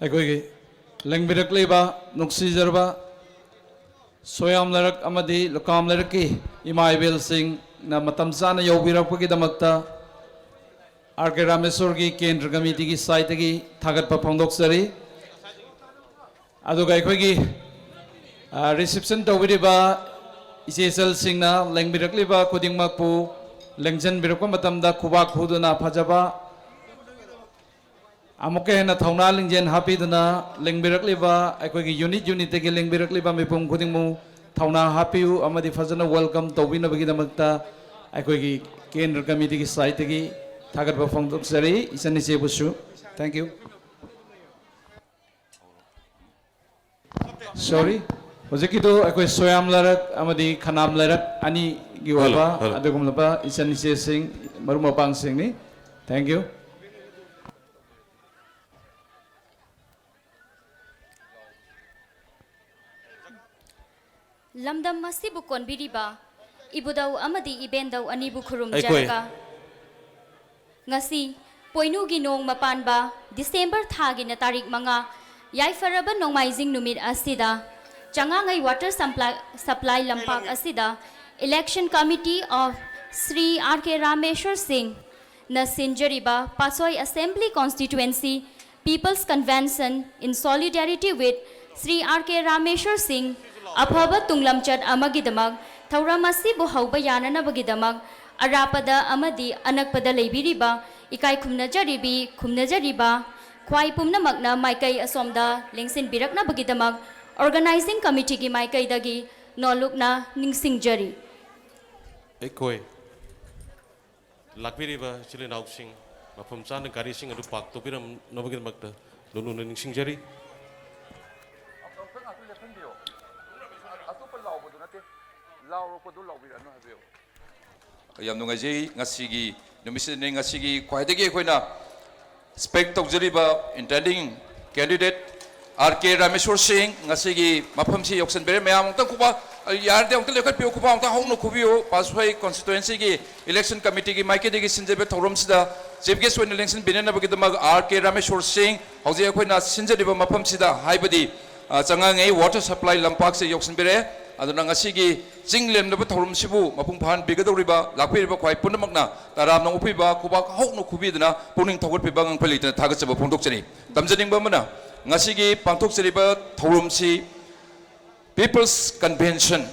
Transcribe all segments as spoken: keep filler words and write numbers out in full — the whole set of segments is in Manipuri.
ꯑꯩꯈꯣꯏꯒꯤ ꯂꯦꯡꯕꯤꯔꯛꯂꯤꯕ ꯅꯨꯡꯁꯤꯖꯔꯕ ꯁꯣꯌꯥꯝ ꯂꯩꯔꯛ ꯑꯃꯗꯤ ꯂꯨꯀꯥꯝ ꯂꯩꯔꯛꯀꯤ ꯏꯃꯥ ꯏꯕꯦꯜꯁꯤꯡꯅ ꯃꯇꯝ ꯆꯥꯅ ꯌꯧꯕꯤꯔꯛꯄꯒꯤꯗꯃꯛꯇ ꯑꯥꯔ ꯀꯦ ꯔꯥꯃꯦꯁꯣꯔꯒꯤ ꯀꯦꯟꯗ꯭ꯔ ꯀꯃꯤꯇꯤꯒꯤ ꯁꯥꯏꯠꯇꯒꯤ ꯊꯥꯒꯠꯄ ꯐꯣꯡꯗꯣꯛꯆꯔꯤ꯫ ꯑꯗꯨꯒ ꯑꯩꯈꯣꯏꯒꯤ, ꯑ, ꯔꯤꯁꯤꯞꯁꯟ ꯇꯧꯕꯤꯔꯤꯕ ꯏꯆꯦ ꯏꯆꯜꯁꯤꯡꯅ ꯂꯦꯡꯕꯤꯔꯛꯂꯤꯕ ꯈꯨꯗꯤꯡꯃꯛꯄꯨ ꯂꯦꯡꯁꯤꯟꯕꯤꯔꯛꯄ ꯃꯇꯝꯗ ꯈꯨꯕꯥꯛ ꯈꯨꯗꯨꯅ ꯐꯖꯕ ꯑꯃꯨꯛꯀ ꯍꯦꯟꯅ ꯊꯧꯅꯥ ꯂꯤꯡꯖꯦꯜ ꯍꯥꯞꯄꯤꯗꯨꯅ ꯂꯦꯡꯕꯤꯔꯛꯂꯤꯕ ꯑꯩꯈꯣꯏꯒꯤ ꯌꯨꯅꯤꯠ ꯌꯨꯅꯤꯠꯇꯒꯤ ꯂꯦꯡꯕꯤꯔꯛꯂꯤꯕ ꯃꯤꯄꯨꯝ ꯈꯨꯗꯤꯡꯃꯛ ꯊꯧꯅꯥ ꯍꯥꯞꯄꯤꯌꯨ ꯑꯃꯗꯤ ꯐꯖꯅ ꯋꯦꯜꯀꯝ ꯇꯧꯕꯤꯅꯕꯒꯤꯗꯃꯛꯇ ꯑꯩꯈꯣꯏꯒꯤ ꯀꯦꯟꯗ꯭ꯔ ꯀꯃꯤꯇꯤꯒꯤ ꯁꯥꯏꯠꯇꯒꯤ ꯊꯥꯒꯠꯄ ꯐꯣꯡꯗꯣꯛꯆꯔꯤ ꯏꯆꯟ ꯏꯆꯦꯕꯨꯁꯨ꯫ Thank you꯫ Sorry, ꯍꯧꯖꯤꯛꯀꯤꯗꯣ ꯑꯩꯈꯣꯏ ꯁꯣꯌꯥꯝ ꯂꯩꯔꯛ ꯑꯃꯗꯤ ꯈꯅꯥꯝ ꯂꯩꯔꯛ ꯑꯅꯤꯒꯤ ꯑꯣꯏꯕ ꯍꯜꯂꯣ, ꯍꯜꯂꯣ꯫ ꯑꯗꯨꯒꯨꯝꯂꯕ ꯏꯆꯟ ꯏꯆꯦꯁꯤꯡ, ꯃꯔꯨꯞ ꯃꯄꯥꯡꯁꯤꯡꯅꯤ꯫ Thank you꯫ ꯂꯝꯗꯝ ꯑꯁꯤꯕꯨ ꯀꯣꯟꯕꯤꯔꯤꯕ ꯏꯕꯨꯙꯧ ꯑꯃꯗꯤ ꯏꯕꯦꯟꯗꯧ ꯑꯅꯤꯕꯨ ꯑꯩꯈꯣꯏ ꯈꯨꯔꯨꯝꯖꯔꯒ, ꯉꯁꯤ ꯄꯣꯏꯅꯨꯒꯤ ꯅꯣꯡꯃ ꯄꯥꯟꯕ ꯗꯤꯁꯦꯝꯕꯔ ꯊꯥꯒꯤꯅ ꯇꯥꯔꯤꯛ ꯃꯉꯥ, ꯌꯥꯏꯐꯔꯕ ꯅꯣꯡꯃꯥꯏꯖꯤꯡ ꯅꯨꯃꯤꯠ ꯑꯁꯤꯗ ꯆꯉꯥꯡꯉꯩ Water Supply, Supply ꯂꯝꯄꯥꯛ ꯑꯁꯤꯗ Election Committee of Shri R K Rameshwar Singh ꯅ ꯁꯤꯟꯖꯔꯤꯕ ꯄꯥꯠꯁꯣꯏ Assembly Constituency People's Convention in solidarity with Shri R K Rameshwar Singh ꯑꯐꯕ ꯇꯨꯡꯂꯝꯆꯠ ꯑꯃꯒꯤꯗꯃꯛ ꯊꯧꯔꯝ ꯑꯁꯤꯕꯨ ꯍꯧꯕ ꯌꯥꯅꯅꯕꯒꯤꯗꯃꯛ ꯑꯔꯥꯞꯄꯗ ꯑꯃꯗꯤ ꯑꯅꯛꯄꯗ ꯂꯩꯕꯤꯔꯤꯕ ꯏꯀꯥꯏ ꯈꯨꯝꯅꯖꯔꯤꯕꯤ, ꯈꯨꯝꯅꯖꯔꯤꯕ ꯈ꯭ꯋꯥꯏ ꯄꯨꯝꯅꯃꯛꯅ ꯃꯥꯏꯀꯩ ꯑꯁꯣꯝꯗ ꯂꯦꯡꯁꯤꯟꯕꯤꯔꯛꯅꯕꯒꯤꯗꯃꯛ Organizing Committeeꯒꯤ ꯃꯥꯏꯀꯩꯗꯒꯤ ꯅꯣꯜꯂꯨꯛꯅ ꯅꯤꯡꯁꯤꯡꯖꯔꯤ꯫ ꯑꯩꯈꯣꯏ ꯂꯥꯛꯄꯤꯔꯤꯕ ꯏꯆꯤꯜ ꯏꯅꯥꯎꯁꯤꯡ, ꯃꯐꯝ ꯆꯥꯅ ꯒꯥꯔꯤꯁꯤꯡ ꯑꯗꯨ ꯄꯥꯔꯛ ꯇꯧꯕꯤꯔꯝꯅꯕꯒꯤꯗꯃꯛꯇ ꯂꯨꯅ ꯅꯤꯡꯁꯤꯡꯖꯔꯤ꯫ ꯑꯃꯨꯛꯇꯪ ꯉꯥꯛꯇꯪ ꯂꯦꯞꯍꯟꯕꯤꯌꯣ꯫ ꯑꯇꯣꯞꯄ ꯂꯥꯎꯕꯗꯨ ꯅꯠꯇꯦ, ꯂꯥꯎꯔꯛꯄꯗꯨ ꯂꯥꯎꯕꯤꯔꯛꯑꯅꯨ ꯍꯥꯏꯕꯤꯌꯨ꯫ ꯌꯥꯝ ꯅꯨꯡꯉꯥꯏꯖꯩ꯫ ꯉꯁꯤꯒꯤ ꯅꯨꯃꯤꯠꯁꯤꯗꯅꯤ, ꯉꯁꯤꯒꯤ ꯈ꯭ꯋꯥꯏꯗꯒꯤ ꯑꯩꯈꯣꯏꯅ expect ꯇꯧꯖꯔꯤꯕ intending candidate R K Rameshwar Singh ꯉꯁꯤꯒꯤ ꯃꯐꯝꯁꯤ ꯌꯧꯁꯤꯟꯕꯤꯔꯦ꯫ ꯃꯌꯥꯝ ꯑꯃꯨꯛꯇꯪ ꯈꯨꯕꯥꯛ, ꯌꯥꯔꯗꯤ ꯑꯃꯨꯛꯇ ꯂꯦꯞꯈꯠꯄꯤꯌꯨ, ꯈꯨꯕꯥꯛ ꯑꯃꯨꯛꯇ ꯍꯧꯅ ꯈꯨꯕꯤꯌꯨ꯫ ꯄꯥꯠꯁꯣꯏ Constituencyꯒꯤ Election Committeeꯒꯤ ꯃꯥꯏꯀꯩꯗꯒꯤ ꯁꯤꯟꯖꯕ ꯊꯧꯔꯝꯁꯤꯗ Chief Guest ꯑꯣꯏꯅ ꯂꯦꯡꯁꯤꯟꯕꯤꯅꯅꯕꯒꯤꯗꯃꯛ ꯑꯥꯔ ꯀꯦ ꯔꯥꯃꯦꯁꯣꯔ ꯁꯤꯡ ꯍꯧꯖꯤꯛ ꯑꯩꯈꯣꯏꯅ ꯁꯤꯟꯖꯔꯤꯕ ꯃꯐꯝꯁꯤꯗ, ꯍꯥꯏꯕꯗꯤ, ꯑ, ꯆꯉꯥꯉꯩ water supply ꯂꯝꯄꯥꯛꯁꯦ ꯌꯧꯁꯤꯟꯕꯤꯔꯦ꯫ ꯑꯗꯨꯅ ꯉꯁꯤꯒꯤ ꯆꯤꯡ ꯂꯦꯝꯅꯕ ꯊꯧꯔꯝꯁꯤꯕꯨ ꯃꯄꯨꯡ ꯐꯥꯍꯟꯕꯤꯒꯗꯧꯔꯤꯕ ꯂꯥꯛꯄꯤꯔꯤꯕ ꯈ꯭ꯋꯥꯏ ꯄꯨꯝꯅꯃꯛꯅ ꯇꯔꯥꯝꯅ ꯑꯣꯛꯄꯤꯕ, ꯈꯨꯕꯥꯛ ꯍꯧꯅ ꯈꯨꯕꯤꯗꯨꯅ ꯄꯨꯛꯅꯤꯡ ꯊꯧꯒꯠꯄꯤꯕ ꯉꯝꯈꯩ ꯂꯩꯇꯅ ꯊꯥꯒꯠꯆꯕ ꯐꯣꯡꯗꯣꯛꯆꯔꯤ꯫ ꯇꯝꯖꯅꯤꯡꯕ ꯑꯃꯅ, ꯉꯁꯤꯒꯤ ꯄꯥꯡꯊꯣꯛꯆꯔꯤꯕ ꯊꯧꯔꯝꯁꯤ People's Convention,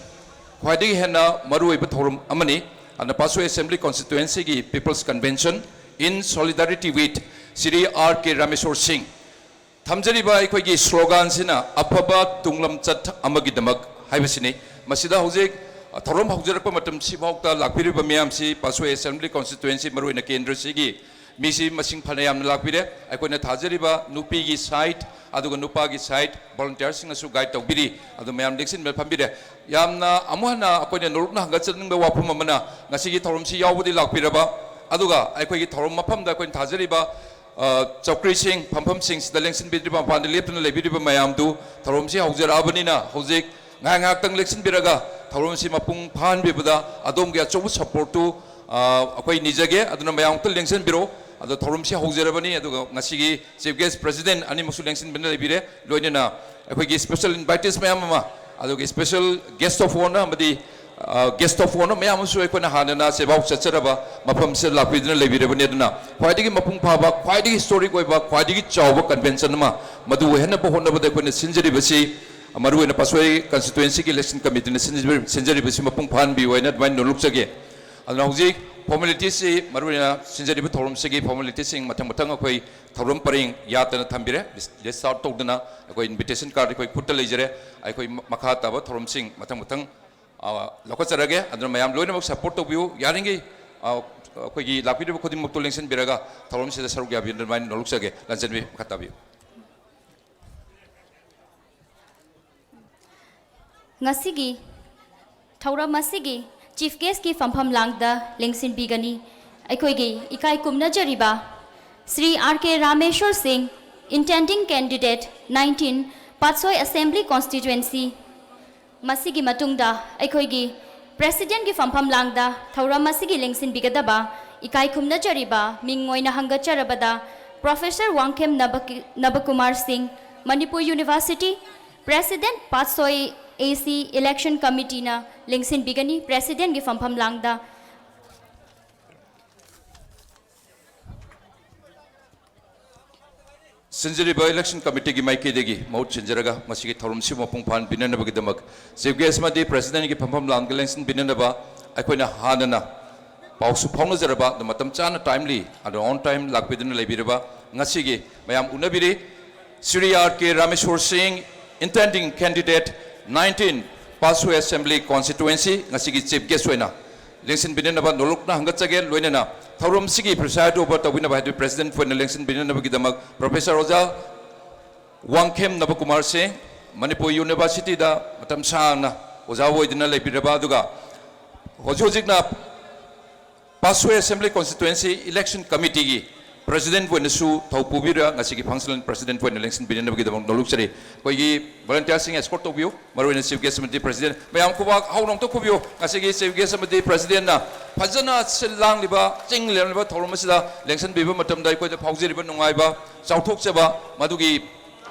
ꯈ꯭ꯋꯥꯏꯗꯒꯤ ꯍꯦꯟꯅ ꯃꯔꯨꯑꯣꯏꯕ ꯊꯧꯔꯝ ꯑꯃꯅꯤ꯫ ꯑꯗꯨꯅ ꯄꯥꯠꯁꯣꯏ Assembly Constituencyꯒꯤ People's Convention in solidarity with Shri R K Rameshor Singh. ꯊꯝꯖꯔꯤꯕ ꯑꯩꯈꯣꯏꯒꯤ sloganꯁꯤꯅ "ꯑꯐꯕ ꯇꯨꯡꯂꯝꯆꯠ ꯑꯃꯒꯤꯗꯃꯛ" ꯍꯥꯏꯕꯁꯤꯅꯤ꯫ ꯃꯁꯤꯗ ꯍꯧꯖꯤꯛ ꯊꯧꯔꯝ ꯍꯧꯖꯔꯛꯄ ꯃꯇꯝꯁꯤꯐꯥꯎꯗ ꯂꯥꯛꯄꯤꯔꯤꯕ ꯃꯤꯌꯥꯝꯁꯤ, ꯄꯥꯠꯁꯣꯏ Assembly Constituency, ꯃꯔꯨꯑꯣꯏꯅ ꯀꯦꯟꯗ꯭ꯔꯁꯤꯒꯤ ꯃꯤꯁꯤ ꯃꯁꯤꯡ ꯐꯅ ꯌꯥꯝꯅ ꯂꯥꯛꯄꯤꯔꯦ꯫ ꯑꯩꯈꯣꯏꯅ ꯊꯥꯖꯔꯤꯕ ꯅꯨꯄꯤꯒꯤ side ꯑꯗꯨꯒ ꯅꯨꯄꯥꯒꯤ side volunteerꯁꯤꯡꯅꯁꯨ guide ꯇꯧꯕꯤꯔꯤ꯫ ꯑꯗꯨ ꯃꯌꯥꯝ ꯂꯦꯡꯁꯤꯟꯕ ꯐꯝꯕꯤꯔꯦ꯫ ꯌꯥꯝꯅ ꯑꯃꯨꯛ ꯍꯟꯅ ꯑꯩꯈꯣꯏꯅ ꯅꯣꯂꯨꯛꯅ ꯍꯪꯒꯠꯆꯅꯤꯡꯕ ꯋꯥꯐꯝ ꯑꯃꯅ, ꯉꯁꯤꯒꯤ ꯊꯧꯔꯝꯁꯤ ꯌꯥꯎꯕꯗꯤ ꯂꯥꯛꯄꯤꯔꯕ, ꯑꯗꯨꯒ ꯑꯩꯈꯣꯏꯒꯤ ꯊꯧꯔꯝ ꯃꯐꯝꯗ ꯑꯩꯈꯣꯏꯅ ꯊꯥꯖꯔꯤꯕ, ꯑ, ꯆꯧꯀ꯭ꯔꯤꯁꯤꯡ, ꯐꯝꯐꯝꯁꯤꯡꯁꯤꯗ ꯂꯦꯡꯁꯤꯟꯕꯤꯗ꯭ꯔꯤꯕ, ꯃꯄꯥꯟꯗ ꯂꯦꯞꯇꯨꯅ ꯂꯩꯕꯤꯔꯤꯕ ꯃꯌꯥꯝꯗꯨ, ꯊꯧꯔꯝꯁꯤ ꯍꯧꯖꯔꯛꯑꯕꯅꯤꯅ ꯍꯧꯖꯤꯛ ꯉꯥꯏꯍꯥꯛ ꯉꯥꯏꯍꯥꯛꯇꯪ ꯂꯦꯡꯁꯤꯟꯕꯤꯔꯒ ꯊꯧꯔꯝꯁꯤ ꯃꯄꯨꯡ ꯐꯥꯍꯟꯕꯤꯕꯗ ꯑꯗꯣꯝꯒꯤ ꯑꯆꯧꯕ supportꯇꯨ, ꯑ, ꯑꯩꯈꯣꯏ ꯅꯤꯖꯒꯦ꯫ ꯑꯗꯨꯅ ꯃꯌꯥꯝ ꯑꯃꯨꯛꯇ ꯂꯦꯡꯁꯤꯟꯕꯤꯔꯣ꯫ ꯑꯗꯣ ꯊꯧꯔꯝꯁꯤ ꯍꯧꯖꯔꯕꯅꯤ, ꯑꯗꯨꯒ ꯉꯁꯤꯒꯤ Chief Guest, President ꯑꯅꯤꯃꯛꯁꯨ ꯂꯦꯡꯁꯤꯟꯕꯅ ꯂꯩꯕꯤꯔꯦ, ꯂꯣꯏꯅꯅ ꯑꯩꯈꯣꯏꯒꯤ special invitees ꯃꯌꯥꯝ ꯑꯃ, ꯑꯗꯨꯒ special guest of honour ꯑꯃꯗꯤ, ꯑ, guest of honour ꯃꯌꯥꯝ ꯑꯃꯁꯨ ꯑꯩꯈꯣꯏꯅ ꯍꯥꯟꯅꯅ ꯆꯦꯕꯥꯎ ꯆꯠꯆꯔꯕ ꯃꯐꯝꯁꯤꯗ ꯂꯥꯛꯄꯤꯗꯨꯅ ꯂꯩꯕꯤꯔꯕꯅꯤ꯫ ꯑꯗꯨꯅ ꯈ꯭ꯋꯥꯏꯗꯒꯤ ꯃꯄꯨꯡ ꯐꯥꯕ, ꯈ꯭ꯋꯥꯏꯗꯒꯤ historic ꯑꯣꯏꯕ, ꯈ꯭ꯋꯥꯏꯗꯒꯤ ꯆꯥꯎꯕ convention ꯑꯃ ꯃꯗꯨ ꯑꯣꯏꯍꯟꯅꯕ ꯍꯣꯠꯅꯕꯗ ꯑꯩꯈꯣꯏꯅ ꯁꯤꯟꯖꯔꯤꯕꯁꯤ, ꯃꯔꯨꯑꯣꯏꯅ ꯄꯥꯠꯁꯣꯏ Constituencyꯒꯤ election committeeꯅ ꯁꯤꯟꯖꯔꯤ-, ꯁꯤꯟꯖꯔꯤꯕꯁꯤ ꯃꯄꯨꯡ ꯐꯥꯍꯟꯕꯤꯌꯨ ꯍꯥꯏꯅ ꯑꯗꯨꯃꯥꯏꯅ ꯅꯣꯂꯨꯛꯆꯒꯦ꯫ ꯑꯗꯨꯅ ꯍꯧꯖꯤꯛ formalityꯁꯤ, ꯃꯔꯨꯑꯣꯏꯅ ꯁꯤꯟꯖꯔꯤꯕ ꯊꯧꯔꯝꯁꯤꯒꯤ formalityꯁꯤꯡ ꯃꯊꯪ ꯃꯊꯪ ꯑꯩꯈꯣꯏ ꯊꯧꯔꯝ ꯄꯔꯦꯡ ꯌꯥꯠꯇꯅ ꯊꯝꯕꯤꯔꯦ꯫ List out ꯇꯧꯗꯅ ꯑꯩꯈꯣꯏ invitation card ꯑꯩꯈꯣꯏ ꯈꯨꯠꯇ ꯂꯩꯖꯔꯦ꯫ ꯑꯩꯈꯣꯏ ꯃ-, ꯃꯈꯥ ꯇꯥꯕ ꯊꯧꯔꯝꯁꯤꯡ ꯃꯊꯪ ꯃꯊꯪ, ꯑ, ꯂꯧꯈꯠꯆꯔꯒꯦ꯫ ꯑꯗꯨꯅ ꯃꯌꯥꯝ ꯂꯣꯏꯅꯃꯛ support ꯇꯧꯕꯤꯌꯨ꯫ ꯌꯥꯔꯤꯉꯩ, ꯑ, ꯑꯩꯈꯣꯏꯒꯤ ꯂꯥꯛꯄꯤꯔꯤꯕ ꯈꯨꯗꯤꯡꯃꯛꯇꯨ ꯂꯦꯡꯁꯤꯟꯕꯤꯔꯒ ꯊꯧꯔꯝꯁꯤꯗ ꯁꯔꯨꯛ ꯌꯥꯕꯤꯌꯨ ꯑꯗꯨꯃꯥꯏꯅ ꯅꯣꯂꯨꯛꯆꯒꯦ꯫ ꯂꯟꯆꯦꯟꯕꯤ, ꯃꯈꯥ ꯇꯥꯕꯤꯌꯨ꯫ ꯉꯁꯤꯒꯤ ꯊꯧꯔꯝ ꯑꯁꯤꯒꯤ Chief Guestꯀꯤ ꯐꯝꯐꯝ ꯂꯥꯡꯗ ꯂꯦꯡꯁꯤꯟꯕꯤꯒꯅꯤ ꯑꯩꯈꯣꯏꯒꯤ ꯏꯀꯥꯏ ꯈꯨꯝꯅꯖꯔꯤꯕ ꯁ꯭ꯔꯤ ꯑꯥꯔ ꯀꯦ ꯔꯥꯃꯦꯁꯣꯔ ꯁꯤꯡ, intending candidate nineteen, ꯄꯥꯠꯁꯣꯏ Assembly Constituency꯫ ꯃꯁꯤꯒꯤ ꯃꯇꯨꯡꯗ ꯑꯩꯈꯣꯏꯒꯤ Presidentꯀꯤ ꯐꯝꯐꯝ ꯂꯥꯡꯗ ꯊꯧꯔꯝ ꯑꯁꯤꯒꯤ ꯂꯦꯡꯁꯤꯟꯕꯤꯒꯗꯕ ꯏꯀꯥꯏ ꯈꯨꯝꯅꯖꯔꯤꯕ ꯃꯤꯡ ꯑꯣꯏꯅ ꯍꯪꯒꯠꯆꯔꯕꯗ Professor Wangkhem ꯅꯕꯀꯤ-, ꯅꯕꯀꯨꯃꯥꯔ Singh, Manipur University, President Patsoi A C Election Committeeꯅ ꯂꯦꯡꯁꯤꯟꯕꯤꯒꯅꯤ꯫ Presidentꯒꯤ ꯐꯝꯐꯝ ꯂꯥꯡꯗ꯫ ꯁꯤꯟꯖꯔꯤꯕ Election Committeeꯒꯤ ꯃꯥꯏꯀꯩꯗꯒꯤ ꯃꯍꯨꯠ ꯁꯤꯟꯖꯔꯒ ꯃꯁꯤꯒꯤ ꯊꯧꯔꯝꯁꯤꯕꯨ ꯃꯄꯨꯡ ꯐꯥꯍꯟꯕꯤꯅꯅꯕꯒꯤꯗꯃꯛ Chief Guest ꯑꯃꯗꯤ Presidentꯒꯤ ꯐꯝꯐꯝ ꯂꯥꯡꯗ ꯂꯦꯡꯁꯤꯟꯕꯤꯅꯅꯕ ꯑꯩꯈꯣꯏꯅ ꯍꯥꯟꯅꯅ ꯄꯥꯎꯁꯨ ꯐꯥꯎꯅꯖꯔꯕ, ꯑꯗꯨ ꯃꯇꯝ ꯆꯥꯅ, timely ꯑꯗꯨ on time ꯂꯥꯛꯄꯤꯗꯨꯅ ꯂꯩꯕꯤꯔꯕ ꯉꯁꯤꯒꯤ ꯃꯌꯥꯝ ꯎꯅꯕꯤꯔꯤ ꯁ꯭ꯔꯤ R K ꯔꯥꯃꯦꯁꯣꯔ ꯁꯤꯡ, intending candidate nineteen, ꯄꯥꯠꯁꯣꯏ Assembly Constituency, ꯉꯁꯤꯒꯤ Chief Guest ꯑꯣꯏꯅ ꯂꯦꯡꯁꯤꯟꯕꯤꯅꯅꯕ ꯅꯣꯂꯨꯛꯅ ꯍꯪꯒꯠꯆꯒꯦ꯫ ꯂꯣꯏꯅꯅ ꯊꯧꯔꯝꯁꯤꯒꯤ preside over ꯇꯧꯕꯤꯅꯕ ꯍꯥꯏꯗꯤ President ꯑꯣꯏꯅ ꯂꯦꯡꯁꯤꯟꯕꯤꯅꯅꯕꯒꯤꯗꯃꯛ Professor ꯑꯣꯖꯥ ꯋꯥꯡꯈꯦꯝ ꯅꯕꯀꯨꯃꯥꯔ ꯁꯤꯡ, ꯃꯅꯤꯄꯨꯔ Universityꯗ ꯃꯇꯝ ꯁꯥꯡꯅ ꯑꯣꯖꯥ ꯑꯣꯏꯗꯨꯅ ꯂꯩꯕꯤꯔꯕ, ꯑꯗꯨꯒ ꯍꯧꯖꯤꯛ ꯍꯧꯖꯤꯛꯅ ꯄꯥꯠꯁꯣꯏ Assembly Constituency Election Committeeꯒꯤ President ꯑꯣꯏꯅꯁꯨ ꯊꯧ ꯄꯨꯕꯤꯔ ꯉꯁꯤꯒꯤ function President ꯑꯣꯏꯅ ꯂꯦꯡꯁꯤꯟꯕꯤꯅꯅꯕꯒꯤꯗꯃꯛ ꯅꯣꯂꯨꯛꯆꯔꯤ꯫ ꯑꯩꯈꯣꯏꯒꯤ volunteerꯁꯤꯡ escort ꯇꯧꯕꯤꯌꯨ, ꯃꯔꯨꯑꯣꯏꯅ Chief Guest ꯑꯃꯗꯤ President꯫ ꯃꯌꯥꯝ ꯈꯨꯕꯥꯛ ꯍꯧꯅ ꯑꯝꯇ ꯈꯨꯕꯤꯌꯨ꯫ ꯉꯁꯤꯒꯤ Chief Guest ꯑꯃꯗꯤ Presidentꯅ ꯐꯖꯅ ꯁꯤꯜ ꯂꯥꯡꯂꯤꯕ, ꯆꯤꯡ ꯂꯦꯝꯂꯤꯕ ꯊꯧꯔꯝ ꯑꯁꯤꯗ ꯂꯦꯡꯁꯤꯟꯕꯤꯕ ꯃꯇꯝꯗ ꯑꯩꯈꯣꯏꯗ ꯐꯥꯎꯖꯔꯤꯕ ꯅꯨꯡꯉꯥꯏꯕ, ꯆꯥꯎꯊꯣꯛꯆꯕ, ꯃꯗꯨꯒꯤ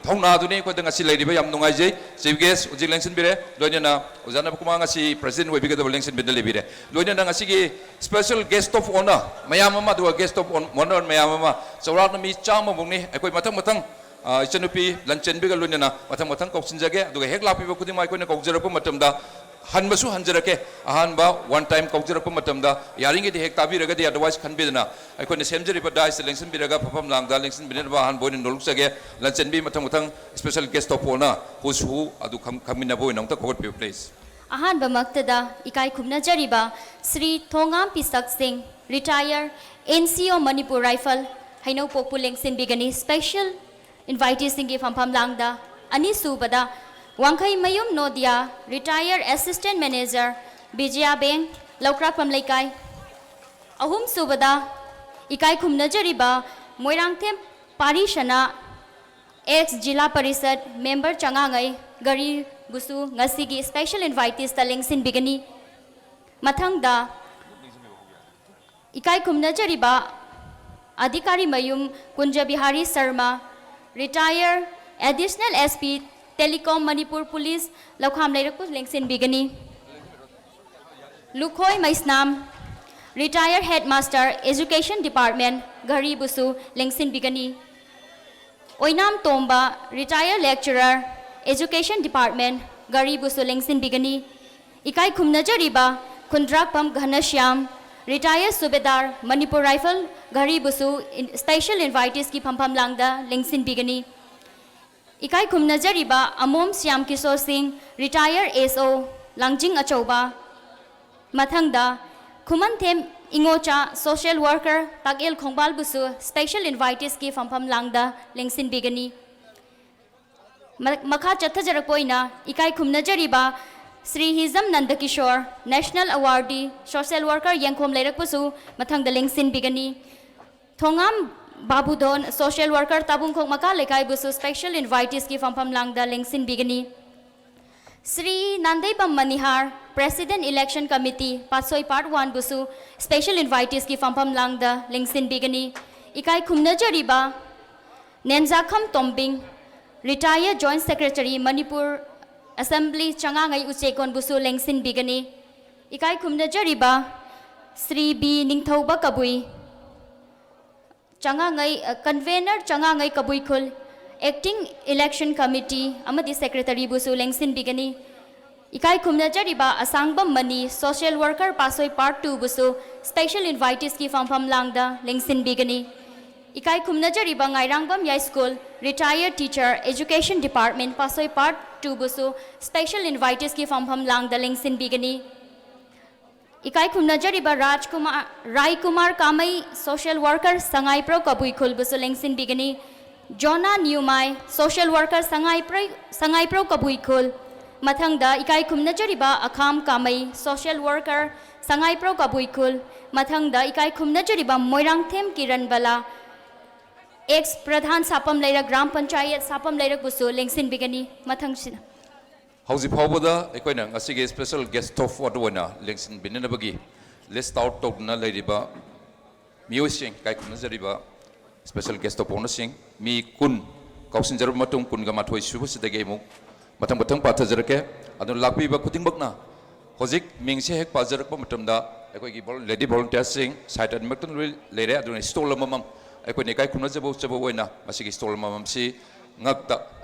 ꯊꯧꯅꯥꯗꯨꯅꯤ ꯑꯩꯈꯣꯏꯗ ꯉꯁꯤ ꯂꯩꯔꯤꯕ꯫ ꯌꯥꯝ ꯅꯨꯡꯉꯥꯏꯖꯩ꯫ Chief Guest ꯍꯧꯖꯤꯛ ꯂꯦꯡꯁꯤꯟꯕꯤꯔꯦ, ꯂꯣꯏꯅꯅ ꯑꯣꯖꯥ ꯅꯕꯀꯨꯃꯥꯔ ꯉꯁꯤ President ꯑꯣꯏꯕꯤꯒꯗꯕ ꯂꯦꯡꯁꯤꯟꯕꯤꯗ ꯂꯩꯕꯤꯔꯦ꯫ ꯂꯣꯏꯅꯅ ꯉꯁꯤꯒꯤ special guest of honour ꯃꯌꯥꯝ ꯑꯃ, ꯑꯗꯨꯒ guest of hon-, honour ꯃꯌꯥꯝ ꯑꯃ, ꯆꯥꯎꯔꯥꯛꯅ ꯃꯤ ꯆꯥꯝꯃꯃꯨꯛꯅꯤ꯫ ꯑꯩꯈꯣꯏ ꯃꯊꯪ ꯃꯊꯪ, ꯑ, ꯏꯆꯟꯅꯨꯄꯤ ꯂꯟꯆꯦꯟꯕꯤꯒ ꯂꯣꯏꯅꯅ ꯃꯊꯪ ꯃꯊꯪ ꯀꯧꯁꯤꯟꯖꯒꯦ꯫ ꯑꯗꯨꯒ ꯍꯦꯛ ꯂꯥꯛꯄꯤꯕ ꯈꯨꯗꯤꯡꯃꯛ ꯑꯩꯈꯣꯏꯅ ꯀꯧꯖꯔꯛꯄ ꯃꯇꯝꯗ ꯍꯟꯕꯁꯨ ꯍꯟꯖꯔꯛꯀꯦ꯫ ꯑꯍꯥꯟꯕ one time ꯀꯧꯖꯔꯛꯄ ꯃꯇꯝꯗ ꯌꯥꯔꯤꯉꯩꯗꯤ ꯍꯦꯛ ꯇꯥꯕꯤꯔꯒꯗꯤ, otherwise ꯈꯟꯕꯤꯗꯅ ꯑꯩꯈꯣꯏꯅ ꯁꯦꯝꯖꯔꯤꯕ dais ꯂꯦꯡꯁꯤꯟꯕꯤꯔꯒ ꯐꯝꯐꯝ ꯂꯥꯡꯗ ꯂꯦꯡꯁꯤꯟꯕꯤꯅꯕ ꯑꯍꯥꯟꯕ ꯑꯣꯏꯅ ꯅꯣꯂꯨꯛꯆꯒꯦ꯫ ꯂꯟꯆꯦꯟꯕꯤ ꯃꯊꯪ ꯃꯊꯪ special guest of honour, who's who ꯑꯗꯨ ꯈꯪ-, ꯈꯪꯃꯤꯟꯅꯕ ꯑꯣꯏꯅ ꯑꯃꯨꯛꯇ ꯀꯧꯈꯠꯄꯤꯌꯨ, please꯫ ꯑꯍꯥꯟꯕꯃꯛꯇꯗ ꯏꯀꯥꯏ ꯈꯨꯝꯅꯖꯔꯤꯕ ꯁ꯭ꯔꯤ ꯊꯣꯉꯥꯝ ꯄꯤꯁꯛ ꯁꯤꯡ, retire, N C O Manipur Rifle, ꯍꯩꯅꯧꯄꯣꯛꯄꯨ ꯂꯦꯡꯁꯤꯟꯕꯤꯒꯅꯤ꯫ Special inviteeꯁꯤꯡꯒꯤ ꯐꯝꯐꯝ ꯂꯥꯡꯗ꯫ ꯑꯅꯤꯁꯨꯕꯗ ꯋꯥꯡꯈꯩꯃꯌꯨꯝ ꯅꯣꯗꯤꯌꯥ, retire Assistant Manager, Bijaya bank, ꯂꯧꯀ꯭ꯔꯥꯛꯄꯝ ꯂꯩꯀꯥꯏ꯫ ꯑꯍꯨꯝꯁꯨꯕꯗ ꯏꯀꯥꯏ ꯈꯨꯝꯅꯖꯔꯤꯕ ꯃꯣꯏꯔꯥꯡꯊꯦꯝ ꯄꯥꯔꯤꯁꯅꯥ, ex ꯖꯤꯂꯥ ꯄꯔꯤꯁꯠ member ꯆꯉꯥꯉꯩ ꯒꯥꯔꯤꯕꯨꯁꯨ ꯉꯁꯤꯒꯤ special inviteesꯇ ꯂꯦꯡꯁꯤꯟꯕꯤꯒꯅꯤ꯫ ꯃꯊꯪꯗ ꯏꯀꯥꯏ ꯈꯨꯝꯅꯖꯔꯤꯕ Adhikari Mayum Kunj Bihari Sharma, retired, additional S P, telecom Manipur police, Loukham ꯂꯩꯔꯛꯄꯨ ꯂꯦꯡꯁꯤꯟꯕꯤꯒꯅꯤ꯫ Lukhoi Meisnam, retired headmaster, education department, ꯘꯔꯤꯕꯨꯁꯨ ꯂꯦꯡꯁꯤꯟꯕꯤꯒꯅꯤ꯫ Oinam Tomba, retired lecturer, education department, ꯘꯔꯤꯕꯨꯁꯨ ꯂꯦꯡꯁꯤꯟꯕꯤꯒꯅꯤ꯫ ꯏꯀꯥꯏ ꯈꯨꯝꯅꯖꯔꯤꯕ ꯈꯨꯟꯗ꯭ꯔꯥꯛꯄꯝ ꯘꯅꯁ꯭ꯌꯥꯝ, ꯔꯤꯇꯥꯌꯔ ꯁꯨꯕꯦꯗꯥꯔ, ꯃꯅꯤꯄꯨꯔ ꯔꯥꯏꯐꯜ, ꯘꯔꯤꯕꯨꯁꯨ ꯏꯟ-, ꯁ꯭ꯄꯦꯁꯦꯜ ꯏꯟꯚꯥꯏꯇꯤꯁꯀꯤ ꯐꯝꯐꯝ ꯂꯥꯡꯗ ꯂꯦꯡꯁꯤꯟꯕꯤꯒꯅꯤ꯫ ꯏꯀꯥꯏ ꯈꯨꯝꯅꯖꯔꯤꯕ ꯑꯃꯣꯝ ꯁ꯭ꯌꯥꯝ ꯀꯤꯁꯣꯔ ꯁꯤꯡ, ꯔꯤꯇꯥꯌꯔ ꯑꯦꯁ ꯑꯣ, ꯂꯥꯡꯖꯤꯡ ꯑꯆꯧꯕ, ꯃꯊꯪꯗ ꯈꯨꯃꯟꯊꯦꯝ ꯏꯉꯣꯆꯥ, ꯁꯣꯁꯤꯌꯦꯜ ꯋꯥꯔꯀꯔ, ꯇꯥꯛꯑꯦꯜ ꯈꯣꯡꯕꯥꯜꯕꯨꯁꯨ ꯁ꯭ꯄꯦꯁꯦꯜ ꯏꯟꯚꯥꯏꯇꯤꯁꯀꯤ ꯐꯝꯐꯝ ꯂꯥꯡꯗ ꯂꯦꯡꯁꯤꯟꯕꯤꯒꯅꯤ꯫ ꯃ-, ꯃꯈꯥ ꯆꯠꯊꯖꯔꯛꯄ ꯑꯣꯏꯅ ꯏꯀꯥꯏ ꯈꯨꯝꯅꯖꯔꯤꯕ Shri Hijam Nandakishor, national awardee, social worker, Yengkhom ꯂꯩꯔꯛꯄꯨꯁꯨ ꯃꯊꯪꯗ ꯂꯦꯡꯁꯤꯟꯕꯤꯒꯅꯤ꯫ ꯊꯣꯉꯥꯝ ꯕꯥꯕꯨꯗꯣꯟ, ꯁꯣꯁꯤꯌꯦꯜ ꯋꯥꯔꯀꯔ, ꯇꯥꯕꯨꯡꯈꯣꯛ ꯃꯀꯥ ꯂꯩꯀꯥꯏꯕꯨꯁꯨ ꯁ꯭ꯄꯦꯁꯦꯜ ꯏꯟꯚꯥꯏꯇꯤꯁꯀꯤ ꯐꯝꯐꯝ ꯂꯥꯡꯗ ꯂꯦꯡꯁꯤꯟꯕꯤꯒꯅꯤ꯫ Shri Nandeibam Manihar, president election committee, Patsoi part ꯋꯥꯟꯕꯨꯁꯨ ꯁ꯭ꯄꯦꯁꯦꯜ ꯏꯟꯚꯥꯏꯇꯤꯁꯀꯤ ꯐꯝꯐꯝ ꯂꯥꯡꯗ ꯂꯦꯡꯁꯤꯟꯕꯤꯒꯅꯤ꯫ ꯏꯀꯥꯏ ꯈꯨꯝꯅꯖꯔꯤꯕ Nenjakham Tombing, retired joint secretary, Manipur assembly, ꯆꯉꯥꯉꯩ ꯎꯆꯦꯛꯀꯣꯟꯕꯨꯁꯨ ꯂꯦꯡꯁꯤꯟꯕꯤꯒꯅꯤ꯫ ꯏꯀꯥꯏ ꯈꯨꯝꯅꯖꯔꯤꯕ ꯁ꯭ꯔꯤ ꯕꯤ ꯅꯤꯡꯊꯧꯕ ꯀꯕꯨꯏ, ꯆꯉꯥꯉꯩ, ꯑ, ꯀꯟꯚꯦꯅꯔ ꯆꯉꯥꯉꯩ ꯀꯕꯨꯏ ꯈꯨꯜ, ꯑꯦꯛꯇꯤꯡ ꯏꯂꯦꯛꯁꯟ ꯀꯃꯤꯇꯤ ꯑꯃꯗꯤ ꯁꯦꯀ꯭ꯔꯦꯇꯔꯤꯕꯨꯁꯨ ꯂꯦꯡꯁꯤꯟꯕꯤꯒꯅꯤ꯫ ꯏꯀꯥꯏ ꯈꯨꯝꯅꯖꯔꯤꯕ Asangbam Mani, social worker, Patsoi part ꯇꯨꯕꯨꯁꯨ ꯁ꯭ꯄꯦꯁꯦꯜ ꯏꯟꯚꯥꯏꯇꯤꯁꯀꯤ ꯐꯝꯐꯝ ꯂꯥꯡꯗ ꯂꯦꯡꯁꯤꯟꯕꯤꯒꯅꯤ꯫ ꯏꯀꯥꯏ ꯈꯨꯝꯅꯖꯔꯤꯕ Ngairangbam Yaiskul, retired teacher, education department, Patsoi part ꯇꯨꯕꯨꯁꯨ ꯁ꯭ꯄꯦꯁꯦꯜ ꯏꯟꯚꯥꯏꯇꯤꯁꯀꯤ ꯐꯝꯐꯝ ꯂꯥꯡꯗ ꯂꯦꯡꯁꯤꯟꯕꯤꯒꯅꯤ꯫ ꯏꯀꯥꯏ ꯈꯨꯝꯅꯖꯔꯤꯕ ꯔꯥꯖꯀꯨꯃꯥꯔ, ꯔꯥꯏꯀꯨꯃꯥꯔ ꯀꯥꯃꯩ, ꯁꯣꯁꯤꯌꯦꯜ ꯋꯥꯔꯀꯔ, ꯁꯉꯥꯏꯄ꯭ꯔꯧ ꯀꯕꯨꯏ ꯈꯨꯜꯕꯨꯁꯨ ꯂꯦꯡꯁꯤꯟꯕꯤꯒꯅꯤ꯫ Jona Nyumai, social worker, Sangaiprou, Sangaiprou Kabui ꯈꯨꯜ꯫ ꯃꯊꯪꯗ ꯏꯀꯥꯏ ꯈꯨꯝꯅꯖꯔꯤꯕ ꯑꯈꯥꯝ ꯀꯥꯃꯩ, ꯁꯣꯁꯤꯌꯦꯜ ꯋꯥꯔꯀꯔ, ꯁꯉꯥꯏꯄ꯭ꯔꯧ ꯀꯕꯨꯏ ꯈꯨꯜ꯫ ꯃꯊꯪꯗ ꯏꯀꯥꯏ ꯈꯨꯝꯅꯖꯔꯤꯕ ꯃꯣꯏꯔꯥꯡꯊꯦꯝ ꯀꯤꯔꯟ ꯕꯂꯥ, ꯑꯦꯛꯁ ꯄ꯭ꯔꯙꯥꯟ ꯁꯥꯄꯝ ꯂꯩꯔꯛ, ꯒ꯭ꯔꯥꯝ ꯄꯟꯆꯥꯌꯠ ꯁꯥꯄꯝ ꯂꯩꯔꯛꯄꯨꯁꯨ ꯂꯦꯡꯁꯤꯟꯕꯤꯒꯅꯤ꯫ ꯃꯊꯪꯁꯤꯅ ꯍꯧꯖꯤꯛ ꯐꯥꯎꯕꯗ ꯑꯩꯈꯣꯏꯅ ꯉꯁꯤꯒꯤ special guest of honor ꯑꯣꯏꯅ ꯂꯦꯡꯁꯤꯟꯕꯤꯅꯅꯕꯒꯤ list out ꯇꯧꯗꯨꯅ ꯂꯩꯔꯤꯕ ꯃꯤꯑꯣꯏꯁꯤꯡ, ꯏꯀꯥꯏ ꯈꯨꯝꯅꯖꯔꯤꯕ special guest of honourꯁꯤꯡ, ꯃꯤ ꯀꯨꯟ ꯀꯧꯁꯤꯟꯖꯔꯕ ꯃꯇꯨꯡ, ꯀꯨꯟꯒ ꯃꯥꯊꯣꯏ ꯁꯨꯕꯁꯤꯗꯒꯤ ꯑꯃꯨꯛ ꯃꯊꯪ ꯃꯊꯪ ꯄꯥꯊꯖꯔꯛꯀꯦ꯫ ꯑꯗꯨꯅ ꯂꯥꯛꯄꯤꯕ ꯈꯨꯗꯤꯡꯃꯛꯅ ꯍꯧꯖꯤꯛ ꯃꯤꯡꯁꯦ ꯍꯦꯛ ꯄꯥꯖꯔꯛꯄ ꯃꯇꯝꯗ ꯑꯩꯈꯣꯏꯒꯤ vol-, lady volunteerꯁꯤꯡ side ꯑꯅꯤꯃꯛꯇ ꯂꯣꯏ ꯂꯩꯔꯦ꯫ ꯑꯗꯨꯅ stall ꯑꯃꯃꯝ, ꯑꯩꯈꯣꯏꯅ ꯏꯀꯥꯏ ꯈꯨꯝꯅꯖꯕ ꯎꯠꯆꯕ ꯑꯣꯏꯅ ꯃꯁꯤꯒꯤ stall ꯑꯃꯃꯝꯁꯤ ꯉꯛꯇ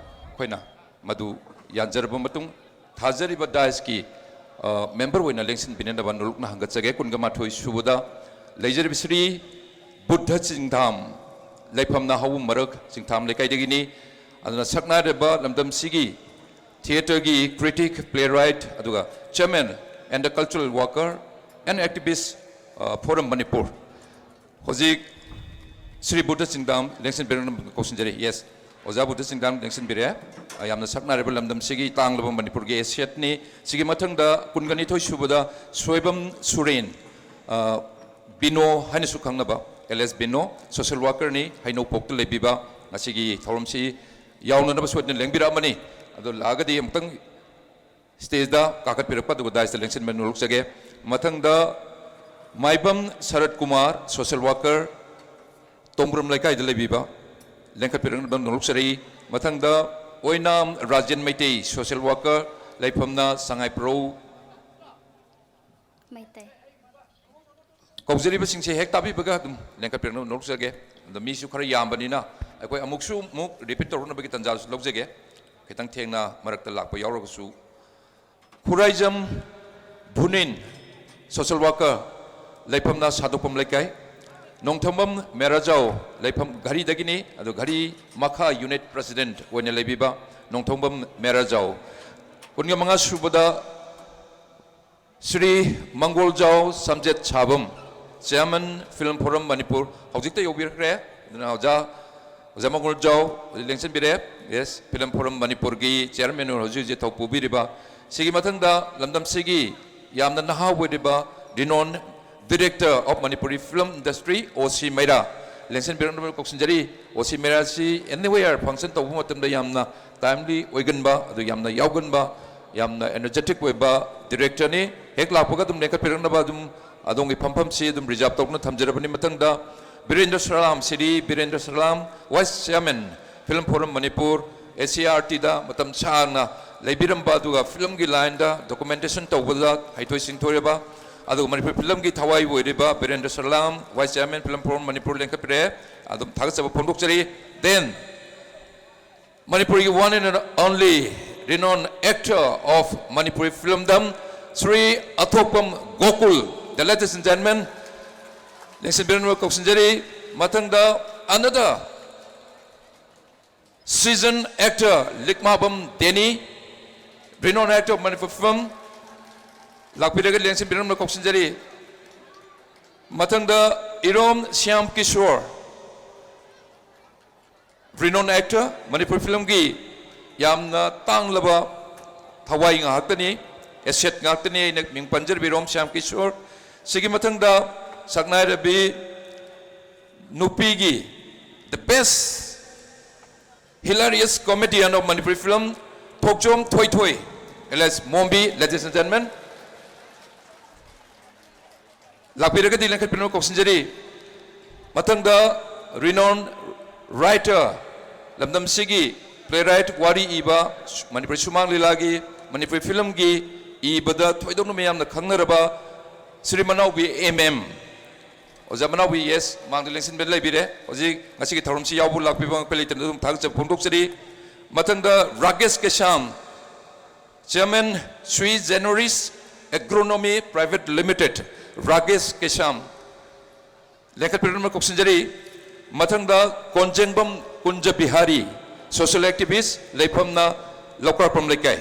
ꯑꯩꯈꯣꯏꯅ ꯃꯗꯨ ꯌꯥꯟꯖꯔꯕ ꯃꯇꯨꯡ, ꯊꯥꯖꯔꯤꯕ daisꯀꯤ, ꯑ, member ꯑꯣꯏꯅ ꯂꯦꯡꯁꯤꯟꯕꯤꯅꯅꯕ ꯅꯣꯂꯨꯛꯅ ꯍꯪꯒꯠꯆꯒꯦ꯫ ꯀꯨꯟꯒ ꯃꯥꯊꯣꯏ ꯁꯨꯕꯗ ꯂꯩꯖꯔꯤꯕ ꯁ꯭ꯔꯤ ꯕꯨꯙ ꯆꯤꯡꯊꯥꯝ, ꯂꯩꯐꯝꯅ ꯍꯧꯕ ꯃꯔꯛ, ꯆꯤꯡꯊꯥꯝ ꯂꯩꯀꯥꯏꯗꯒꯤꯅꯤ꯫ ꯑꯗꯨꯅ ꯁꯛꯅꯥꯏꯔꯕ ꯂꯝꯗꯝꯁꯤꯒꯤ theatreꯒꯤ critic, playwright, ꯑꯗꯨꯒ chairman and a cultural worker and activist, ꯑ, for Manipur꯫ ꯍꯧꯖꯤꯛ ꯁ꯭ꯔꯤ ꯕꯨꯙ ꯆꯤꯡꯊꯥꯝ ꯂꯦꯡꯁꯤꯟꯕꯤꯔꯛꯅꯕ ꯀꯧꯁꯤꯟꯖꯔꯤ꯫ Yes, ꯑꯣꯖꯥ ꯕꯨꯙ ꯆꯤꯡꯊꯥꯝ ꯂꯦꯡꯁꯤꯟꯕꯤꯔꯦ꯫ ꯑ, ꯌꯥꯝꯅ ꯁꯛꯅꯔꯤꯕ ꯂꯝꯗꯝꯁꯤꯒꯤ ꯇꯥꯡꯂꯕ ꯃꯅꯤꯄꯨꯔꯒꯤ assetꯅꯤ꯫ ꯁꯤꯒꯤ ꯃꯊꯪꯗ ꯀꯨꯟꯒ ꯅꯤꯊꯣꯏ ꯁꯨꯕꯗ ꯁꯣꯏꯕꯝ ꯁꯨꯔꯦꯟ, ꯑ, ꯕꯤꯅꯣ ꯍꯥꯏꯅꯁꯨ ꯈꯪꯅꯕ, alias ꯕꯤꯅꯣ, social workerꯅꯤ, ꯍꯩꯅꯧꯄꯣꯛꯇ ꯂꯩꯕꯤꯕ, ꯉꯁꯤꯒꯤ ꯊꯧꯔꯝꯁꯤ ꯌꯥꯎꯅꯅꯕ ꯁꯣꯏꯗꯅ ꯂꯦꯡꯕꯤꯔꯛꯑꯃꯅꯤ꯫ ꯑꯗꯣ ꯂꯥꯛꯑꯒꯗꯤ ꯑꯃꯨꯛꯇꯪ stageꯗ ꯀꯥꯈꯠꯄꯤꯔꯛꯄ, ꯑꯗꯨꯒ daisꯇ ꯂꯦꯡꯁꯤꯟꯕ ꯅꯣꯂꯨꯛꯆꯒꯦ꯫ ꯃꯊꯪꯗ ꯃꯥꯏꯕꯝ ꯁꯔꯠ ꯀꯨꯃꯥꯔ, social worker, ꯇꯣꯡꯕ꯭ꯔꯝ ꯂꯩꯀꯥꯏꯗ ꯂꯩꯕꯤꯕ, ꯂꯦꯡꯈꯠꯄꯤꯔꯛꯅꯕ ꯅꯣꯂꯨꯛꯆꯔꯤ꯫ ꯃꯊꯪꯗ ꯑꯣꯏꯅꯥꯝ ꯔꯥꯖꯦꯟ ꯃꯩꯇꯩ, social worker, ꯂꯩꯐꯝꯅ ꯁꯉꯥꯏꯄ꯭ꯔꯧ꯫ ꯃꯩꯇꯩ꯫ ꯀꯧꯖꯔꯤꯕꯁꯤꯡꯁꯦ ꯍꯦꯛ ꯇꯥꯕꯤꯕꯒ ꯑꯗꯨꯝ ꯂꯦꯡꯈꯠꯄꯤꯔꯛꯅꯕ ꯅꯣꯂꯨꯛꯆꯒꯦ꯫ ꯑꯗꯣ ꯃꯤꯁꯨ ꯈꯔ ꯌꯥꯝꯕꯅꯤꯅ ꯑꯩꯈꯣꯏ ꯑꯃꯨꯛꯁꯨ ꯑꯃꯨꯛ repeat ꯇꯧꯔꯛꯅꯕꯒꯤ ꯇꯥꯟꯖꯥꯁꯨ ꯂꯧꯖꯒꯦ꯫ ꯈꯤꯇꯪ ꯊꯦꯡꯅ ꯃꯔꯛꯇ ꯂꯥꯛꯄ ꯌꯥꯎꯔꯒꯁꯨ꯫ ꯈꯨꯔꯥꯏꯖꯝ ꯚꯨꯅꯤꯟ, social worker, ꯂꯩꯐꯝꯅ ꯁꯥꯗꯣꯛꯄꯝ ꯂꯩꯀꯥꯏ꯫ ꯅꯣꯡꯊꯣꯝꯕꯝ ꯃꯦꯔꯥꯖꯥꯎ, ꯂꯩꯐꯝ ꯘꯔꯤꯗꯒꯤꯅꯤ, ꯑꯗꯣ ꯘꯔꯤ ꯃꯈꯥ unit president ꯑꯣꯏꯅ ꯂꯩꯕꯤꯕ ꯅꯣꯡꯊꯣꯝꯕꯝ ꯃꯦꯔꯥꯖꯥꯎ꯫ ꯀꯨꯟꯒ ꯃꯉꯥ ꯁꯨꯕꯗ Shri ꯃꯪꯒꯣꯜꯖꯥꯎ ꯁꯝꯖꯦꯠ ꯁꯥꯕꯝ, chairman Film Forum Manipur, ꯍꯧꯖꯤꯛꯇ ꯌꯧꯕꯤꯔꯛꯈ꯭ꯔꯦ꯫ ꯑꯗꯨꯅ ꯑꯣꯖꯥ, ꯑꯣꯖꯥ ꯃꯪꯒꯣꯜꯖꯥꯎ ꯍꯧꯖꯤꯛ ꯂꯦꯡꯁꯤꯟꯕꯤꯔꯦ꯫ Yes, Film Forum ꯃꯅꯤꯄꯨꯔꯒꯤ chairman ꯑꯣꯏꯅ ꯍꯧꯖꯤꯛ ꯍꯧꯖꯤꯛ ꯊꯧ ꯄꯨꯕꯤꯔꯤꯕ꯫ ꯁꯤꯒꯤ ꯃꯊꯪꯗ ꯂꯝꯗꯝꯁꯤꯒꯤ ꯌꯥꯝꯅ ꯅꯍꯥ ꯑꯣꯏꯔꯤꯕ renowned director of Manipuri film industry, ꯑꯣ ꯁꯤ ꯃꯩꯔꯥ, ꯂꯦꯡꯁꯤꯟꯕꯤꯔꯛꯅꯕ ꯀꯧꯁꯤꯟꯖꯔꯤ꯫ ꯑꯣ ꯁꯤ ꯃꯩꯔꯥꯁꯤ anywhere function ꯇꯧꯕ ꯃꯇꯝꯗ ꯌꯥꯝꯅ timely ꯑꯣꯏꯒꯟꯕ, ꯑꯗꯨ ꯌꯥꯝꯅ ꯌꯥꯎꯒꯟꯕ, ꯌꯥꯝꯅ energetic ꯑꯣꯏꯕ directorꯅꯤ꯫ ꯍꯦꯛ ꯂꯥꯛꯄꯒ ꯑꯗꯨꯝ ꯂꯦꯡꯈꯠꯄꯤꯔꯛꯅꯕ ꯑꯗꯨꯝ ꯑꯗꯣꯝꯒꯤ ꯐꯝꯐꯝꯁꯤ ꯑꯗꯨꯝ reserve ꯇꯧꯗꯨꯅ ꯊꯝꯖꯔꯕꯅꯤ꯫ ꯃꯊꯪꯗ ꯕꯤꯔꯦꯟꯗ꯭ꯔ ꯁꯂꯥꯝ, ꯁꯤꯔꯤ ꯕꯤꯔꯦꯟꯗ꯭ꯔ ꯁꯂꯥꯝ, Vice Chairman, Film Forum Manipur, A C R T ꯗ ꯃꯇꯝ ꯁꯥꯡꯅ ꯂꯩꯕꯤꯔꯝꯕ, ꯑꯗꯨꯒ ꯐꯤꯂꯝꯒꯤ ꯂꯥꯏꯟꯗ documentation ꯇꯧꯕꯗ ꯍꯩꯊꯣꯏ ꯁꯤꯡꯊꯣꯏꯔꯕ, ꯑꯗꯨꯒ ꯃꯅꯤꯄꯨꯔ ꯐꯤꯂꯝꯒꯤ ꯊꯋꯥꯏꯕꯨ ꯑꯣꯏꯔꯤꯕ ꯕꯤꯔꯦꯟꯗ꯭ꯔ ꯁꯂꯥꯝ, Vice Chairman, Film Forum Manipur ꯂꯦꯡꯈꯠꯄꯤꯔꯦ꯫ ꯑꯗꯨꯝ ꯊꯥꯒꯠꯆꯕ ꯐꯣꯡꯗꯣꯛꯆꯔꯤ꯫ Then, ꯃꯅꯤꯄꯨꯔꯒꯤ one and only renowned actor of Manipuri filmdom, Shri Athokpam Gokul, the ladies and gentlemen, ꯂꯦꯡꯁꯤꯟꯕꯤꯔꯝꯅꯕ ꯀꯧꯁꯤꯟꯖꯔꯤ꯫ ꯃꯊꯪꯗ, another seasoned actor, ꯂꯤꯛꯃꯥꯕꯝ ꯗꯦꯅꯤ, renowned actor of Manipur film, ꯂꯥꯛꯄꯤꯔꯒ ꯂꯦꯡꯁꯤꯟꯕꯤꯔꯝꯅꯕ ꯀꯧꯁꯤꯟꯖꯔꯤ꯫ ꯃꯊꯪꯗ, ꯏꯔꯣꯝ ꯁ꯭ꯌꯥꯝ ꯀꯤꯁꯣꯔ, renowned actor, ꯃꯅꯤꯄꯨꯔ ꯐꯤꯂꯝꯒꯤ ꯌꯥꯝꯅ ꯇꯥꯡꯂꯕ ꯊꯋꯥꯏ ꯉꯥꯛꯇꯅꯤ, asset ꯉꯥꯛꯇꯅꯤ꯫ ꯑꯩꯅ ꯃꯤꯡ ꯄꯟꯖꯔꯤꯕ ꯏꯔꯣꯝ ꯁ꯭ꯌꯥꯝ ꯀꯤꯁꯣꯔ꯫ ꯁꯤꯒꯤ ꯃꯊꯪꯗ ꯁꯛꯅꯥꯏꯔꯕꯤ ꯅꯨꯄꯤꯒꯤ the best hilarious comedian of Manipuri film, Thokchom ꯊꯣꯏꯊꯣꯏ, alias ꯃꯣꯝꯕꯤ, ladies and gentlemen꯫ ꯂꯥꯛꯄꯤꯔꯒꯗꯤ ꯂꯦꯡꯈꯠꯄꯤꯅꯕ ꯀꯧꯁꯤꯟꯖꯔꯤ꯫ ꯃꯊꯪꯗ, renowned writer, ꯂꯝꯗꯝꯁꯤꯒꯤ playwright, ꯋꯥꯔꯤ ꯏꯕ, ꯃꯅꯤꯄꯨꯔꯤ ꯁꯨꯃꯥꯡ ꯂꯤꯂꯥꯒꯤ, ꯃꯅꯤꯄꯨꯔꯤ ꯐꯤꯂꯝꯒꯤ ꯏꯕꯗ ꯊꯣꯏꯗꯣꯛꯅ ꯃꯤꯌꯥꯝꯅ ꯈꯪꯅꯔꯕ ꯁ꯭ꯔꯤ ꯃꯅꯥꯎꯕꯤ ꯑꯦꯝ ꯑꯦꯝ꯫ ꯑꯣꯖꯥ ꯃꯅꯥꯎꯕꯤ, yes, ꯃꯥꯡꯗ ꯂꯦꯡꯁꯤꯟꯕ ꯂꯩꯕꯤꯔꯦ꯫ ꯍꯧꯖꯤꯛ ꯉꯁꯤꯒꯤ ꯊꯧꯔꯝꯁꯤ ꯌꯥꯎꯕ ꯂꯥꯛꯄꯤꯕ ꯉꯛꯄ ꯂꯩꯇꯅ ꯑꯗꯨꯝ ꯊꯥꯒꯠꯆꯕ ꯐꯣꯡꯗꯣꯛꯆꯔꯤ꯫ ꯃꯊꯪꯗ, Rakesh ꯀꯦꯁꯥꯝ, Chairman, Sui Generis Agronomy Private Limited, Rakesh ꯀꯦꯁꯥꯝ, ꯂꯦꯡꯈꯠꯄꯤꯔꯛꯅꯕ ꯀꯧꯁꯤꯟꯖꯔꯤ꯫ ꯃꯊꯪꯗ, ꯀꯣꯟꯖꯦꯡꯕꯝ ꯀꯨꯟꯖ ꯕꯤꯍꯥꯔꯤ, social activist, ꯂꯩꯐꯝꯅ ꯂꯧꯀꯥꯔꯄꯝ ꯂꯩꯀꯥꯏ꯫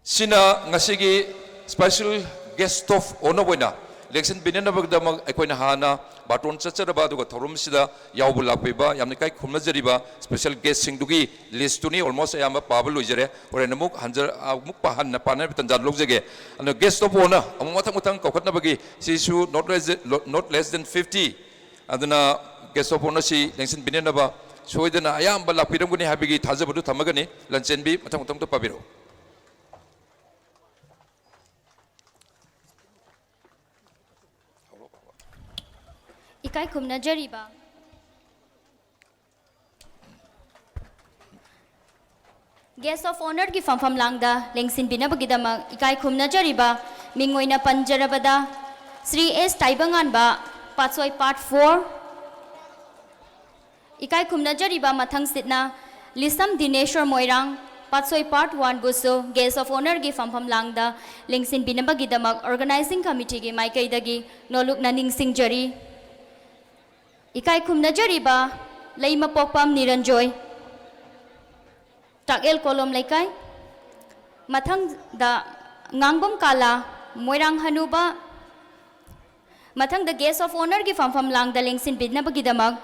ꯁꯤꯅ ꯉꯁꯤꯒꯤ special guest of honour ꯑꯣꯏꯅ ꯂꯦꯡꯁꯤꯟꯕꯤꯅꯅꯕꯒꯤꯗꯃꯛ ꯑꯩꯈꯣꯏꯅ ꯍꯥꯟꯅ ꯕꯥꯇꯣꯟ ꯆꯠꯆꯔꯕ, ꯑꯗꯨꯒ ꯊꯧꯔꯝꯁꯤꯗ ꯌꯥꯎꯕ ꯂꯥꯛꯄꯤꯕ ꯌꯥꯝꯅ ꯏꯀꯥꯏ ꯈꯨꯝꯅꯖꯔꯤꯕ special guestꯁꯤꯡꯗꯨꯒꯤ listꯇꯨꯅꯤ꯫ Almost ꯑꯌꯥꯝꯕ ꯄꯥꯕ ꯂꯣꯏꯖꯔꯦ꯫ ꯍꯣꯔꯦꯟ ꯑꯃꯨꯛ ꯍꯟꯖ-, ꯑꯃꯨꯛ ꯄꯥꯍꯟꯅ ꯄꯥꯅꯕ ꯇꯥꯟꯖꯥ ꯂꯧꯖꯒꯦ꯫ ꯑꯗꯨꯅ guest of honour ꯑꯃꯨꯛ ꯃꯊꯪ ꯃꯊꯪ ꯀꯧꯈꯠꯅꯕꯒꯤ ꯁꯤꯁꯨ not less, not less than fifty꯫ ꯑꯗꯨꯅ guest of honourꯁꯤ ꯂꯦꯡꯁꯤꯟꯕꯤꯅꯅꯕ ꯁꯣꯏꯗꯅ ꯑꯌꯥꯝꯕ ꯂꯥꯛꯄꯤꯔꯝꯒꯅꯤ ꯍꯥꯏꯕꯒꯤ ꯊꯥꯖꯕꯗꯨ ꯊꯝꯃꯒꯅꯤ꯫ ꯂꯟꯆꯦꯟꯕꯤ, ꯃꯊꯪ ꯃꯊꯪꯗ ꯄꯥꯕꯤꯔꯛꯎ꯫ ꯏꯀꯥꯏ ꯈꯨꯝꯅꯖꯔꯤꯕ Guest of Honourꯒꯤ ꯐꯝꯐꯝ ꯂꯥꯡꯗ ꯂꯦꯡꯁꯤꯟꯕꯤꯅꯕꯒꯤꯗꯃꯛ ꯏꯀꯥꯏ ꯈꯨꯝꯅꯖꯔꯤꯕ ꯃꯤꯡ ꯑꯣꯏꯅ ꯄꯟꯖꯔꯕꯗ ꯁ꯭ꯔꯤ ꯑꯦꯁ ꯇꯥꯏꯕꯪꯉꯥꯟꯕ, ꯄꯥꯠꯁꯣꯏ Part four꯫ ꯏꯀꯥꯏ ꯈꯨꯝꯅꯖꯔꯤꯕ ꯃꯊꯪꯁꯤꯠꯅ ꯂꯤꯁꯝ ꯗꯤꯅꯦꯁꯣꯔ ꯃꯣꯏꯔꯥꯡ, ꯄꯥꯠꯁꯣꯏ Part Oneꯕꯨꯁꯨ Guest of Honourꯒꯤ ꯐꯝꯐꯝ ꯂꯥꯡꯗ ꯂꯦꯡꯁꯤꯟꯕꯤꯅꯕꯒꯤꯗꯃꯛ Organising Committeeꯒꯤ ꯃꯥꯏꯀꯩꯗꯒꯤ ꯅꯣꯂꯨꯛꯅ ꯅꯤꯡꯁꯤꯡꯖꯔꯤ꯫ ꯏꯀꯥꯏ ꯈꯨꯝꯅꯖꯔꯤꯕ ꯂꯩꯃꯄꯣꯛꯄꯝ ꯅꯤꯔꯟꯖꯣꯏ, ꯇꯥꯛꯑꯦꯜ ꯀꯣꯂꯣꯝ ꯂꯩꯀꯥꯏ꯫ ꯃꯊꯪꯗ ꯉꯥꯡꯕꯝ ꯀꯥꯂꯥ, ꯃꯣꯏꯔꯥꯡ ꯍꯅꯨꯕ꯫ ꯃꯊꯪꯗ Guest of Honourꯒꯤ ꯐꯝꯐꯝ ꯂꯥꯡꯗ ꯂꯦꯡꯁꯤꯟꯕꯤꯅꯕꯒꯤꯗꯃꯛ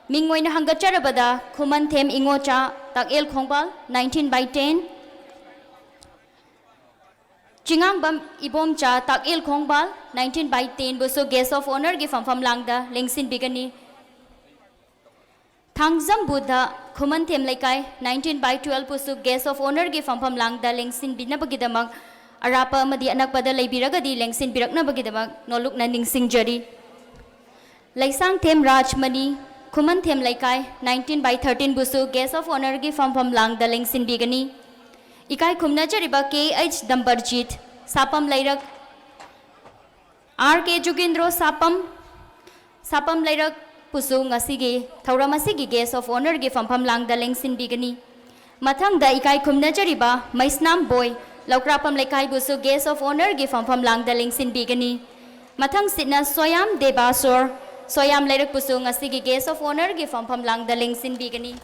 ꯃꯤꯡ ꯑꯣꯏꯅ ꯍꯪꯒꯠꯆꯔꯕꯗ ꯈꯨꯃꯟꯊꯦꯝ ꯏꯉꯣꯆꯥ, ꯇꯥꯛꯑꯦꯜ ꯈꯣꯡꯕꯥꯜ, nineteen by ten꯫ ꯆꯤꯉꯥꯡꯕꯝ Ibomcha, ꯇꯥꯛꯑꯦꯜ ꯈꯣꯡꯕꯥꯜ, nineteen by tenꯕꯨꯁꯨ Guest of Honourꯒꯤ ꯐꯝꯐꯝ ꯂꯥꯡꯗ ꯂꯦꯡꯁꯤꯟꯕꯤꯒꯅꯤ꯫ ꯊꯥꯡꯖꯝ ꯕꯨꯙ, ꯈꯨꯃꯟꯊꯦꯝ ꯂꯩꯀꯥꯏ, nineteen by twelveꯕꯨꯁꯨ Guest of Honourꯒꯤ ꯐꯝꯐꯝ ꯂꯥꯡꯗ ꯂꯦꯡꯁꯤꯟꯕꯤꯅꯕꯒꯤꯗꯃꯛ ꯑꯔꯥꯞꯄ ꯑꯃꯗꯤ ꯑꯅꯛꯄꯗ ꯂꯩꯕꯤꯔꯒꯗꯤ ꯂꯦꯡꯁꯤꯟꯕꯤꯔꯛꯅꯕꯒꯤꯗꯃꯛ ꯅꯣꯂꯨꯛꯅ ꯅꯤꯡꯁꯤꯡꯖꯔꯤ꯫ ꯂꯩꯁꯥꯡꯊꯦꯝ ꯔꯥꯖꯃꯅꯤ, ꯈꯨꯃꯟꯊꯦꯝ ꯂꯩꯀꯥꯏ, nineteen by thirteenꯕꯨꯁꯨ Guest of Honourꯒꯤ ꯐꯝꯐꯝ ꯂꯥꯡꯗ ꯂꯦꯡꯁꯤꯟꯕꯤꯒꯅꯤ꯫ ꯏꯀꯥꯏ ꯈꯨꯝꯅꯖꯔꯤꯕ ꯀꯦ ꯑꯩꯆ ꯗꯝꯕꯔꯖꯤꯠ, ꯁꯥꯄꯝ ꯂꯩꯔꯛ, ꯑꯥꯔ ꯀꯦ ꯖꯨꯒꯦꯟꯗ꯭ꯔꯣ, ꯁꯥꯄꯝ, ꯁꯥꯄꯝ ꯂꯩꯔꯛꯄꯨꯁꯨ ꯉꯁꯤꯒꯤ ꯊꯧꯔꯝ ꯑꯁꯤꯒꯤ Guest of Honourꯒꯤ ꯐꯝꯐꯝ ꯂꯥꯡꯗ ꯂꯦꯡꯁꯤꯟꯕꯤꯒꯅꯤ꯫ ꯃꯊꯪꯗ ꯏꯀꯥꯏ ꯈꯨꯝꯅꯖꯔꯤꯕ ꯃꯩꯁꯅꯥꯝ ꯕꯣꯏ, ꯂꯧꯀ꯭ꯔꯥꯛꯄꯝ ꯂꯩꯀꯥꯏꯕꯨꯁꯨ Guest of Honourꯒꯤ ꯐꯝꯐꯝ ꯂꯥꯡꯗ ꯂꯦꯡꯁꯤꯟꯕꯤꯒꯅꯤ꯫ ꯃꯊꯪꯁꯤꯠꯅ ꯁꯣꯌꯥꯝ ꯗꯦꯕꯥꯁꯣꯔ, ꯁꯣꯌꯥꯝ ꯂꯩꯔꯛꯄꯨꯁꯨ ꯉꯁꯤꯒꯤ Guest of Honourꯒꯤ ꯐꯝꯐꯝ ꯂꯥꯡꯗ ꯂꯦꯡꯁꯤꯟꯕꯤꯒꯅꯤ꯫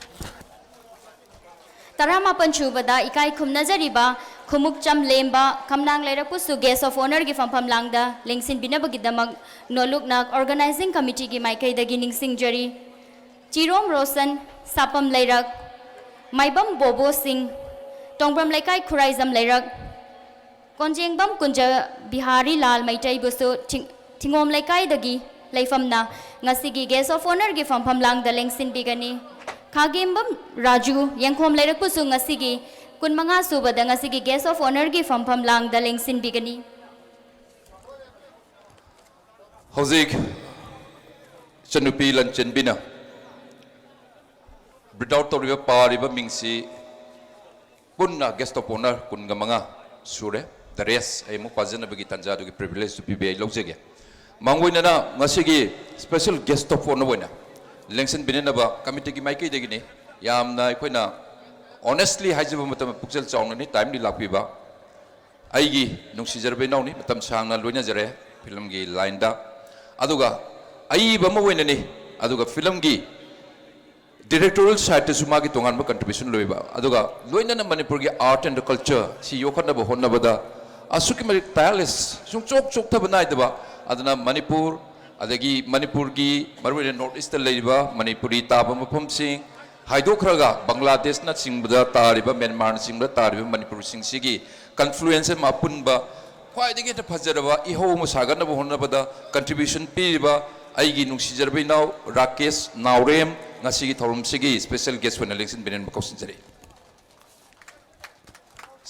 ꯇꯔꯥꯃꯥꯄꯟ ꯁꯨꯕꯗ ꯏꯀꯥꯏ ꯈꯨꯝꯅꯖꯔꯤꯕ ꯈꯨꯃꯨꯛꯆꯝ ꯂꯦꯝꯕ, ꯈꯝꯅꯥꯡ ꯂꯩꯔꯛꯄꯨꯁꯨ Guest of Honourꯒꯤ ꯐꯝꯐꯝ ꯂꯥꯡꯗ ꯂꯦꯡꯁꯤꯟꯕꯤꯅꯕꯒꯤꯗꯃꯛ ꯅꯣꯂꯨꯛꯅ Organising Committeeꯒꯤ ꯃꯥꯏꯀꯩꯗꯒꯤ ꯅꯤꯡꯁꯤꯡꯖꯔꯤ꯫ ꯆꯤꯔꯣꯝ ꯔꯣꯁꯟ, ꯁꯥꯄꯝ ꯂꯩꯔꯛ, ꯃꯥꯏꯕꯝ ꯕꯣꯕꯣ ꯁꯤꯡ, ꯇꯣꯡꯕ꯭ꯔꯝ ꯂꯩꯀꯥꯏ, ꯈꯨꯔꯥꯏꯖꯝ ꯂꯩꯔꯛ, ꯀꯣꯟꯖꯦꯡꯕꯝ ꯀꯨꯟꯖ ꯕꯤꯍꯥꯔꯤ ꯂꯥꯜ ꯃꯩꯇꯩꯕꯨꯁꯨ ꯊꯤꯡ-, ꯊꯤꯡꯒꯣꯝ ꯂꯩꯀꯥꯏꯗꯒꯤ ꯂꯩꯐꯝꯅ ꯉꯁꯤꯒꯤ Guest of Honourꯒꯤ ꯐꯝꯐꯝ ꯂꯥꯡꯗ ꯂꯦꯡꯁꯤꯟꯕꯤꯒꯅꯤ꯫ ꯈꯥꯒꯦꯝꯕꯝ ꯔꯥꯖꯨ, ꯌꯦꯡꯈꯣꯝ ꯂꯩꯔꯛꯄꯨꯁꯨ ꯉꯁꯤꯒꯤ ꯀꯨꯟꯃꯉꯥ ꯁꯨꯕꯗ ꯉꯁꯤꯒꯤ Guest of Honourꯒꯤ ꯐꯝꯐꯝ ꯂꯥꯡꯗ ꯂꯦꯡꯁꯤꯟꯕꯤꯒꯅꯤ꯫ ꯍꯧꯖꯤꯛ ꯏꯆꯟꯅꯨꯄꯤ ꯂꯟꯆꯦꯟꯕꯤꯅ read out ꯇꯧꯔꯤꯕ, ꯄꯥꯔꯤꯕ ꯃꯤꯡꯁꯤ ꯄꯨꯟꯅ guest of honour ꯀꯨꯟꯒ ꯃꯉꯥ ꯁꯨꯔꯦ꯫ The rest ꯑꯩ ꯑꯃꯨꯛ ꯄꯥꯖꯅꯕꯒꯤ ꯇꯥꯟꯖꯥꯗꯨꯒꯤ privilege ꯇꯨ ꯄꯤꯕ ꯑꯩ ꯂꯧꯖꯒꯦ꯫ ꯃꯥꯡꯑꯣꯏꯅꯅ ꯉꯁꯤꯒꯤ special guest of honour ꯑꯣꯏꯅ ꯂꯦꯡꯁꯤꯟꯕꯤꯅꯅꯕ committee ꯒꯤ ꯃꯥꯏꯀꯩꯗꯒꯤꯅꯤ꯫ ꯌꯥꯝꯅ ꯑꯩꯈꯣꯏꯅ honestly ꯍꯥꯏꯖꯕ ꯃꯇꯝꯗ ꯄꯨꯛꯆꯦꯜ ꯆꯥꯎꯅꯅꯤ timely ꯂꯥꯛꯄꯤꯕ꯫ ꯑꯩꯒꯤ ꯅꯨꯡꯁꯤꯖꯔꯕ ꯏꯅꯥꯎꯅꯤ, ꯃꯇꯝ ꯁꯥꯡꯅ ꯂꯣꯏꯅꯖꯔꯦ film ꯒꯤ line ꯗ꯫ ꯑꯗꯨꯒ ꯑꯏꯕ ꯑꯃ ꯑꯣꯏꯅꯅꯤ, ꯑꯗꯨꯒ film ꯒꯤ directorial side ꯇꯁꯨ ꯃꯥꯒꯤ ꯇꯣꯉꯥꯟꯕ contribution ꯂꯩꯕ, ꯑꯗꯨꯒ ꯂꯣꯏꯅꯅ ꯃꯅꯤꯄꯨꯔꯒꯤ art and culture ꯁꯤ ꯌꯣꯛꯈꯠꯅꯕ ꯍꯣꯠꯅꯕꯗ ꯑꯁꯨꯛꯀꯤ ꯃꯇꯤꯛ tireless, ꯁꯨꯡꯆꯣꯛ ꯆꯣꯛꯊꯕ ꯅꯥꯏꯗꯕ, ꯑꯗꯨꯅ ꯃꯅꯤꯄꯨꯔ, ꯑꯗꯒꯤ ꯃꯅꯤꯄꯨꯔꯒꯤ ꯃꯔꯨꯑꯣꯏꯅ North East ꯇ ꯂꯩꯔꯤꯕ ꯃꯅꯤꯄꯨꯔꯤ ꯇꯥꯕ ꯃꯐꯝꯁꯤꯡ ꯍꯥꯏꯗꯣꯛꯈ꯭ꯔꯒ ꯕꯪꯒ꯭ꯂꯥꯗꯦꯁꯅꯆꯤꯡꯕꯗ ꯇꯥꯔꯤꯕ, ꯃ꯭ꯌꯥꯟꯃꯥꯔꯅꯆꯤꯡꯕꯗ ꯇꯥꯔꯤꯕ ꯃꯅꯤꯄꯨꯔꯁꯤꯡꯁꯤꯒꯤ confluence ꯑꯃ ꯑꯄꯨꯟꯕ ꯈ꯭ꯋꯥꯏꯗꯒꯤ ꯍꯦꯟꯅ ꯐꯖꯔꯕ ꯏꯍꯧ ꯑꯃ ꯁꯥꯒꯠꯅꯕ ꯍꯣꯠꯅꯕꯗ contribution ꯄꯤꯔꯤꯕ ꯑꯩꯒꯤ ꯅꯨꯡꯁꯤꯖꯔꯕ ꯏꯅꯥꯎ ꯔꯥꯀꯦꯁ ꯅꯥꯎꯔꯦꯝ ꯉꯁꯤꯒꯤ ꯊꯧꯔꯝꯁꯤꯒꯤ special guest ꯑꯣꯏꯅ ꯂꯦꯡꯁꯤꯟꯕꯤꯅꯕ ꯀꯧꯁꯤꯟꯖꯔꯤ꯫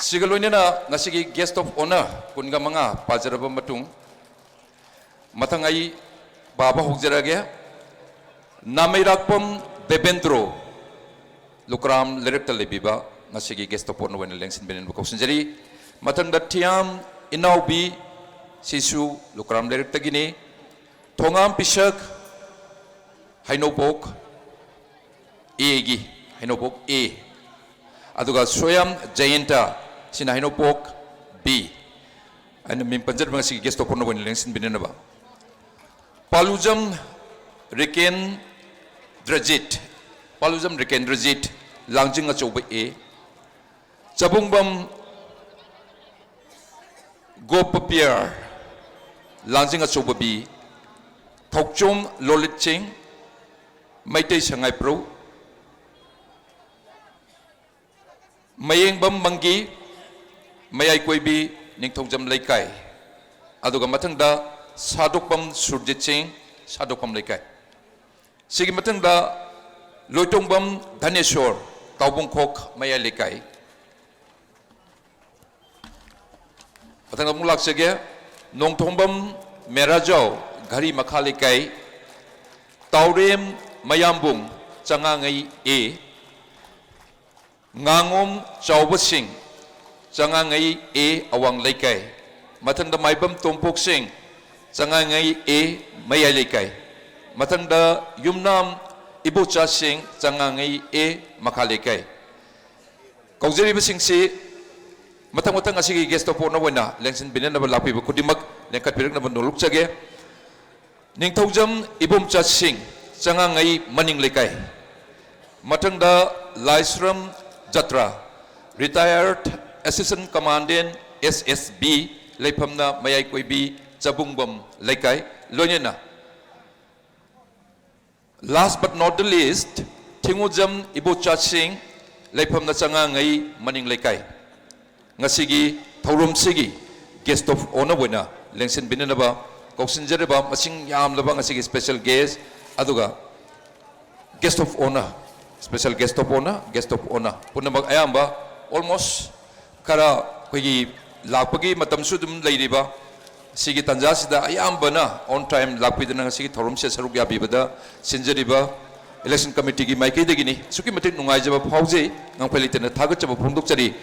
ꯁꯤꯒ ꯂꯣꯏꯅꯅ ꯉꯁꯤꯒꯤ guest of honour ꯀꯨꯟꯒ ꯃꯉꯥ ꯄꯥꯖꯔꯕ ꯃꯇꯨꯡ, ꯃꯊꯪ ꯑꯩ ꯄꯥꯕ ꯍꯧꯖꯔꯒꯦ꯫ ꯅꯥꯃꯩꯔꯥꯛꯄꯝ ꯗꯦꯕꯦꯟꯗ꯭ꯔꯣ, ꯂꯨꯀ꯭ꯔꯥꯝ ꯂꯩꯔꯛꯇ ꯂꯩꯕꯤꯕ, ꯉꯁꯤꯒꯤ guest of honour ꯑꯣꯏꯅ ꯂꯦꯡꯁꯤꯟꯕꯤꯅꯕ ꯀꯧꯁꯤꯟꯖꯔꯤ꯫ ꯃꯊꯪꯗ ꯊꯤꯌꯥꯝ ꯏꯅꯥꯎꯕꯤ, ꯁꯤꯁꯨ ꯂꯨꯀ꯭ꯔꯥꯝ ꯂꯩꯔꯛꯇꯒꯤꯅꯤ꯫ ꯊꯣꯉꯥꯝ ꯄꯤꯁꯛ, ꯍꯩꯅꯧꯄꯣꯛ A ꯒꯤ, ꯍꯩꯅꯧꯄꯣꯛ A꯫ ꯑꯗꯨꯒ ꯁꯣꯌꯥꯝ ꯖꯌꯟꯇ, ꯁꯤꯅ ꯍꯩꯅꯧꯄꯣꯛ B꯫ ꯑꯩꯅ ꯃꯤꯡ ꯄꯟꯖꯔꯤꯕ ꯉꯁꯤꯒꯤ guest of honour ꯑꯣꯏꯅ ꯂꯦꯡꯁꯤꯟꯕꯤꯅꯅꯕ꯫ ꯄꯥꯂꯨꯖꯝ ꯔꯤꯀꯦꯟꯗ꯭ꯔꯖꯤꯠ, ꯄꯥꯂꯨꯖꯝ ꯔꯤꯀꯦꯟꯗ꯭ꯔꯖꯤꯠ, ꯂꯥꯡꯖꯤꯡ ꯑꯆꯧꯕ A꯫ ꯆꯕꯨꯡꯕꯝ ꯒꯣꯄꯄꯤꯌꯔ, ꯂꯥꯡꯖꯤꯡ ꯑꯆꯧꯕ B꯫ ꯊꯧꯆꯣꯝ ꯂꯣꯂꯤꯠ ꯁꯤꯡ, ꯃꯩꯇꯩ ꯁꯉꯥꯏꯄ꯭ꯔꯧ꯫ ꯃꯌꯦꯡꯕꯝ ꯃꯪꯒꯤ, ꯃꯌꯥꯏ ꯀꯣꯏꯕꯤ, ꯅꯤꯡꯊꯧꯖꯝ ꯂꯩꯀꯥꯏ꯫ ꯑꯗꯨꯒ ꯃꯊꯪꯗ ꯁꯥꯗꯣꯛꯄꯝ ꯁꯨꯔꯖꯤꯠ ꯁꯤꯡ, ꯁꯥꯗꯣꯛꯄꯝ ꯂꯩꯀꯥꯏ꯫ ꯁꯤꯒꯤ ꯃꯊꯪꯗ ꯂꯣꯏꯇꯣꯡꯕꯝ ꯙꯅꯦꯁꯣꯔ, ꯇꯥꯎꯕꯨꯡꯈꯣꯛ ꯃꯌꯥꯏ ꯂꯩꯀꯥꯏ꯫ ꯃꯊꯪꯗ ꯑꯃꯨꯛ ꯂꯥꯛꯆꯒꯦ꯫ ꯅꯣꯡꯊꯣꯡꯕꯝ ꯃꯦꯔꯥꯖꯥꯎ, ꯘꯔꯤ ꯃꯈꯥ ꯂꯩꯀꯥꯏ꯫ ꯇꯥꯎꯔꯦꯝ ꯃꯌꯥꯝꯕꯨꯡ, ꯆꯉꯥꯉꯩ ꯑꯦ꯫ ꯉꯥꯉꯣꯝ ꯆꯥꯎꯕꯁꯤꯡ, ꯆꯉꯥꯉꯩ ꯑꯦ, ꯑꯋꯥꯡ ꯂꯩꯀꯥꯏ꯫ ꯃꯊꯪꯗ ꯃꯥꯏꯕꯝ ꯇꯣꯝꯄꯣꯛꯁꯤꯡ, ꯆꯉꯥꯉꯩ ꯑꯦ, ꯃꯌꯥꯏ ꯂꯩꯀꯥꯏ꯫ ꯃꯊꯪꯗ ꯌꯨꯝꯅꯥꯝ ꯏꯕꯣꯆꯥꯁꯤꯡ, ꯆꯉꯥꯉꯩ ꯑꯦ, ꯃꯈꯥ ꯂꯩꯀꯥꯏ꯫ ꯀꯧꯖꯔꯤꯕꯁꯤꯡꯁꯤ ꯃꯊꯪ ꯃꯊꯪ ꯑꯁꯤꯒꯤ guest of honour ꯑꯣꯏꯅ ꯂꯦꯡꯁꯤꯟꯕꯤꯅꯅꯕ ꯂꯥꯛꯄꯤꯕ ꯈꯨꯗꯤꯡꯃꯛ ꯂꯦꯡꯈꯠꯄꯤꯔꯛꯅꯕ ꯅꯣꯜꯂꯨꯛꯆꯒꯦ꯫ ꯅꯤꯡꯊꯧꯖꯝ ꯏꯕꯣꯝꯆꯥ ꯁꯤꯡ, ꯆꯉꯥꯉꯩ ꯃꯅꯤꯡ ꯂꯩꯀꯥꯏ꯫ ꯃꯊꯪꯗ ꯂꯥꯏꯁ꯭ꯔꯝ ꯖꯇ꯭ꯔꯥ, retired assistant commandant S S B, ꯂꯩꯐꯝꯅ ꯃꯌꯥꯏ ꯀꯣꯏꯕꯤ ꯆꯕꯨꯡꯕꯝ ꯂꯩꯀꯥꯏ, ꯂꯣꯏꯅꯅ last but not the least, ꯊꯤꯡꯉꯨꯖꯝ Ibocha ꯁꯤꯡ, ꯂꯩꯐꯝꯅ ꯆꯉꯥꯉꯩ ꯃꯅꯤꯡ ꯂꯩꯀꯥꯏ꯫ ꯉꯁꯤꯒꯤ ꯊꯧꯔꯝꯁꯤꯒꯤ guest of honour ꯑꯣꯏꯅ ꯂꯦꯡꯁꯤꯟꯕꯤꯅꯅꯕ ꯀꯧꯁꯤꯟꯖꯔꯤꯕ ꯃꯁꯤꯡ ꯌꯥꯝꯂꯕ ꯉꯁꯤꯒꯤ special guest, ꯑꯗꯨꯒ guest of honour, special guest of honour, guest of honour ꯄꯨꯝꯅꯃꯛ ꯑꯌꯥꯝꯕ almost ꯈꯔ ꯑꯩꯈꯣꯏꯒꯤ ꯂꯥꯛꯄꯒꯤ ꯃꯇꯝꯁꯨ ꯑꯗꯨꯝ ꯂꯩꯔꯤꯕ, ꯁꯤꯒꯤ ꯇꯥꯟꯖꯥꯁꯤꯗ ꯑꯌꯥꯝꯕꯅ on time ꯂꯥꯛꯄꯤꯗꯨꯅ ꯉꯁꯤꯒꯤ ꯊꯧꯔꯝꯁꯤꯗ ꯁꯔꯨꯛ ꯌꯥꯕꯤꯕꯗ ꯁꯤꯟꯖꯔꯤꯕ election committeeꯒꯤ ꯃꯥꯏꯀꯩꯗꯒꯤꯅꯤ꯫ ꯑꯁꯨꯛꯀꯤ ꯃꯇꯤꯛ ꯅꯨꯡꯉꯥꯏꯖꯕ ꯐꯥꯎꯖꯩ꯫ ꯉꯝꯈꯩ ꯂꯩꯇꯅ ꯊꯥꯒꯠꯆꯕ ꯐꯣꯡꯗꯣꯛꯆꯔꯤ꯫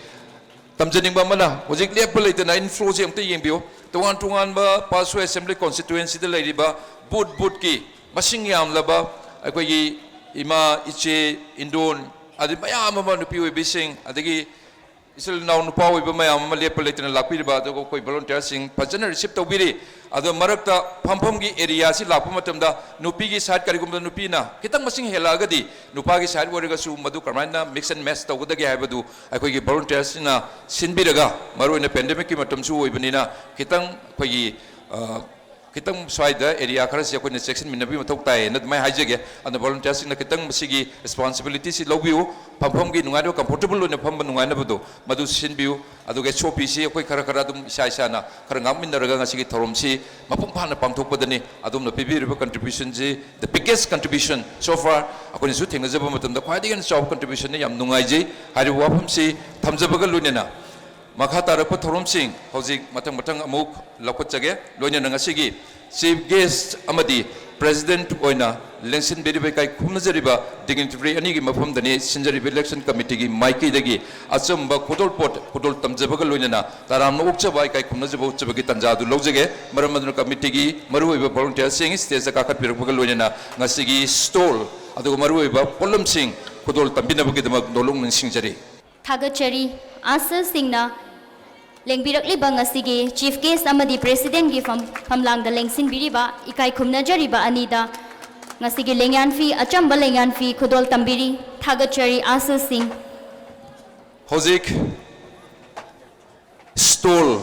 ꯇꯝꯖꯅꯤꯡꯕ ꯑꯃꯅ, ꯍꯧꯖꯤꯛ ꯂꯦꯞꯄ ꯂꯩꯇꯅ inflowꯁꯤ ꯑꯝꯇ ꯌꯦꯡꯕꯤꯌꯨ꯫ ꯇꯣꯉꯥꯟ ꯇꯣꯉꯥꯟꯕ ꯄꯥꯁꯣꯏ assembly constituencyꯗ ꯂꯩꯔꯤꯕ booth boothꯀꯤ ꯃꯁꯤꯡ ꯌꯥꯝꯂꯕ ꯑꯩꯈꯣꯏꯒꯤ ꯏꯃꯥ, ꯏꯆꯦ, ꯏꯟꯗꯣꯟ, ꯑꯗꯩ ꯃꯌꯥꯝ ꯑꯃ, ꯅꯨꯄꯤ ꯑꯣꯏꯕꯤꯁꯤꯡ, ꯑꯗꯒꯤ ꯏꯆꯤꯜ ꯏꯅꯥꯎ ꯅꯨꯄꯥ ꯑꯣꯏꯕ ꯃꯌꯥꯝ ꯑꯃ ꯂꯦꯞꯄ ꯂꯩꯇꯅ ꯂꯥꯛꯄꯤꯔꯤꯕ, ꯑꯗꯨꯒ ꯑꯩꯈꯣꯏ volunteerꯁꯤꯡ ꯐꯖꯅ receive ꯇꯧꯕꯤꯔꯤ꯫ ꯑꯗꯣ ꯃꯔꯛꯇ ꯐꯝꯐꯝꯒꯤ areaꯁꯤ ꯂꯥꯛꯄ ꯃꯇꯝꯗ ꯅꯨꯄꯤꯒꯤ side, ꯀꯔꯤꯒꯨꯝꯕ ꯅꯨꯄꯤꯅ ꯈꯤꯇꯪ ꯃꯁꯤꯡ ꯍꯦꯜꯂꯛꯑꯒꯗꯤ ꯅꯨꯄꯥꯒꯤ side ꯑꯣꯏꯔꯒꯁꯨ ꯃꯗꯨ ꯀꯔꯝꯍꯥꯏꯅ mix and match ꯇꯧꯒꯗꯒꯦ ꯍꯥꯏꯕꯗꯨ ꯑꯩꯈꯣꯏꯒꯤ volunteerꯁꯤꯡꯅ ꯁꯤꯟꯕꯤꯔꯒ, ꯃꯔꯨꯑꯣꯏꯅ pandemicꯀꯤ ꯃꯇꯝꯁꯨ ꯑꯣꯏꯕꯅꯤꯅ, ꯈꯤꯇꯪ ꯑꯩꯈꯣꯏꯒꯤ, ꯑ, ꯈꯤꯇꯪ ꯁ꯭ꯋꯥꯏꯗ area ꯈꯔꯁꯤ ꯑꯩꯈꯣꯏꯅ ꯆꯦꯛꯁꯤꯟꯃꯤꯟꯅꯕꯒꯤ ꯃꯊꯧ ꯇꯥꯏꯌꯦꯅ ꯑꯗꯨꯃꯥꯏꯅ ꯍꯥꯏꯖꯒꯦ꯫ ꯑꯗꯨꯅ volunteerꯁꯤꯡꯅ ꯈꯤꯇꯪ ꯃꯁꯤꯒꯤ responsibilityꯁꯤ ꯂꯧꯕꯤꯌꯨ꯫ ꯐꯝꯐꯝꯒꯤ ꯅꯨꯡꯉꯥꯏꯅꯕ, comfortable ꯑꯣꯏꯅ ꯐꯝꯕ ꯅꯨꯡꯉꯥꯏꯅꯕꯗꯣ ꯃꯗꯨ ꯁꯤꯟꯕꯤꯌꯨ꯫ ꯑꯗꯨꯒ SOPꯁꯤ ꯑꯩꯈꯣꯏ ꯈꯔ ꯈꯔ ꯑꯗꯨꯝ ꯏꯁꯥ ꯏꯁꯥꯅ ꯈꯔ ꯉꯥꯛꯃꯤꯟꯅꯔꯒ ꯉꯁꯤꯒꯤ ꯊꯧꯔꯝꯁꯤ ꯃꯄꯨꯡ ꯐꯥꯅ ꯄꯥꯡꯊꯣꯛꯄꯗꯅꯤ꯫ ꯑꯗꯣꯝꯅ ꯄꯤꯕꯤꯔꯤꯕ contributionꯁꯤ, the biggest contribution so far, ꯑꯩꯈꯣꯏꯅꯁꯨ ꯊꯦꯡꯅꯖꯕ ꯃꯇꯝꯗ ꯈ꯭ꯋꯥꯏꯗꯒꯤ ꯍꯦꯟꯅ ꯆꯥꯎꯕ contributionꯅꯤ꯫ ꯌꯥꯝ ꯅꯨꯡꯉꯥꯏꯖꯩ꯫ ꯍꯥꯏꯔꯤꯕ ꯋꯥꯐꯝꯁꯤ ꯊꯝꯖꯕꯒ ꯂꯣꯏꯅꯅ ꯃꯈꯥ ꯇꯥꯔꯛꯄ ꯊꯧꯔꯝꯁꯤꯡ ꯍꯧꯖꯤꯛ ꯃꯊꯪ ꯃꯊꯪ ꯑꯃꯨꯛ ꯂꯧꯈꯠꯆꯒꯦ꯫ ꯂꯣꯏꯅꯅ ꯉꯁꯤꯒꯤ chief guest ꯑꯃꯗꯤ President ꯑꯣꯏꯅ ꯂꯦꯡꯁꯤꯟꯕꯤꯔꯤꯕ ꯏꯀꯥꯏ ꯈꯨꯝꯅꯖꯔꯤꯕ dignitary ꯑꯅꯤꯒꯤ ꯃꯐꯝꯗꯅꯤ ꯁꯤꯟꯖꯔꯤꯕ election committeeꯒꯤ ꯃꯥꯏꯀꯩꯗꯒꯤ ꯑꯆꯝꯕ ꯈꯨꯗꯣꯜꯄꯣꯠ ꯈꯨꯗꯣꯜ ꯇꯝꯖꯕꯒ ꯂꯣꯏꯅꯅ ꯇꯔꯥꯝꯅ ꯑꯣꯛꯆꯕ ꯏꯀꯥꯏ ꯈꯨꯝꯅꯖꯕ ꯎꯠꯆꯕꯒꯤ ꯇꯥꯟꯖꯥ ꯑꯗꯨ ꯂꯧꯖꯒꯦ꯫ ꯃꯔꯝ ꯑꯗꯨꯅ committeeꯒꯤ ꯃꯔꯨꯑꯣꯏꯕ volunteerꯁꯤꯡ stageꯇ ꯀꯥꯈꯠꯄꯤꯔꯛꯄꯒ ꯂꯣꯏꯅꯅ ꯉꯁꯤꯒꯤ stall ꯑꯗꯨꯒ ꯃꯔꯨꯑꯣꯏꯕ ꯄꯣꯠꯂꯝꯁꯤꯡ ꯈꯨꯗꯣꯜ ꯇꯝꯕꯤꯅꯕꯒꯤꯗꯃꯛ ꯅꯣꯂꯨꯛ ꯅꯤꯡꯁꯤꯡꯖꯔꯤ꯫ ꯊꯥꯒꯠꯆꯔꯤ꯫ ꯑꯥꯁꯔꯁꯤꯡꯅ ꯂꯦꯡꯕꯤꯔꯛꯂꯤꯕ ꯉꯁꯤꯒꯤ chief guest ꯑꯃꯗꯤ presidentꯒꯤ ꯐꯝ ꯐꯝꯂꯥꯡꯗ ꯂꯦꯡꯁꯤꯟꯕꯤꯔꯤꯕ ꯏꯀꯥꯏ ꯈꯨꯝꯅꯖꯔꯤꯕ ꯑꯅꯤꯗ ꯉꯁꯤꯒꯤ ꯂꯦꯡꯌꯥꯟ ꯐꯤ, ꯑꯆꯝꯕ ꯂꯦꯡꯌꯥꯟ ꯐꯤ ꯈꯨꯗꯣꯜ ꯇꯝꯕꯤꯔꯤ꯫ ꯊꯥꯒꯠꯆꯔꯤ ꯑꯥꯁꯔꯁꯤꯡ꯫ ꯍꯧꯖꯤꯛ stall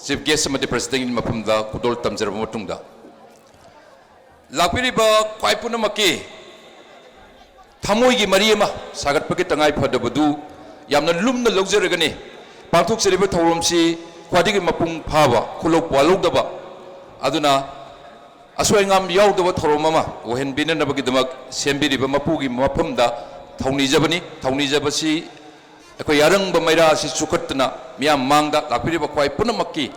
chief guest ꯑꯃꯗꯤ presidentꯒꯤ ꯃꯐꯝꯗ ꯈꯨꯗꯣꯜ ꯇꯝꯖꯔꯕ ꯃꯇꯨꯡꯗ, ꯂꯥꯛꯄꯤꯔꯤꯕ ꯈ꯭ꯋꯥꯏ ꯄꯨꯝꯅꯃꯛꯀꯤ ꯊꯃꯣꯏꯒꯤ ꯃꯔꯤ ꯑꯃ ꯁꯥꯒꯠꯄꯒꯤ ꯇꯉꯥꯏ ꯐꯗꯕꯗꯨ ꯌꯥꯝꯅ ꯂꯨꯝꯅ ꯂꯧꯖꯔꯒꯅꯤ꯫ ꯄꯥꯡꯊꯣꯛꯆꯔꯤꯕ ꯊꯧꯔꯝꯁꯤ ꯈ꯭ꯋꯥꯏꯗꯒꯤ ꯃꯄꯨꯡ ꯐꯥꯕ, ꯈꯨꯂꯧ ꯄꯥꯜꯍꯧꯗꯕ, ꯑꯗꯨꯅ ꯑꯁꯣꯏ ꯑꯉꯥꯝ ꯌꯥꯎꯗꯕ ꯊꯧꯔꯝ ꯑꯃ ꯑꯣꯏꯍꯟꯕꯤꯅꯅꯕꯒꯤꯗꯃꯛ ꯁꯦꯝꯕꯤꯔꯤꯕ ꯃꯄꯨꯒꯤ ꯃꯐꯝꯗ ꯊꯧꯅꯤꯖꯕꯅꯤ꯫ ꯊꯧꯅꯤꯖꯕꯁꯤ ꯑꯩꯈꯣꯏ ꯑꯔꯪꯕ ꯃꯩꯔꯥ ꯑꯁꯤ ꯆꯨꯈꯠꯇꯨꯅ ꯃꯤꯌꯥꯝ ꯃꯥꯡꯗ ꯂꯥꯛꯄꯤꯔꯤꯕ ꯈ꯭ꯋꯥꯏ ꯄꯨꯝꯅꯃꯛꯀꯤ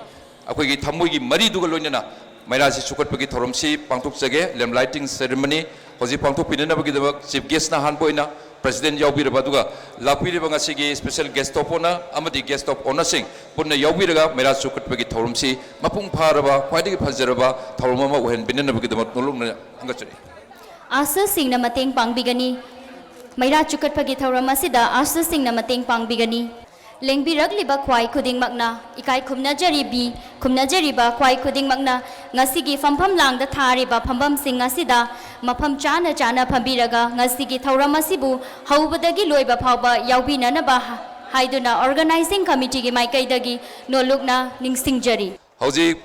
ꯑꯩꯈꯣꯏꯒꯤ ꯊꯃꯣꯏꯒꯤ ꯃꯔꯤꯗꯨꯒ ꯂꯣꯏꯅꯅ ꯃꯩꯔꯥꯁꯤ ꯆꯨꯈꯠꯄꯒꯤ ꯊꯧꯔꯝꯁꯤ ꯄꯥꯡꯊꯣꯛꯆꯒꯦ꯫ Lamp lighting ceremony ꯍꯧꯖꯤꯛ ꯄꯥꯡꯊꯣꯛꯄꯤꯅꯅꯕꯒꯤꯗꯃꯛ chief guestꯅ ꯑꯍꯥꯟꯕ ꯑꯣꯏꯅ president ꯌꯥꯎꯕꯤꯔꯕ, ꯑꯗꯨꯒ ꯂꯥꯛꯄꯤꯔꯤꯕ ꯉꯁꯤꯒꯤ special guest of honour ꯑꯃꯗꯤ guest of honourꯁꯤꯡ ꯄꯨꯟꯅ ꯌꯥꯎꯕꯤꯔꯒ ꯃꯩꯔꯥ ꯆꯨꯈꯠꯄꯒꯤ ꯊꯧꯔꯝꯁꯤ ꯃꯄꯨꯡ ꯐꯥꯔꯕ, ꯈ꯭ꯋꯥꯏꯗꯒꯤ ꯐꯖꯔꯕ ꯊꯧꯔꯝ ꯑꯃ ꯑꯣꯏꯍꯟꯕꯤꯅꯅꯕꯒꯤꯗꯃꯛ ꯅꯣꯂꯨꯛꯅ ꯍꯪꯒꯠꯆꯔꯤ꯫ ꯑꯥꯁꯔꯁꯤꯡꯅ ꯃꯇꯦꯡ ꯄꯥꯡꯕꯤꯒꯅꯤ꯫ ꯃꯩꯔꯥ ꯆꯨꯈꯠꯄꯒꯤ ꯊꯧꯔꯝ ꯑꯁꯤꯗ ꯑꯥꯁꯔꯁꯤꯡꯅ ꯃꯇꯦꯡ ꯄꯥꯡꯕꯤꯒꯅꯤ꯫ ꯂꯦꯡꯕꯤꯔꯛꯂꯤꯕ ꯈ꯭ꯋꯥꯏ ꯈꯨꯗꯤꯡꯃꯛꯅ ꯏꯀꯥꯏ ꯈꯨꯝꯅꯖꯔꯤꯕꯤ, ꯈꯨꯝꯅꯖꯔꯤꯕ ꯈ꯭ꯋꯥꯏ ꯈꯨꯗꯤꯡꯃꯛꯅ ꯉꯁꯤꯒꯤ ꯐꯝꯐꯝ ꯂꯥꯡꯗ ꯊꯥꯔꯤꯕ ꯐꯝꯐꯝꯁꯤꯡ ꯑꯁꯤꯗ ꯃꯐꯝ ꯆꯥꯅ ꯆꯥꯅ ꯐꯝꯕꯤꯔꯒ ꯉꯁꯤꯒꯤ ꯊꯧꯔꯝ ꯑꯁꯤꯕꯨ ꯍꯧꯕꯗꯒꯤ ꯂꯣꯏꯕ ꯐꯥꯎꯕ ꯌꯥꯎꯕꯤꯅꯅꯕ ꯍꯥꯏꯗꯨꯅ organizing committeeꯒꯤ ꯃꯥꯏꯀꯩꯗꯒꯤ ꯅꯣꯂꯨꯛꯅ ꯅꯤꯡꯁꯤꯡꯖꯔꯤ꯫ ꯍꯧꯖꯤꯛ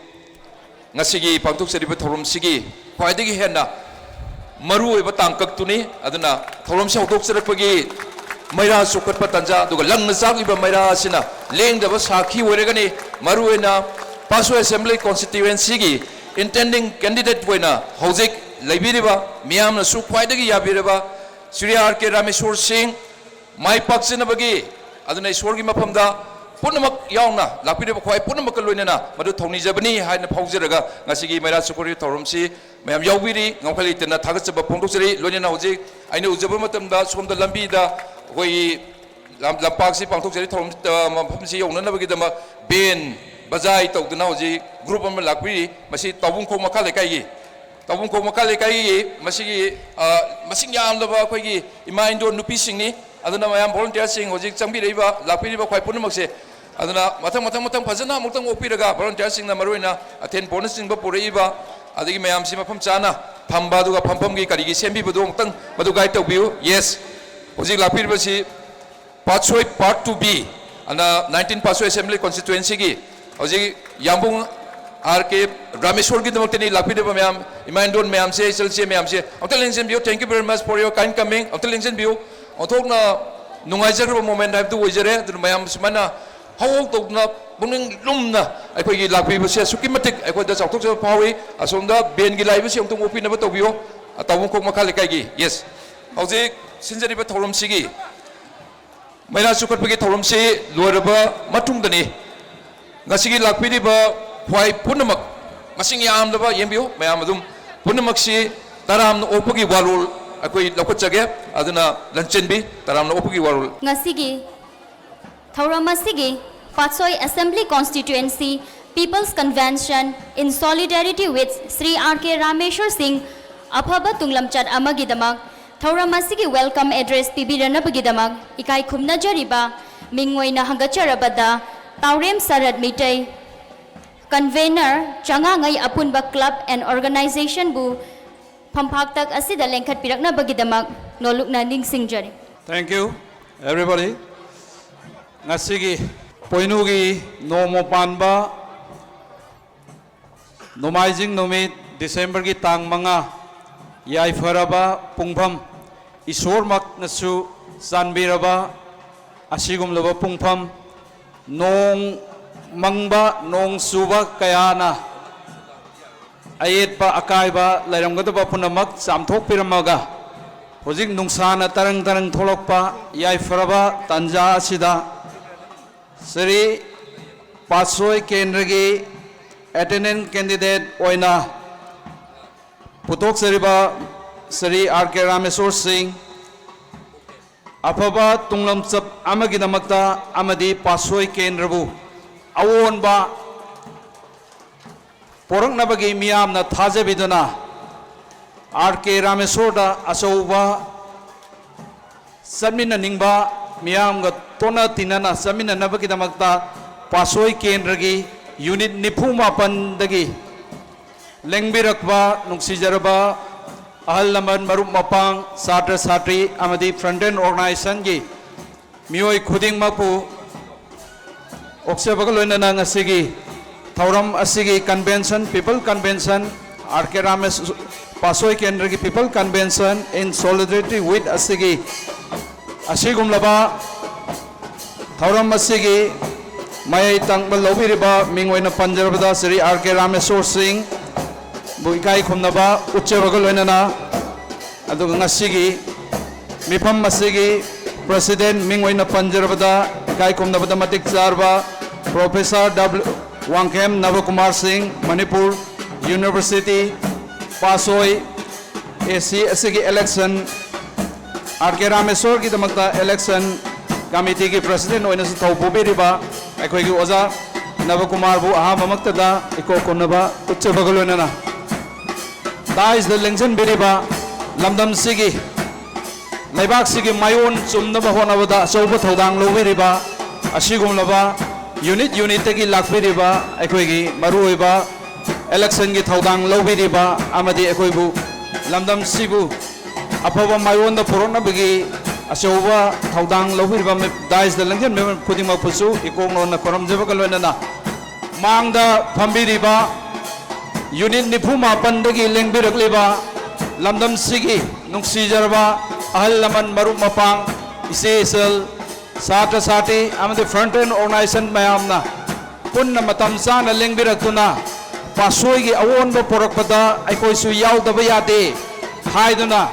ꯉꯁꯤꯒꯤ ꯄꯥꯡꯊꯣꯛꯆꯔꯤꯕ ꯊꯧꯔꯝꯁꯤꯒꯤ ꯈ꯭ꯋꯥꯏꯗꯒꯤ ꯍꯦꯟꯅ ꯃꯔꯨꯑꯣꯏꯕ ꯇꯥꯡꯀꯛꯇꯨꯅꯤ꯫ ꯑꯗꯨꯅ ꯊꯧꯔꯝꯁꯤ ꯍꯧꯗꯣꯛꯆꯔꯛꯄꯒꯤ ꯃꯩꯔꯥ ꯆꯨꯈꯠꯄ ꯇꯥꯟꯖꯥ, ꯑꯗꯨꯒ ꯂꯪꯅ ꯆꯥꯛꯂꯤꯕ ꯃꯩꯔꯥ ꯑꯁꯤꯅ ꯂꯦꯡꯗꯕ ꯁꯥꯈꯤ ꯑꯣꯏꯔꯒꯅꯤ꯫ ꯃꯔꯨꯑꯣꯏꯅ ꯄꯥꯁꯣ Assembly Constituencyꯒꯤ intending candidate ꯑꯣꯏꯅ ꯍꯧꯖꯤꯛ ꯂꯩꯕꯤꯔꯤꯕ ꯃꯤꯌꯥꯝꯅꯁꯨ ꯈ꯭ꯋꯥꯏꯗꯒꯤ ꯌꯥꯕꯤꯔꯕ ꯁ꯭ꯔꯤ ꯑꯥꯔ ꯀꯦ ꯔꯥꯃꯦꯁꯣꯔ ꯁꯤꯡ, ꯃꯥꯏ ꯄꯥꯛꯆꯅꯕꯒꯤ, ꯑꯗꯨꯅ ꯏꯁꯣꯔꯒꯤ ꯃꯐꯝꯗ ꯄꯨꯝꯅꯃꯛ ꯌꯥꯎꯅ ꯂꯥꯛꯄꯤꯔꯤꯕ ꯈ꯭ꯋꯥꯏ ꯄꯨꯝꯅꯃꯛꯀ ꯂꯣꯏꯅꯅ ꯃꯗꯨ ꯊꯧꯅꯤꯖꯕꯅꯤ ꯍꯥꯏꯅ ꯐꯥꯎꯖꯔꯒ, ꯉꯁꯤꯒꯤ ꯃꯩꯔꯥ ꯆꯨꯈꯠꯄꯒꯤ ꯊꯧꯔꯝꯁꯤ ꯃꯌꯥꯝ ꯌꯥꯎꯕꯤꯔꯤ, ꯉꯝꯈꯩ ꯂꯩꯇꯅ ꯊꯥꯒꯠꯆꯕ ꯐꯣꯡꯗꯣꯛꯆꯔꯤ꯫ ꯂꯣꯏꯅꯅ ꯍꯧꯖꯤꯛ ꯑꯩꯅ ꯎꯖꯕ ꯃꯇꯝꯗ ꯁꯣꯝꯗ ꯂꯝꯕꯤꯗ ꯑꯩꯈꯣꯏꯒꯤ ꯂꯝ-, ꯂꯝꯄꯥꯛꯁꯤ ꯄꯥꯡꯊꯣꯛꯆꯔꯤ ꯊꯧꯔꯝ, ꯑ, ꯃꯐꯝꯁꯤ ꯌꯧꯅꯅꯕꯒꯤꯗꯃꯛ ꯕꯦꯟ, ꯕꯖꯥꯏ ꯇꯧꯗꯨꯅ ꯍꯧꯖꯤꯛ ꯒ꯭ꯔꯨꯞ ꯑꯃ ꯂꯥꯛꯄꯤꯔꯤ꯫ ꯃꯁꯤ ꯇꯥꯎꯕꯨꯡꯈꯣꯛ ꯃꯈꯥ ꯂꯩꯀꯥꯏꯒꯤ ꯇꯥꯎꯕꯨꯡꯈꯣꯛ ꯃꯈꯥ ꯂꯩꯀꯥꯏꯒꯤ ꯃꯁꯤꯒꯤ, ꯑ, ꯃꯁꯤꯡ ꯌꯥꯝꯂꯕ ꯑꯩꯈꯣꯏꯒꯤ ꯏꯃꯥ ꯏꯟꯗꯣꯟ ꯅꯨꯄꯤꯁꯤꯡꯅꯤ꯫ ꯑꯗꯨꯅ ꯃꯌꯥꯝ ꯚꯣꯂꯨꯟꯇꯤꯌꯔꯁꯤꯡ ꯍꯧꯖꯤꯛ ꯆꯪꯕꯤꯔꯛꯏꯕ, ꯂꯥꯛꯄꯤꯔꯤꯕ ꯈ꯭ꯋꯥꯏ ꯄꯨꯝꯅꯃꯛꯁꯦ, ꯑꯗꯨꯅ ꯃꯊꯪ, ꯃꯊꯪ, ꯃꯊꯪ ꯐꯖꯅ ꯑꯃꯨꯛꯇꯪ ꯑꯣꯛꯄꯤꯔꯒ, ꯚꯣꯂꯨꯟꯇꯤꯌꯔꯁꯤꯡꯅ ꯃꯔꯨꯑꯣꯏꯅ ꯑꯊꯦꯟ ꯄꯣꯠꯅꯆꯤꯡꯕ ꯄꯨꯔꯛꯏꯕ, ꯑꯗꯒꯤ ꯃꯌꯥꯝꯁꯤ ꯃꯐꯝ ꯆꯥꯅ ꯊꯝꯕ, ꯑꯗꯨꯒ ꯐꯝꯐꯝꯒꯤ ꯀꯔꯤꯒꯤ ꯁꯦꯝꯕꯤꯕꯗꯣ ꯑꯃꯨꯛꯇꯪ ꯃꯗꯨ ꯒꯥꯏꯗ ꯇꯧꯕꯤꯌꯨ꯫ ꯌꯦꯁ, ꯍꯧꯖꯤꯛ ꯂꯥꯛꯄꯤꯔꯤꯕꯁꯤ ꯄꯥꯠꯁꯣꯏ Part two B, ꯑꯗꯨꯅ nineteen ꯄꯥꯠꯁꯣꯏ Assembly Constituencyꯒꯤ ꯍꯧꯖꯤꯛ ꯌꯥꯝꯕꯨꯡ R K ꯔꯥꯃꯦꯁꯣꯔꯒꯤꯗꯃꯛꯇꯅꯤ꯫ ꯂꯥꯛꯄꯤꯔꯤꯕ ꯃꯌꯥꯝ, ꯏꯃꯥ ꯏꯟꯗꯣꯟ ꯃꯌꯥꯝꯁꯦ, ꯏꯆꯜꯁꯦ ꯃꯌꯥꯝꯁꯦ ꯑꯃꯨꯛꯇ ꯂꯦꯡꯁꯤꯟꯕꯤꯌꯨ꯫ Thank you very much for your kind coming. ꯑꯃꯨꯛꯇ ꯂꯦꯡꯁꯤꯟꯕꯤꯌꯨ꯫ ꯑꯣꯟꯊꯣꯛꯅ ꯅꯨꯡꯉꯥꯏꯖꯈ꯭ꯔꯕ moment ꯍꯥꯏꯕꯗꯨ ꯑꯣꯏꯖꯔꯦ꯫ ꯑꯗꯨꯅ ꯃꯌꯥꯝ ꯁꯨꯃꯥꯏꯅ ꯍꯧꯍꯧ ꯇꯧꯗꯅ ꯄꯨꯛꯅꯤꯡ ꯂꯨꯝꯅ ꯑꯩꯈꯣꯏꯒꯤ ꯂꯥꯛꯄꯤꯕꯁꯦ ꯑꯁꯨꯛꯀꯤ ꯃꯇꯤꯛ ꯑꯩꯈꯣꯏꯗ ꯆꯥꯎꯊꯣꯛꯆꯕ ꯐꯥꯎꯏ꯫ ꯑꯁꯣꯝꯗ ꯕꯦꯟꯒꯤ ꯂꯥꯛꯏꯕꯁꯤ ꯑꯃꯨꯛꯇꯪ ꯑꯣꯛꯄꯤꯅꯕ ꯇꯧꯕꯤꯌꯨ꯫ ꯇꯥꯎꯕꯨꯡꯈꯣꯛ ꯃꯈꯥ ꯂꯩꯀꯥꯏꯒꯤ, ꯌꯦꯁ꯫ ꯍꯧꯖꯤꯛ ꯁꯤꯟꯖꯔꯤꯕ ꯊꯧꯔꯝꯁꯤꯒꯤ ꯃꯩꯔꯥ ꯆꯨꯈꯠꯄꯒꯤ ꯊꯧꯔꯝꯁꯤ ꯂꯣꯏꯔꯕ ꯃꯇꯨꯡꯗꯅꯤ꯫ ꯉꯁꯤꯒꯤ ꯂꯥꯛꯄꯤꯔꯤꯕ ꯈ꯭ꯋꯥꯏ ꯄꯨꯝꯅꯃꯛ, ꯃꯁꯤꯡ ꯌꯥꯝꯂꯕ, ꯌꯦꯡꯕꯤꯌꯨ ꯃꯌꯥꯝ ꯑꯗꯨꯝ, ꯄꯨꯝꯅꯃꯛꯁꯤ ꯇꯔꯥꯝꯅ ꯑꯣꯛꯄꯒꯤ ꯋꯥꯔꯣꯜ ꯑꯩꯈꯣꯏ ꯂꯧꯈꯠꯆꯒꯦ꯫ ꯑꯗꯨꯅ ꯂꯟꯆꯦꯟꯕꯤ, ꯇꯔꯥꯝꯅ ꯑꯣꯛꯄꯒꯤ ꯋꯥꯔꯣꯜ꯫ ꯉꯁꯤꯒꯤ ꯊꯧꯔꯝ ꯑꯁꯤꯒꯤ ꯄꯥꯠꯁꯣꯏ Assembly Constituency People's Convention in solidarity with Shri R K Rameshwar Singh ꯑꯐꯕ ꯇꯨꯡꯂꯝꯆꯠ ꯑꯃꯒꯤꯗꯃꯛ ꯊꯧꯔꯝ ꯑꯁꯤꯒꯤ welcome address ꯄꯤꯕꯤꯔꯅꯕꯒꯤꯗꯃꯛ ꯏꯀꯥꯏ ꯈꯨꯝꯅꯖꯔꯤꯕ ꯃꯤꯡ ꯑꯣꯏꯅ ꯍꯪꯒꯠꯆꯔꯕꯗ ꯇꯥꯎꯔꯦꯝ ꯁꯔꯠ ꯃꯤꯇꯩ, convener ꯆꯉꯥꯉꯩ ꯑꯄꯨꯟꯕ club and organizationꯕꯨ ꯐꯝꯐꯥꯛꯇꯛ ꯑꯁꯤꯗ ꯂꯦꯡꯈꯠꯄꯤꯔꯛꯅꯕꯒꯤꯗꯃꯛ ꯅꯣꯂꯨꯛꯅ ꯅꯤꯡꯁꯤꯡꯖꯔꯤ꯫ Thank you, everybody. ꯉꯁꯤꯒꯤ ꯄꯣꯏꯅꯨꯒꯤ ꯅꯣꯡꯃ ꯄꯥꯟꯕ ꯅꯣꯡꯃꯥꯏꯖꯤꯡ ꯅꯨꯃꯤꯠ, ꯗꯤꯁꯦꯝꯕꯔꯒꯤ ꯇꯥꯡ ꯃꯉꯥ, ꯌꯥꯏꯐꯔꯕ ꯄꯨꯡꯐꯝ, ꯏꯁꯣꯔꯃꯛꯅꯁꯨ ꯆꯥꯟꯕꯤꯔꯕ ꯑꯁꯤꯒꯨꯝꯂꯕ ꯄꯨꯡꯐꯝ, ꯅꯣꯡ ꯃꯪꯕ, ꯅꯣꯡ ꯆꯨꯕ ꯀꯌꯥꯅ ꯑꯌꯦꯠꯄ ꯑꯀꯥꯏꯕ ꯂꯩꯔꯝꯒꯗꯕ ꯄꯨꯝꯅꯃꯛ ꯆꯥꯝꯊꯣꯛꯄꯤꯔꯝꯃꯒ, ꯍꯧꯖꯤꯛ ꯅꯨꯡꯁꯥꯅ ꯇꯔꯪ ꯇꯔꯪ ꯊꯣꯛꯂꯛꯄ ꯌꯥꯏꯐꯔꯕ ꯇꯥꯟꯖꯥ ꯑꯁꯤꯗ ꯁ꯭ꯔꯤ ꯄꯥꯠꯁꯣꯏ ꯀꯦꯟꯗ꯭ꯔꯒꯤ ꯑꯦꯇꯦꯟꯗꯦꯟ ꯀꯦꯟꯗꯤꯗꯦꯠ ꯑꯣꯏꯅ ꯄꯨꯊꯣꯛꯆꯔꯤꯕ ꯁ꯭ꯔꯤ ꯑꯥꯔ ꯀꯦ ꯔꯥꯃꯦꯁꯣꯔ ꯁꯤꯡ, ꯑꯐꯕ ꯇꯨꯡꯂꯝꯆꯠ ꯑꯃꯒꯤꯗꯃꯛꯇ ꯑꯃꯗꯤ ꯄꯥꯠꯁꯣꯏ ꯀꯦꯟꯗ꯭ꯔꯕꯨ ꯑꯑꯣꯟꯕ ꯄꯣꯔꯛꯅꯕꯒꯤ ꯃꯤꯌꯥꯝꯅ ꯊꯥꯖꯕꯤꯗꯨꯅ ꯑꯥꯔ ꯀꯦ ꯔꯥꯃꯦꯁꯣꯔꯗ ꯑꯆꯧꯕ ꯆꯠꯃꯤꯟꯅꯅꯤꯡꯕ, ꯃꯤꯌꯥꯝꯒ ꯇꯣꯠꯅ ꯇꯤꯟꯅꯅ ꯆꯠꯃꯤꯟꯅꯅꯕꯒꯤꯗꯃꯛꯇ ꯄꯥꯠꯁꯣꯏ ꯀꯦꯟꯗ꯭ꯔꯒꯤ ꯌꯨꯅꯤꯠ ꯅꯤꯐꯨ ꯃꯥꯄꯟꯗꯒꯤ ꯂꯦꯡꯕꯤꯔꯛꯄ ꯅꯨꯡꯁꯤꯖꯔꯕ ꯑꯍꯜ ꯂꯃꯟ, ꯃꯔꯨꯞ ꯃꯄꯥꯡ, ꯁꯥꯇ꯭ꯔ ꯁꯥꯇ꯭ꯔꯤ ꯑꯃꯗꯤ ꯐ꯭ꯔꯟꯇꯦꯟ ꯑꯣꯔꯒꯅꯥꯏꯖꯦꯁꯟꯒꯤ ꯃꯤꯑꯣꯏ ꯈꯨꯗꯤꯡꯃꯛꯄꯨ ꯑꯣꯛꯆꯕꯒ ꯂꯣꯏꯅꯅ ꯉꯁꯤꯒꯤ ꯊꯧꯔꯝ ꯑꯁꯤꯒꯤ convention, People Convention, ꯑꯥꯔ ꯀꯦ ꯔꯥꯃꯦꯁ ꯄꯥꯠꯁꯣꯏ ꯀꯦꯟꯗ꯭ꯔꯒꯤ People Convention in solidarity with ꯑꯁꯤꯒꯤ ꯑꯁꯤꯒꯨꯝꯂꯕ ꯊꯧꯔꯝ ꯑꯁꯤꯒꯤ ꯃꯌꯥꯏ ꯇꯪꯕ ꯂꯧꯕꯤꯔꯤꯕ ꯃꯤꯡ ꯑꯣꯏꯅ ꯄꯟꯖꯔꯕꯗ ꯁ꯭ꯔꯤ ꯑꯥꯔ ꯀꯦ ꯔꯥꯃꯦꯁꯣꯔ ꯁꯤꯡꯕꯨ ꯏꯀꯥꯏ ꯈꯨꯝꯅꯕ ꯎꯠꯆꯕꯒ ꯂꯣꯏꯅꯅ, ꯑꯗꯨꯒ ꯉꯁꯤꯒꯤ ꯃꯤꯐꯝ ꯑꯁꯤꯒꯤ president ꯃꯤꯡ ꯑꯣꯏꯅ ꯄꯟꯖꯔꯕꯗ ꯏꯀꯥꯏ ꯈꯨꯝꯅꯕꯗ ꯃꯇꯤꯛ ꯆꯥꯔꯕ Professor W Wangkhem Nabakumar Singh, Manipur university ꯄꯥꯠꯁꯣꯏ ꯑꯦ ꯁꯤ ꯑꯁꯤꯒꯤ election, ꯑꯥꯔ ꯀꯦ ꯔꯥꯃꯦꯁꯣꯔꯒꯤꯗꯃꯛꯇ election committeeꯒꯤ president ꯑꯣꯏꯅꯁꯨ ꯊꯧ ꯄꯨꯕꯤꯔꯤꯕ ꯑꯩꯈꯣꯏꯒꯤ ꯑꯣꯖꯥ ꯅꯕꯀꯨꯃꯥꯔꯕꯨ ꯑꯍꯥꯟꯕꯃꯛꯇꯗ ꯏꯀꯣꯛ ꯀꯣꯟꯅꯕ ꯎꯠꯆꯕꯒ ꯂꯣꯏꯅꯅ, dais ꯗ ꯂꯦꯡꯁꯤꯟꯕꯤꯔꯤꯕ ꯂꯝꯗꯝꯁꯤꯒꯤ, ꯂꯩꯕꯥꯛꯁꯤꯒꯤ ꯃꯥꯏꯑꯣꯟ ꯆꯨꯝꯅꯕ ꯍꯣꯠꯅꯕꯗ ꯑꯆꯧꯕ ꯊꯧꯗꯥꯡ ꯂꯧꯕꯤꯔꯤꯕ ꯑꯁꯤꯒꯨꯝꯂꯕ unit unitꯇꯒꯤ ꯂꯥꯛꯄꯤꯔꯤꯕ ꯑꯩꯈꯣꯏꯒꯤ ꯃꯔꯨꯑꯣꯏꯕ electionꯒꯤ ꯊꯧꯗꯥꯡ ꯂꯧꯕꯤꯔꯤꯕ ꯑꯃꯗꯤ ꯑꯩꯈꯣꯏꯕꯨ, ꯂꯝꯗꯝꯁꯤꯕꯨ ꯑꯐꯕ ꯃꯥꯏꯑꯣꯟꯗ ꯄꯨꯔꯛꯅꯕꯒꯤ ꯑꯆꯧꯕ ꯊꯧꯗꯥꯡ ꯂꯧꯕꯤꯔꯤꯕ ꯃꯤ-, dais ꯗ ꯂꯦꯡꯁꯤꯟꯕ ꯈꯨꯗꯤꯡꯃꯛꯄꯨꯁꯨ ꯏꯀꯣꯛ ꯅꯣꯟꯅ ꯈꯨꯔꯨꯝꯖꯕꯒ ꯂꯣꯏꯅꯅ, ꯃꯥꯡꯗ ꯐꯝꯕꯤꯔꯤꯕ unit ꯅꯤꯐꯨ ꯃꯥꯄꯟꯗꯒꯤ ꯂꯦꯡꯕꯤꯔꯛꯂꯤꯕ ꯂꯝꯗꯝꯁꯤꯒꯤ ꯅꯨꯡꯁꯤꯖꯔꯕ ꯑꯍꯜ ꯂꯃꯟ, ꯃꯔꯨꯞ ꯃꯄꯥꯡ, ꯏꯆꯦ ꯏꯆꯜ, ꯁꯥꯇ꯭ꯔ ꯁꯥꯇ꯭ꯔꯤ ꯑꯃꯗꯤ frontline organization ꯃꯌꯥꯝꯅ ꯄꯨꯟꯅ ꯃꯇꯝ ꯆꯥꯅ ꯂꯦꯡꯕꯤꯔꯛꯇꯨꯅ ꯄꯥꯠꯁꯣꯏꯒꯤ ꯑꯑꯣꯟꯕ ꯄꯨꯔꯛꯄꯗ ꯑꯩꯈꯣꯏꯁꯨ ꯌꯥꯎꯗꯕ ꯌꯥꯗꯦ ꯍꯥꯏꯗꯨꯅ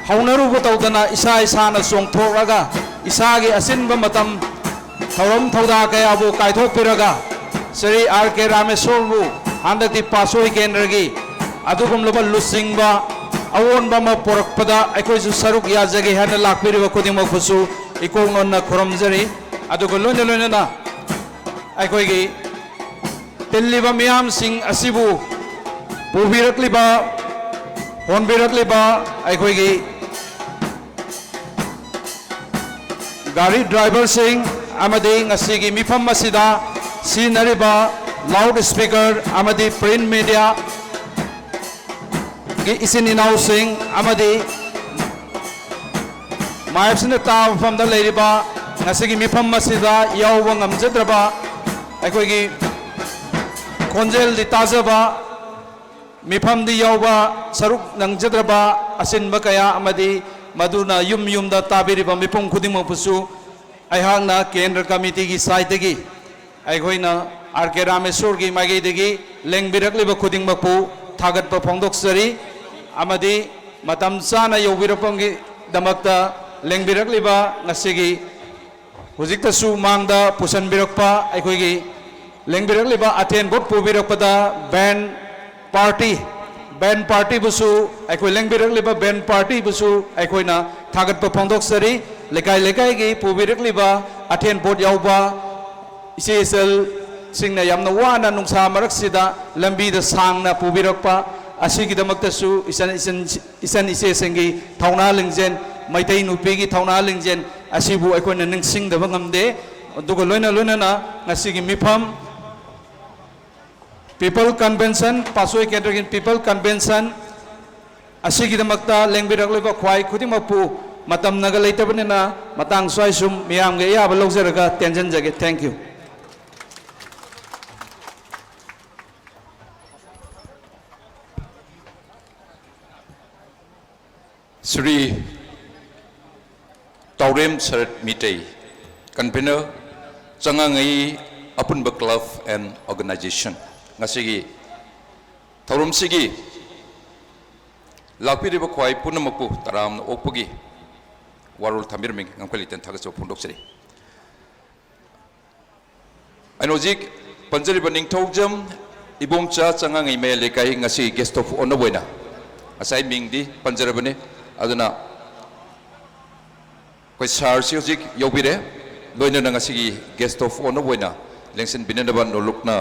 ꯍꯧꯅꯔꯨꯕ ꯇꯧꯗꯅ ꯏꯁꯥ ꯏꯁꯥꯅ ꯆꯣꯡꯊꯣꯛꯂꯒ ꯏꯁꯥꯒꯤ ꯑꯆꯤꯟꯕ ꯃꯇꯝ ꯊꯧꯔꯝ ꯊꯧꯗꯥ ꯀꯌꯥꯕꯨ ꯀꯥꯏꯊꯣꯛꯄꯤꯔꯒ ꯁ꯭ꯔꯤ ꯑꯥꯔ ꯀꯦ ꯔꯥꯃꯦꯁꯣꯔꯕꯨ ꯍꯟꯗꯛꯇꯤ ꯄꯥꯠꯁꯣꯏ ꯀꯦꯟꯗ꯭ꯔꯒꯤ ꯑꯗꯨꯒꯨꯝꯂꯕ ꯂꯨꯆꯤꯡꯕ ꯑꯑꯣꯟꯕ ꯑꯃ ꯄꯨꯔꯛꯄꯗ ꯑꯩꯈꯣꯏꯁꯨ ꯁꯔꯨꯛ ꯌꯥꯖꯒꯦ ꯍꯥꯏꯅ ꯂꯥꯛꯄꯤꯔꯤꯕ ꯈꯨꯗꯤꯡꯃꯛꯄꯨꯁꯨ ꯏꯀꯣꯛ ꯅꯣꯟꯅ ꯈꯨꯔꯨꯝꯖꯔꯤ꯫ ꯑꯗꯨꯒ ꯂꯣꯏꯅ ꯂꯣꯏꯅꯅ ꯑꯩꯈꯣꯏꯒꯤ ꯇꯤꯜꯂꯤꯕ ꯃꯤꯌꯥꯝꯁꯤꯡ ꯑꯁꯤꯕꯨ ꯄꯨꯕꯤꯔꯛꯂꯤꯕ, ꯍꯣꯟꯕꯤꯔꯛꯂꯤꯕ ꯑꯩꯈꯣꯏꯒꯤ ꯒꯥꯔꯤ ꯗ꯭ꯔꯥꯏꯚꯔꯁꯤꯡ ꯑꯃꯗꯤ ꯉꯁꯤꯒꯤ ꯃꯤꯐꯝ ꯑꯁꯤꯗ ꯁꯤꯖꯤꯟꯅꯔꯤꯕ ꯂꯥꯎꯠ ꯁ꯭ꯄꯤꯀꯔ ꯑꯃꯗꯤ ꯄ꯭ꯔꯤꯟꯠ ꯃꯦꯗꯤꯌꯥꯒꯤ ꯏꯆꯤꯟ ꯏꯅꯥꯎꯁꯤꯡ ꯑꯃꯗꯤ ꯃꯥꯏꯞꯁꯤꯅ ꯇꯥꯕ ꯃꯐꯝꯗ ꯂꯩꯔꯤꯕ ꯉꯁꯤꯒꯤ ꯃꯤꯐꯝ ꯑꯁꯤꯗ ꯌꯥꯎꯕ ꯉꯝꯖꯗ꯭ꯔꯕ ꯑꯩꯈꯣꯏꯒꯤ ꯈꯣꯟꯖꯦꯜꯗꯤ ꯇꯥꯖꯕ ꯃꯤꯐꯝꯗꯤ ꯌꯥꯎꯕ ꯁꯔꯨꯛ ꯅꯪꯖꯗ꯭ꯔꯕ ꯑꯁꯤꯟꯕ ꯀꯌꯥ ꯑꯃꯗꯤ ꯃꯗꯨꯅ ꯌꯨꯝ ꯌꯨꯝꯗ ꯇꯥꯕꯤꯔꯤꯕ ꯃꯤꯄꯨꯝ ꯈꯨꯗꯤꯡꯃꯛꯄꯨꯁꯨ ꯑꯩꯍꯥꯛꯅ ꯀꯦꯟꯗ꯭ꯔ ꯀꯃꯤꯇꯤꯒꯤ ꯁꯥꯏꯠꯇꯒꯤ ꯑꯩꯈꯣꯏꯅ ꯑꯥꯔ ꯀꯦ ꯔꯥꯃꯦꯁꯣꯔꯒꯤ ꯃꯥꯏꯀꯩꯗꯒꯤ ꯂꯦꯡꯕꯤꯔꯛꯂꯤꯕ ꯈꯨꯗꯤꯡꯃꯛꯄꯨ ꯊꯥꯒꯠꯄ ꯐꯣꯡꯗꯣꯛꯆꯔꯤ꯫ ꯑꯃꯗꯤ ꯃꯇꯝ ꯆꯥꯅ ꯌꯧꯕꯤꯔꯛꯄꯒꯤꯗꯃꯛꯇ ꯂꯦꯡꯕꯤꯔꯛꯂꯤꯕ ꯉꯁꯤꯒꯤ ꯍꯧꯖꯤꯛꯇꯁꯨ ꯃꯥꯡꯗ ꯄꯨꯁꯤꯟꯕꯤꯔꯛꯄ ꯑꯩꯈꯣꯏꯒꯤ ꯂꯦꯡꯕꯤꯔꯛꯂꯤꯕ ꯑꯊꯦꯟ ꯄꯣꯠ ꯄꯨꯕꯤꯔꯛꯄꯗ ꯕꯦꯟ ꯄꯥꯔꯇꯤ, ꯕꯦꯟ ꯄꯥꯔꯇꯤꯕꯨꯁꯨ ꯑꯩꯈꯣꯏ ꯂꯦꯡꯕꯤꯔꯛꯂꯤꯕ ꯕꯦꯟ ꯄꯥꯔꯇꯤꯕꯨꯁꯨ ꯑꯩꯈꯣꯏꯅ ꯊꯥꯒꯠꯄ ꯐꯣꯡꯗꯣꯛꯆꯔꯤ꯫ ꯂꯩꯀꯥꯏ ꯂꯩꯀꯥꯏꯒꯤ ꯄꯨꯕꯤꯔꯛꯂꯤꯕ ꯑꯊꯦꯟ ꯄꯣꯠ ꯌꯥꯎꯕ ꯏꯆꯦ ꯏꯆꯜꯁꯤꯡꯅ ꯌꯥꯝꯅ ꯋꯥꯅ ꯅꯨꯡꯁꯥ ꯃꯔꯛꯁꯤꯗ ꯂꯝꯕꯤꯗ ꯁꯥꯡꯅ ꯄꯨꯕꯤꯔꯛꯄ ꯑꯁꯤꯒꯤꯗꯃꯛꯇꯁꯨ ꯏꯆꯟ, ꯏꯆꯟ, ꯏꯆꯟ ꯏꯆꯦꯁꯤꯡꯒꯤ ꯊꯧꯅꯥ ꯂꯤꯡꯖꯦꯜ, ꯃꯩꯇꯩ ꯅꯨꯄꯤꯒꯤ ꯊꯧꯅꯥ ꯂꯤꯡꯖꯦꯜ ꯑꯁꯤꯕꯨ ꯑꯩꯈꯣꯏꯅ ꯅꯤꯡꯁꯤꯡꯗꯕ ꯉꯝꯗꯦ꯫ ꯑꯗꯨꯒ ꯂꯣꯏꯅ ꯂꯣꯏꯅꯅ ꯉꯁꯤꯒꯤ ꯃꯤꯐꯝ People Convention, ꯄꯥꯠꯁꯣꯏ ꯀꯦꯟꯗ꯭ꯔꯒꯤ People Convention ꯑꯁꯤꯒꯤꯗꯃꯛꯇ ꯂꯦꯡꯕꯤꯔꯛꯂꯤꯕ ꯈ꯭ꯋꯥꯏ ꯈꯨꯗꯤꯡꯃꯛꯄꯨ ꯃꯇꯝꯅꯒ ꯂꯩꯇꯕꯅꯤꯅ ꯃꯇꯥꯡ ꯁ꯭ꯋꯥꯏ ꯁꯨꯝ ꯃꯤꯌꯥꯝꯒꯤ ꯑꯌꯥꯕ ꯂꯧꯖꯔꯒ ꯇꯦꯟꯖꯟꯖꯒꯦ꯫ Thank you. Shri ꯇꯥꯎꯔꯦꯝ shirt Meitei, convener, ꯆꯉꯥꯉꯩ ꯑꯄꯨꯟꯕ club and organization, ꯉꯁꯤꯒꯤ ꯊꯧꯔꯝꯁꯤꯒꯤ ꯂꯥꯛꯄꯤꯔꯤꯕ ꯈ꯭ꯋꯥꯏ ꯄꯨꯝꯅꯃꯛꯄꯨ ꯇꯔꯥꯝꯅ ꯑꯣꯛꯄꯒꯤ ꯋꯥꯔꯣꯜ ꯊꯝꯕꯤꯔꯝꯃꯤ ꯉꯝꯈꯩ ꯂꯩꯇꯅ ꯊꯥꯒꯠꯆꯕ ꯐꯣꯡꯗꯣꯛꯆꯔꯤ꯫ ꯑꯩꯅ ꯍꯧꯖꯤꯛ ꯄꯟꯖꯔꯤꯕ ꯅꯤꯡꯊꯧꯖꯝ ꯏꯕꯣꯡꯆꯥ ꯆꯉꯥꯉꯩ ꯃꯌꯥꯏ ꯂꯩꯀꯥꯏ ꯉꯁꯤ guest of honour ꯑꯣꯏꯅ ꯉꯁꯥꯏ ꯃꯤꯡꯗꯤ ꯄꯟꯖꯔꯕꯅꯤ꯫ ꯑꯗꯨꯅ ꯑꯩꯈꯣꯏ ꯁꯥꯔꯁꯤ ꯍꯧꯖꯤꯛ ꯌꯧꯕꯤꯔꯦ꯫ ꯂꯣꯏꯅꯅ ꯉꯁꯤꯒꯤ guest of honour ꯑꯣꯏꯅ ꯂꯦꯡꯁꯤꯟꯕꯤꯅꯅꯕ ꯅꯣꯂꯨꯛꯅ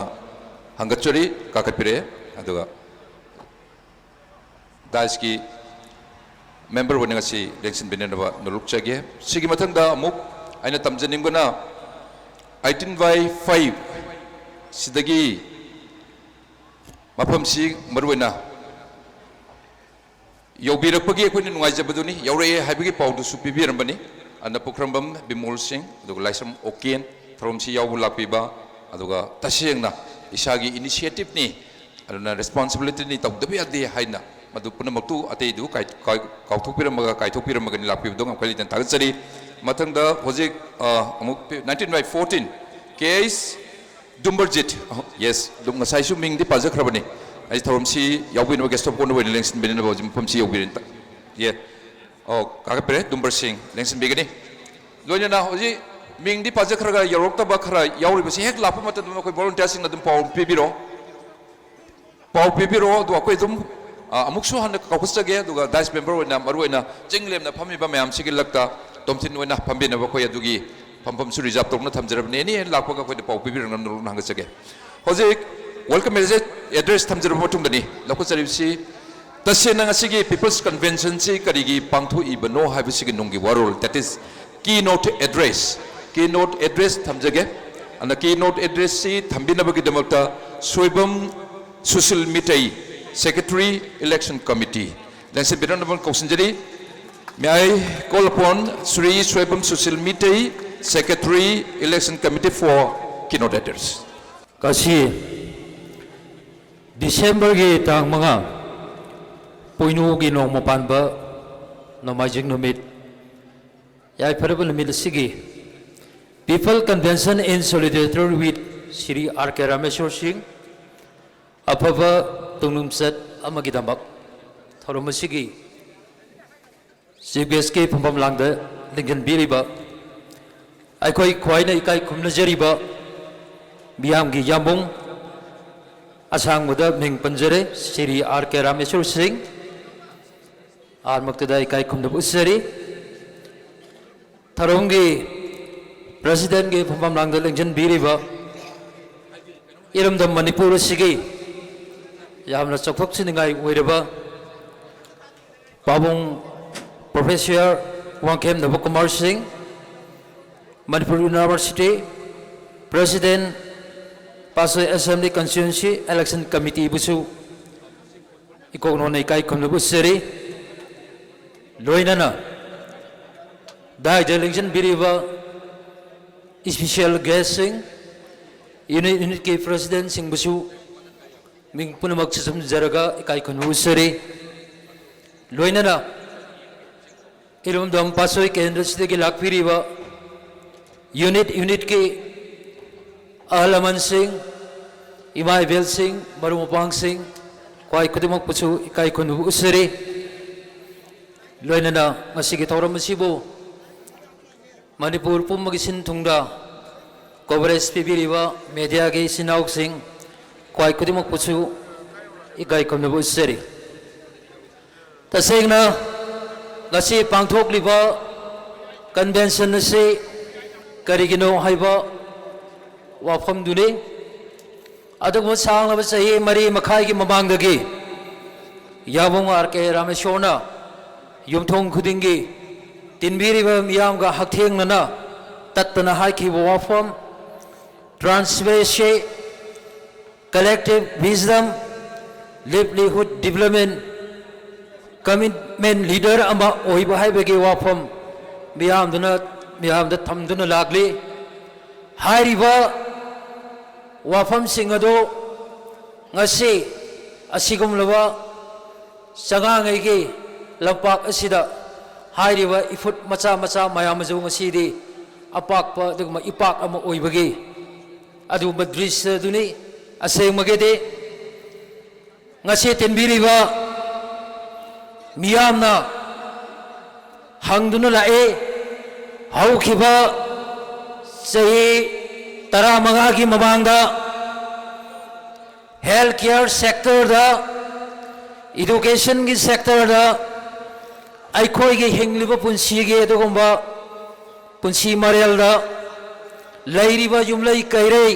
ꯍꯪꯒꯠꯆꯔꯤ, ꯀꯥꯈꯠꯄꯤꯔꯛꯑꯦ꯫ ꯑꯗꯨꯒ dais ꯀꯤ member ꯑꯣꯏꯅ ꯉꯁꯤ ꯂꯦꯡꯁꯤꯟꯕꯤꯅꯅꯕ ꯅꯣꯂꯨꯛꯆꯒꯦ꯫ ꯁꯤꯒꯤ ꯃꯊꯪꯗ ꯑꯃꯨꯛ ꯑꯩꯅ ꯇꯝꯖꯅꯤꯡꯕꯅ eighteen by five ꯁꯤꯗꯒꯤ ꯃꯐꯝꯁꯤ ꯃꯔꯨꯑꯣꯏꯅ ꯌꯧꯕꯤꯔꯛꯄꯒꯤ ꯑꯩꯈꯣꯏꯅ ꯅꯨꯡꯉꯥꯏꯖꯕꯗꯨꯅꯤ, ꯌꯧꯔꯛꯑꯦ ꯍꯥꯏꯕꯒꯤ ꯄꯥꯎꯗꯨꯁꯨ ꯄꯤꯕꯤꯔꯝꯕꯅꯤ꯫ ꯑꯗꯨꯅ ꯄꯨꯈ꯭ꯔꯝꯕꯝ ꯕꯤꯃꯣꯜ ꯁꯤꯡ, ꯑꯗꯨꯒ ꯂꯥꯏꯁ꯭ꯔꯝ ꯑꯣꯀꯦꯟ, ꯊꯧꯔꯝꯁꯤ ꯌꯥꯎꯕ ꯂꯥꯛꯄꯤꯕ, ꯑꯗꯨꯒ ꯇꯁꯦꯡꯅ ꯏꯁꯥꯒꯤ initiative ꯅꯤ, ꯑꯗꯨꯅ responsibility ꯅꯤ, ꯇꯧꯗꯕ ꯌꯥꯗꯦ ꯍꯥꯏꯅ ꯃꯗꯨ ꯄꯨꯝꯅꯃꯛꯇꯨ ꯑꯇꯩꯗꯨ ꯀꯥꯏ-, ꯀꯥꯏ-, ꯀꯥꯎꯊꯣꯛꯄꯤꯔꯝꯃꯒ, ꯀꯥꯏꯊꯣꯛꯄꯤꯔꯝꯃꯒꯅꯤ ꯂꯥꯛꯄꯤꯕꯗꯣ ꯉꯝꯈꯩ ꯂꯩꯇꯅ ꯊꯥꯒꯠꯆꯔꯤ꯫ ꯃꯊꯪꯗ ꯍꯧꯖꯤꯛ, ꯑ, ꯑꯃꯨꯛ nineteen by fourteen, K H Dumbarjit, ꯑꯍꯣ, yes, ꯑꯗꯨꯝ ꯉꯁꯥꯏꯁꯨ ꯃꯤꯡꯗꯤ ꯄꯥꯖꯈ꯭ꯔꯕꯅꯤ꯫ ꯑꯩ ꯊꯧꯔꯝꯁꯤ ꯌꯥꯎꯕꯤꯅꯕ guest of honour ꯑꯣꯏꯅ ꯂꯦꯡꯁꯤꯟꯕꯤꯅꯕ ꯍꯧꯖꯤꯛ ꯃꯐꯝꯁꯤ ꯌꯧꯕꯤꯔꯦ꯫ ꯌꯦ, ꯑꯣ, ꯀꯥꯈꯠꯄꯤꯔꯦ, ꯗꯨꯝꯕꯔ ꯁꯤꯡ ꯂꯦꯡꯁꯤꯟꯕꯤꯒꯅꯤ꯫ ꯂꯣꯏꯅꯅ ꯍꯧꯖꯤꯛ ꯃꯤꯡꯗꯤ ꯄꯥꯖꯈ꯭ꯔꯒ ꯌꯧꯔꯛꯇꯕ ꯈꯔ ꯌꯥꯎꯔꯤꯕꯁꯤ ꯍꯦꯛ ꯂꯥꯛꯄ ꯃꯇꯝꯗ ꯃꯈꯣꯏ volunteer ꯁꯤꯡꯅ ꯑꯗꯨꯝ ꯄꯥꯎ ꯄꯤꯕꯤꯔꯣ꯫ ꯄꯥꯎ ꯄꯤꯕꯤꯔꯛꯑꯣ, ꯑꯗꯣ ꯑꯩꯈꯣꯏ ꯑꯗꯨꯝ, ꯑ, ꯑꯃꯨꯛꯁꯨ ꯍꯟꯅ ꯀꯧꯈꯠꯆꯒꯦ, ꯑꯗꯨꯒ dais member ꯑꯣꯏꯅ, ꯃꯔꯨꯑꯣꯏꯅ ꯆꯤꯡ ꯂꯦꯝꯅ ꯐꯝꯃꯤꯕ ꯃꯌꯥꯝꯁꯤꯒꯤ ꯂꯛꯇ ꯇꯣꯝꯊꯤꯟ ꯑꯣꯏꯅ ꯐꯝꯕꯤꯅꯕ ꯑꯩꯈꯣꯏ ꯑꯗꯨꯒꯤ ꯐꯝꯐꯝꯁꯨ reserve ꯇꯧꯗꯨꯅ ꯊꯝꯖꯔꯕꯅꯤ꯫ Any ꯍꯦꯛ ꯂꯥꯛꯄꯒ ꯑꯩꯈꯣꯏꯗ ꯄꯥꯎ ꯄꯤꯕꯤꯔꯛꯅꯕ ꯅꯣꯂꯨꯛꯅ ꯍꯪꯒꯠꯆꯒꯦ꯫ ꯍꯧꯖꯤꯛ welcome address, address ꯊꯝꯖꯔꯕ ꯃꯇꯨꯡꯗꯅꯤ ꯂꯧꯈꯠꯆꯔꯤꯕꯁꯤ꯫ ꯇꯁꯦꯡꯅ ꯉꯁꯤꯒꯤ People's Convention ꯁꯤ ꯀꯔꯤꯒꯤ ꯄꯥꯡꯊꯣꯛꯏꯕꯅꯣ ꯍꯥꯏꯕꯁꯤꯒꯤ ꯅꯨꯡꯒꯤ ꯋꯥꯔꯣꯜ, that is keynote address, keynote address ꯊꯝꯖꯒꯦ꯫ ꯑꯗꯨꯅ keynote address ꯁꯤ ꯊꯝꯕꯤꯅꯕꯒꯤꯗꯃꯛꯇ Soibam Sushil Meitei, Secretary, Election Committee, ꯂꯦꯡꯁꯤꯟꯕꯤꯔꯛꯅꯕ ꯀꯧꯁꯤꯟꯖꯔꯤ꯫ May I call upon Shri Soibam Sushil Meitei, Secretary, Election Committee for keynote address. ꯉꯁꯤ December ꯒꯤ ꯇꯥꯡ ꯃꯉꯥ, ꯄꯣꯏꯅꯨꯒꯤ ꯅꯣꯡꯃ ꯄꯥꯟꯕ ꯅꯣꯡꯃꯥꯏꯖꯤꯡ ꯅꯨꯃꯤꯠ, ꯌꯥꯏꯐꯔꯕ ꯅꯨꯃꯤꯠ ꯑꯁꯤꯒꯤ People Convention in Solidarity with Shri R K Rameshwar Singh, ꯑꯐꯕ ꯇꯨꯡꯂꯝꯆꯠ ꯑꯃꯒꯤꯗꯃꯛ ꯊꯧꯔꯝ ꯑꯁꯤꯒꯤ chief guest ꯀꯤ ꯐꯝꯐꯝ ꯂꯥꯡꯗ ꯂꯤꯡꯖꯤꯟꯕꯤꯔꯤꯕ ꯑꯩꯈꯣꯏ ꯈ꯭ꯋꯥꯏꯅ ꯏꯀꯥꯏ ꯈꯨꯝꯅꯖꯔꯤꯕ ꯃꯤꯌꯥꯝꯒꯤ ꯌꯥꯝꯕꯨꯡ ꯑꯁꯥꯡꯕꯗ ꯃꯤꯡ ꯄꯟꯖꯔꯦ, ꯁ꯭ꯔꯤ ꯑꯥꯔ ꯀꯦ ꯔꯥꯃꯦꯁꯣꯔ ꯁꯤꯡ, ꯑꯥꯔꯃꯛꯇꯗ ꯏꯀꯥꯏ ꯈꯨꯝꯅꯕ ꯎꯠꯆꯔꯤ꯫ ꯊꯧꯔꯝꯒꯤ ꯄ꯭ꯔꯦꯁꯤꯗꯦꯟꯒꯤ ꯐꯝꯐꯝ ꯂꯥꯡꯗ ꯂꯦꯡꯁꯤꯟꯕꯤꯔꯤꯕ ꯏꯔꯝꯗꯝ ꯃꯅꯤꯄꯨꯔ ꯑꯁꯤꯒꯤ ꯌꯥꯝꯅ ꯆꯥꯎꯊꯣꯛꯆꯅꯤꯡꯉꯥꯏ ꯑꯣꯏꯔꯕ ꯄꯥꯕꯨꯡ professor Wangkhem Nabakumar Singh, Manipur university president, Patsoi assembly constituency election ꯀꯃꯤꯇꯤꯕꯨꯁꯨ ꯏꯀꯣꯛꯅꯣꯅ ꯏꯀꯥꯏ ꯈꯨꯝꯅꯕ ꯎꯠꯆꯔꯤ꯫ ꯂꯣꯏꯅꯅ ꯗꯥꯏꯗ ꯂꯦꯡꯁꯤꯟꯕꯤꯔꯤꯕ ꯏꯁꯄꯤꯁꯦꯜ ꯒꯦꯁꯁꯤꯡ, ꯌꯨꯅꯤꯠ, ꯌꯨꯅꯤꯠꯀꯤ ꯄ꯭ꯔꯦꯁꯤꯗꯦꯟꯁꯤꯡꯕꯨꯁꯨ ꯃꯤꯡ ꯄꯨꯝꯅꯃꯛ ꯆꯨꯝꯖꯔꯒ ꯏꯀꯥꯏ ꯈꯨꯝꯅꯕ ꯎꯠꯆꯔꯤ꯫ ꯂꯣꯏꯅꯅ ꯏꯔꯝꯗꯝ ꯄꯥꯠꯁꯣꯏ ꯀꯦꯟꯗ꯭ꯔꯁꯤꯗꯒꯤ ꯂꯥꯛꯄꯤꯔꯤꯕ ꯌꯨꯅꯤꯠ ꯌꯨꯅꯤꯠꯀꯤ ꯑꯍꯜ ꯂꯃꯟꯁꯤꯡ, ꯏꯃꯥ ꯏꯕꯦꯜꯁꯤꯡ, ꯃꯔꯨꯞ ꯃꯄꯥꯡꯁꯤꯡ, ꯈ꯭ꯋꯥꯏ ꯈꯨꯗꯤꯡꯃꯛꯄꯨꯁꯨ ꯏꯀꯥꯏ ꯈꯨꯝꯅꯕ ꯎꯠꯆꯔꯤ꯫ ꯂꯣꯏꯅꯅ ꯉꯁꯤꯒꯤ ꯊꯧꯔꯝ ꯑꯁꯤꯕꯨ ꯃꯅꯤꯄꯨꯔ ꯄꯨꯝꯕꯒꯤ ꯁꯤꯟ ꯊꯨꯡꯗ ꯀꯣꯚꯔꯦꯖ ꯄꯤꯕꯤꯔꯤꯕ ꯃꯦꯗꯤꯌꯥꯒꯤ ꯏꯆꯤꯟ ꯏꯅꯥꯎꯁꯤꯡ, ꯈ꯭ꯋꯥꯏ ꯈꯨꯗꯤꯡꯃꯛꯄꯨꯁꯨ ꯏꯀꯥꯏ ꯈꯨꯝꯅꯕ ꯎꯠꯆꯔꯤ꯫ ꯇꯁꯦꯡꯅ ꯉꯁꯤ ꯄꯥꯡꯊꯣꯛꯂꯤꯕ ꯀꯟꯚꯦꯟꯁꯟ ꯑꯁꯤ ꯀꯔꯤꯒꯤꯅꯣ ꯍꯥꯏꯕ ꯋꯥꯐꯝꯗꯨꯅꯤ꯫ ꯑꯗꯨꯒꯨꯝꯕ ꯁꯥꯡꯂꯕ ꯆꯍꯤ ꯃꯔꯤ ꯃꯈꯥꯏꯒꯤ ꯃꯃꯥꯡꯗꯒꯤ ꯌꯥꯕꯨꯡ ꯑꯥꯔ ꯀꯦ ꯔꯥꯃꯦꯁꯣꯔꯅ ꯌꯨꯝꯊꯣꯡ ꯈꯨꯗꯤꯡꯒꯤ ꯇꯤꯟꯕꯤꯔꯤꯕ ꯃꯤꯌꯥꯝꯒ ꯍꯛꯊꯦꯡꯅꯅ ꯇꯠꯇꯅ ꯍꯥꯏꯈꯤꯕ ꯋꯥꯐꯝ, transparency, collective wisdom, livelihood development, commitment leader ꯑꯃ ꯑꯣꯏꯕ ꯍꯥꯏꯕꯒꯤ ꯋꯥꯐꯝ ꯃꯤꯌꯥꯝꯗꯨꯅ, ꯃꯤꯌꯥꯝꯗ ꯊꯝꯗꯨꯅ ꯂꯥꯛꯂꯤ꯫ ꯍꯥꯏꯔꯤꯕ ꯋꯥꯐꯝꯁꯤꯡ ꯑꯗꯨ ꯉꯁꯤ ꯑꯁꯤꯒꯨꯝꯂꯕ ꯆꯉꯥꯡꯉꯩꯒꯤ ꯂꯝꯄꯥꯛ ꯑꯁꯤꯗ ꯍꯥꯏꯔꯤꯕ ꯏꯐꯨꯠ ꯃꯆꯥ ꯃꯆꯥ ꯃꯌꯥꯝ ꯑꯃꯁꯨ ꯉꯁꯤꯗꯤ ꯑꯄꯥꯛꯄ ꯑꯗꯨꯒꯨꯝꯕ ꯏꯄꯥꯛ ꯑꯃ ꯑꯣꯏꯕꯒꯤ ꯑꯗꯨꯒꯨꯝꯕ ꯗ꯭ꯔꯤꯁ꯭ꯌ ꯑꯗꯨꯅꯤ꯫ ꯑꯁꯦꯡꯕꯒꯤꯗꯤ ꯉꯁꯤ ꯇꯤꯟꯕꯤꯔꯤꯕ ꯃꯤꯌꯥꯝꯅ ꯍꯪꯗꯨꯅ ꯂꯥꯛꯏ, ꯍꯧꯈꯤꯕ ꯆꯍꯤ ꯇꯔꯥꯃꯉꯥꯒꯤ ꯃꯃꯥꯡꯗ health care sectorꯗ, educationꯒꯤ sectorꯗ ꯑꯩꯈꯣꯏꯒꯤ ꯍꯤꯡꯂꯤꯕ ꯄꯨꯟꯁꯤꯒꯤ ꯑꯗꯨꯒꯨꯝꯕ ꯄꯨꯟꯁꯤ ꯃꯔꯦꯜꯗ ꯂꯩꯔꯤꯕ ꯌꯨꯝꯂꯩ ꯀꯩꯔꯩ,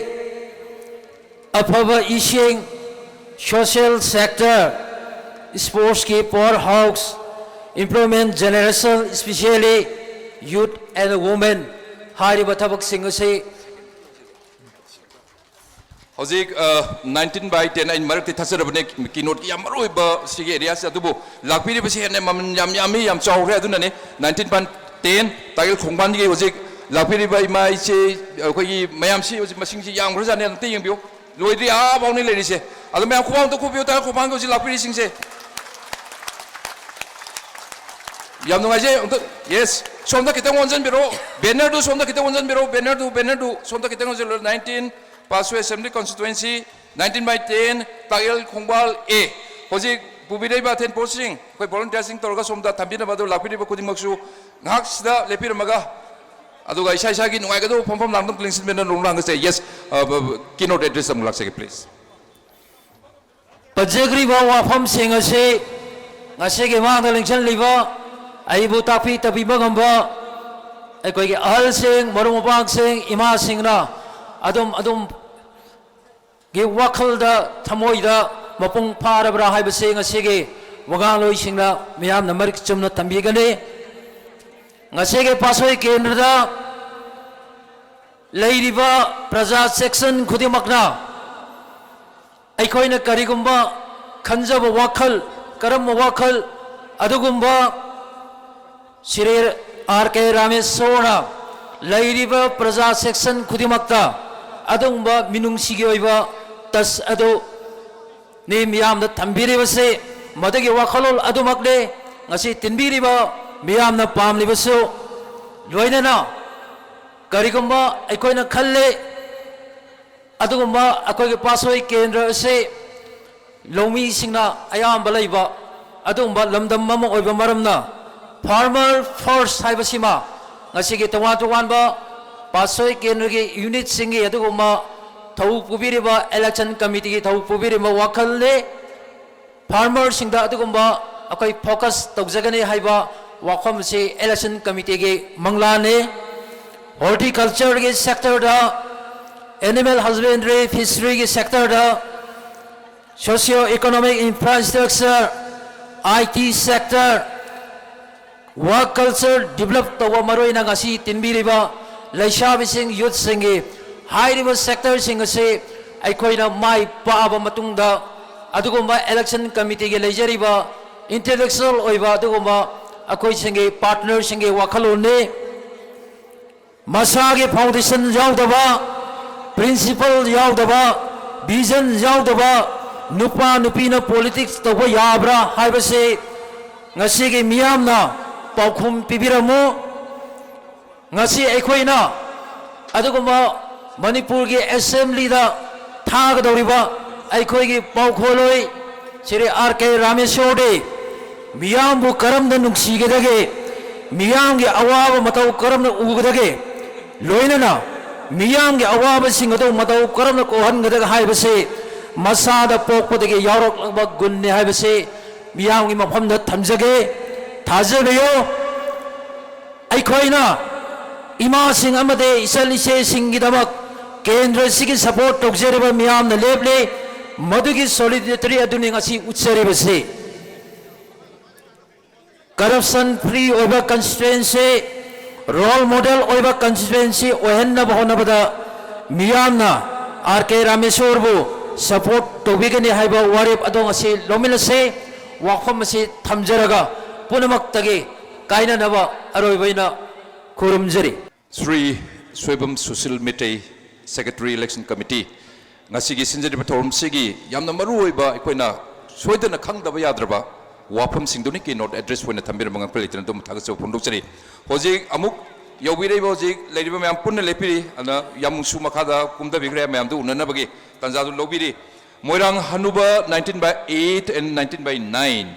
ꯑꯐꯕ ꯏꯁꯤꯡ, social sector, sportsꯀꯤ power house, employment generation, especially youth and women ꯍꯥꯏꯔꯤꯕ ꯊꯕꯛꯁꯤꯡ ꯑꯁꯤ ꯍꯧꯖꯤꯛ nineteen by ten ꯑꯩꯅ ꯃꯔꯛꯇ ꯊꯥꯖꯔꯕꯅꯦ, keynoteꯀꯤ ꯌꯥꯝ ꯃꯔꯨ ꯑꯣꯏꯕ ꯁꯤꯒꯤ areaꯁꯦ, ꯑꯗꯨꯕꯨ ꯂꯥꯛꯄꯤꯔꯤꯕꯁꯤ ꯍꯦꯟꯅ ꯃꯃꯜ ꯌꯥꯝ ꯌꯥꯝꯃꯤ, ꯌꯥꯝ ꯆꯥꯎꯈ꯭ꯔꯦ꯫ ꯑꯗꯨꯅꯅꯦ nineteen by ten ꯇꯥꯛꯌꯦꯜ ꯈꯣꯡꯕꯥꯟꯒꯤ ꯍꯧꯖꯤꯛ ꯂꯥꯛꯄꯤꯔꯤꯕ ꯏꯃꯥ ꯏꯆꯦ ꯑꯩꯈꯣꯏꯒꯤ ꯃꯌꯥꯝꯁꯤ ꯍꯧꯖꯤꯛ ꯃꯁꯤꯡꯁꯤ ꯌꯥꯝꯈ꯭ꯔꯖꯥꯠꯅꯤ꯫ ꯑꯝꯇ ꯌꯦꯡꯕꯤꯌꯨ, ꯂꯣꯏꯗ꯭ꯔꯤ, ꯑꯥ ꯐꯥꯎꯅꯤ ꯂꯩꯔꯤꯁꯦ꯫ ꯑꯗꯣ ꯃꯌꯥꯝ ꯈꯨꯕꯥꯛ ꯑꯝꯇ ꯈꯨꯕꯤꯌꯨ, ꯇꯥꯛꯌꯦꯜ ꯈꯣꯡꯕꯥꯟꯒꯤ ꯍꯧꯖꯤꯛ ꯂꯥꯛꯄꯤꯔꯤꯁꯤꯡꯁꯦ꯫ ꯌꯥꯝ ꯅꯨꯡꯉꯥꯏꯖꯩ꯫ ꯑꯝꯇ, yes, ꯁꯣꯝꯗ ꯈꯤꯇꯪ ꯑꯣꯟꯁꯤꯟꯕꯤꯔꯣ, bannerꯗꯨ ꯁꯣꯝꯗ ꯈꯤꯇꯪ ꯑꯣꯟꯁꯤꯟꯕꯤꯔꯣ, bannerꯗꯨ, bannerꯗꯨ ꯁꯣꯝꯗ ꯈꯤꯇꯪ ꯑꯣꯟꯁꯤꯜꯂꯣ꯫ Nineteen Pasoy Assembly Constituency, nineteen by ten, Takyel ꯈꯣꯡꯕꯥꯜ A꯫ ꯍꯧꯖꯤꯛ ꯄꯨꯕꯤꯔꯛꯏꯕ ꯑꯊꯦꯟ ꯄꯣꯠꯁꯤꯡ ꯑꯩꯈꯣꯏ volunteerꯁꯤꯡ ꯇꯧꯔꯒ ꯁꯣꯝꯗ ꯊꯝꯕꯤꯅꯕ ꯑꯗꯨ ꯂꯥꯛꯄꯤꯔꯤꯕ ꯈꯨꯗꯤꯡꯃꯛꯁꯨ ꯉꯥꯏꯍꯥꯛꯁꯤꯗ ꯂꯦꯞꯄꯤꯔꯝꯃꯒ, ꯑꯗꯨꯒ ꯏꯁꯥ ꯏꯁꯥꯒꯤ ꯅꯨꯡꯉꯥꯏꯒꯗꯧꯕ ꯐꯝꯐꯝ ꯂꯥꯡꯐꯝ ꯂꯦꯡꯁꯤꯟꯕꯤꯅ ꯂꯣꯡ ꯂꯥꯡꯒꯁꯦ꯫ Yes, keynote address ꯑꯃꯨꯛ ꯂꯥꯛꯆꯒꯦ, please꯫ ꯄꯟꯖꯈ꯭ꯔꯤꯕ ꯋꯥꯐꯝꯁꯤꯡ ꯑꯁꯤ ꯉꯁꯤꯒꯤ ꯃꯥꯡꯗ ꯂꯦꯡꯁꯤꯜꯂꯤꯕ ꯑꯩꯕꯨ ꯇꯥꯛꯄꯤ ꯇꯝꯕꯤꯕ ꯉꯝꯕ ꯑꯩꯈꯣꯏꯒꯤ ꯑꯍꯜꯁꯤꯡ, ꯃꯔꯨꯞ ꯃꯄꯥꯡꯁꯤꯡ, ꯏꯃꯥꯁꯤꯡꯅ ꯑꯗꯨꯝ ꯑꯗꯨꯝꯒꯤ ꯋꯥꯈꯜꯗ, ꯊꯃꯣꯏꯗ ꯃꯄꯨꯡ ꯐꯥꯔꯕ꯭ꯔꯥ ꯍꯥꯏꯕꯁꯤ ꯉꯁꯤꯒꯤ ꯋꯥꯉꯥꯡꯂꯣꯏꯁꯤꯡꯅ ꯃꯤꯌꯥꯝꯅ ꯃꯔꯤꯛ ꯆꯨꯝꯅ ꯇꯝꯕꯤꯒꯅꯤ꯫ ꯉꯁꯤꯒꯤ ꯄꯥꯠꯁꯣꯏ ꯀꯦꯟꯗ꯭ꯔꯗ ꯂꯩꯔꯤꯕ ꯄ꯭ꯔꯖꯥ section ꯈꯨꯗꯤꯡꯃꯛꯅ ꯑꯩꯈꯣꯏꯅ ꯀꯔꯤꯒꯨꯝꯕ ꯈꯟꯖꯕ ꯋꯥꯈꯜ, ꯀꯔꯝꯕ ꯋꯥꯈꯜ, ꯑꯗꯨꯒꯨꯝꯕ ꯁ꯭ꯔꯤ ꯑꯥꯔ ꯀꯦ ꯔꯥꯃꯦꯁꯣꯔꯅ ꯂꯩꯔꯤꯕ ꯄ꯭ꯔꯖꯥ section ꯈꯨꯗꯤꯡꯃꯛꯇ ꯑꯗꯨꯒꯨꯝꯕ ꯃꯤꯅꯨꯡꯁꯤꯒꯤ ꯑꯣꯏꯕ touch ꯑꯗꯨ ꯅꯤ ꯃꯤꯌꯥꯝꯗ ꯊꯝꯕꯤꯔꯤꯕꯁꯤ꯫ ꯃꯗꯨꯒꯤ ꯋꯥꯈꯜꯂꯣꯟ ꯑꯗꯨꯃꯛꯅꯤ ꯉꯁꯤ ꯇꯤꯟꯕꯤꯔꯤꯕ ꯃꯤꯌꯥꯝꯅ ꯄꯥꯝꯂꯤꯕꯁꯨ꯫ ꯂꯣꯏꯅꯅ ꯀꯔꯤꯒꯨꯝꯕ ꯑꯩꯈꯣꯏꯅ ꯈꯜꯂꯤ, ꯑꯗꯨꯒꯨꯝꯕ ꯑꯩꯈꯣꯏꯒꯤ ꯄꯥꯠꯁꯣꯏ ꯀꯦꯟꯗ꯭ꯔ ꯑꯁꯤ ꯂꯧꯃꯤꯁꯤꯡꯅ ꯑꯌꯥꯝꯕ ꯂꯩꯕ ꯑꯗꯨꯒꯨꯝꯕ ꯂꯝꯗꯝ ꯑꯃ ꯑꯣꯏꯕ ꯃꯔꯝꯅ, farmer first ꯍꯥꯏꯕꯁꯤꯃ ꯉꯁꯤꯒꯤ ꯇꯣꯉꯥꯟ ꯇꯣꯉꯥꯟꯕ ꯄꯥꯠꯁꯣꯏ ꯀꯦꯟꯗ꯭ꯔꯒꯤ ꯌꯨꯅꯤꯠꯁꯤꯡꯒꯤ ꯑꯗꯨꯒꯨꯝꯕ ꯊꯧ ꯄꯨꯕꯤꯔꯤꯕ, ꯏꯂꯦꯛꯁꯟ ꯀꯃꯤꯇꯤꯒꯤ ꯊꯧ ꯄꯨꯕꯤꯔꯤꯕ ꯋꯥꯈꯜꯅꯤ꯫ ꯐꯥꯔꯃꯔꯁꯤꯡꯗ ꯑꯗꯨꯒꯨꯝꯕ ꯑꯩꯈꯣꯏ ꯐꯣꯀꯁ ꯇꯧꯖꯒꯅꯤ ꯍꯥꯏꯕ ꯋꯥꯐꯝ ꯑꯁꯤ ꯏꯂꯦꯛꯁꯟ ꯀꯃꯤꯇꯤꯒꯤ ꯃꯪꯂꯥꯟꯅꯤ꯫ ꯍꯣꯔꯇꯤꯀꯜꯆꯔꯒꯤ ꯁꯦꯛꯇꯔꯗ, ꯑꯦꯅꯤꯃꯦꯜ ꯍꯁꯕꯦꯟꯗ꯭ꯔꯤ, ꯐꯤꯁꯔꯤꯒꯤ ꯁꯦꯛꯇꯔꯗ, socio economic infrastructure, I T sector, work culture develop ꯇꯧꯕ, ꯃꯔꯨꯑꯣꯏꯅ ꯉꯁꯤ ꯇꯤꯟꯕꯤꯔꯤꯕ ꯂꯩꯁꯥꯕꯤꯁꯤꯡ, ꯌꯨꯠꯁꯤꯡꯒꯤ ꯍꯥꯏꯔꯤꯕ ꯁꯦꯛꯇꯔꯁꯤꯡ ꯑꯁꯤ ꯑꯩꯈꯣꯏꯅ ꯃꯥꯏ ꯄꯥꯛꯑꯕ ꯃꯇꯨꯡꯗ ꯑꯗꯨꯒꯨꯝꯕ ꯏꯂꯦꯛꯁꯟ ꯀꯃꯤꯇꯤꯒꯤ ꯂꯩꯖꯔꯤꯕ ꯏꯟꯇꯦꯂꯦꯛꯆꯨꯋꯦꯜ ꯑꯣꯏꯕ ꯑꯗꯨꯒꯨꯝꯕ ꯑꯩꯈꯣꯏꯁꯤꯡꯒꯤ ꯄꯥꯔꯠꯅꯔꯁꯤꯡꯒꯤ ꯋꯥꯈꯜꯂꯣꯟꯅꯤ꯫ ꯃꯁꯥꯒꯤ ꯐꯥꯎꯟꯗꯦꯁꯟ ꯌꯥꯎꯗꯕ, ꯄ꯭ꯔꯤꯟꯁꯤꯄꯜ ꯌꯥꯎꯗꯕ, ꯚꯤꯖꯟ ꯌꯥꯎꯗꯕ ꯅꯨꯄꯥ ꯅꯨꯄꯤꯅ ꯄꯣꯂꯤꯇꯤꯛꯁ ꯇꯧꯕ ꯌꯥꯕ꯭ꯔꯥ ꯍꯥꯏꯕꯁꯤ ꯉꯁꯤꯒꯤ ꯃꯤꯌꯥꯝꯅ ꯄꯥꯎꯈꯨꯝ ꯄꯤꯕꯤꯔꯝꯃꯨ꯫ ꯉꯁꯤ ꯑꯩꯈꯣꯏꯅ ꯑꯗꯨꯒꯨꯝꯕ ꯃꯅꯤꯄꯨꯔꯒꯤ ꯑꯦꯁꯦꯝꯕ꯭ꯂꯤꯗ ꯊꯥꯒꯗꯧꯔꯤꯕ ꯑꯩꯈꯣꯏꯒꯤ ꯄꯥꯎꯈꯣꯜꯂꯣꯏ ꯁ꯭ꯔꯤ ꯑꯥꯔ ꯀꯦ ꯔꯥꯃꯦꯁꯣꯔꯗꯤ ꯃꯤꯌꯥꯝꯕꯨ ꯀꯔꯝꯅ ꯅꯨꯡꯁꯤꯒꯗꯒꯦ, ꯃꯤꯌꯥꯝꯒꯤ ꯑꯋꯥꯕ ꯃꯇꯧ ꯀꯔꯝꯅ ꯎꯒꯗꯒꯦ, ꯂꯣꯏꯅꯅ ꯃꯤꯌꯥꯝꯒꯤ ꯑꯋꯥꯕꯁꯤꯡ ꯑꯗꯨ ꯃꯇꯧ ꯀꯔꯝꯅ ꯀꯣꯛꯍꯟꯒꯗꯒꯦ ꯍꯥꯏꯕꯁꯤ ꯃꯁꯥꯗ ꯄꯣꯛꯄꯗꯒꯤ ꯌꯥꯎꯔꯛꯂꯕ ꯒꯨꯟꯅꯤ ꯍꯥꯏꯕꯁꯤ ꯃꯤꯌꯥꯝꯒꯤ ꯃꯐꯝꯗ ꯊꯝꯖꯒꯦ꯫ ꯊꯥꯖꯕꯤꯌꯨ꯫ ꯑꯩꯈꯣꯏꯅ ꯏꯃꯥꯁꯤꯡ ꯑꯃꯗꯤ ꯏꯆꯟ ꯏꯆꯦꯁꯤꯡꯒꯤꯗꯃꯛ ꯀꯦꯟꯗ꯭ꯔꯁꯤꯒꯤ ꯁꯄꯣꯔꯠ ꯇꯧꯖꯔꯤꯕ ꯃꯤꯌꯥꯝꯅ ꯂꯦꯞꯂꯤ꯫ ꯃꯗꯨꯒꯤ ꯁꯣꯂꯤꯗꯦꯔꯤꯇꯤ ꯑꯗꯨꯅꯤ ꯉꯁꯤ ꯎꯠꯆꯔꯤꯕꯁꯤ꯫ ꯀꯔꯞꯁꯟ ꯐ꯭ꯔꯤ ꯑꯣꯏꯕ ꯀꯟꯁꯇꯤꯇ꯭ꯋꯦꯟꯁꯤ, ꯔꯣꯜ ꯃꯣꯗꯦꯜ ꯑꯣꯏꯕ ꯀꯟꯁꯇꯤꯇ꯭ꯋꯦꯟꯁꯤ ꯑꯣꯏꯍꯟꯅꯕ ꯍꯣꯠꯅꯕꯗ ꯃꯤꯌꯥꯝꯅ ꯑꯥꯔ ꯀꯦ ꯔꯥꯃꯦꯁꯣꯔꯕꯨ ꯁꯄꯣꯔꯠ ꯇꯧꯕꯤꯒꯅꯤ ꯍꯥꯏꯕ ꯋꯥꯔꯦꯞ ꯑꯗꯣ ꯉꯁꯤ ꯂꯧꯃꯤꯟꯅꯁꯤ꯫ ꯋꯥꯐꯝ ꯑꯁꯤ ꯊꯝꯖꯔꯒ ꯄꯨꯝꯅꯃꯛꯇꯒꯤ ꯀꯥꯏꯅꯅꯕ ꯑꯔꯣꯏꯕ ꯑꯣꯏꯅ ꯈꯨꯔꯨꯝꯖꯔꯤ꯫ Shri Soibam Sushil Meitei, secretary, election committee, ꯉꯁꯤꯒꯤ ꯁꯤꯟꯖꯔꯤꯕ ꯊꯧꯔꯝꯁꯤꯒꯤ ꯌꯥꯝꯅ ꯃꯔꯨ ꯑꯣꯏꯕ, ꯑꯩꯈꯣꯏꯅ ꯁꯣꯏꯗꯅ ꯈꯪꯗꯕ ꯌꯥꯗ꯭ꯔꯕ ꯋꯥꯐꯝꯁꯤꯡꯗꯨꯅꯤ ꯀꯤꯅꯣꯠ ꯑꯦꯗ꯭ꯔꯦꯁ ꯑꯣꯏꯅ ꯊꯝꯕꯤꯔꯝꯕ ꯉꯛꯄ ꯂꯩꯇꯅ ꯑꯗꯨꯝ ꯊꯥꯒꯠꯆꯕ ꯐꯣꯡꯗꯣꯛꯆꯔꯤ꯫ ꯍꯧꯖꯤꯛ ꯑꯃꯨꯛ ꯌꯧꯕꯤꯔꯛꯏꯕ, ꯍꯧꯖꯤꯛ ꯂꯩꯔꯤꯕ ꯃꯌꯥꯝ ꯄꯨꯟꯅ ꯂꯦꯞꯄꯤꯔꯤ꯫ ꯑꯗꯨꯅ ꯌꯥꯝꯅꯁꯨ ꯃꯈꯥꯗ ꯀꯨꯝꯊꯕꯤꯈ꯭ꯔꯦ, ꯃꯌꯥꯝꯗꯨ ꯎꯅꯅꯕꯒꯤ ꯇꯥꯟꯖꯥꯗꯨ ꯂꯧꯕꯤꯔꯤ꯫ ꯃꯣꯏꯔꯥꯡ ꯍꯅꯨꯕ nineteen by eight and nineteen by nine꯫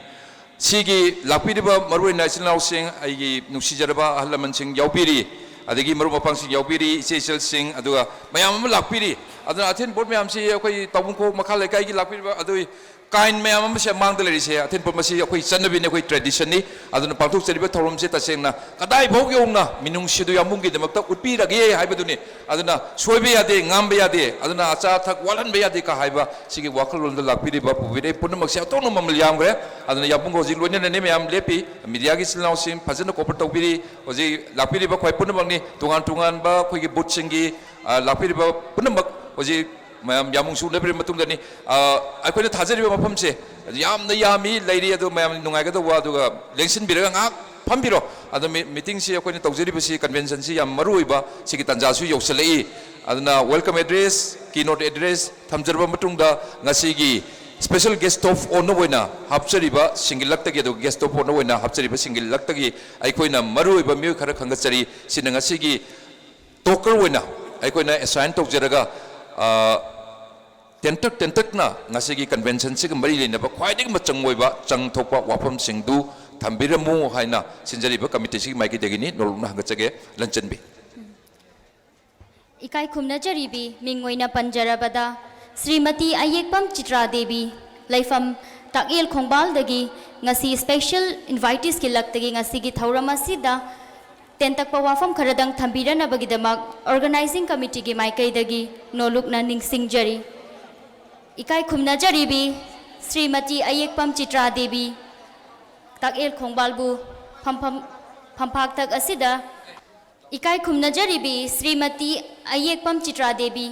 ꯁꯤꯒꯤ ꯂꯥꯛꯄꯤꯔꯤꯕ ꯃꯔꯨꯑꯣꯏꯅ ꯏꯆꯤꯜ ꯏꯅꯥꯎꯁꯤꯡ, ꯑꯩꯒꯤ ꯅꯨꯡꯁꯤꯖꯔꯕ ꯑꯍꯜ ꯂꯃꯟꯁꯤꯡ ꯌꯥꯎꯕꯤꯔꯤ꯫ ꯑꯗꯒꯤ ꯃꯔꯨꯞ ꯃꯄꯥꯡꯁꯤꯡ ꯌꯥꯎꯕꯤꯔꯤ, ꯏꯆꯦ ꯏꯆꯜꯁꯤꯡ, ꯑꯗꯨꯒ ꯃꯌꯥꯝ ꯑꯃ ꯂꯥꯛꯄꯤꯔꯤ꯫ ꯑꯗꯨꯅ ꯑꯊꯦꯟ ꯄꯣꯠ ꯃꯌꯥꯝꯁꯤ ꯑꯩꯈꯣꯏ ꯇꯥꯎꯕꯨꯡꯈꯣꯛ ꯃꯈꯥ ꯂꯩꯀꯥꯏꯒꯤ ꯂꯥꯛꯄꯤꯔꯤꯕ ꯑꯗꯨ ꯀꯥꯏꯟ ꯃꯌꯥꯝ ꯑꯃꯁꯦ ꯃꯥꯡꯗ ꯂꯩꯔꯤꯁꯦ, ꯑꯊꯦꯟ ꯄꯣꯠ ꯃꯁꯤ ꯑꯩꯈꯣꯏ ꯆꯠꯅꯕꯤꯅꯤ, ꯑꯩꯈꯣꯏ ꯇ꯭ꯔꯦꯗꯤꯁꯟꯅꯤ꯫ ꯑꯗꯨꯅ ꯄꯥꯡꯊꯣꯛꯆꯔꯤꯕ ꯊꯧꯔꯝꯁꯦ ꯇꯁꯦꯡꯅ ꯀꯗꯥꯏꯐꯥꯎ ꯌꯧꯅ ꯃꯤꯅꯨꯡꯁꯤꯗꯨ ꯌꯥꯝꯕꯨꯡꯒꯤꯗꯃꯛꯇ ꯎꯠꯄꯤꯔꯒꯦ ꯍꯥꯏꯕꯗꯨꯅꯤ꯫ ꯑꯗꯨꯅ ꯁꯣꯏꯕ ꯌꯥꯗꯦ, ꯉꯥꯝꯕ ꯌꯥꯗꯦ, ꯑꯗꯨꯅ ꯑꯆꯥ ꯑꯊꯛ ꯋꯥꯠꯍꯟꯕ ꯌꯥꯗꯦ ꯀ ꯍꯥꯏꯕ ꯁꯤꯒꯤ ꯋꯥꯈꯜꯂꯣꯟꯗ ꯂꯥꯛꯄꯤꯔꯤꯕ, ꯄꯨꯕꯤꯔꯛꯏ ꯄꯨꯝꯅꯃꯛꯁꯦ ꯑꯇꯣꯞꯄ ꯃꯃꯜ ꯌꯥꯝꯈ꯭ꯔꯦ꯫ ꯑꯗꯨꯅ ꯌꯥꯝꯕꯨꯡ ꯍꯧꯖꯤꯛ ꯂꯣꯏꯅꯅꯅꯤ ꯃꯌꯥꯝ ꯂꯦꯞꯄꯤ, ꯃꯤꯗꯤꯌꯥꯒꯤ ꯏꯆꯤꯜ ꯏꯅꯥꯎꯁꯤꯡ ꯐꯖꯅ ꯀꯣꯄꯔꯦꯠ ꯇꯧꯕꯤꯔꯤ꯫ ꯍꯧꯖꯤꯛ ꯂꯥꯛꯄꯤꯔꯤꯕ ꯈ꯭ꯋꯥꯏ ꯄꯨꯝꯅꯃꯛꯅꯤ, ꯇꯣꯉꯥꯟ ꯇꯣꯉꯥꯟꯕ ꯑꯩꯈꯣꯏꯒꯤ ꯕꯨꯠꯁꯤꯡꯒꯤ, ꯑ, ꯂꯥꯛꯄꯤꯔꯤꯕ ꯄꯨꯝꯅꯃꯛ ꯍꯧꯖꯤꯛ ꯃꯌꯥꯝ ꯌꯥꯝꯕꯨꯡꯁꯨ ꯎꯅꯕꯤꯔꯕ ꯃꯇꯨꯡꯗꯅꯤ꯫ ꯑ, ꯑꯩꯈꯣꯏꯅ ꯊꯥꯖꯔꯤꯕ ꯃꯐꯝꯁꯦ ꯌꯥꯝꯅ ꯌꯥꯝꯃꯤ, ꯂꯩꯔꯤ, ꯑꯗꯨ ꯃꯌꯥꯝ ꯅꯨꯡꯉꯥꯏꯒꯗꯧꯕ, ꯑꯗꯨꯒ ꯂꯦꯡꯁꯤꯟꯕꯤꯔꯒ ꯉꯥꯏꯍꯥꯛ ꯐꯝꯕꯤꯔꯣ꯫ ꯑꯗꯣ ꯃꯤ-, ꯃꯤꯇꯤꯡꯁꯤ ꯑꯩꯈꯣꯏꯅ ꯇꯧꯖꯔꯤꯕꯁꯤ, ꯀꯟꯚꯦꯟꯁꯟꯁꯤ ꯌꯥꯝ ꯃꯔꯨ ꯑꯣꯏꯕ, ꯁꯤꯒꯤ ꯇꯥꯟꯖꯥꯁꯨ ꯌꯧꯁꯤꯜꯂꯛꯏ꯫ ꯑꯗꯨꯅ welcome address, keynote address ꯊꯝꯖꯔꯕ ꯃꯇꯨꯡꯗ, ꯉꯁꯤꯒꯤ special guest of honour ꯑꯣꯏꯅ ꯍꯥꯞꯆꯔꯤꯕ ꯁꯤꯡꯒꯤ ꯂꯛꯇꯒꯤ, ꯑꯗꯨꯒ guest of honour ꯑꯣꯏꯅ ꯍꯥꯞꯆꯔꯤꯕ ꯁꯤꯡꯒꯤ ꯂꯛꯇꯒꯤ ꯑꯩꯈꯣꯏꯅ ꯃꯔꯨ ꯑꯣꯏꯕ ꯃꯤꯑꯣꯏ ꯈꯔ ꯈꯟꯒꯠꯆꯔꯤ꯫ ꯁꯤꯅ ꯉꯁꯤꯒꯤ ꯇꯣꯀꯔ ꯑꯣꯏꯅ ꯑꯩꯈꯣꯏꯅ ꯑꯦꯁꯥꯏꯟ ꯇꯧꯖꯔꯒ, ꯑ, ꯇꯦꯟꯇꯛ ꯇꯦꯟꯇꯛꯅ ꯉꯁꯤꯒꯤ ꯀꯟꯚꯦꯟꯁꯟꯁꯤꯒ ꯃꯔꯤ ꯂꯩꯅꯕ ꯈ꯭ꯋꯥꯏꯗꯒꯤ ꯃꯆꯪ ꯑꯣꯏꯕ ꯆꯪ ꯊꯣꯛꯄ ꯋꯥꯐꯝꯁꯤꯡꯗꯨ ꯊꯝꯕꯤꯔꯝꯃꯨ ꯍꯥꯏꯅ ꯁꯤꯟꯖꯔꯤꯕ ꯀꯃꯤꯇꯤꯁꯤꯒꯤ ꯃꯥꯏꯀꯩꯗꯒꯤꯅꯤ꯫ ꯅꯣꯂꯨꯛꯅ ꯍꯪꯒꯠꯆꯒꯦ, ꯂꯟꯆꯟꯕꯤ꯫ ꯏꯀꯥꯏ ꯈꯨꯝꯅꯖꯔꯤꯕꯤ, ꯃꯤꯡ ꯑꯣꯏꯅ ꯄꯟꯖꯔꯕꯗ, ꯁ꯭ꯔꯤꯃꯇꯤ ꯑꯌꯦꯛꯄꯝ ꯆꯤꯇ꯭ꯔꯥ ꯗꯦꯕꯤ, ꯂꯩꯐꯝ ꯇꯥꯛꯌꯦꯜ ꯈꯣꯡꯕꯥꯜꯗꯒꯤ ꯉꯁꯤ special inviteesꯀꯤ ꯂꯛꯇꯒꯤ ꯉꯁꯤꯒꯤ ꯊꯧꯔꯝ ꯑꯁꯤꯗ ꯇꯦꯟꯇꯛꯄ ꯋꯥꯐꯝ ꯈꯔꯗꯪ ꯊꯝꯕꯤꯔꯅꯕꯒꯤꯗꯃꯛ organizing committeeꯒꯤ ꯃꯥꯏꯀꯩꯗꯒꯤ ꯅꯣꯂꯨꯛꯅ ꯅꯤꯡꯁꯤꯡꯖꯔꯤ꯫ ꯏꯀꯥꯏ ꯈꯨꯝꯅꯖꯔꯤꯕꯤ ꯁ꯭ꯔꯤꯃꯇꯤ ꯑꯌꯦꯛꯄꯝ ꯆꯤꯇ꯭ꯔꯥ ꯗꯦꯕꯤ, ꯇꯥꯛꯌꯦꯜ ꯈꯣꯡꯕꯥꯜꯕꯨ ꯐꯝꯐꯝ, ꯐꯝꯐꯥꯛꯊꯛ ꯑꯁꯤꯗ ꯏꯀꯥꯏ ꯈꯨꯝꯅꯖꯔꯤꯕꯤ ꯁ꯭ꯔꯤꯃꯇꯤ ꯑꯌꯦꯛꯄꯝ ꯆꯤꯇ꯭ꯔꯥ ꯗꯦꯕꯤ,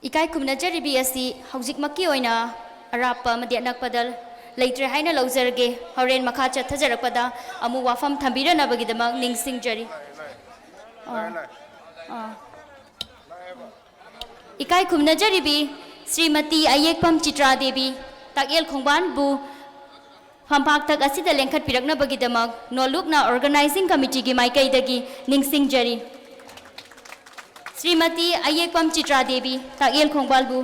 ꯏꯀꯥꯏ ꯈꯨꯝꯅꯖꯔꯤꯕꯤ ꯑꯁꯤ ꯍꯧꯖꯤꯛꯃꯛꯀꯤ ꯑꯣꯏꯅ ꯑꯔꯥꯞꯄ ꯑꯃꯗꯤ ꯑꯅꯛꯄꯗ ꯂꯩꯇ꯭ꯔꯦ ꯍꯥꯏꯅ ꯂꯧꯖꯔꯒꯦ꯫ ꯍꯣꯔꯦꯟ ꯃꯈꯥ ꯆꯠꯊꯖꯔꯛꯄꯗ ꯑꯃꯨꯛ ꯋꯥꯐꯝ ꯊꯝꯕꯤꯔꯅꯕꯒꯤꯗꯃꯛ ꯅꯤꯡꯁꯤꯡꯖꯔꯤ꯫ ꯑꯥ, ꯑꯥ꯫ ꯏꯀꯥꯏ ꯈꯨꯝꯅꯖꯔꯤꯕꯤ ꯁ꯭ꯔꯤꯃꯇꯤ ꯑꯌꯦꯛꯐꯝ ꯆꯤꯇ꯭ꯔꯥ ꯗꯦꯕꯤ, ꯇꯥꯛꯌꯦꯜ ꯈꯣꯡꯕꯥꯟꯕꯨ ꯐꯝꯄꯥꯛꯇꯛ ꯑꯁꯤꯗ ꯂꯦꯡꯈꯠꯄꯤꯔꯛꯅꯕꯒꯤꯗꯃꯛ ꯅꯣꯂꯨꯛꯅ organizing committeeꯒꯤ ꯃꯥꯏꯀꯩꯗꯒꯤ ꯅꯤꯡꯁꯤꯡꯖꯔꯤ꯫ ꯁ꯭ꯔꯤꯃꯇꯤ ꯑꯌꯦꯛꯐꯝ ꯆꯤꯇ꯭ꯔꯥ ꯗꯦꯕꯤ, ꯇꯥꯛꯌꯦꯜ ꯈꯣꯡꯕꯥꯜꯕꯨ꯫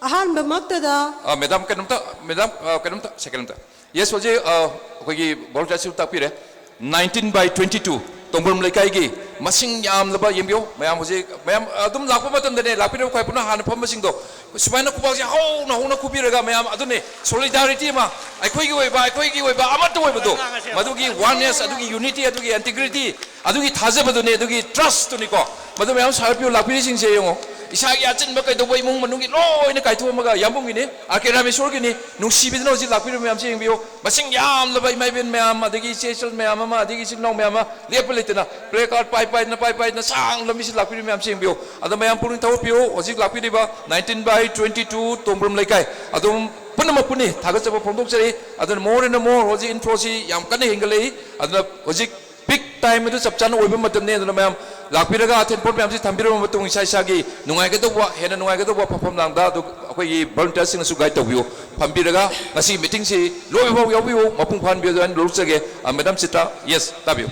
ꯑꯍꯥꯟꯕꯃꯛꯇꯗ ꯑ, ꯃꯦꯗꯥꯝ, ꯀꯩꯅꯣꯝꯇ, ꯃꯦꯗꯥꯝ, ꯑ, ꯀꯩꯅꯣꯝꯇ, ꯁꯦꯀꯦꯟ ꯑꯝꯇ꯫ Yes, ꯍꯧꯖꯤꯛ, ꯑ, ꯑꯩꯈꯣꯏꯒꯤ ꯕꯣꯔꯣ ꯆꯥꯁꯤꯕꯨ ꯇꯥꯛꯄꯤꯔꯦ꯫ Nineteen by twenty two, ꯇꯣꯡꯕ꯭ꯔꯝ ꯂꯩꯀꯥꯏꯒꯤ ꯃꯁꯤꯡ ꯌꯥꯝꯂꯕ, ꯌꯦꯡꯕꯤꯌꯨ ꯃꯌꯥꯝ, ꯍꯧꯖꯤꯛ ꯃꯌꯥꯝ ꯑꯗꯨꯝ ꯂꯥꯛꯄ ꯃꯇꯝꯗꯅꯦ, ꯂꯥꯛꯄꯤꯔꯤꯕ ꯈ꯭ꯋꯥꯏ ꯄꯨꯟꯅ ꯍꯥꯟꯅ ꯐꯝꯕꯁꯤꯡꯗꯣ ꯁꯨꯃꯥꯏꯅ ꯈꯨꯕꯥꯛꯁꯦ ꯍꯧꯅ ꯍꯧꯅ ꯈꯨꯕꯤꯔꯒ ꯃꯌꯥꯝ ꯑꯗꯨꯅꯦ solidarity ꯑꯃ, ꯑꯩꯈꯣꯏꯒꯤ ꯑꯣꯏꯕ, ꯑꯩꯈꯣꯏꯒꯤ ꯑꯣꯏꯕ ꯑꯃꯠꯇ ꯑꯣꯏꯕꯗꯣ, ꯃꯗꯨꯒꯤ oneness, ꯑꯗꯨꯒꯤ unity, ꯑꯗꯨꯒꯤ integrity, ꯑꯗꯨꯒꯤ ꯊꯥꯖꯕꯗꯨꯅꯦ, ꯑꯗꯨꯒꯤ trust ꯇꯨꯅꯤꯀꯣ꯫ ꯃꯗꯨ ꯃꯌꯥꯝ ꯁꯥꯔ ꯄꯤꯌꯨ, ꯂꯥꯛꯄꯤꯔꯤꯁꯤꯡꯁꯦ ꯌꯦꯡꯉꯣ, ꯏꯁꯥꯒꯤ ꯑꯆꯤꯟꯕ ꯀꯩꯗꯧꯕ, ꯏꯃꯨꯡ ꯃꯅꯨꯡꯒꯤ ꯂꯣꯏꯅ ꯀꯥꯏꯊꯣꯛꯑꯝꯃꯒ, ꯌꯥꯝꯕꯨꯡꯒꯤꯅꯤ, ꯑꯥꯔ ꯀꯦ ꯔꯥꯃꯦꯁꯣꯔꯒꯤꯅꯤ, ꯅꯨꯡꯁꯤꯕꯤꯗꯨꯅ ꯍꯧꯖꯤꯛ ꯂꯥꯛꯄꯤꯔꯤꯕ ꯃꯌꯥꯝꯁꯦ ꯌꯦꯡꯕꯤꯌꯨ꯫ ꯃꯁꯤꯡ ꯌꯥꯝꯂꯕ ꯏꯃꯥ ꯏꯕꯦꯟ ꯃꯌꯥꯝ, ꯑꯗꯒꯤ ꯏꯆꯦ ꯏꯆꯜ ꯃꯌꯥꯝ ꯑꯃ, ꯑꯗꯒꯤ ꯏꯆꯤꯜ ꯏꯅꯥꯎ ꯃꯌꯥꯝ ꯑꯃ ꯂꯦꯞꯄ ꯂꯩꯇꯅ placard ꯄꯥꯏ ꯄꯥꯏꯗꯅ, ꯄꯥꯏ ꯄꯥꯏꯗꯅ ꯁꯥꯡꯅ ꯂꯝꯕꯤꯁꯤ ꯂꯥꯛꯄꯤꯔꯤꯕ ꯃꯌꯥꯝꯁꯤ ꯌꯦꯡꯕꯤꯌꯨ꯫ ꯑꯗꯣ ꯃꯌꯥꯝ ꯄꯨꯛꯅꯤꯡ ꯊꯧꯒꯠꯄꯤꯌꯨ꯫ ꯍꯧꯖꯤꯛ ꯂꯥꯛꯄꯤꯔꯤꯕ nineteen by twenty two ꯇꯣꯡꯕ꯭ꯔꯝ ꯂꯩꯀꯥꯏ ꯑꯗꯨꯝ ꯄꯨꯝꯅꯃꯛꯄꯨꯅꯤ ꯊꯥꯒꯠꯆꯕ ꯐꯣꯡꯗꯣꯛꯆꯔꯤ꯫ ꯑꯗꯨꯅ more and more ꯍꯧꯖꯤꯛ inflowꯁꯤ ꯌꯥꯝ ꯀꯟꯅ ꯍꯦꯟꯒꯠꯂꯛꯏ꯫ ꯑꯗꯨꯅ ꯍꯧꯖꯤꯛ peak time ꯑꯗꯨ ꯆꯞ ꯆꯥꯅ ꯑꯣꯏꯕ ꯃꯇꯝꯅꯤ꯫ ꯑꯗꯨꯅ ꯃꯌꯥꯝ ꯂꯥꯛꯄꯤꯔꯒ ꯑꯊꯦꯟ ꯄꯣꯠ ꯃꯌꯥꯝꯁꯤ ꯊꯝꯕꯤꯔꯕ ꯃꯇꯨꯡ, ꯏꯁꯥ ꯏꯁꯥꯒꯤ ꯅꯨꯡꯉꯥꯏꯒꯗꯧꯕ, ꯍꯦꯟꯅ ꯅꯨꯡꯉꯥꯏꯒꯗꯧꯕ ꯐꯝꯐꯝ ꯂꯥꯡꯗ ꯑꯗꯨ ꯑꯩꯈꯣꯏꯒꯤ volunteerꯁꯤꯡꯅꯁꯨ guide ꯇꯧꯕꯤꯌꯨ꯫ ꯐꯝꯕꯤꯔꯒ ꯉꯁꯤꯒꯤ meetingꯁꯤ ꯂꯣꯏꯕ ꯐꯥꯎ ꯌꯥꯎꯕꯤꯌꯨ, ꯃꯄꯨꯡ ꯐꯥꯍꯟꯕꯤꯌꯨ ꯍꯥꯏꯅ ꯂꯧꯖꯒꯦ꯫ ꯑ, Madam Chitra, yes, ꯇꯥꯕꯤꯌꯨ꯫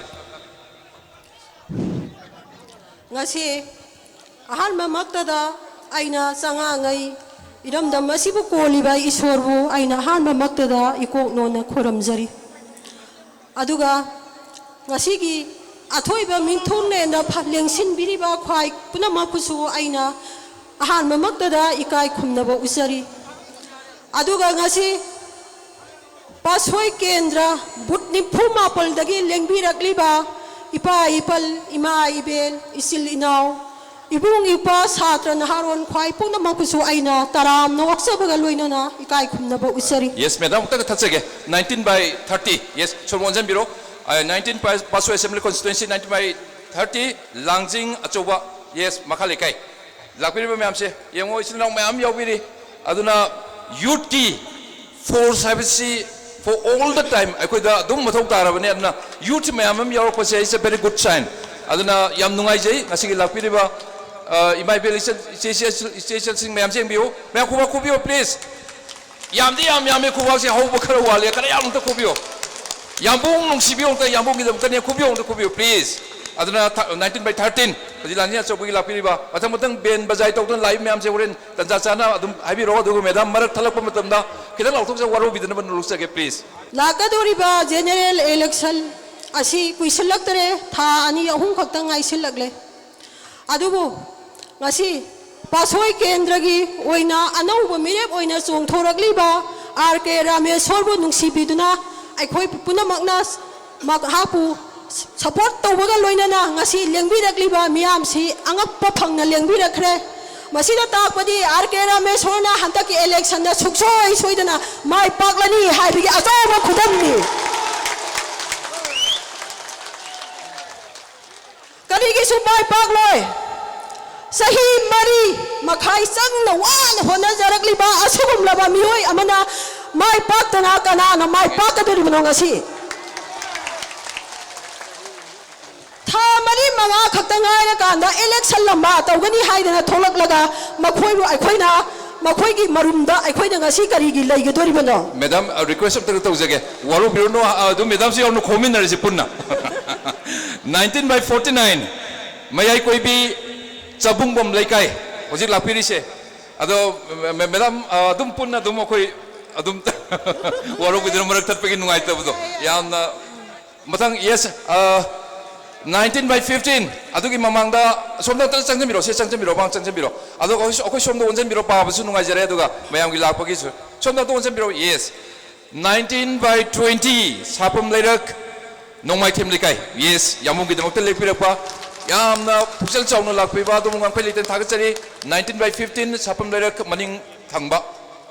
ꯉꯁꯤ ꯑꯍꯥꯟꯕꯃꯛꯇꯗ ꯑꯩꯅ ꯆꯉꯥꯡꯉꯩ ꯏꯔꯝꯗꯝ ꯑꯁꯤꯕꯨ ꯀꯣꯜꯂꯤꯕ ꯏꯁꯣꯔꯕꯨ ꯑꯩꯅ ꯑꯍꯥꯟꯕꯃꯛꯇꯗ ꯏꯀꯣꯛ ꯅꯣꯟꯅ ꯈꯨꯔꯨꯝꯖꯔꯤ꯫ ꯑꯗꯨꯒ ꯉꯁꯤꯒꯤ ꯑꯊꯣꯏꯕ ꯃꯤꯡꯊꯣꯟꯅꯦꯅ ꯐ-, ꯂꯦꯡꯁꯤꯟꯕꯤꯔꯤꯕ ꯈ꯭ꯋꯥꯏ ꯄꯨꯝꯅꯃꯛꯄꯨꯁꯨ ꯑꯩꯅ ꯑꯍꯥꯟꯕꯃꯛꯇꯗ ꯏꯀꯥꯏ ꯈꯨꯝꯅꯕ ꯎꯠꯆꯔꯤ꯫ ꯑꯗꯨꯒ ꯉꯁꯤ ꯄꯥꯠꯁꯣꯏ ꯀꯦꯟꯗ꯭ꯔ ꯕꯨꯠ ꯅꯤꯐꯨ ꯃꯥꯄꯜꯗꯒꯤ ꯂꯦꯡꯕꯤꯔꯛꯂꯤꯕ ꯏꯄꯥ ꯏꯄꯜ, ꯏꯃꯥ ꯏꯕꯦꯜ, ꯏꯆꯤꯜ ꯏꯅꯥꯎ, ꯏꯕꯨꯡ ꯏꯄ꯭ꯋꯥ, ꯁꯥꯇ꯭ꯔ ꯅꯍꯥꯔꯣꯜ ꯈ꯭ꯋꯥꯏ ꯄꯨꯝꯅꯃꯛꯄꯨꯁꯨ ꯑꯩꯅ ꯇꯔꯥꯝꯅ ꯑꯣꯛꯆꯕꯒ ꯂꯣꯏꯅꯅ ꯏꯀꯥꯏ ꯈꯨꯝꯅꯕ ꯎꯠꯆꯔꯤ꯫ Yes, madam, ꯑꯃꯨꯛꯇꯒ ꯊꯛꯆꯒꯦ꯫ Nineteen by thirty, yes, ꯁꯣꯝ ꯑꯣꯟꯁꯤꯟꯕꯤꯔꯣ꯫ ꯑ, nineteen ꯄꯥ-, ꯄꯥꯠꯁꯣꯏ assembly constituency, nineteen by thirty, ꯂꯥꯡꯖꯤꯡ ꯑꯆꯧꯕ, yes, ꯃꯈꯥ ꯂꯩꯀꯥꯏ꯫ ꯂꯥꯛꯄꯤꯔꯤꯕ ꯃꯌꯥꯝꯁꯦ ꯌꯦꯡꯉꯣ, ꯏꯆꯤꯜ ꯏꯅꯥꯎ ꯃꯌꯥꯝ ꯌꯥꯎꯕꯤꯔꯤ꯫ ꯑꯗꯨꯅ youthꯀꯤ force ꯍꯥꯏꯕꯁꯤ for all the time ꯑꯩꯈꯣꯏꯗ ꯑꯗꯨꯝ ꯃꯊꯧ ꯇꯥꯔꯕꯅꯤ꯫ ꯑꯗꯨꯅ youth ꯃꯌꯥꯝ ꯑꯃ ꯌꯥꯎꯔꯛꯄꯁꯦ is a very good sign꯫ ꯑꯗꯨꯅ ꯌꯥꯝ ꯅꯨꯡꯉꯥꯏꯖꯩ ꯉꯁꯤꯒꯤ ꯂꯥꯛꯄꯤꯔꯤꯕ, ꯑ, ꯏꯃꯥ ꯏꯕꯦꯜ, ꯏꯆꯦ, ꯏꯆꯦ, ꯏꯆꯦ, ꯏꯆꯦ ꯏꯆꯜꯁꯤꯡ ꯃꯌꯥꯝꯁꯦ ꯌꯦꯡꯕꯤꯌꯨ꯫ ꯃꯌꯥꯝ ꯈꯨꯕꯥꯛ ꯈꯨꯕꯤꯌꯨ, please꯫ ꯌꯥꯝꯗꯤ ꯌꯥꯝ ꯌꯥꯝꯃꯤ, ꯈꯨꯕꯥꯛꯁꯦ ꯍꯧꯕ ꯈꯔ ꯋꯥꯠꯂꯦ, ꯈꯔ ꯌꯥꯝ ꯑꯝꯇ ꯈꯨꯕꯤꯌꯨ꯫ ꯌꯥꯝꯕꯨꯡ ꯅꯨꯡꯁꯤꯕꯤꯌꯨ ꯑꯝꯇ, ꯌꯥꯝꯕꯨꯡꯒꯤꯗꯃꯛꯇꯅꯦ, ꯈꯨꯕꯤꯌꯨ ꯑꯝꯇ, ꯈꯨꯕꯤꯌꯨ, please꯫ ꯑꯗꯨꯅ ꯊ-, nineteen by thirteen, ꯍꯧꯖꯤꯛ ꯂꯥꯟꯖꯤꯡ ꯑꯆꯧꯕꯒꯤ ꯂꯥꯛꯄꯤꯔꯤꯕ, ꯃꯊꯪ ꯃꯊꯪ band ꯕꯖꯥꯏ ꯇꯧꯗꯨꯅ ꯂꯥꯛꯏꯕ ꯃꯌꯥꯝꯁꯦ ꯍꯣꯔꯦꯟ ꯇꯟꯖꯥ ꯆꯥꯅ ꯑꯗꯨꯝ ꯍꯥꯏꯕꯤꯔꯛꯑꯣ꯫ ꯑꯗꯨꯒ madam ꯃꯔꯛ ꯊꯠꯂꯛꯄ ꯃꯇꯝꯗ ꯈꯤꯇꯪ ꯂꯥꯎꯊꯣꯛꯆ ꯋꯥꯔꯧꯕꯤꯗꯅꯕ ꯅꯣꯂꯨꯛꯆꯒꯦ, please꯫ ꯂꯥꯛꯀꯗꯧꯔꯤꯕ general election ꯑꯁꯤ ꯀꯨꯏꯁꯤꯜꯂꯛꯇ꯭ꯔꯦ, ꯊꯥ ꯑꯅꯤ ꯑꯍꯨꯝ ꯈꯛꯇꯪ ꯉꯥꯏꯁꯤꯜꯂꯛꯂꯦ꯫ ꯑꯗꯨꯕꯨ ꯉꯁꯤ ꯄꯥꯠꯁꯣꯏ ꯀꯦꯟꯗ꯭ꯔꯒꯤ ꯑꯣꯏꯅ ꯑꯅꯧꯕ ꯃꯤꯔꯦꯞ ꯑꯣꯏꯅ ꯆꯣꯡꯊꯣꯔꯛꯂꯤꯕ ꯑꯥꯔ ꯀꯦ ꯔꯥꯃꯦꯁꯣꯔꯕꯨ ꯅꯨꯡꯁꯤꯕꯤꯗꯨꯅ ꯑꯩꯈꯣꯏ ꯄꯨꯝꯅꯃꯛꯅ ꯃꯍꯥꯛꯄꯨ ꯁꯄꯣꯔꯠ ꯇꯧꯕꯒ ꯂꯣꯏꯅꯅ ꯉꯁꯤ ꯂꯦꯡꯕꯤꯔꯛꯂꯤꯕ ꯃꯤꯌꯥꯝꯁꯤ ꯑꯉꯛꯄ ꯐꯪꯅ ꯂꯦꯡꯕꯤꯔꯛꯈ꯭ꯔꯦ꯫ ꯃꯁꯤꯅ ꯇꯥꯛꯄꯗꯤ ꯑꯥꯔ ꯀꯦ ꯔꯥꯃꯦꯁꯣꯔꯅ ꯍꯟꯗꯛꯀꯤ ꯏꯂꯦꯛꯁꯟꯗ ꯁꯨꯡꯁꯣꯏ ꯁꯣꯏꯗꯅ ꯃꯥꯏ ꯄꯥꯛꯂꯅꯤ ꯍꯥꯏꯕꯒꯤ ꯑꯆꯧꯕ ꯈꯨꯗꯝꯅꯤ꯫ ꯀꯔꯤꯒꯤꯁꯨ ꯃꯥꯏ ꯄꯥꯛꯂꯣꯏ? ꯆꯍꯤ ꯃꯔꯤ ꯃꯈꯥꯏ ꯆꯪꯅ ꯋꯥꯅ ꯍꯣꯠꯅꯖꯔꯛꯂꯤꯕ ꯑꯁꯤꯒꯨꯝꯂꯕ ꯃꯤꯑꯣꯏ ꯑꯃꯅ ꯃꯥꯏ ꯄꯥꯛꯇꯅ ꯀꯅꯥꯅ ꯃꯥꯏ ꯄꯥꯛꯀꯗꯣꯔꯤꯕꯅꯣ ꯉꯁꯤ? ꯊꯥ ꯃꯔꯤ ꯃꯉꯥ ꯈꯛꯇ ꯉꯥꯏꯔꯀꯥꯟꯗ ꯏꯂꯦꯛꯁꯟ ꯂꯝꯕꯥ ꯇꯧꯒꯅꯤ ꯍꯥꯏꯗꯅ ꯊꯣꯛꯂꯛꯂꯒ ꯃꯈꯣꯏꯕꯨ ꯑꯩꯈꯣꯏꯅ, ꯃꯈꯣꯏꯒꯤ ꯃꯔꯨꯝꯗ ꯑꯩꯈꯣꯏꯅ ꯉꯁꯤ ꯀꯔꯤꯒꯤ ꯂꯩꯒꯗꯣꯔꯤꯕꯅꯣ? ꯃꯦꯗꯥꯝ, ꯑ, ꯔꯤꯀ꯭ꯋꯦꯁ ꯑꯝꯇ ꯇꯧꯖꯒꯦ, ꯋꯥꯔꯧꯕꯤꯔꯨꯅꯨ, ꯑ, ꯑꯗꯨꯝ ꯃꯦꯗꯥꯝꯁꯨ ꯌꯥꯎꯅ ꯈꯣꯝꯃꯤꯟꯅꯔꯁꯤ ꯄꯨꯟꯅ꯫ Nineteen by forty nine, ꯃꯌꯥꯏ ꯀꯣꯏꯕꯤ, ꯆꯕꯨꯡꯕꯝ ꯂꯩꯀꯥꯏ, ꯍꯧꯖꯤꯛ ꯂꯥꯛꯄꯤꯔꯤꯁꯦ꯫ ꯑꯗꯣ, ꯃꯦ-, ꯃꯦꯗꯥꯝ, ꯑ, ꯑꯗꯨꯝ ꯄꯨꯟꯅ ꯑꯗꯨꯝ ꯑꯩꯈꯣꯏ ꯑꯗꯨꯝ ꯋꯥꯔꯧꯕꯤꯗꯨꯅ ꯃꯔꯛ ꯊꯠꯄꯒꯤ ꯅꯨꯡꯉꯥꯏꯇꯕꯗꯣ꯫ ꯌꯥꯝꯅ ꯃꯊꯪ, ꯌꯦꯁ, ꯑ, nineteen by fifteen, ꯑꯗꯨꯒꯤ ꯃꯃꯥꯡꯗ ꯁꯣꯝꯗ ꯑꯝꯇ ꯆꯪꯁꯤꯟꯕꯤꯔꯣ, ꯁꯤ ꯆꯪꯁꯤꯟꯕꯤꯔꯣ, ꯃꯥꯡ ꯆꯪꯁꯤꯟꯕꯤꯔꯣ꯫ ꯑꯗꯣ ꯑꯩꯈꯣꯏ, ꯑꯩꯈꯣꯏ ꯁꯣꯝꯗ ꯑꯣꯟꯁꯤꯟꯕꯤꯔꯣ, ꯄꯥꯕꯁꯨ ꯅꯨꯡꯉꯥꯏꯖꯔꯦ, ꯑꯗꯨꯒ ꯃꯌꯥꯝꯒꯤ ꯂꯥꯛꯄꯒꯤꯁꯨ꯫ ꯁꯣꯝꯗ ꯑꯝꯇ ꯑꯣꯟꯁꯤꯟꯕꯤꯔꯣ, ꯌꯦꯁ꯫ Nineteen by twenty, ꯁꯥꯄꯝ ꯂꯩꯔꯛ, ꯅꯣꯡꯃꯥꯏꯊꯦꯝ ꯂꯩꯀꯥꯏ, ꯌꯦꯁ, ꯌꯥꯝꯕꯨꯡꯒꯤꯗꯃꯛꯇ ꯂꯦꯞꯄꯤꯔꯛꯄ, ꯌꯥꯝꯅ ꯄꯨꯛꯆꯦꯜ ꯆꯥꯎꯅ ꯂꯥꯛꯄꯤꯕ ꯑꯗꯣꯝꯕꯨ ꯉꯥꯡꯐꯩ ꯂꯩꯇꯅ ꯊꯥꯒꯠꯆꯔꯤ꯫ Nineteen by fifteen, ꯁꯥꯄꯝ ꯂꯩꯔꯛ ꯃꯅꯤꯡ ꯊꯪꯕ꯫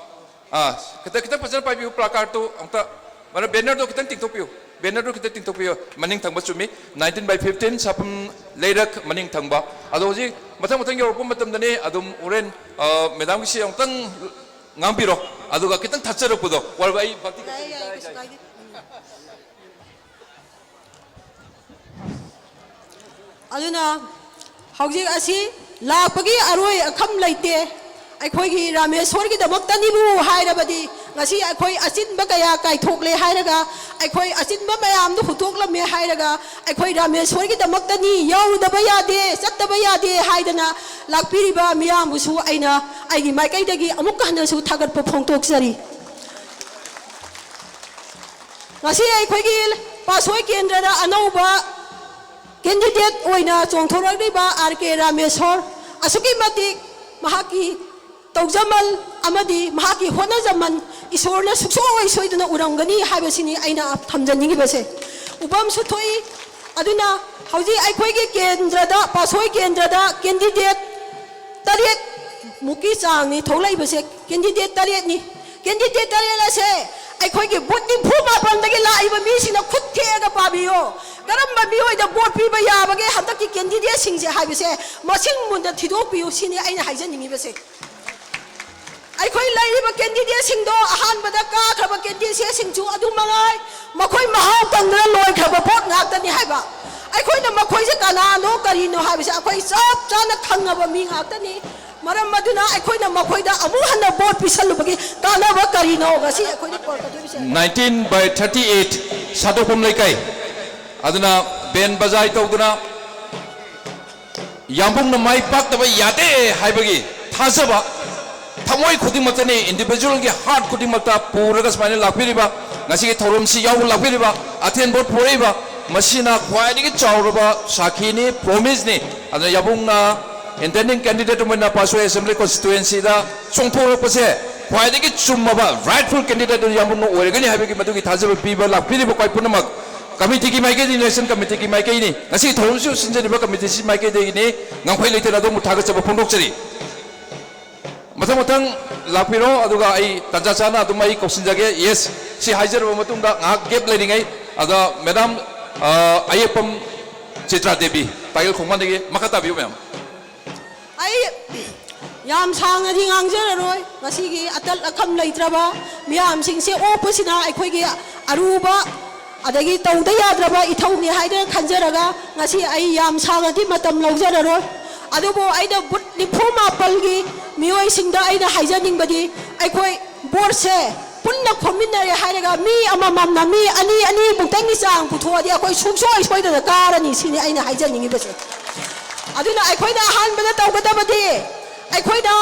ꯑꯥ, ꯈꯤꯇꯪ, ꯈꯤꯇꯪ ꯐꯖꯅ ꯄꯥꯏꯕꯤꯌꯨ, placard ꯇꯨ ꯑꯝꯇ, ꯃꯔꯝ banner ꯗꯣ ꯈꯤꯇꯪ ꯇꯤꯡꯊꯣꯛꯄꯤꯌꯨ, banner ꯗꯣ ꯈꯤꯇꯪ ꯇꯤꯡꯊꯣꯛꯄꯤꯌꯨ, ꯃꯅꯤꯡ ꯊꯪꯕ ꯆꯨꯝꯃꯤ, nineteen by fifteen, ꯁꯥꯄꯝ ꯂꯩꯔꯛ ꯃꯅꯤꯡ ꯊꯪꯕ꯫ ꯑꯗꯣ ꯍꯧꯖꯤꯛ ꯃꯊꯪ ꯃꯊꯪ ꯌꯧꯔꯛꯄ ꯃꯇꯝꯗꯅꯦ, ꯑꯗꯨꯝ ꯍꯣꯔꯦꯟ, ꯑ, ꯃꯦꯗꯥꯝꯒꯤꯁꯤ ꯑꯃꯨꯛꯇꯪ ꯉꯥꯡꯕꯤꯔꯣ, ꯑꯗꯨꯒ ꯈꯤꯇꯪ ꯊꯥꯖꯔꯛꯄꯗꯣ, ꯋꯥꯔꯕ ꯑꯩ ꯚꯛꯇꯤ ꯌꯥꯏ, ꯌꯥꯏ, ꯀꯩꯁꯨ ꯀꯥꯏꯗꯦ꯫ ꯑꯗꯨꯅ ꯍꯧꯖꯤꯛ ꯑꯁꯤ ꯂꯥꯛꯄꯒꯤ ꯑꯔꯣꯏ ꯑꯈꯝ ꯂꯩꯇꯦ꯫ ꯑꯩꯈꯣꯏꯒꯤ ꯔꯥꯃꯦꯁꯣꯔꯒꯤꯗꯃꯛꯇꯅꯤꯕꯨ ꯍꯥꯏꯔꯕꯗꯤ, ꯉꯁꯤ ꯑꯩꯈꯣꯏ ꯑꯆꯤꯟꯕ ꯀꯌꯥ ꯀꯥꯏꯊꯣꯛꯂꯦ ꯍꯥꯏꯔꯒ, ꯑꯩꯈꯣꯏ ꯑꯆꯤꯟꯕ ꯃꯌꯥꯝꯗꯨ ꯍꯨꯠꯇꯣꯛꯂꯝꯃꯦ ꯍꯥꯏꯔꯒ, ꯑꯩꯈꯣꯏ ꯔꯥꯃꯦꯁꯣꯔꯒꯤꯗꯃꯛꯇꯅꯤ, ꯌꯧꯗꯕ ꯌꯥꯗꯦ, ꯆꯠꯇꯕ ꯌꯥꯗꯦ ꯍꯥꯏꯗꯅ ꯂꯥꯛꯄꯤꯔꯤꯕ ꯃꯤꯌꯥꯝꯕꯨꯁꯨ ꯑꯩꯅ ꯑꯩꯒꯤ ꯃꯥꯏꯀꯩꯗꯒꯤ ꯑꯃꯨꯛꯀ ꯍꯟꯅꯁꯨ ꯊꯥꯒꯠꯄ ꯐꯣꯡꯗꯣꯛꯆꯔꯤ꯫ ꯉꯁꯤ ꯑꯩꯈꯣꯏꯒꯤ ꯄꯥꯠꯁꯣꯏ ꯀꯦꯟꯗ꯭ꯔꯗ ꯑꯅꯧꯕ ꯀꯦꯟꯗꯤꯗꯦꯠ ꯑꯣꯏꯅ ꯆꯣꯡꯊꯣꯔꯛꯂꯤꯕ ꯑꯥꯔ ꯀꯦ ꯔꯥꯃꯦꯁꯣꯔ ꯑꯁꯨꯛꯀꯤ ꯃꯇꯤꯛ ꯃꯍꯥꯛꯀꯤ ꯇꯧꯖꯃꯜ ꯑꯃꯗꯤ ꯃꯍꯥꯛꯀꯤ ꯍꯣꯠꯅꯖꯃꯟ ꯏꯁꯣꯔꯅ ꯁꯨꯡꯁꯣꯏ ꯁꯣꯏꯗꯅ ꯎꯔꯝꯒꯅꯤ ꯍꯥꯏꯕꯁꯤꯅꯤ ꯑꯩꯅ ꯊꯝꯖꯅꯤꯡꯉꯤꯕꯁꯦ꯫ ꯎꯕꯝꯁꯨ ꯊꯣꯛꯏ꯫ ꯑꯗꯨꯅ ꯍꯧꯖꯤꯛ ꯑꯩꯈꯣꯏꯒꯤ ꯀꯦꯟꯗ꯭ꯔꯗ, ꯄꯥꯠꯁꯣꯏ ꯀꯦꯟꯗ꯭ꯔꯗ ꯀꯦꯟꯗꯤꯗꯦꯠ ꯇꯔꯦꯠ ꯃꯨꯛꯀꯤ ꯆꯥꯡꯅꯤ ꯊꯣꯛꯂꯛꯏꯕꯁꯦ꯫ ꯀꯦꯟꯗꯤꯗꯦꯠ ꯇꯔꯦꯠꯅꯤ꯫ ꯀꯦꯟꯗꯤꯗꯦꯠ ꯇꯔꯦꯠ ꯑꯁꯦ ꯑꯩꯈꯣꯏꯒꯤ ꯕꯨꯠ ꯅꯤꯐꯨ ꯃꯥꯄꯟꯗꯒꯤ ꯂꯥꯛꯏꯕ ꯃꯤꯁꯤꯡꯅ ꯈꯨꯠ ꯊꯦꯛꯑꯒ ꯄꯥꯕꯤꯌꯣ꯫ ꯀꯔꯝꯕ ꯃꯤꯑꯣꯏꯗ ꯚꯣꯠ ꯄꯤꯕ ꯌꯥꯕꯒꯦ ꯍꯟꯗꯛꯀꯤ ꯀꯦꯟꯗꯤꯗꯦꯠꯁꯤꯡꯁꯦ ꯍꯥꯏꯕꯁꯦ ꯃꯁꯤꯡ ꯃꯨꯟꯅ ꯊꯤꯗꯣꯛꯄꯤꯌꯨ ꯁꯤꯅꯤ ꯑꯩꯅ ꯍꯥꯏꯖꯅꯤꯡꯉꯤꯕꯁꯦ꯫ ꯑꯩꯈꯣꯏ ꯂꯩꯔꯤꯕ ꯀꯦꯟꯗꯤꯗꯦꯠꯁꯤꯡꯗꯣ ꯑꯍꯥꯟꯕꯗ ꯀꯥꯈ꯭ꯔꯕ ꯀꯦꯟꯗꯤꯗꯦꯠꯁꯤꯡꯁꯨ ꯑꯗꯨ ꯃꯉꯥꯏ, ꯃꯈꯣꯏ ꯃꯍꯥꯎ ꯇꯪꯗꯅ ꯂꯣꯏꯈ꯭ꯔꯕ ꯚꯣꯠ ꯉꯥꯛꯇꯅꯤ ꯍꯥꯏꯕ꯫ ꯑꯩꯈꯣꯏꯅ ꯃꯈꯣꯏꯁꯦ ꯀꯅꯥꯅꯣ ꯀꯔꯤꯅꯣ ꯍꯥꯏꯕꯁꯦ ꯑꯩꯈꯣꯏ ꯆꯞ ꯆꯥꯅ ꯈꯪꯉꯕ ꯃꯤ ꯉꯥꯛꯇꯅꯤ꯫ ꯃꯔꯝ ꯑꯗꯨꯅ ꯑꯩꯈꯣꯏꯅ ꯃꯈꯣꯏꯗ ꯑꯃꯨꯛ ꯍꯟꯅ ꯚꯣꯠ ꯄꯤꯁꯜꯂꯨꯕꯒꯤ ꯀꯥꯟꯅꯕ ꯀꯔꯤꯅꯣ ꯉꯁꯤ ꯑꯩꯈꯣꯏꯅ ꯄꯣꯔꯛꯀꯗꯣꯏꯕꯁꯦ? Nineteen by thirty eight ꯁꯥꯗꯣꯛꯐꯝ ꯂꯩꯀꯥꯏ ꯑꯗꯨꯅ ꯕꯦꯟ ꯕꯖꯥꯏ ꯇꯧꯗꯨꯅ ꯌꯥꯝꯕꯨꯡꯅ ꯃꯥꯏ ꯄꯥꯛꯇꯕ ꯌꯥꯗꯦ ꯍꯥꯏꯕꯒꯤ ꯊꯥꯖꯕ ꯊꯃꯣꯏ ꯈꯨꯗꯤꯡꯃꯛꯇꯅꯤ, individualꯒꯤ heart ꯈꯨꯗꯤꯡꯃꯛꯇ ꯄꯨꯔꯒ ꯁꯨꯃꯥꯏꯅ ꯂꯥꯛꯄꯤꯔꯤꯕ, ꯉꯁꯤꯒꯤ ꯊꯧꯔꯝꯁꯤ ꯌꯥꯎꯕ ꯂꯥꯛꯄꯤꯔꯤꯕ, ꯑꯊꯦꯟ ꯚꯣꯠ ꯄꯨꯔꯛꯏꯕ, ꯃꯁꯤꯅ ꯈ꯭ꯋꯥꯏꯗꯒꯤ ꯆꯥꯎꯔꯕ ꯁꯥꯈꯤꯅꯤ, promiseꯅꯤ꯫ ꯑꯗꯨꯅ ꯌꯥꯝꯕꯨꯡꯅ intending candidate ꯑꯣꯏꯅ ꯄꯥꯠꯁꯣꯏ assembly constituencyꯗ ꯆꯣꯡꯊꯣꯔꯛꯄꯁꯦ ꯈ꯭ꯋꯥꯏꯗꯒꯤ ꯆꯨꯝꯃꯕ rightful candidate ꯑꯗꯨ ꯌꯥꯝꯕꯨꯡꯅ ꯑꯣꯏꯔꯒꯅꯤ ꯍꯥꯏꯕꯒꯤ ꯃꯗꯨꯒꯤ ꯊꯥꯖꯕ ꯄꯤꯕ ꯂꯥꯛꯄꯤꯔꯤꯕ ꯈ꯭ꯋꯥꯏ ꯄꯨꯝꯅꯃꯛ committeeꯒꯤ ꯃꯥꯏꯀꯩꯗꯒꯤ, election committeeꯒꯤ ꯃꯥꯏꯀꯩꯅꯤ, ꯉꯁꯤꯒꯤ ꯊꯧꯔꯝꯁꯤ ꯁꯤꯟꯖꯔꯤꯕ committeeꯁꯤ ꯃꯥꯏꯀꯩꯗꯒꯤꯅꯤ, ꯉꯝꯈꯩ ꯂꯩꯇꯅ ꯑꯗꯣꯝꯕꯨ ꯊꯥꯒꯠꯆꯕ ꯐꯣꯡꯗꯣꯛꯆꯔꯤ꯫ ꯃꯊꯪ ꯃꯊꯪ ꯂꯥꯛꯄꯤꯔꯣ, ꯑꯗꯨꯒ ꯑꯩ ꯇꯥꯟꯖꯥ ꯆꯥꯅ ꯑꯗꯨꯝ ꯑꯩ ꯀꯧꯁꯤꯟꯖꯒꯦ꯫ Yes, ꯁꯤ ꯍꯥꯏꯖꯔꯕ ꯃꯇꯨꯡꯗ ꯉꯥꯏꯍꯥꯛ gap ꯂꯩꯔꯤꯉꯩ ꯑꯗ madam, ꯑ, ꯑꯌꯦꯛꯄꯝ ꯆꯤꯇ꯭ꯔꯥ ꯗꯦꯕꯤ, ꯄꯥꯏꯒꯜ ꯈꯣꯡꯕꯥꯟꯗꯒꯤ, ꯃꯈꯥ ꯇꯥꯕꯤꯌꯨ madam꯫ ꯑꯩ ꯌꯥꯝ ꯁꯥꯡꯅꯗꯤ ꯉꯥꯡꯖꯔꯔꯣꯏ꯫ ꯉꯁꯤꯒꯤ ꯑꯇꯠ ꯑꯈꯝ ꯂꯩꯇ꯭ꯔꯕ ꯃꯤꯌꯥꯝꯁꯤꯡꯁꯦ ꯑꯣꯛꯄꯁꯤꯅ ꯑꯩꯈꯣꯏꯒꯤ ꯑꯔꯨꯕ ꯑꯗꯒꯤ ꯇꯧꯗ ꯌꯥꯗ꯭ꯔꯕ ꯏꯊꯧꯅꯤ ꯍꯥꯏꯗꯅ ꯈꯟꯖꯔꯒ ꯉꯁꯤ ꯑꯩ ꯌꯥꯝ ꯁꯥꯡꯅꯗꯤ ꯃꯇꯝ ꯂꯧꯖꯔꯔꯣꯏ꯫ ꯑꯗꯨꯕꯨ ꯑꯩꯅ ꯕꯨꯠ ꯅꯤꯐꯨ ꯃꯥꯄꯜꯒꯤ ꯃꯤꯑꯣꯏꯁꯤꯡꯗ ꯑꯩꯅ ꯍꯥꯏꯖꯅꯤꯡꯕꯗꯤ ꯑꯩꯈꯣꯏ ꯕꯣꯠꯁꯦ ꯄꯨꯟꯅ ꯈꯣꯝꯃꯤꯟꯅꯔꯦ ꯍꯥꯏꯔꯒ ꯃꯤ ꯑꯃꯃꯝꯅ ꯃꯤ ꯑꯅꯤ ꯑꯅꯤꯃꯨꯛꯇꯪꯒꯤ ꯆꯥꯡ ꯄꯨꯊꯣꯛꯑꯗꯤ ꯑꯩꯈꯣꯏ ꯁꯨꯡꯁꯣꯏ ꯁꯣꯏꯗꯅ ꯀꯥꯔꯅꯤ ꯁꯤꯅꯤ ꯑꯩꯅ ꯍꯥꯏꯖꯅꯤꯡꯉꯤꯕꯁꯦ꯫ ꯑꯗꯨꯅ ꯑꯩꯈꯣꯏꯅ ꯑꯍꯥꯟꯕꯗ ꯇꯧꯒꯗꯕꯗꯤ ꯑꯩꯈꯣꯏꯅ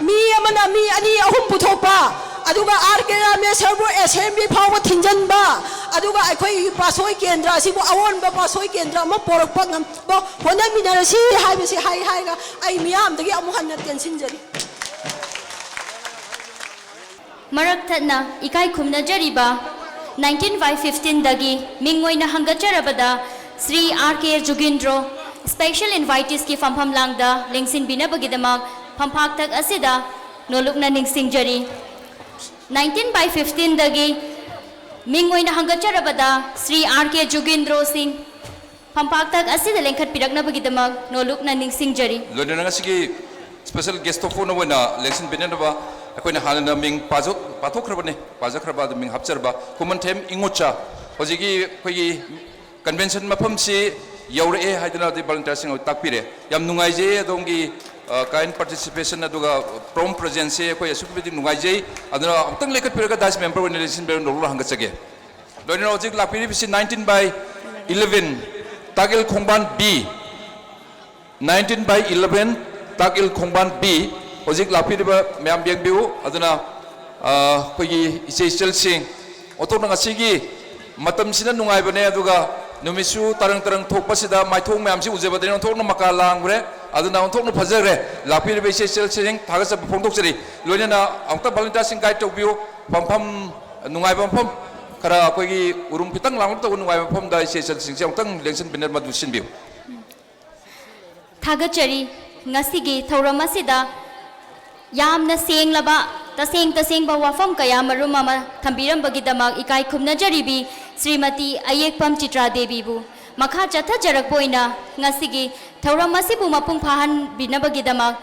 ꯃꯤ ꯑꯃꯅ ꯃꯤ ꯑꯅꯤ ꯑꯍꯨꯝ ꯄꯨꯊꯣꯛꯄ, ꯑꯗꯨꯒ ꯑꯥꯔ ꯀꯦ ꯔꯥꯃꯦꯁꯔꯕꯨ ꯑꯦꯁꯦꯝꯕ꯭ꯂꯤ ꯐꯥꯎꯕ ꯊꯤꯡꯖꯤꯟꯕ, ꯑꯗꯨꯒ ꯑꯩꯈꯣꯏꯒꯤ ꯄꯥꯁꯣꯏ ꯀꯦꯟꯗ꯭ꯔ ꯑꯁꯤꯕꯨ ꯑꯑꯣꯟꯕ ꯄꯥꯁꯣꯏ ꯀꯦꯟꯗ꯭ꯔ ꯑꯃ ꯄꯣꯔꯛꯄ ꯉꯝꯕ ꯍꯣꯠꯅꯃꯤꯟꯅꯔꯁꯤ ꯍꯥꯏꯕꯁꯤ ꯍꯥꯏ ꯍꯥꯏꯔꯒ ꯑꯩ ꯃꯤꯌꯥꯝꯗꯒꯤ ꯑꯃꯨꯛ ꯍꯟꯅ ꯇꯦꯟꯁꯤꯟꯖꯔꯤ꯫ ꯃꯔꯛ ꯊꯠꯅ ꯏꯀꯥꯏ ꯈꯨꯝꯅꯖꯔꯤꯕ nineteen by fifteen ꯗꯒꯤ ꯃꯤꯡ ꯑꯣꯏꯅ ꯍꯪꯒꯠꯆꯔꯕꯗ ꯁ꯭ꯔꯤ ꯑꯥꯔ ꯀꯦ ꯖꯨꯒꯤꯟꯗ꯭ꯔꯣ, special invitees ꯀꯤ ꯐꯝꯐꯝ ꯂꯥꯡꯗ ꯂꯦꯡꯁꯤꯟꯕꯤꯅꯕꯒꯤꯗꯃꯛ ꯐꯝꯐꯥꯛꯊꯛ ꯑꯁꯤꯗ ꯅꯣꯂꯨꯛꯅ ꯅꯤꯡꯁꯤꯡꯖꯔꯤ꯫ Nineteen by fifteen ꯗꯒꯤ ꯃꯤꯡ ꯑꯣꯏꯅ ꯍꯪꯒꯠꯆꯔꯕꯗ ꯁ꯭ꯔꯤ ꯑꯥꯔ ꯀꯦ ꯖꯨꯒꯤꯟꯗ꯭ꯔꯣ ꯁꯤꯡ ꯐꯝꯄꯥꯛꯇꯛ ꯑꯁꯤꯗ ꯂꯦꯡꯈꯠꯄꯤꯔꯛꯅꯕꯒꯤꯗꯃꯛ ꯅꯣꯂꯨꯛꯅ ꯅꯤꯡꯁꯤꯡꯖꯔꯤ꯫ ꯂꯣꯏꯅꯅ ꯉꯁꯤꯒꯤ special guest of honour ꯑꯣꯏꯅ ꯂꯦꯡꯁꯤꯟꯕꯤꯅꯅꯕ ꯑꯩꯈꯣꯏꯅ ꯍꯥꯟꯅꯅ ꯃꯤꯡ ꯄꯥꯖ- ꯄꯥꯊꯣꯛꯈ꯭ꯔꯕꯅꯤ, ꯄꯥꯖꯈ꯭ꯔꯕ ꯑꯗꯨ ꯃꯤꯡ ꯍꯥꯞꯆꯔꯕ ꯈꯨꯃꯟꯊꯦꯝ ꯏꯉꯣꯆꯥ, ꯍꯧꯖꯤꯛꯀꯤ ꯑꯩꯈꯣꯏꯒꯤ convention ꯃꯐꯝꯁꯤ ꯌꯧꯔꯛꯑꯦ ꯍꯥꯏꯗꯅ ꯍꯧꯖꯤꯛ volunteer ꯁꯤꯡ ꯇꯥꯛꯄꯤꯔꯦ꯫ ꯌꯥꯝ ꯅꯨꯡꯉꯥꯏꯖꯩ ꯑꯗꯣꯝꯒꯤ kind participation ꯑꯗꯨꯒ prompt presence ꯁꯦ ꯑꯩꯈꯣꯏ ꯑꯁꯨꯛꯀꯤ ꯃꯇꯤꯛ ꯅꯨꯡꯉꯥꯏꯖꯩ꯫ ꯑꯗꯨꯅ ꯑꯃꯨꯛꯇꯪ ꯂꯦꯡꯈꯠꯄꯤꯔꯒ dais member ꯑꯣꯏꯅ ꯂꯦꯡꯁꯤꯟꯕꯤꯔꯒ ꯅꯣꯂꯨꯛꯅ ꯍꯪꯒꯠꯆꯒꯦ꯫ ꯂꯣꯏꯅꯅ ꯍꯧꯖꯤꯛ ꯂꯥꯛꯄꯤꯔꯤꯕꯁꯤ nineteen by eleven ꯇꯥꯒꯤꯜ ꯈꯣꯡꯕꯥꯟ B, nineteen by eleven ꯇꯥꯒꯤꯜ ꯈꯣꯡꯕꯥꯟ B꯫ ꯍꯧꯖꯤꯛ ꯂꯥꯛꯄꯤꯔꯤꯕ ꯃꯌꯥꯝ ꯌꯦꯡꯕꯤꯌꯨ꯫ ꯑꯗꯨꯅ ꯑ, ꯑꯩꯈꯣꯏꯒꯤ ꯏꯆꯦ ꯏꯆꯜꯁꯤꯡ, ꯑꯣꯟꯊꯣꯛꯅ ꯉꯁꯤꯒꯤ ꯃꯇꯝꯁꯤꯅ ꯅꯨꯡꯉꯥꯏꯕꯅꯦ, ꯑꯗꯨꯒ ꯅꯨꯃꯤꯠꯁꯨ ꯇꯔꯪ ꯇꯔꯪ ꯊꯣꯛꯄꯁꯤꯗ ꯃꯥꯏꯊꯣꯡ ꯃꯌꯥꯝꯁꯤ ꯎꯖꯕꯗ ꯑꯣꯟꯊꯣꯛꯅ ꯃꯀꯥ ꯂꯥꯡꯈ꯭ꯔꯦ꯫ ꯑꯗꯨꯅ ꯑꯣꯟꯊꯣꯛꯅ ꯐꯖꯈ꯭ꯔꯦ꯫ ꯂꯥꯛꯄꯤꯔꯤꯕ ꯏꯆꯦ ꯏꯆꯜꯁꯤꯡ ꯊꯥꯒꯠꯆꯕ ꯐꯣꯡꯗꯣꯛꯆꯔꯤ꯫ ꯂꯣꯏꯅꯅ ꯑꯃꯨꯛꯇ volunteer ꯁꯤꯡ guide ꯇꯧꯕꯤꯌꯨ꯫ ꯐꯝꯐꯝ, ꯅꯨꯡꯉꯥꯏꯕ ꯃꯐꯝ, ꯈꯔ ꯑꯩꯈꯣꯏꯒꯤ ꯎꯔꯨꯝ ꯈꯤꯇꯪ ꯂꯥꯡꯂꯞ ꯇꯧꯕ ꯅꯨꯡꯉꯥꯏꯕ ꯃꯐꯝꯗ ꯏꯆꯦ ꯏꯆꯜꯁꯤꯡꯁꯦ ꯑꯃꯨꯛꯇꯪ ꯂꯦꯡꯁꯤꯟꯕꯤꯅꯕ ꯃꯗꯨ ꯁꯤꯟꯕꯤꯌꯨ꯫ ꯊꯥꯒꯠꯆꯔꯤ꯫ ꯉꯁꯤꯒꯤ ꯊꯧꯔꯝ ꯑꯁꯤꯗ ꯌꯥꯝꯅ ꯁꯦꯡꯂꯕ, ꯇꯁꯦꯡ ꯇꯁꯦꯡꯕ ꯋꯥꯐꯝ ꯀꯌꯥ ꯃꯔꯨꯝ ꯑꯃ ꯊꯝꯕꯤꯔꯝꯕꯒꯤꯗꯃꯛ ꯏꯀꯥꯏ ꯈꯨꯝꯅꯖꯔꯤꯕꯤ ꯁ꯭ꯔꯤꯃꯇꯤ ꯑꯌꯦꯛꯄꯝ ꯆꯤꯇ꯭ꯔꯥ ꯗꯦꯕꯤꯕꯨ꯫ ꯃꯈꯥ ꯆꯠꯊꯖꯔꯛꯄ ꯑꯣꯏꯅ ꯉꯁꯤꯒꯤ ꯊꯧꯔꯝ ꯑꯁꯤꯕꯨ ꯃꯄꯨꯡ ꯐꯥꯍꯟꯕꯤꯅꯕꯒꯤꯗꯃꯛ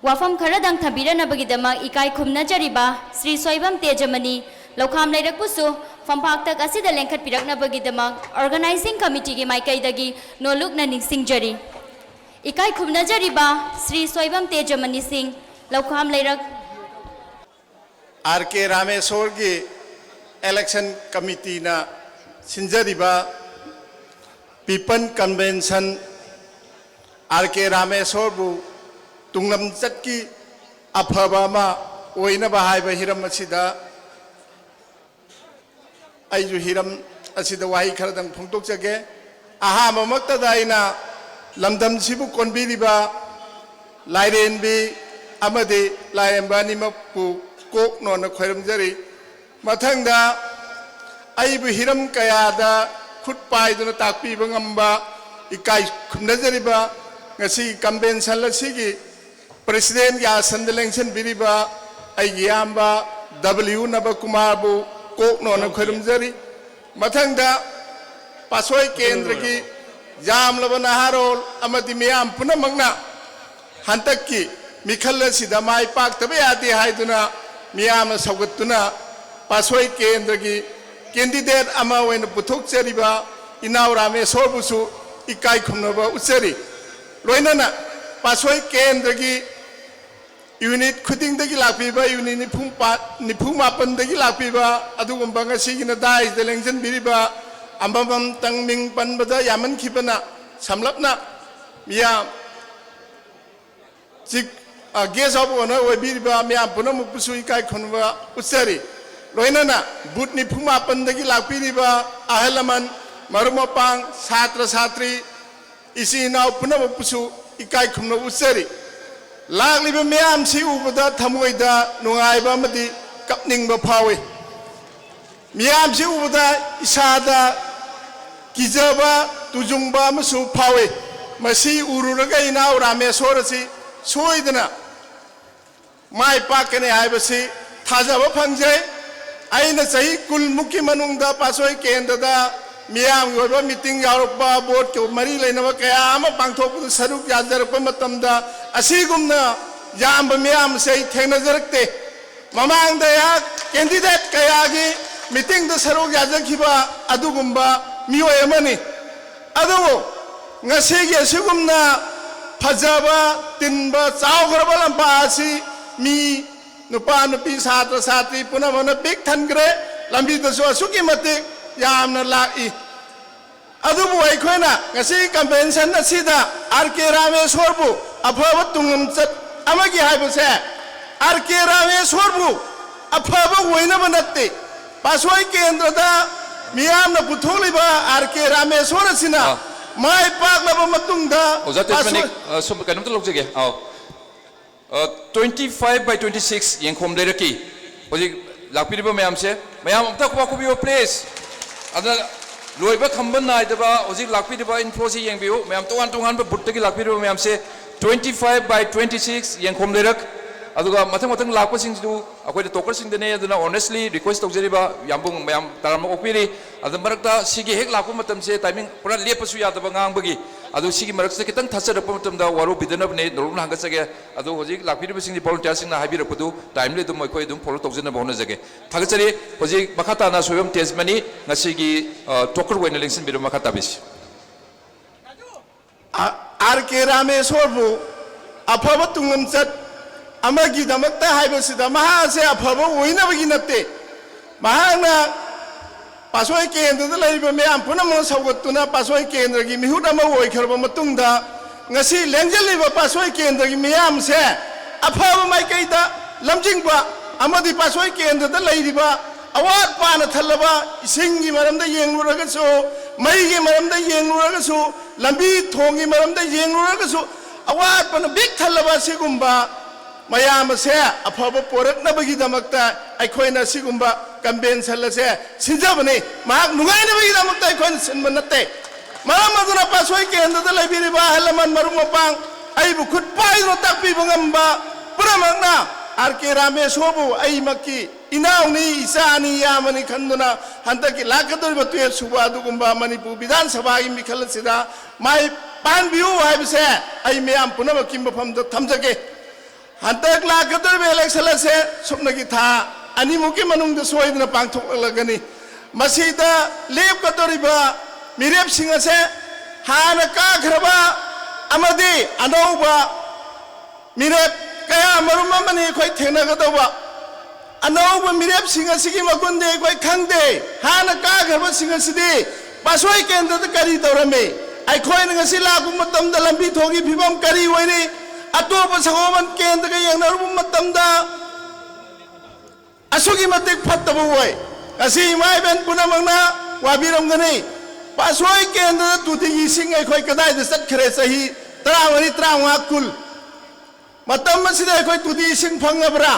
ꯋꯥꯐꯝ ꯈꯔꯗꯪ ꯊꯝꯕꯤꯔꯅꯕꯒꯤꯗꯃꯛ ꯏꯀꯥꯏ ꯈꯨꯝꯅꯖꯔꯤꯕ ꯁ꯭ꯔꯤ ꯁꯣꯏꯕꯝ ꯇꯦꯖꯃꯅꯤ ꯂꯧꯈꯥꯝ ꯂꯩꯔꯛꯄꯨꯁꯨ ꯐꯝꯄꯥꯛꯇꯛ ꯑꯁꯤꯗ ꯂꯦꯡꯈꯠꯄꯤꯔꯛꯅꯕꯒꯤꯗꯃꯛ organizing committee ꯒꯤ ꯃꯥꯏꯀꯩꯗꯒꯤ ꯅꯣꯂꯨꯛꯅ ꯅꯤꯡꯁꯤꯡꯖꯔꯤ꯫ ꯏꯀꯥꯏ ꯈꯨꯝꯅꯖꯔꯤꯕ ꯁ꯭ꯔꯤ ꯁꯣꯏꯕꯝ ꯇꯦꯖꯃꯅꯤ ꯁꯤꯡ ꯂꯧꯈꯥꯝ ꯂꯩꯔꯛ꯫ ꯑꯥꯔ ꯀꯦ ꯔꯥꯃꯦꯁꯣꯔꯒꯤ election committee ꯅ ꯁꯤꯟꯖꯔꯤꯕ people convention ꯑꯥꯔ ꯀꯦ ꯔꯥꯃꯦꯁꯣꯔꯕꯨ ꯇꯨꯡꯂꯝꯆꯠꯀꯤ ꯑꯐꯕ ꯑꯃ ꯑꯣꯏꯅꯕ ꯍꯥꯏꯕ ꯍꯤꯔꯝ ꯑꯁꯤꯗ ꯑꯩꯁꯨ ꯍꯤꯔꯝ ꯑꯁꯤꯗ ꯋꯥꯍꯩ ꯈꯔꯗꯪ ꯐꯣꯡꯗꯣꯛꯆꯒꯦ꯫ ꯑꯍꯥꯟꯕꯃꯛꯇꯗ ꯑꯩꯅ ꯂꯝꯗꯝꯁꯤꯕꯨ ꯀꯣꯟꯕꯤꯔꯤꯕ ꯂꯥꯏꯔꯦꯝꯕꯤ ꯑꯃꯗꯤ ꯂꯥꯏꯔꯦꯝꯕ ꯑꯅꯤꯃꯛꯄꯨ ꯀꯣꯛ ꯅꯣꯟꯅ ꯈꯣꯏꯔꯝꯖꯔꯤ꯫ ꯃꯊꯪꯗ ꯑꯩꯕꯨ ꯍꯤꯔꯝ ꯀꯌꯥꯗ ꯈꯨꯠ ꯄꯥꯏꯗꯨꯅ ꯇꯥꯛꯄꯤꯕ ꯉꯝꯕ ꯏꯀꯥꯏ ꯈꯨꯝꯅꯖꯔꯤꯕ ꯉꯁꯤꯒꯤ convention ꯑꯁꯤꯒꯤ presidentꯒꯤ ꯑꯥꯁꯟꯗ ꯂꯦꯡꯁꯤꯟꯕꯤꯔꯤꯕ ꯑꯩꯒꯤ ꯏꯌꯥꯝꯕ W ꯅꯕꯀꯨꯃꯥꯔꯕꯨ ꯀꯣꯛ ꯅꯣꯟꯅ ꯈꯣꯏꯔꯨꯝꯖꯔꯤ꯫ ꯃꯊꯪꯗ ꯄꯥꯠꯁꯣꯏ ꯀꯦꯟꯗ꯭ꯔꯒꯤ ꯌꯥꯝꯂꯕ ꯅꯍꯥꯔꯣꯜ ꯑꯃꯗꯤ ꯃꯤꯌꯥꯝ ꯄꯨꯝꯅꯃꯛꯅ ꯍꯟꯗꯛꯀꯤ ꯃꯤꯈꯜ ꯑꯁꯤꯗ ꯃꯥꯏ ꯄꯥꯛꯇꯕ ꯌꯥꯗꯦ ꯍꯥꯏꯗꯨꯅ ꯃꯤꯌꯥꯝꯅ ꯁꯧꯒꯠꯇꯨꯅ ꯄꯥꯠꯁꯣꯏ ꯀꯦꯟꯗ꯭ꯔꯒꯤ candidate ꯑꯃ ꯑꯣꯏꯅ ꯄꯨꯊꯣꯛꯆꯔꯤꯕ ꯏꯅꯥꯎ ꯔꯥꯃꯦꯁꯣꯔꯕꯨꯁꯨ ꯏꯀꯥꯏ ꯈꯨꯝꯅꯕ ꯎꯠꯆꯔꯤ꯫ ꯂꯣꯏꯅꯅ ꯄꯥꯠꯁꯣꯏ ꯀꯦꯟꯗ꯭ꯔꯒꯤ unit ꯈꯨꯗꯤꯡꯗꯒꯤ ꯂꯥꯛꯄꯤꯕ unit ꯅꯤꯐꯨ ꯄꯥ-, ꯅꯤꯐꯨ ꯃꯥꯄꯟꯗꯒꯤ ꯂꯥꯛꯄꯤꯕ ꯑꯗꯨꯒꯨꯝꯕ ꯉꯁꯤꯒꯤꯅ ꯗꯥꯏꯁꯇ ꯂꯦꯡꯁꯤꯟꯕꯤꯔꯤꯕ ꯑꯃꯃꯝꯇꯪ ꯃꯤꯡ ꯄꯟꯕꯗ ꯌꯥꯝꯃꯟꯈꯤꯕꯅ ꯁꯝꯂꯞꯅ ꯃꯤꯌꯥꯝ chief, ꯑ, guest of honour ꯑꯣꯏꯕꯤꯔꯤꯕ ꯃꯤꯌꯥꯝ ꯄꯨꯝꯅꯃꯛꯄꯨꯁꯨ ꯏꯀꯥꯏ ꯈꯨꯝꯅꯕ ꯎꯠꯆꯔꯤ꯫ ꯂꯣꯏꯅꯅ booth ꯅꯤꯐꯨ ꯃꯥꯄꯟꯗꯒꯤ ꯂꯥꯛꯄꯤꯔꯤꯕ ꯑꯍꯜ ꯂꯃꯟ, ꯃꯔꯨꯞ ꯃꯄꯥꯡ, ꯁꯥꯇ꯭ꯔ ꯁꯥꯇ꯭ꯔꯤ, ꯏꯆꯤꯟ ꯏꯅꯥꯎ ꯄꯨꯝꯅꯃꯛꯄꯨꯁꯨ ꯏꯀꯥꯏ ꯈꯨꯝꯅꯕ ꯎꯠꯆꯔꯤ꯫ ꯂꯥꯛꯂꯤꯕ ꯃꯤꯌꯥꯝꯁꯤ ꯎꯕꯗ ꯊꯃꯣꯏꯗ ꯅꯨꯡꯉꯥꯏꯕ ꯑꯃꯗꯤ ꯀꯞꯅꯤꯡꯕ ꯐꯥꯎꯏ꯫ ꯃꯤꯌꯥꯝꯁꯤ ꯎꯕꯗ ꯏꯁꯥꯗ ꯀꯤꯖꯕ, ꯇꯨꯖꯨꯡꯕ ꯑꯃꯁꯨ ꯐꯥꯎꯏ꯫ ꯃꯁꯤ ꯎꯔꯨꯔꯒ ꯏꯅꯥꯎ ꯔꯥꯃꯦꯁꯣꯔ ꯑꯁꯤ ꯁꯣꯏꯗꯅ ꯃꯥꯏ ꯄꯥꯛꯀꯅꯤ ꯍꯥꯏꯕꯁꯤ ꯊꯥꯖꯕ ꯐꯪꯖꯩ꯫ ꯑꯩꯅ ꯆꯍꯤ ꯀꯨꯟꯃꯨꯛꯀꯤ ꯃꯅꯨꯡꯗ ꯄꯥꯠꯁꯣꯏ ꯀꯦꯟꯗ꯭ꯔꯗ ꯃꯤꯌꯥꯝꯒꯤ ꯑꯣꯏꯕ meeting ꯌꯥꯎꯔꯛꯄ, voteꯀ ꯃꯔꯤ ꯂꯩꯅꯕ ꯀꯌꯥ ꯑꯃ ꯄꯥꯡꯊꯣꯛꯄꯗ ꯁꯔꯨꯛ ꯌꯥꯖꯔꯛꯄ ꯃꯇꯝꯗ ꯑꯁꯤꯒꯨꯝꯅ ꯌꯥꯝꯕ ꯃꯤꯌꯥꯝ ꯑꯁꯤ ꯑꯩ ꯊꯦꯡꯅꯖꯔꯛꯇꯦ꯫ ꯃꯃꯥꯡꯗ ꯑꯩꯍꯥꯛ candidate ꯀꯌꯥꯒꯤ meetingꯗ ꯁꯔꯨꯛ ꯌꯥꯖꯈꯤꯕ ꯑꯗꯨꯒꯨꯝꯕ ꯃꯤꯑꯣꯏ ꯑꯃꯅꯤ꯫ ꯑꯗꯨꯕꯨ ꯉꯁꯤꯒꯤ ꯑꯁꯤꯒꯨꯝꯅ ꯐꯖꯕ, ꯇꯤꯟꯕ, ꯆꯥꯎꯈ꯭ꯔꯕ ꯂꯝꯄꯥꯛ ꯑꯁꯤ ꯃꯤ, ꯅꯨꯄꯥ ꯅꯨꯄꯤ, ꯁꯥꯇ꯭ꯔ ꯁꯥꯇ꯭ꯔꯤ ꯄꯨꯝꯅꯃꯛꯅ ꯄꯤꯛ ꯊꯟꯈ꯭ꯔꯦ꯫ ꯂꯝꯕꯤꯗꯁꯨ ꯑꯁꯨꯛꯀꯤ ꯃꯇꯤꯛ ꯌꯥꯝꯅ ꯂꯥꯛꯏ꯫ ꯑꯗꯨꯕꯨ ꯑꯩꯈꯣꯏꯅ ꯉꯁꯤ convention ꯑꯁꯤꯗ R K ꯔꯥꯃꯦꯁꯣꯔꯕꯨ ꯑꯐꯕ ꯇꯨꯡꯂꯝꯆꯠ ꯑꯃꯒꯤ ꯍꯥꯏꯕꯁꯦ ꯑꯥꯔ ꯀꯦ ꯔꯥꯃꯦꯁꯣꯔꯕꯨ ꯑꯐꯕ ꯑꯣꯏꯅꯕ ꯅꯠꯇꯦ, ꯄꯥꯠꯁꯣꯏ ꯀꯦꯟꯗ꯭ꯔꯗ ꯃꯤꯌꯥꯝꯅ ꯄꯨꯊꯣꯛꯂꯤꯕ ꯑꯥꯔ ꯀꯦ ꯔꯥꯃꯦꯁꯣꯔ ꯑꯁꯤꯅ ꯑꯥ꯫ ꯃꯥꯏ ꯄꯥꯛꯂꯕ ꯃꯇꯨꯡꯗ ꯑꯣꯖꯥ ꯇꯦꯖꯃꯅꯤ, ꯄꯥꯠꯁꯣꯏ ꯑ, ꯁꯨꯝ ꯀꯩꯅꯣꯝꯇ ꯂꯧꯖꯒꯦ꯫ ꯑꯥꯎ꯫ ꯑ, twenty five by twenty six ꯌꯦꯡꯈꯣꯝ ꯂꯩꯔꯛꯀꯤ ꯍꯧꯖꯤꯛ ꯂꯥꯛꯄꯤꯔꯤꯕ ꯃꯌꯥꯝꯁꯦ, ꯃꯌꯥꯝ ꯑꯝꯇ ꯈꯨꯕꯥꯛ ꯈꯨꯕꯤꯌꯨ, please꯫ ꯑꯗ ꯂꯣꯏꯕ ꯈꯝꯕ ꯅꯥꯏꯗꯕ ꯍꯧꯖꯤꯛ ꯂꯥꯛꯄꯤꯔꯤꯕ inflow ꯁꯤ ꯌꯦꯡꯕꯤꯌꯨ꯫ ꯃꯌꯥꯝ ꯇꯣꯉꯥꯟ ꯇꯣꯉꯥꯟꯕ booth ꯇꯒꯤ ꯂꯥꯛꯄꯤꯔꯤꯕ ꯃꯌꯥꯝꯁꯦ, twenty five by twenty six ꯌꯦꯡꯈꯣꯝ ꯂꯩꯔꯛ꯫ ꯑꯗꯨꯒ ꯃꯊꯪ ꯃꯊꯪ ꯂꯥꯛꯄꯁꯤꯡꯁꯤꯁꯨ ꯑꯩꯈꯣꯏꯅ talker ꯁꯤꯡꯗꯅꯦ, ꯑꯗꯨꯅ honestly request ꯇꯧꯖꯔꯤꯕ ꯌꯥꯝꯕꯨꯡ ꯃꯌꯥꯝ ꯇꯔꯥꯝꯅ ꯑꯣꯛꯄꯤꯔꯤ꯫ ꯑꯗꯨ ꯃꯔꯛꯇ ꯁꯤꯒꯤ ꯍꯦꯛ ꯂꯥꯛꯄ ꯃꯇꯝꯁꯦ timing ꯄꯨꯔꯥ ꯂꯦꯞꯄꯁꯨ ꯌꯥꯗꯕ ꯉꯥꯡꯕꯒꯤ, ꯑꯗꯨ ꯁꯤꯒꯤ ꯃꯔꯛꯁꯤꯗ ꯈꯤꯇꯪ ꯊꯥꯖꯔꯛꯄ ꯃꯇꯝꯗ ꯋꯥꯔꯧꯕꯤꯗꯅꯕꯅꯦ, ꯅꯣꯂꯨꯛꯅ ꯍꯪꯒꯠꯆꯒꯦ꯫ ꯑꯗꯨ ꯍꯧꯖꯤꯛ ꯂꯥꯛꯄꯤꯔꯤꯕꯁꯤꯡꯁꯤ volunteer ꯁꯤꯡꯅ ꯍꯥꯏꯕꯤꯔꯛꯄꯗꯨ time ꯂꯩ, ꯑꯗꯨꯝ ꯑꯩꯈꯣꯏ ꯑꯗꯨꯝ follow ꯇꯧꯖꯅꯕ ꯍꯣꯠꯅꯖꯒꯦ꯫ ꯊꯥꯒꯠꯆꯔꯤ꯫ ꯍꯧꯖꯤꯛ ꯃꯈꯥ ꯇꯥꯅ ꯁꯣꯏꯕꯝ ꯇꯦꯖꯃꯅꯤ ꯉꯁꯤꯒꯤ, ꯑ, talker ꯑꯣꯏꯅ ꯂꯦꯡꯁꯤꯟꯕꯤꯔꯣ, ꯃꯈꯥ ꯇꯥꯕꯤꯁꯤ꯫ ꯑꯥꯔ ꯀꯦ ꯔꯥꯃꯦꯁꯣꯔꯕꯨ ꯑꯐꯕ ꯇꯨꯡꯂꯝꯆꯠ ꯑꯃꯒꯤꯗꯃꯛꯇ ꯍꯥꯏꯕꯁꯤꯗ, ꯃꯍꯥꯛ ꯑꯁꯦ ꯑꯐꯕ ꯑꯣꯏꯅꯕꯒꯤ ꯅꯠꯇꯦ꯫ ꯃꯍꯥꯛꯅ ꯄꯥꯠꯁꯣꯏ ꯀꯦꯟꯗ꯭ꯔꯗ ꯂꯩꯔꯤꯕ ꯃꯤꯌꯥꯝ ꯄꯨꯝꯅꯃꯛ ꯁꯧꯒꯠꯇꯨꯅ ꯄꯥꯠꯁꯣꯏ ꯀꯦꯟꯗ꯭ꯔꯒꯤ ꯃꯤꯍꯨꯠ ꯑꯃ ꯑꯣꯏꯈ꯭ꯔꯕ ꯃꯇꯨꯡꯗ, ꯉꯁꯤ ꯂꯦꯡꯖꯜꯂꯤꯕ ꯄꯥꯠꯁꯣꯏ ꯀꯦꯟꯗ꯭ꯔꯒꯤ ꯃꯤꯌꯥꯝꯁꯦ ꯑꯐꯕ ꯃꯥꯏꯀꯩꯗ ꯂꯝꯖꯤꯡꯕ ꯑꯃꯗꯤ ꯄꯥꯠꯁꯣꯏ ꯀꯦꯟꯗ꯭ꯔꯗ ꯂꯩꯔꯤꯕ ꯑꯋꯥꯠ ꯄꯥꯅ ꯊꯜꯂꯕ ꯏꯁꯤꯡꯒꯤ ꯃꯔꯝꯗ ꯌꯦꯡꯂꯨꯔꯒꯁꯨ, ꯃꯩꯒꯤ ꯃꯔꯝꯗ ꯌꯦꯡꯂꯨꯔꯒꯁꯨ, ꯂꯝꯕꯤ ꯊꯣꯡꯒꯤ ꯃꯔꯝꯗ ꯌꯦꯡꯂꯨꯔꯒꯁꯨ, ꯑꯋꯥꯠꯄꯅ ꯕꯤꯛ ꯊꯜꯂꯕ ꯑꯁꯤꯒꯨꯝꯕ ꯃꯌꯥꯝ ꯑꯁꯦ ꯑꯐꯕ ꯄꯣꯔꯛꯅꯕꯒꯤꯗꯃꯛꯇ ꯑꯩꯈꯣꯏꯅ ꯁꯤꯒꯨꯝꯕ convention ꯑꯁꯦ ꯁꯤꯟꯖꯕꯅꯤ꯫ ꯃꯍꯥꯛ ꯅꯨꯡꯉꯥꯏꯅꯕꯒꯤꯗꯃꯛꯇ ꯑꯩꯈꯣꯏꯅ ꯁꯤꯟꯕ ꯅꯠꯇꯦ꯫ ꯃꯔꯝ ꯑꯗꯨꯅ ꯄꯥꯠꯁꯣꯏ ꯀꯦꯟꯗ꯭ꯔꯗ ꯂꯩꯕꯤꯔꯤꯕ ꯑꯍꯜ ꯂꯃꯟ, ꯃꯔꯨꯞ ꯃꯄꯥꯡ, ꯑꯩꯕꯨ ꯈꯨꯠ ꯄꯥꯏꯗꯨꯅ ꯇꯥꯛꯄꯤꯕ ꯉꯝꯕ ꯄꯨꯝꯅꯃꯛꯅ ꯑꯥꯔ ꯀꯦ ꯔꯥꯃꯦꯁꯣꯔꯕꯨ ꯑꯩꯃꯛꯀꯤ ꯏꯅꯥꯎꯅꯤ, ꯏꯆꯥꯅꯤ, ꯏꯌꯥꯝꯕꯅꯤ ꯈꯟꯗꯨꯅ ꯍꯟꯗꯛꯀꯤ ꯂꯥꯛꯀꯗꯧꯔꯤꯕ twelve ꯁꯨꯕ ꯑꯗꯨꯒꯨꯝꯕ ꯃꯅꯤꯄꯨꯔ ꯕꯤꯙꯥꯟ ꯁꯚꯥꯒꯤ ꯃꯤꯈꯜ ꯑꯁꯤꯗ ꯃꯥꯏ ꯄꯥꯟꯕꯤꯌꯨ ꯍꯥꯏꯕꯁꯦ ꯑꯩ ꯃꯌꯥꯝ ꯄꯨꯝꯅꯃꯛꯀꯤ ꯃꯐꯝꯗ ꯊꯝꯖꯒꯦ꯫ ꯍꯟꯗꯛ ꯂꯥꯛꯀꯗꯧꯔꯤꯕ election ꯑꯁꯦ ꯁꯨꯞꯅꯒꯤ ꯊꯥ ꯑꯅꯤꯃꯨꯛꯀꯤ ꯃꯅꯨꯡꯗ ꯁꯣꯏꯗꯅ ꯄꯥꯡꯊꯣꯛꯂꯒꯅꯤ꯫ ꯃꯁꯤꯗ ꯂꯦꯞꯀꯗꯧꯔꯤꯕ ꯃꯤꯔꯦꯞꯁꯤꯡ ꯑꯁꯦ ꯍꯥꯟꯅ ꯀꯥꯈ꯭ꯔꯕ ꯑꯃꯗꯤ ꯑꯅꯧꯕ ꯃꯤꯔꯦꯞ ꯀꯌꯥ ꯃꯔꯨꯝ ꯑꯃꯅꯤ ꯑꯩꯈꯣꯏ ꯊꯦꯡꯅꯒꯗꯧꯕ꯫ ꯑꯅꯧꯕ ꯃꯤꯔꯦꯞꯁꯤꯡ ꯑꯁꯤꯒꯤ ꯃꯒꯨꯟꯗꯤ ꯑꯩꯈꯣꯏ ꯈꯪꯗꯦ꯫ ꯍꯥꯟꯅ ꯀꯥꯈ꯭ꯔꯕꯁꯤꯡ ꯑꯁꯤꯗꯤ ꯄꯥꯠꯁꯣꯏ ꯀꯦꯟꯗ꯭ꯔꯗ ꯀꯔꯤ ꯇꯧꯔꯝꯃꯤ? ꯑꯩꯈꯣꯏꯅ ꯉꯁꯤ ꯂꯥꯛꯄ ꯃꯇꯝꯗ ꯂꯝꯕꯤ ꯊꯣꯡꯒꯤ ꯐꯤꯕꯝ ꯀꯔꯤ ꯑꯣꯏꯔꯤ? ꯑꯇꯣꯞꯄ ꯁꯒꯣꯜꯕꯟ ꯀꯦꯟꯗ꯭ꯔꯒ ꯌꯦꯡꯅꯔꯨꯕ ꯃꯇꯝꯗ ꯑꯁꯨꯛꯀꯤ ꯃꯇꯤꯛ ꯐꯠꯇꯕ ꯑꯣꯏ꯫ ꯉꯁꯤ ꯏꯃꯥ ꯏꯕꯦꯟ ꯄꯨꯝꯅꯃꯛꯅ ꯋꯥꯕꯤꯔꯝꯒꯅꯤ꯫ ꯄꯥꯠꯁꯣꯏ ꯀꯦꯟꯗ꯭ꯔꯗ ꯇꯣꯇꯤꯒꯤ ꯏꯁꯤꯡ ꯑꯩꯈꯣꯏ ꯀꯗꯥꯏꯗ ꯆꯠꯈ꯭ꯔꯦ? ꯆꯍꯤ ꯇꯔꯥꯃꯔꯤ, ꯇꯔꯥꯃꯉꯥ, ꯀꯨꯟ꯫ ꯃꯇꯝ ꯑꯁꯤꯗ ꯑꯩꯈꯣꯏ ꯇꯣꯇꯤ ꯏꯁꯤꯡ ꯐꯪꯉꯕ꯭ꯔꯥ?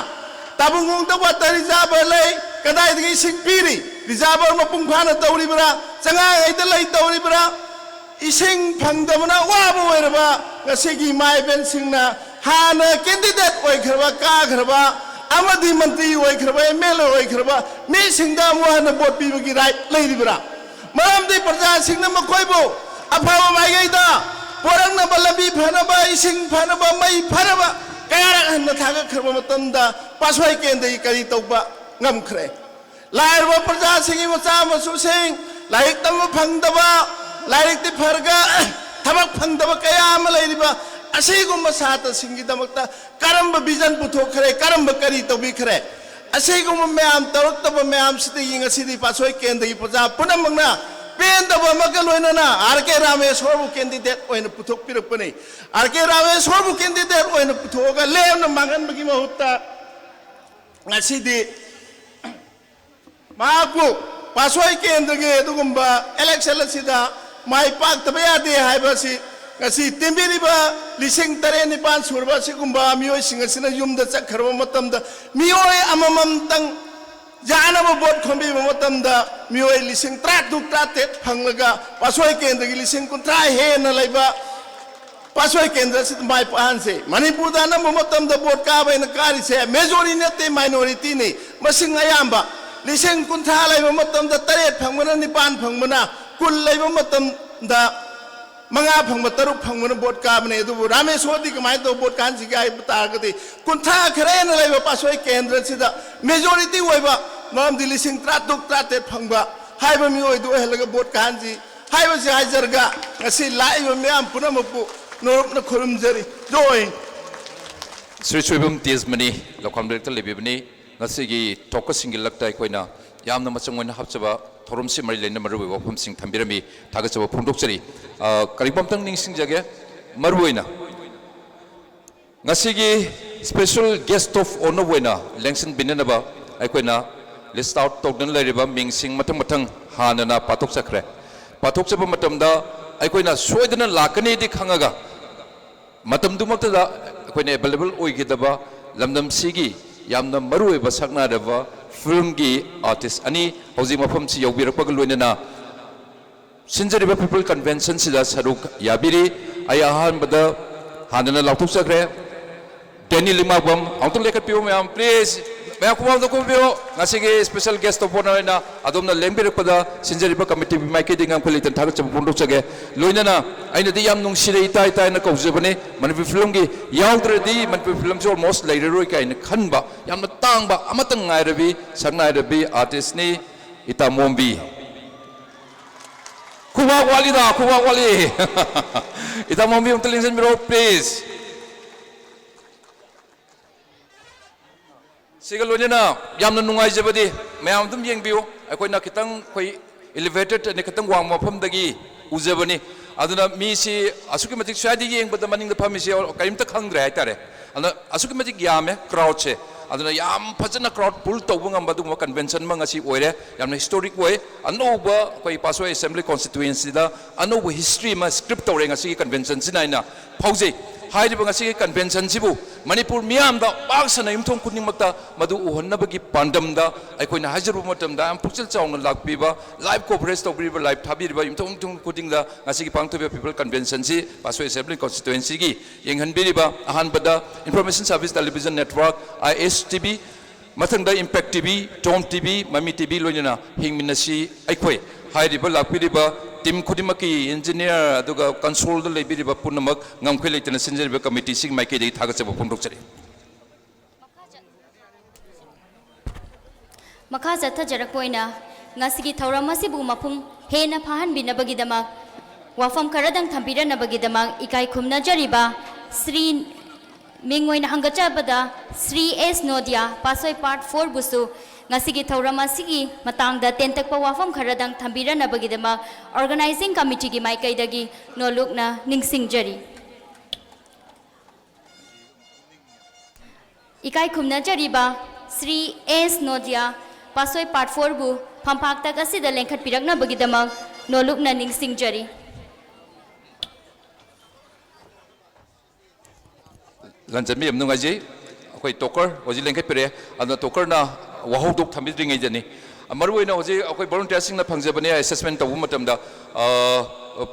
ꯇꯥꯕꯨꯡꯈꯣꯡꯗ ꯋꯥꯇꯔ ꯔꯤꯖꯥꯔꯚꯔ ꯂꯩ, ꯀꯗꯥꯏꯗꯒꯤ ꯏꯁꯤꯡ ꯄꯤꯔꯤ? ꯔꯤꯖꯥꯔꯚꯔ ꯃꯄꯨꯡ ꯐꯥꯅ ꯇꯧꯔꯤꯕ꯭ꯔꯥ? ꯆꯉꯥꯡꯉꯩꯗ ꯂꯩ ꯇꯧꯔꯤꯕ꯭ꯔꯥ? ꯏꯁꯤꯡ ꯐꯪꯗꯕꯅ ꯑꯋꯥꯕ ꯑꯣꯏꯔꯕ ꯉꯁꯤꯒꯤ ꯏꯃꯥ ꯏꯕꯦꯟꯁꯤꯡꯅ ꯍꯥꯟꯅ ꯀꯦꯟꯗꯤꯗꯦꯠ ꯑꯣꯏꯈ꯭ꯔꯕ, ꯀꯥꯈ꯭ꯔꯕ ꯑꯃꯗꯤ ꯃꯟꯇ꯭ꯔꯤ ꯑꯣꯏꯈ꯭ꯔꯕ, ꯑꯦꯝ ꯑꯦꯜ ꯑꯦ ꯑꯣꯏꯈ꯭ꯔꯕ ꯃꯤꯁꯤꯡꯗ ꯑꯃꯨꯛ ꯍꯟꯅ ꯚꯣꯠ ꯄꯤꯕꯒꯤ ꯔꯥꯏꯠ ꯂꯩꯔꯤꯕ꯭ꯔꯥ? ꯃꯔꯝꯗꯤ ꯄ꯭ꯔꯖꯥꯁꯤꯡꯅ ꯃꯈꯣꯏꯕꯨ ꯑꯐꯕ ꯃꯥꯏꯀꯩꯗ ꯄꯣꯔꯛꯅꯕ, ꯂꯝꯕꯤ ꯐꯅꯕ, ꯏꯁꯤꯡ ꯐꯅꯕ, ꯃꯩ ꯐꯅꯕ ꯀꯌꯥꯔꯛ ꯍꯟꯅ ꯊꯥꯒꯠꯈ꯭ꯔꯕ ꯃꯇꯝꯗ ꯄꯥꯠꯁꯣꯏ ꯀꯦꯟꯗ꯭ꯔꯒꯤ ꯀꯔꯤ ꯇꯧꯕ ꯉꯝꯈ꯭ꯔꯦ? ꯂꯥꯏꯔꯕ ꯄ꯭ꯔꯖꯥꯁꯤꯡꯒꯤ ꯃꯆꯥ ꯃꯁꯨꯁꯤꯡ ꯂꯥꯏꯔꯤꯛ ꯇꯝꯕ ꯐꯪꯗꯕ, ꯂꯥꯏꯔꯤꯛꯇꯤ ꯐꯔꯒ ꯊꯕꯛ ꯐꯪꯗꯕ ꯀꯌꯥ ꯑꯃ ꯂꯩꯔꯤꯕ ꯑꯁꯤꯒꯨꯝꯕ ꯁꯥꯇ꯭ꯔꯁꯤꯡꯒꯤꯗꯃꯛꯇ ꯀꯔꯝꯕ ꯚꯤꯖꯟ ꯄꯨꯊꯣꯛꯈ꯭ꯔꯦ? ꯀꯔꯝꯕ ꯀꯔꯤ ꯇꯧꯕꯤꯈ꯭ꯔꯦ? ꯑꯁꯤꯒꯨꯝꯕ ꯃꯌꯥꯝ ꯇꯧꯔꯛꯇꯕ ꯃꯌꯥꯝꯁꯤꯗꯒꯤ ꯉꯁꯤꯗꯤ ꯄꯥꯠꯁꯣꯏ ꯀꯦꯟꯗ꯭ꯔꯒꯤ ꯄ꯭ꯔꯖꯥ ꯄꯨꯝꯅꯃꯛꯅ ꯄꯦꯟꯗꯕ ꯑꯃꯒ ꯂꯣꯏꯅꯅ ꯑꯥꯔ ꯀꯦ ꯔꯥꯃꯦꯁꯣꯔꯕꯨ ꯀꯦꯟꯗꯤꯗꯦꯠ ꯑꯣꯏꯅ ꯄꯨꯊꯣꯛꯄꯤꯔꯛꯄꯅꯤ꯫ ꯑꯥꯔ ꯀꯦ ꯔꯥꯃꯦꯁꯣꯔꯕꯨ ꯀꯦꯟꯗꯤꯗꯦꯠ ꯑꯣꯏꯅ ꯄꯨꯊꯣꯛꯑꯒ ꯂꯦꯝꯅ ꯃꯥꯡꯍꯟꯕꯒꯤ ꯃꯍꯨꯠꯇ ꯉꯁꯤꯗꯤ ꯃꯍꯥꯛꯄꯨ ꯄꯥꯠꯁꯣꯏ ꯀꯦꯟꯗ꯭ꯔꯒꯤ ꯑꯗꯨꯒꯨꯝꯕ ꯏꯂꯦꯛꯁꯟ ꯑꯁꯤꯗ ꯃꯥꯏ ꯄꯥꯛꯇꯕ ꯌꯥꯗꯦ ꯍꯥꯏꯕ ꯑꯁꯤ ꯉꯁꯤ ꯇꯤꯟꯕꯤꯔꯤꯕ ꯂꯤꯁꯤꯡ ꯇꯔꯦꯠ ꯅꯤꯄꯥꯟ ꯁꯨꯔꯕ ꯑꯁꯤꯒꯨꯝꯕ ꯃꯤꯑꯣꯏꯁꯤꯡ ꯑꯁꯤꯅ ꯌꯨꯝꯗ ꯆꯠꯈ꯭ꯔꯕ ꯃꯇꯝꯗ ꯃꯤꯑꯣꯏ ꯑꯃꯃꯝꯇꯪ ꯌꯥꯅꯕ ꯚꯣꯠ ꯈꯣꯝꯕꯤꯕ ꯃꯇꯝꯗ ꯃꯤꯑꯣꯏ ꯂꯤꯁꯤꯡ ꯇꯔꯥꯇꯔꯨꯛ ꯇꯔꯥꯇꯔꯦꯠ ꯐꯪꯂꯒ ꯄꯥꯠꯁꯣꯏ ꯀꯦꯟꯗ꯭ꯔꯒꯤ ꯂꯤꯁꯤꯡ ꯀꯨꯟꯊ꯭ꯔꯥ ꯍꯦꯟꯅ ꯂꯩꯕ ꯄꯥꯠꯁꯣꯏ ꯀꯦꯟꯗ꯭ꯔꯁꯤꯗ ꯃꯥꯏ ꯄꯥꯛꯍꯟꯁꯦ꯫ ꯃꯅꯤꯄꯨꯔꯗ ꯑꯅꯝꯕ ꯃꯇꯝꯗ ꯚꯣꯠ ꯀꯥꯕ ꯑꯩꯅ ꯀꯥꯔꯤꯁꯦ ꯃꯦꯖꯣꯔꯤ ꯅꯠꯇꯦ, ꯃꯥꯏꯅꯣꯔꯤꯇꯤꯅꯤ, ꯃꯁꯤꯡ ꯑꯌꯥꯝꯕ꯫ ꯂꯤꯁꯤꯡ ꯀꯨꯟꯊ꯭ꯔꯥ ꯂꯩꯕ ꯃꯇꯝꯗ ꯇꯔꯦꯠ ꯐꯪꯕꯅ, ꯅꯤꯄꯥꯟ ꯐꯪꯕꯅ, ꯀꯨꯟ ꯂꯩꯕ ꯃꯇꯝꯗ ꯃꯉꯥ ꯐꯪꯕ, ꯇꯔꯨꯛ ꯐꯪꯕꯅ ꯚꯣꯠ ꯀꯥꯕꯅꯦ꯫ ꯑꯗꯨꯕꯨ ꯔꯥꯃꯦꯁꯣꯔꯗꯤ ꯀꯃꯥꯏꯅ ꯇꯧꯕ ꯚꯣꯠ ꯀꯥꯍꯟꯁꯤꯒꯦ ꯍꯥꯏꯕ ꯇꯥꯔꯒꯗꯤ, ꯀꯨꯟꯊ꯭ꯔꯥ ꯈꯔ ꯍꯦꯟꯅ ꯂꯩꯕ ꯄꯥꯠꯁꯣꯏ ꯀꯦꯟꯗ꯭ꯔꯁꯤꯗ ꯃꯦꯖꯣꯔꯤꯇꯤ ꯑꯣꯏꯕ, ꯃꯔꯝꯗꯤ ꯂꯤꯁꯤꯡ ꯇꯔꯥꯇꯔꯨꯛ ꯇꯔꯥꯇꯔꯦꯠ ꯐꯪꯕ ꯍꯥꯏꯕ ꯃꯤꯑꯣꯏꯗꯨ ꯑꯣꯏꯍꯜꯂꯒ ꯚꯣꯠ ꯀꯥꯍꯟꯁꯤ ꯍꯥꯏꯕꯁꯤ ꯍꯥꯏꯖꯔꯒ, ꯉꯁꯤ ꯂꯥꯛꯏꯕ ꯃꯌꯥꯝ ꯄꯨꯝꯅꯃꯛꯄꯨ ꯅꯣꯂꯨꯛꯅ ꯈꯨꯔꯨꯝꯖꯔꯤ꯫ ꯖꯣꯏ꯫ ꯁ꯭ꯔꯤ ꯁꯣꯏꯕꯝ ꯇꯦꯖꯃꯅꯤ ꯂꯧꯈꯥꯝ ꯂꯩꯔꯛꯇ ꯂꯩꯕꯤꯕꯅꯤ꯫ ꯉꯁꯤꯒꯤ ꯊꯣꯛꯄꯁꯤꯡꯒꯤ ꯂꯛꯇ ꯑꯩꯈꯣꯏꯅ ꯌꯥꯝꯅ ꯃꯆꯪ ꯑꯣꯏꯅ ꯍꯥꯞꯆꯕ ꯊꯧꯔꯝꯁꯤ ꯃꯔꯤ ꯂꯩꯅ ꯃꯔꯨꯑꯣꯏꯕ ꯋꯥꯐꯝꯁꯤꯡ ꯊꯝꯕꯤꯔꯝꯃꯤ꯫ ꯊꯥꯒꯠꯆꯕ ꯐꯣꯡꯗꯣꯛꯆꯔꯤ꯫ ꯑ, ꯀꯔꯤꯒꯨꯝꯕ ꯑꯝꯇꯪ ꯅꯤꯡꯁꯤꯡꯖꯒꯦ꯫ ꯃꯔꯨꯑꯣꯏꯅ ꯉꯁꯤꯒꯤ special guest of honour ꯑꯣꯏꯅ ꯂꯦꯡꯁꯤꯟꯕꯤꯅꯅꯕ ꯑꯩꯈꯣꯏꯅ list out ꯇꯧꯗꯨꯅ ꯂꯩꯔꯤꯕ ꯃꯤꯡꯁꯤꯡ ꯃꯊꯪ ꯃꯊꯪ ꯍꯥꯟꯅꯅ ꯄꯥꯊꯣꯛꯆꯈ꯭ꯔꯦ꯫ ꯄꯥꯊꯣꯛꯆꯕ ꯃꯇꯝꯗ ꯑꯩꯈꯣꯏꯅ ꯁꯣꯏꯗꯅ ꯂꯥꯛꯀꯅꯤꯗꯤ ꯈꯪꯉꯒ, ꯃꯇꯝꯗꯨꯃꯛꯇꯗ ꯑꯩꯈꯣꯏꯅ available ꯑꯣꯏꯈꯤꯗꯕ ꯂꯝꯗꯝꯁꯤꯒꯤ ꯌꯥꯝꯅ ꯃꯔꯨꯑꯣꯏꯕ ꯁꯛꯅꯥꯏꯔꯕ filmꯒꯤ artist ꯑꯅꯤ ꯍꯧꯖꯤꯛ ꯃꯐꯝꯁꯤ ꯌꯧꯕꯤꯔꯛꯄꯒ ꯂꯣꯏꯅꯅ ꯁꯤꯟꯖꯔꯤꯕ People Conventionꯁꯤꯗ ꯁꯔꯨꯛ ꯌꯥꯕꯤꯔꯤ꯫ ꯑꯩ ꯑꯍꯥꯟꯕꯗ ꯍꯥꯟꯅꯅ ꯂꯥꯎꯊꯣꯛꯆꯈ꯭ꯔꯦ, ꯗꯦꯅꯤ ꯂꯤꯃꯥꯕꯝ꯫ ꯑꯃꯨꯛꯇꯪ ꯂꯦꯞꯈꯠꯄꯤꯌꯨ ꯃꯌꯥꯝ, please꯫ ꯃꯌꯥꯝ ꯈꯨꯕꯥꯛ ꯑꯃꯇ ꯈꯨꯕꯤꯌꯨ꯫ ꯉꯁꯤꯒꯤ special guest of honour ꯑꯣꯏꯅ ꯑꯗꯣꯝꯅ ꯂꯦꯡꯕꯤꯔꯛꯄꯗ ꯁꯤꯟꯖꯔꯤꯕ committeeꯒꯤ ꯃꯥꯏꯀꯩꯗꯒꯤ ꯉꯝꯈꯩ ꯂꯩꯇꯅ ꯊꯥꯒꯠꯆꯕ ꯐꯣꯡꯗꯣꯛꯆꯒꯦ꯫ ꯂꯣꯏꯅꯅ ꯑꯩꯅꯗꯤ ꯌꯥꯝ ꯅꯨꯡꯁꯤꯔꯦ, ꯏꯇꯥ ꯏꯇꯥ ꯍꯥꯏꯅ ꯀꯧꯖꯕꯅꯤ꯫ ꯃꯅꯤꯄꯨꯔꯤ filmꯒꯤ ꯌꯥꯎꯗ꯭ꯔꯗꯤ ꯃꯅꯤꯄꯨꯔꯤ filmꯁꯤ almost ꯂꯩꯔꯔꯣꯏ ꯀꯥꯏꯅ ꯈꯟꯕ ꯌꯥꯝꯅ ꯇꯥꯡꯕ ꯑꯃꯇꯪ ꯉꯥꯏꯔꯕꯤ ꯁꯛꯅꯥꯏꯔꯕꯤ artistꯅꯤ ꯏꯇꯥ ꯃꯣꯝꯕꯤ꯫ ꯈꯨꯕꯥꯛ ꯋꯥꯠꯂꯤꯗ, ꯈꯨꯕꯥꯛ ꯋꯥꯠꯂꯤ꯫ ꯏꯇꯥ ꯃꯣꯝꯕꯤ ꯑꯝꯇ ꯂꯦꯡꯁꯤꯟꯕꯤꯔꯛꯑꯣ, please꯫ ꯁꯤꯒ ꯂꯣꯏꯅꯅ ꯌꯥꯝꯅ ꯅꯨꯡꯉꯥꯏꯖꯕꯗꯤ, ꯃꯌꯥꯝ ꯑꯗꯨꯝ ꯌꯦꯡꯕꯤꯌꯨ, ꯑꯩꯈꯣꯏꯅ ꯈꯤꯇꯪ ꯑꯩꯈꯣꯏ elevated ꯑꯅꯤ ꯈꯤꯇꯪ ꯋꯥꯡꯕ ꯃꯐꯝꯗꯒꯤ ꯎꯖꯕꯅꯤ꯫ ꯑꯗꯨꯅ ꯃꯤꯁꯤ ꯑꯁꯨꯛꯀꯤ ꯃꯇꯤꯛ ꯁ꯭ꯋꯥꯏꯗ ꯌꯦꯡꯕꯗ ꯃꯅꯤꯡꯗ ꯐꯝꯃꯤꯁꯦ ꯀꯔꯤꯝꯇ ꯈꯪꯗ꯭ꯔꯦ ꯍꯥꯏꯇꯥꯔꯦ꯫ ꯑꯗꯨꯅ ꯑꯁꯨꯛꯀꯤ ꯃꯇꯤꯛ ꯌꯥꯝꯃꯦ crowdꯁꯦ꯫ ꯑꯗꯨꯅ ꯌꯥꯝ ꯐꯖꯅ crowd pull ꯇꯧꯕ ꯉꯝꯕ ꯑꯗꯨꯒꯨꯝꯕ convention ꯑꯃ ꯉꯁꯤ ꯑꯣꯏꯔꯦ꯫ ꯌꯥꯝꯅ historic ꯑꯣꯏ꯫ ꯑꯅꯧꯕ ꯑꯩꯈꯣꯏ ꯄꯥꯠꯁꯣꯏ Assembly Constituencyꯗ ꯑꯅꯧꯕ history ꯑꯃ script ꯇꯧꯔꯦ ꯉꯁꯤꯒꯤ conventionꯁꯤꯅ ꯍꯥꯏꯅ ꯐꯥꯎꯖꯩ꯫ ꯍꯥꯏꯔꯤꯕ ꯉꯁꯤꯒꯤ conventionꯁꯤꯕꯨ ꯃꯅꯤꯄꯨꯔ ꯃꯤꯌꯥꯝꯗ ꯄꯥꯛ ꯁꯟꯅ ꯌꯨꯝꯊꯣꯡ ꯈꯨꯗꯤꯡꯃꯛꯇ ꯃꯗꯨ ꯎꯍꯟꯅꯕꯒꯤ ꯄꯥꯟꯗꯝꯗ ꯑꯩꯈꯣꯏꯅ ꯍꯥꯏꯖꯔꯨꯕ ꯃꯇꯝꯗ ꯌꯥꯝ ꯄꯨꯛꯆꯦꯜ ꯆꯥꯎꯅ ꯂꯥꯛꯄꯤꯕ, live coverage ꯇꯧꯕꯤꯔꯤꯕ, live ꯊꯥꯕꯤꯔꯤꯕ ꯌꯨꯝꯊꯣꯡ ꯌꯨꯝꯊꯣꯡ ꯈꯨꯗꯤꯡꯗ ꯉꯁꯤꯒꯤ ꯄꯥꯡꯊꯣꯛꯏꯕ People Conventionꯁꯤ ꯄꯥꯠꯁꯣꯏ Assembly Constituencyꯒꯤ ꯌꯦꯡꯍꯟꯕꯤꯔꯤꯕ ꯑꯍꯥꯟꯕꯗ Information Service Television Network, ISTV, ꯃꯊꯪꯗ Impact TV, Tom TV, ꯃꯃꯤ TV, ꯂꯣꯏꯅꯅ ꯍꯤꯡꯃꯤꯟꯅꯁꯤ ꯑꯩꯈꯣꯏ꯫ ꯍꯥꯏꯔꯤꯕ ꯂꯥꯛꯄꯤꯔꯤꯕ team ꯈꯨꯗꯤꯡꯃꯛꯀꯤ engineer ꯑꯗꯨꯒ consolꯗ ꯂꯩꯕꯤꯔꯤꯕ ꯄꯨꯝꯅꯃꯛ ꯉꯝꯈꯩ ꯂꯩꯇꯅ ꯁꯤꯟꯖꯔꯤꯕ committeeꯁꯤꯒꯤ ꯃꯥꯏꯀꯩꯗꯒꯤ ꯊꯥꯒꯠꯆꯕ ꯐꯣꯡꯗꯣꯛꯆꯔꯤ꯫ ꯃꯈꯥ ꯆꯠꯊꯖꯔꯛꯄ ꯑꯣꯏꯅ ꯉꯁꯤꯒꯤ ꯊꯧꯔꯝ ꯑꯁꯤꯕꯨ ꯃꯄꯨꯡ ꯍꯦꯟꯅ ꯐꯥꯍꯟꯕꯤꯅꯕꯒꯤꯗꯃꯛ ꯋꯥꯐꯝ ꯈꯔꯗꯪ ꯊꯝꯕꯤꯔꯅꯕꯒꯤꯗꯃꯛ ꯏꯀꯥꯏ ꯈꯨꯝꯅꯖꯔꯤꯕ ꯁ꯭ꯔꯤ, ꯃꯤꯡ ꯑꯣꯏꯅ ꯍꯪꯒꯠꯆꯕꯗ ꯁ꯭ꯔꯤ ꯑꯦꯁ ꯅꯣꯗꯤꯌꯥ, ꯄꯥꯠꯁꯣꯏ Part Fourꯕꯨꯁꯨ ꯉꯁꯤꯒꯤ ꯊꯧꯔꯝ ꯑꯁꯤꯒꯤ ꯃꯇꯥꯡꯗ ꯇꯦꯟꯇꯛꯄ ꯋꯥꯐꯝ ꯈꯔꯗꯪ ꯊꯝꯕꯤꯔꯅꯕꯒꯤꯗꯃꯛ Organising Committeeꯒꯤ ꯃꯥꯏꯀꯩꯗꯒꯤ ꯅꯣꯜꯂꯨꯛꯅ ꯅꯤꯡꯁꯤꯡꯖꯔꯤ꯫ ꯏꯀꯥꯏ ꯈꯨꯝꯅꯖꯔꯤꯕ ꯁ꯭ꯔꯤ ꯑꯦꯁ ꯅꯣꯗꯤꯌꯥ ꯄꯥꯁꯣꯏ ꯄꯥꯔꯠ ꯐꯣꯔꯕꯨ ꯐꯝꯄꯥꯛꯇ ꯑꯁꯤꯗ ꯂꯦꯡꯈꯠꯄꯤꯔꯛꯅꯕꯒꯤꯗꯃꯛ ꯅꯣꯂꯨꯛꯅ ꯅꯤꯡꯁꯤꯡꯖꯔꯤ꯫ ꯂꯟꯆꯟꯕꯤ, ꯌꯥꯝ ꯅꯨꯡꯉꯥꯏꯖꯩ꯫ ꯑꯩꯈꯣꯏ ꯇꯣꯀꯔ ꯍꯧꯖꯤꯛ ꯂꯦꯡꯈꯠꯄꯤꯔꯛꯑꯦ, ꯑꯗꯨꯅ ꯇꯣꯀꯔꯅ ꯋꯥꯍꯧꯗꯣꯛ ꯊꯝꯕꯤꯗ꯭ꯔꯤꯉꯩꯗꯅꯤ, ꯃꯔꯨꯑꯣꯏꯅ ꯍꯧꯖꯤꯛ ꯑꯩꯈꯣꯏ ꯚꯣꯂꯨꯟꯇꯤꯌꯔꯁꯤꯡꯅ ꯐꯪꯖꯕꯅꯦ ꯑꯦꯁꯦꯁꯃꯦꯟ ꯇꯧꯕ ꯃꯇꯝꯗ꯫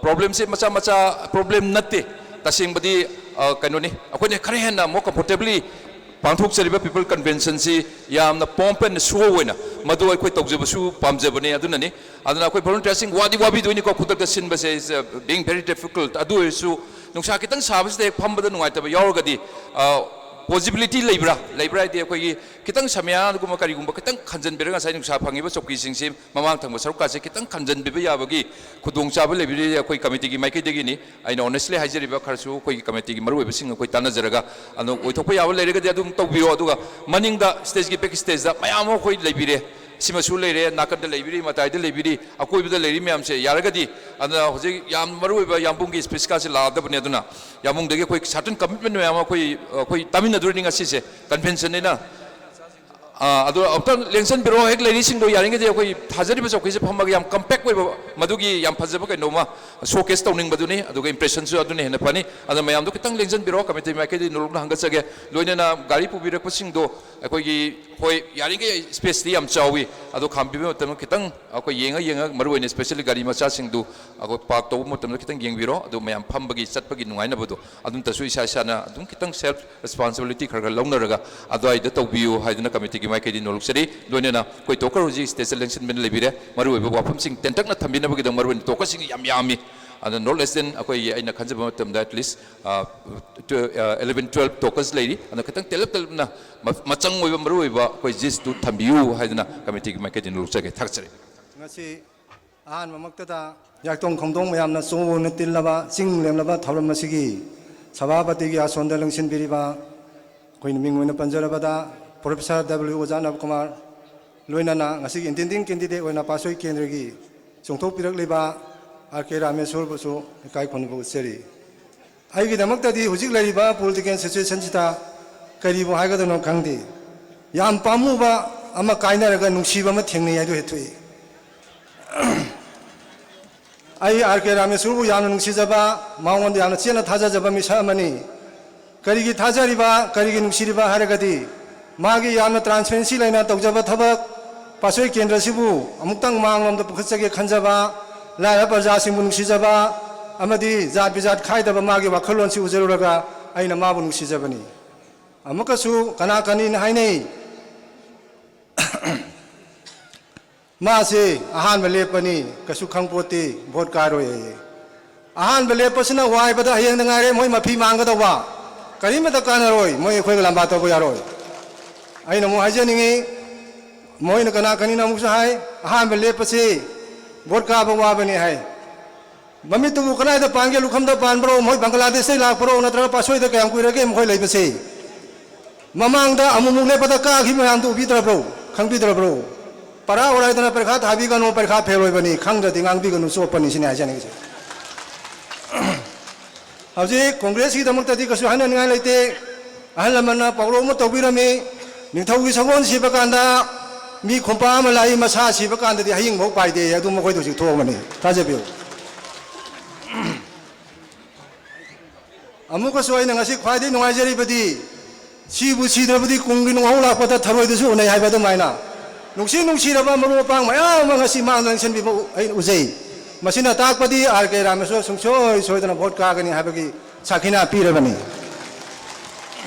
ꯄ꯭ꯔꯣꯕ꯭ꯂꯦꯝꯁꯦ ꯃꯆꯥ ꯃꯆꯥ ꯄ꯭ꯔꯣꯕ꯭ꯂꯦꯝ ꯅꯠꯇꯦ, ꯇꯁꯦꯡꯕꯗꯤ ꯑ, ꯀꯩꯅꯣꯅꯤ, ꯑꯩꯈꯣꯏꯅ ꯈꯔ ꯍꯦꯟꯅ more comfortably ꯄꯥꯡꯊꯣꯛꯆꯔꯤꯕ ꯄꯤꯄꯜ ꯀꯟꯚꯦꯟꯁꯟꯁꯤ ꯌꯥꯝꯅ pomp and show ꯑꯣꯏꯅ ꯃꯗꯨ ꯑꯩꯈꯣꯏ ꯇꯧꯖꯕꯁꯨ ꯄꯥꯝꯖꯕꯅꯤ꯫ ꯑꯗꯨꯅꯅꯤ, ꯑꯗꯨꯅ ꯑꯩꯈꯣꯏ ꯚꯣꯂꯨꯟꯇꯤꯌꯔꯁꯤꯡ ꯋꯥꯗꯤ ꯋꯥꯕꯤꯗꯣꯏꯅꯤꯀꯣ, ꯈꯨꯗꯛꯇ ꯁꯤꯟꯕꯁꯦ is, uh, being very difficult꯫ ꯑꯗꯨ ꯑꯣꯏꯔꯁꯨ ꯅꯨꯡꯁꯥ ꯈꯤꯇꯪ ꯁꯥꯕꯁꯤꯗ ꯍꯦꯛ ꯐꯝꯕꯗ ꯅꯨꯡꯉꯥꯏꯇꯕ ꯌꯥꯎꯔꯒꯗꯤ, ꯑ, possibility ꯂꯩꯕ꯭ꯔꯥ? ꯂꯩꯕ꯭ꯔꯥ ꯍꯥꯏꯗꯤ ꯑꯩꯈꯣꯏꯒꯤ ꯈꯤꯇꯪ ꯁꯃꯌꯥꯒꯨꯝꯕ ꯀꯔꯤꯒꯨꯝꯕ ꯈꯤꯇꯪ ꯈꯟꯖꯟꯕꯤꯔꯒ ꯉꯁꯥꯏ ꯅꯨꯡꯁꯥ ꯐꯪꯉꯤꯕ ꯆꯧꯀꯤꯁꯤꯡꯁꯤ ꯃꯃꯥꯡ ꯊꯪꯕ ꯁꯔꯨꯛꯀꯥꯁꯦ ꯈꯤꯇꯪ ꯈꯟꯖꯟꯕꯤꯕ ꯌꯥꯕꯒꯤ ꯈꯨꯗꯣꯡꯆꯥꯕ ꯂꯩꯕꯤꯔꯗꯤ ꯑꯩꯈꯣꯏ ꯀꯃꯤꯇꯤꯒꯤ ꯃꯥꯏꯀꯩꯗꯒꯤꯅꯤ꯫ ꯑꯩꯅ honestly ꯍꯥꯏꯖꯔꯤꯕ ꯈꯔꯁꯨ ꯑꯩꯈꯣꯏꯒꯤ ꯀꯃꯤꯇꯤꯒꯤ ꯃꯔꯨꯑꯣꯏꯕꯁꯤꯡ ꯑꯩꯈꯣꯏ ꯇꯥꯟꯅꯖꯔꯒ ꯑꯗꯨꯝ ꯑꯣꯏꯊꯣꯛꯄ ꯌꯥꯕ ꯂꯩꯔꯒꯗꯤ ꯑꯗꯨꯝ ꯇꯧꯕꯤꯌꯣ꯫ ꯑꯗꯨꯒ ꯃꯅꯤꯡꯗ stageꯀꯤ back stageꯇ ꯃꯌꯥꯝ ꯑꯃ ꯑꯩꯈꯣꯏ ꯂꯩꯕꯤꯔꯦ, ꯁꯤꯃꯁꯨ ꯂꯩꯔꯦ, ꯅꯥꯀꯟꯗ ꯂꯩꯕꯤꯔꯤ, ꯃꯇꯥꯏꯗ ꯂꯩꯕꯤꯔꯤ, ꯑꯀꯣꯏꯕꯗ ꯂꯩꯔꯤ ꯃꯌꯥꯝꯁꯦ ꯌꯥꯔꯒꯗꯤ ꯑꯗꯨꯅ ꯍꯧꯖꯤꯛ ꯌꯥꯝ ꯃꯔꯨꯑꯣꯏꯕ ꯌꯥꯝꯕꯨꯡꯒꯤ speechꯀꯥꯁꯦ ꯂꯥꯛꯑꯗꯕꯅꯤ꯫ ꯑꯗꯨꯅ ꯌꯥꯝꯕꯨꯡꯗꯒꯤ ꯑꯩꯈꯣꯏ certain commitment ꯃꯌꯥꯝ ꯑꯃ ꯑꯩꯈꯣꯏ ꯑꯩꯈꯣꯏ ꯇꯥꯃꯤꯟꯅꯗꯣꯔꯤꯅꯤ ꯉꯁꯤꯁꯦ, conventionꯅꯤꯅ꯫ ꯑꯥ, ꯑꯗꯣ ꯑꯃꯨꯛꯇꯪ ꯂꯦꯡꯁꯟꯕꯤꯔꯣ, ꯍꯦꯛ ꯂꯩꯔꯤꯁꯤꯡꯗꯣ ꯌꯥꯔꯤꯉꯩꯗꯤ ꯑꯩꯈꯣꯏ ꯊꯥꯖꯔꯤꯕ ꯆꯧꯀꯤꯁꯦ ꯐꯝꯃꯒ ꯌꯥꯝ compact ꯑꯣꯏꯕ, ꯃꯗꯨꯒꯤ ꯌꯥꯝ ꯐꯖꯕ ꯀꯩꯅꯣꯝꯃ showcase ꯇꯧꯅꯤꯡꯕꯗꯨꯅꯤ꯫ ꯑꯗꯨꯒ impressionꯁꯨ ꯑꯗꯨꯅ ꯍꯦꯟꯅ ꯐꯅꯤ꯫ ꯑꯗꯣ ꯃꯌꯥꯝꯗꯣ ꯈꯤꯇꯪ ꯂꯦꯡꯁꯟꯕꯤꯔꯣ, ꯀꯃꯤꯇꯤ ꯃꯥꯏꯀꯩꯗꯒꯤ ꯅꯣꯂꯨꯛꯅ ꯍꯪꯒꯠꯆꯒꯦ꯫ ꯂꯣꯏꯅꯅ ꯒꯥꯔꯤ ꯄꯨꯕꯤꯔꯛꯄꯁꯤꯡꯗꯣ ꯑꯩꯈꯣꯏꯒꯤ, ꯍꯣꯏ, ꯌꯥꯔꯤꯈꯩ spaceꯇꯤ ꯌꯥꯝ ꯆꯥꯎꯋꯤ, ꯑꯗꯣ ꯈꯥꯝꯕꯤꯕ ꯃꯇꯝꯗ ꯈꯤꯇꯪ ꯑꯩꯈꯣꯏ ꯌꯦꯡꯉ ꯌꯦꯡꯉ, ꯃꯔꯨꯑꯣꯏꯅ specially ꯒꯥꯔꯤ ꯃꯆꯥꯁꯤꯡꯗꯨ ꯑꯩꯈꯣꯏ park ꯇꯧꯕ ꯃꯇꯝꯗ ꯈꯤꯇꯪ ꯌꯦꯡꯕꯤꯔꯣ꯫ ꯑꯗꯨ ꯃꯌꯥꯝ ꯐꯝꯕꯒꯤ ꯆꯠꯄꯒꯤ ꯅꯨꯡꯉꯥꯏꯅꯕꯗꯣ ꯑꯗꯨꯝꯇꯁꯨ ꯏꯁꯥ ꯏꯁꯥꯅ ꯑꯗꯨꯝ ꯈꯤꯇꯪ self responsibility ꯈꯔ ꯈꯔ ꯂꯧꯅꯔꯒ ꯑꯗꯨꯋꯥꯏꯗ ꯇꯧꯕꯤꯌꯨ ꯍꯥꯏꯗꯨꯅ ꯀꯃꯤꯇꯤꯒꯤ ꯃꯥꯏꯀꯩꯗꯒꯤ ꯅꯣꯂꯨꯛꯆꯔꯤ꯫ ꯂꯣꯏꯅꯅ ꯑꯩꯈꯣꯏ ꯇꯣꯀꯔ ꯍꯧꯖꯤꯛ stageꯇ ꯂꯦꯡꯁꯤꯟꯕꯅ ꯂꯩꯕꯤꯔꯦ꯫ ꯃꯔꯨꯑꯣꯏꯕ ꯋꯥꯐꯝꯁꯤꯡ ꯇꯦꯟꯇꯛꯅ ꯊꯝꯕꯤꯅꯕꯒꯤꯗꯃꯛ ꯃꯔꯨꯑꯣꯏꯅ ꯇꯣꯀꯔꯁꯤꯡ ꯌꯥꯝ ꯌꯥꯝꯃꯤ꯫ ꯑꯗꯨꯅ not less than ꯑꯩꯈꯣꯏꯒꯤ, ꯑꯩꯅ ꯈꯟꯖꯕ ꯃꯇꯝꯗ at least, ꯑ, tw-, ꯑ, eleven, twelve ꯇꯣꯀꯔꯁ ꯂꯩꯔꯤ꯫ ꯑꯗꯨꯅ ꯈꯤꯇꯪ ꯇꯦꯜꯂꯞ ꯇꯦꯜꯂꯞꯅ ꯃ-, ꯃꯆꯪ ꯑꯣꯏꯕ ꯃꯔꯨꯑꯣꯏꯕ ꯑꯩꯈꯣꯏ ꯖꯤꯁꯇꯨ ꯊꯝꯕꯤꯌꯨ ꯍꯥꯏꯗꯨꯅ ꯀꯃꯤꯇꯤꯒꯤ ꯃꯥꯏꯀꯩꯗꯒꯤ ꯅꯣꯂꯨꯛꯆꯒꯦ꯫ ꯊꯥꯒꯠꯆꯔꯤ꯫ ꯉꯁꯤ ꯑꯍꯥꯟꯕꯃꯛꯇꯗ ꯌꯥꯏꯇꯣꯡ ꯈꯣꯡꯗꯣꯡ ꯃꯌꯥꯝꯅ ꯆꯣꯡ ꯇꯤꯜꯂꯕ, ꯆꯤꯡ ꯂꯦꯝꯂꯕ ꯊꯧꯔꯝ ꯑꯁꯤꯒꯤ ꯁꯚꯥꯄꯇꯤꯒꯤ ꯑꯥꯁꯣꯟꯗ ꯂꯦꯡꯁꯤꯟꯕꯤꯔꯤꯕ ꯑꯩꯈꯣꯏꯅ ꯃꯤꯡ ꯑꯣꯏꯅ ꯄꯟꯖꯔꯕꯗ Professor W ꯑꯣꯖꯥ ꯅꯕꯀꯨꯃꯥꯔ, ꯂꯣꯏꯅꯅ ꯉꯁꯤꯒꯤ intending candidate ꯑꯣꯏꯅ ꯄꯥꯠꯁꯣꯏ ꯀꯦꯟꯗ꯭ꯔꯒꯤ ꯆꯣꯡꯊꯣꯛꯄꯤꯔꯛꯂꯤꯕ ꯑꯥꯔ ꯀꯦ ꯔꯥꯃꯦꯁꯣꯔꯕꯨꯁꯨ ꯏꯀꯥꯏ ꯈꯨꯝꯅꯕ ꯎꯠꯆꯔꯤ꯫ ꯑꯩꯒꯤꯗꯃꯛꯇꯗꯤ ꯍꯧꯖꯤꯛ ꯂꯩꯔꯤꯕ political situationꯁꯤꯗ ꯀꯔꯤꯕꯨ ꯍꯥꯏꯒꯗꯕꯅꯣ ꯈꯪꯗꯦ꯫ ꯌꯥꯝ ꯄꯥꯝꯃꯨꯕ ꯑꯃ ꯀꯥꯏꯅꯔꯒ ꯅꯨꯡꯁꯤꯕ ꯑꯃ ꯊꯦꯡꯅꯩ ꯍꯥꯏꯗꯨ ꯍꯦꯛ ꯊꯣꯛꯏ꯫ ꯑꯩ ꯑꯥꯔ ꯀꯦ ꯔꯥꯃꯦꯁꯣꯔꯕꯨ ꯌꯥꯝꯅ ꯅꯨꯡꯁꯤꯖꯕ, ꯃꯉꯣꯟꯗ ꯌꯥꯝꯅ ꯆꯦꯠꯅ ꯊꯥꯖꯖꯕ ꯃꯤꯁꯛ ꯑꯃꯅꯤ꯫ ꯀꯔꯤꯒꯤ ꯊꯥꯖꯔꯤꯕ, ꯀꯔꯤꯒꯤ ꯅꯨꯡꯁꯤꯔꯤꯕ ꯍꯥꯏꯔꯒꯗꯤ, ꯃꯥꯒꯤ ꯌꯥꯝꯅ transparency ꯂꯩꯅ ꯇꯧꯖꯕ ꯊꯕꯛ, ꯄꯥꯠꯁꯣꯏ ꯀꯦꯟꯗ꯭ꯔꯁꯤꯕꯨ ꯑꯃꯨꯛꯇꯪ ꯃꯥꯡꯂꯣꯝꯗ ꯄꯨꯈꯠꯆꯒꯦ ꯈꯟꯖꯕ, ꯂꯥꯏꯔꯕ ꯄ꯭ꯔꯖꯥꯁꯤꯡꯕꯨ ꯅꯨꯡꯁꯤꯖꯕ ꯑꯃꯗꯤ ꯖꯥꯠ ꯕꯤꯖꯥꯠ ꯈꯥꯏꯗꯕ ꯃꯥꯒꯤ ꯋꯥꯈꯜꯂꯣꯟꯁꯤ ꯎꯖꯔꯨꯔꯒ ꯑꯩꯅ ꯃꯥꯕꯨ ꯅꯨꯡꯁꯤꯖꯕꯅꯤ꯫ ꯑꯃꯨꯛꯀꯁꯨ ꯀꯅꯥ ꯀꯅꯤꯅ ꯍꯥꯏꯅꯩ, ꯃꯥꯁꯦ ꯑꯍꯥꯟꯕ ꯂꯦꯞꯄꯅꯤ, ꯀꯩꯁꯨ ꯈꯪꯄꯣꯠꯇꯦ, ꯚꯣꯠ ꯀꯥꯔꯣꯏ ꯍꯥꯏꯌꯦ꯫ ꯑꯍꯥꯟꯕ ꯂꯦꯞꯄꯁꯤꯅ ꯋꯥꯏꯕꯗ ꯍꯌꯦꯡꯗ ꯉꯥꯏꯔꯦ ꯃꯣꯏ ꯃꯐꯤ ꯃꯥꯡꯒꯗꯧꯕ, ꯀꯔꯤꯃꯠꯇ ꯀꯥꯟꯅꯔꯣꯏ, ꯃꯣꯏ ꯑꯩꯈꯣꯏꯒ ꯂꯝꯕꯥ ꯇꯧꯕ ꯌꯥꯔꯣꯏ꯫ ꯑꯩꯅ ꯑꯃꯨꯛ ꯍꯥꯏꯖꯅꯤꯡꯉꯤ, ꯃꯣꯏꯅ ꯀꯅꯥ ꯀꯅꯤꯅ ꯑꯃꯨꯛꯁꯨ ꯍꯥꯏ, ꯑꯍꯥꯟꯕ ꯂꯦꯞꯄꯁꯤ ꯚꯣꯠ ꯀꯥꯕ ꯋꯥꯕꯅꯤ ꯍꯥꯏ꯫ ꯃꯃꯤꯠꯇꯨꯕꯨ ꯀꯗꯥꯏꯗ ꯄꯥꯟꯒꯦ? ꯂꯨꯈꯝꯗ ꯄꯥꯟꯕ꯭ꯔꯣ? ꯃꯣꯏ ꯕꯪꯒ꯭ꯂꯥꯗꯦꯁꯇꯩ ꯂꯥꯛꯄ꯭ꯔꯣ? ꯅꯠꯇ꯭ꯔꯒ ꯄꯥꯠꯁꯣꯏꯗ ꯀꯌꯥꯝ ꯀꯨꯏꯔꯒꯦ ꯃꯈꯣꯏ ꯂꯩꯕꯁꯦ? ꯃꯃꯥꯡꯗ ꯑꯃꯨꯛꯃꯨꯛ ꯂꯦꯞꯄꯗ ꯀꯥꯈꯤꯕ ꯃꯌꯥꯝꯗꯨ ꯎꯕꯤꯗ꯭ꯔꯕ꯭ꯔꯣ? ꯈꯪꯕꯤꯗ꯭ꯔꯕ꯭ꯔꯣ? ꯄꯔꯥ ꯑꯣꯔꯥꯏꯗꯅ ꯄꯔꯤꯈꯥ ꯊꯥꯕꯤꯒꯅꯨ, ꯄꯔꯤꯈꯥ ꯐꯦꯜ ꯑꯣꯏꯕꯅꯤ, ꯈꯪꯗ꯭ꯔꯗꯤ ꯉꯥꯡꯕꯤꯒꯅꯨ, ꯆꯣꯞꯄꯅꯤ, ꯁꯤꯅꯤ ꯍꯥꯏꯖꯅꯤꯡꯉꯤꯁꯦ꯫ ꯍꯧꯖꯤꯛ ꯀꯣꯡꯒ꯭ꯔꯦꯁꯀꯤꯗꯃꯛꯇꯗꯤ ꯀꯩꯁꯨ ꯍꯥꯏꯅꯅꯤꯡꯉꯥꯏ ꯂꯩꯇꯦ꯫ ꯑꯍꯜ ꯂꯃꯟꯅ ꯄꯥꯎꯔꯧ ꯑꯃ ꯇꯧꯕꯤꯔꯝꯃꯤ, "ꯅꯤꯡꯊꯧꯒꯤ ꯁꯒꯣꯜ ꯁꯤꯕ ꯀꯥꯟꯗ ꯃꯤ ꯈꯣꯝꯄꯥꯛ ꯑꯃ ꯂꯥꯛꯏ, ꯃꯁꯥ ꯁꯤꯕ ꯀꯥꯟꯗꯗꯤ ꯍꯌꯤꯡꯐꯥꯎ ꯄꯥꯏꯗꯦ", ꯑꯗꯨ ꯃꯈꯣꯏꯗ ꯍꯧꯖꯤꯛ ꯊꯣꯛꯑꯕꯅꯤ꯫ ꯊꯥꯖꯕꯤꯌꯨ꯫ ꯑꯃꯨꯛꯀꯁꯨ ꯑꯩꯅ ꯉꯁꯤ ꯈ꯭ꯋꯥꯏꯗꯒꯤ ꯅꯨꯡꯉꯥꯏꯖꯔꯤꯕꯗꯤ, ꯁꯤꯕꯨ ꯁꯤꯗ꯭ꯔꯕꯗꯤ ꯀꯨꯝꯒꯤ ꯅꯣꯡꯍꯧ ꯂꯥꯛꯄꯗ ꯊꯔꯣꯏꯗꯁꯨ ꯎꯅꯩ ꯍꯥꯏꯕ ꯑꯗꯨꯃꯥꯏꯅ, ꯅꯨꯡꯁꯤ ꯅꯨꯡꯁꯤꯔꯕ ꯃꯔꯨꯞ ꯃꯄꯥꯡ ꯃꯌꯥꯝ ꯑꯃ ꯉꯁꯤ ꯃꯥꯡꯗ ꯂꯦꯡꯁꯤꯟꯕꯤꯕ ꯑꯩꯅ ꯎꯖꯩ꯫ ꯃꯁꯤꯅ ꯇꯥꯛꯄꯗꯤ ꯑꯥꯔ ꯀꯦ ꯔꯥꯃꯦꯁꯣꯔ ꯁꯨꯡꯁꯣꯏ ꯁꯣꯏꯗꯅ ꯚꯣꯠ ꯀꯥꯒꯅꯤ ꯍꯥꯏꯕꯒꯤ ꯁꯥꯈꯤꯅꯥ ꯄꯤꯔꯕꯅꯤ꯫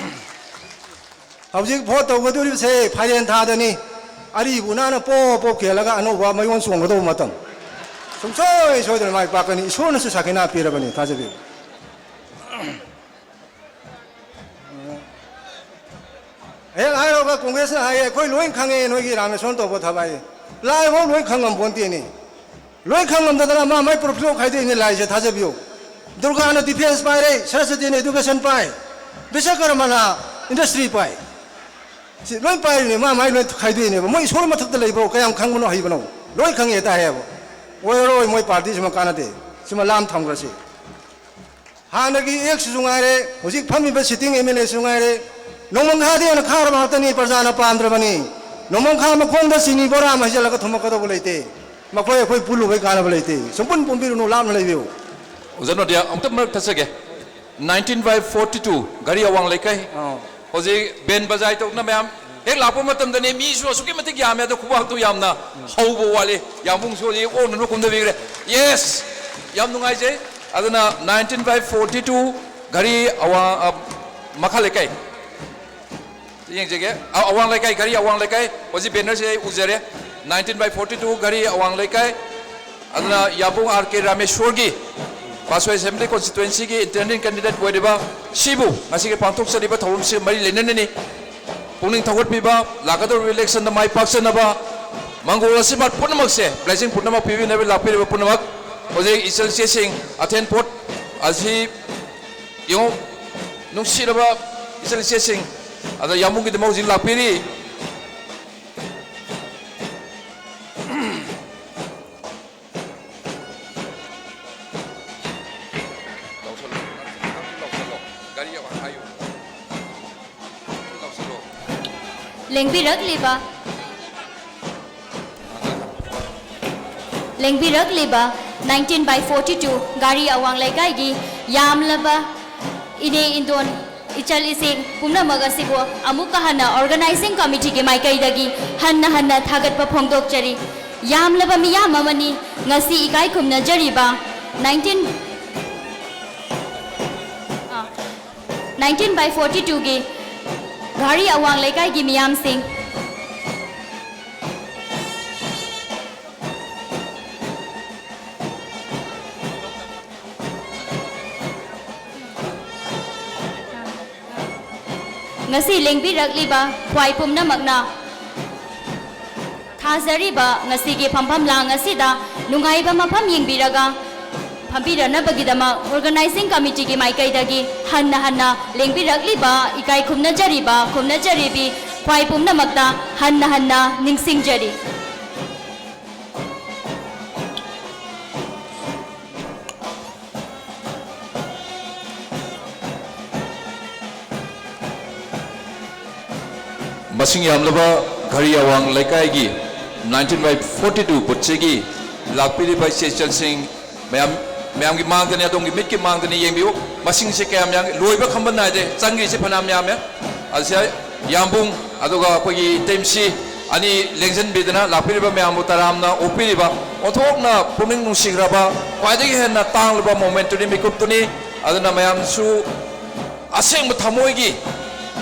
ꯍꯧꯖꯤꯛ ꯚꯣꯠ ꯇꯧꯒꯗꯧꯔꯤꯕꯁꯦ ꯐꯥꯏꯔꯦꯟ ꯊꯥꯗꯅꯤ꯫ ꯑꯔꯤꯕ ꯎꯅꯥꯅ ꯄꯣꯞ ꯄꯣꯞ ꯀꯦꯜꯂꯒ ꯑꯅꯧꯕ ꯃꯌꯣꯟ ꯆꯣꯡꯒꯗꯧꯕ ꯃꯇꯝ꯫ ꯁꯨꯡꯁꯣꯏ ꯁꯣꯏꯗꯅ ꯃꯥꯏ ꯄꯥꯛꯀꯅꯤ꯫ ꯏꯁꯣꯔꯅꯁꯨ ꯁꯥꯈꯤꯅꯥ ꯄꯤꯔꯕꯅꯤ, ꯊꯥꯖꯕꯤꯌꯨ꯫ ꯍꯦꯛ ꯍꯥꯏꯔꯒ ꯀꯣꯡꯒ꯭ꯔꯦꯁꯅ ꯍꯥꯏꯌꯦ, "ꯑꯩꯈꯣꯏ ꯂꯣꯏ ꯈꯪꯉꯦ ꯅꯣꯏꯒꯤ ꯔꯥꯃꯦꯁꯣꯔꯅ ꯇꯧꯕ ꯊꯕꯛ" ꯍꯥꯏꯌꯦ꯫ ꯂꯥꯏꯐꯥꯎ ꯂꯣꯏ ꯈꯪꯉꯝꯄꯣꯟꯇꯦꯅꯦ꯫ ꯂꯣꯏ ꯈꯪꯉꯝꯗꯗꯅ ꯃꯥ ꯃꯥꯏ ꯄ꯭ꯔꯣꯐꯤꯠ ꯈꯥꯏꯗꯣꯛꯏꯅꯦ ꯂꯥꯏꯁꯦ, ꯊꯥꯖꯕꯤꯌꯨ꯫ ꯗꯨꯔꯒꯥꯅ ꯗꯤꯐꯦꯟꯁ ꯄꯥꯏꯔꯦ, ꯁꯔꯁꯋꯇꯤꯅ ꯑꯦꯗꯨꯀꯦꯁꯟ ꯄꯥꯏ, ꯕꯤꯁꯀꯔꯃꯅ ꯏꯟꯗꯁꯇ꯭ꯔꯤ ꯄꯥꯏ꯫ ꯁꯤ ꯂꯣꯏ ꯄꯥꯏꯔꯤꯅꯦ, ꯃꯥ ꯃꯥꯏ ꯂꯣꯏ ꯈꯥꯏꯗꯣꯛꯏꯅꯦꯕ꯫ ꯃꯣꯏ ꯏꯁꯣꯔ ꯃꯊꯛꯇ ꯂꯩꯕ꯭ꯔꯣ? ꯀꯌꯥꯝ ꯈꯪꯕꯅꯣ, ꯍꯩꯕꯅꯣ? ꯂꯣꯏ ꯈꯪꯉꯦ ꯍꯦꯛꯇ ꯍꯥꯏꯌꯦꯕ꯫ ꯑꯣꯏꯔꯔꯣꯏ, ꯃꯣꯏ ꯄꯥꯔꯇꯤꯁꯤꯃ ꯀꯥꯟꯅꯗꯦ꯫ ꯁꯤꯃ ꯂꯥꯝ ꯊꯝꯈ꯭ꯔꯁꯤ꯫ ꯍꯥꯟꯅꯒꯤ ꯑꯦꯛꯁꯁꯨ ꯉꯥꯏꯔꯦ, ꯍꯧꯖꯤꯛ ꯐꯝꯃꯤꯕ ꯁꯤꯇꯤꯡ ꯑꯦꯝ ꯑꯦꯜ ꯑꯦꯁꯨ ꯉꯥꯏꯔꯦ, ꯅꯣꯡꯃꯪꯈꯥꯗꯤ ꯍꯦꯟꯅ ꯈꯥꯔꯕ ꯉꯥꯛꯇꯅꯤ, ꯄ꯭ꯔꯖꯥꯅ ꯄꯥꯝꯗ꯭ꯔꯕꯅꯤ꯫ ꯅꯣꯡꯃꯪꯈꯥ ꯃꯈꯣꯡꯗ ꯆꯤꯅꯤ ꯕꯣꯔꯥ ꯑꯃ ꯍꯩꯖꯤꯜꯂꯒ ꯊꯨꯝꯃꯛꯀꯗꯧꯕ ꯂꯩꯇꯦ꯫ ꯃꯈꯣꯏ ꯑꯩꯈꯣꯏ ꯄꯨꯜꯂꯨꯕꯩ ꯀꯥꯟꯅꯕ ꯂꯩꯇꯦ꯫ ꯁꯨꯡꯄꯨꯟ ꯄꯨꯟꯕꯤꯔꯨꯅꯨ, ꯂꯥꯞꯅ ꯂꯩꯕꯤꯌꯨ꯫ ꯑꯣꯖꯥ ꯅꯣꯗꯤꯌꯥ, ꯑꯃꯨꯛꯇ ꯃꯔꯛ ꯊꯠꯆꯒꯦ꯫ Nineteen by forty two, ꯘꯔꯤ ꯑꯋꯥꯡ ꯂꯩꯀꯥꯏ꯫ ꯑꯥ꯫ ꯍꯧꯖꯤꯛ ꯕꯦꯟ ꯕꯖꯥꯏ ꯇꯧꯗꯅ ꯃꯌꯥꯝ ꯍꯦꯛ ꯂꯥꯛꯄ ꯃꯇꯝꯗꯅꯦ, ꯃꯤꯁꯨ ꯑꯁꯨꯛꯀꯤ ꯃꯇꯤꯛ ꯌꯥꯝꯃꯦ, ꯑꯗꯣ ꯈꯨꯕꯥꯛꯇꯨ ꯌꯥꯝꯅ ꯍꯧꯕ ꯋꯥꯠꯂꯤ꯫ ꯌꯥꯝꯕꯨꯡꯁꯨ ꯍꯧꯖꯤꯛ ꯑꯣꯛꯅꯅꯕ ꯀꯨꯝꯊꯕꯤꯈ꯭ꯔꯦ꯫ Yes! ꯌꯥꯝ ꯅꯨꯡꯉꯥꯏꯖꯩ꯫ ꯑꯗꯨꯅ nineteen by forty two, ꯘꯔꯤ ꯑꯋꯥꯡ, ꯑ, ꯃꯈꯥ ꯂꯩꯀꯥꯏ꯫ ꯌꯦꯡꯖꯒꯦ꯫ ꯑ-, ꯑꯋꯥꯡ ꯂꯩꯀꯥꯏ, ꯘꯔꯤ ꯑꯋꯥꯡ ꯂꯩꯀꯥꯏ꯫ ꯍꯧꯖꯤꯛ ꯕꯦꯅꯔꯁꯦ ꯑꯩ ꯎꯖꯔꯦ꯫ Nineteen by forty two, ꯘꯔꯤ ꯑꯋꯥꯡ ꯂꯩꯀꯥꯏ꯫ ꯑꯗꯨꯅ ꯌꯥꯝꯕꯨꯡ ꯑꯥꯔ ꯀꯦ ꯔꯥꯃꯦꯁꯣꯔꯒꯤ ꯕꯥꯁꯣꯏ ꯑꯦꯁꯦꯝꯕ꯭ꯂꯤ ꯀꯣꯟꯁꯇꯤꯇ꯭ꯋꯦꯟꯁꯤꯒꯤ ꯏꯟꯗꯤꯄꯦꯟꯗꯦꯟꯠ ꯀꯦꯟꯗꯤꯗꯦꯠ ꯑꯣꯏꯔꯤꯕ ꯁꯤꯕꯨ ꯉꯁꯤꯒꯤ ꯄꯥꯡꯊꯣꯛꯆꯔꯤꯕ ꯊꯧꯔꯝꯁꯤ ꯃꯔꯤ ꯂꯩꯅꯅꯅꯤ꯫ ꯄꯨꯛꯅꯤꯡ ꯊꯧꯒꯠꯄꯤꯕ, ꯂꯥꯛꯀꯗꯧꯔꯤꯕ ꯏꯂꯦꯛꯁꯟꯗ ꯃꯥꯏ ꯄꯥꯛꯆꯅꯕ, ꯃꯪꯒꯣꯜ ꯑꯁꯤꯃ ꯄꯨꯝꯅꯃꯛꯁꯦ, ꯕ꯭ꯂꯦꯁꯤꯡ ꯄꯨꯝꯅꯃꯛ ꯄꯤꯕꯤꯅꯕ ꯂꯥꯛꯄꯤꯔꯤꯕ ꯄꯨꯝꯅꯃꯛ, ꯍꯧꯖꯤꯛ ꯏꯆꯜ ꯏꯆꯦꯁꯤꯡ ꯑꯊꯦꯟ ꯄꯣꯠ ꯑꯁꯤ ꯌꯦꯡꯉꯨ, ꯅꯨꯡꯁꯤꯔꯕ ꯏꯆꯜ ꯏꯆꯦꯁꯤꯡ, ꯑꯗ ꯌꯥꯝꯕꯨꯡꯒꯤꯗꯃꯛ ꯍꯧꯖꯤꯛ ꯂꯥꯛꯄꯤꯔꯤ꯫ ꯂꯦꯡꯕꯤꯔꯛꯂꯤꯕ, ꯂꯦꯡꯕꯤꯔꯛꯂꯤꯕ nineteen by forty two ꯘꯔꯤ ꯑꯋꯥꯡ ꯂꯩꯀꯥꯏꯒꯤ ꯌꯥꯝꯂꯕ ꯏꯅꯦ ꯏꯟꯗꯣꯟ ꯏꯆꯜ ꯏꯆꯦ ꯄꯨꯝꯅꯃꯛ ꯑꯁꯤꯕꯨ ꯑꯃꯨꯛꯀ ꯍꯟꯅ organizing committeeꯒꯤ ꯃꯥꯏꯀꯩꯗꯒꯤ ꯍꯟꯅ ꯍꯟꯅ ꯊꯥꯒꯠꯄ ꯐꯣꯡꯗꯣꯛꯆꯔꯤ꯫ ꯌꯥꯝꯂꯕ ꯃꯤꯌꯥꯝ ꯑꯃꯅꯤ ꯉꯁꯤ ꯏꯀꯥꯏ ꯈꯨꯝꯅꯖꯔꯤꯕ nineteen, ꯑ, nineteen by forty twoꯒꯤ ꯘꯔꯤ ꯑꯋꯥꯡ ꯂꯩꯀꯥꯏꯒꯤ ꯃꯤꯌꯥꯝꯁꯤꯡ꯫ ꯉꯁꯤ ꯂꯦꯡꯕꯤꯔꯛꯂꯤꯕ ꯈ꯭ꯋꯥꯏ ꯄꯨꯝꯅꯃꯛꯅ ꯊꯥꯖꯔꯤꯕ ꯉꯁꯤꯒꯤ ꯐꯝꯐꯝ ꯂꯥꯡ ꯑꯁꯤꯗ ꯅꯨꯡꯉꯥꯏꯕ ꯃꯐꯝ ꯌꯦꯡꯕꯤꯔꯒ ꯐꯝꯕꯤꯔꯅꯕꯒꯤꯗꯃꯛ organizing committeeꯒꯤ ꯃꯥꯏꯀꯩꯗꯒꯤ ꯍꯟꯅ ꯍꯟꯅ ꯂꯦꯡꯕꯤꯔꯛꯂꯤꯕ ꯏꯀꯥꯏ ꯈꯨꯝꯅꯖꯔꯤꯕ ꯈꯨꯝꯅꯖꯔꯤꯕꯤ ꯈ꯭ꯋꯥꯏ ꯄꯨꯝꯅꯃꯛꯇ ꯍꯟꯅ ꯍꯟꯅ ꯅꯤꯡꯁꯤꯡꯖꯔꯤ꯫ ꯃꯁꯤꯡ ꯌꯥꯝꯂꯕ ꯘꯔꯤ ꯑꯋꯥꯡ ꯂꯩꯀꯥꯏꯒꯤ nineteen by forty two ꯕꯨꯠꯁꯤꯒꯤ ꯂꯥꯛꯄꯤꯔꯤꯕ ꯏꯆꯦ ꯏꯆꯜꯁꯤꯡ ꯃꯌꯥꯝ, ꯃꯌꯥꯝꯒꯤ ꯃꯥꯡꯗꯅꯤ, ꯑꯗꯣꯝꯒꯤ ꯃꯤꯠꯀꯤ ꯃꯥꯡꯗꯅꯤ꯫ ꯌꯦꯡꯕꯤꯌꯨ, ꯃꯁꯤꯡꯁꯦ ꯀꯌꯥꯝ ꯌꯥꯝꯒꯦ꯫ ꯂꯣꯏꯕ ꯈꯝꯕ ꯅꯥꯏꯗꯦ, ꯆꯪꯈ꯭ꯔꯤꯁꯦ ꯐꯅꯌꯥꯝ ꯌꯥꯝꯃꯦ꯫ ꯑꯁꯤꯗ ꯌꯥꯝꯕꯨꯡ ꯑꯗꯨꯒ ꯑꯩꯈꯣꯏꯒꯤ ꯏꯇꯩꯃꯁꯤ ꯑꯅꯤ ꯂꯦꯡꯁꯤꯟꯕꯤꯗꯨꯅ ꯂꯥꯛꯄꯤꯔꯤꯕ ꯃꯌꯥꯝꯕꯨ ꯇꯔꯥꯝꯅ ꯑꯣꯛꯄꯤꯔꯤꯕ, ꯑꯣꯟꯊꯣꯛꯅ ꯄꯨꯛꯅꯤꯡ ꯅꯨꯡꯁꯤꯈ꯭ꯔꯕ, ꯈ꯭ꯋꯥꯏꯗꯒꯤ ꯍꯦꯟꯅ ꯇꯥꯡꯂꯕ ꯃꯣꯃꯦꯟꯠꯇꯨꯅꯤ, ꯃꯤꯀꯨꯞꯇꯨꯅꯤ꯫ ꯑꯗꯨꯅ ꯃꯌꯥꯝꯁꯨ ꯑꯁꯦꯡꯕ ꯊꯃꯣꯏꯒꯤ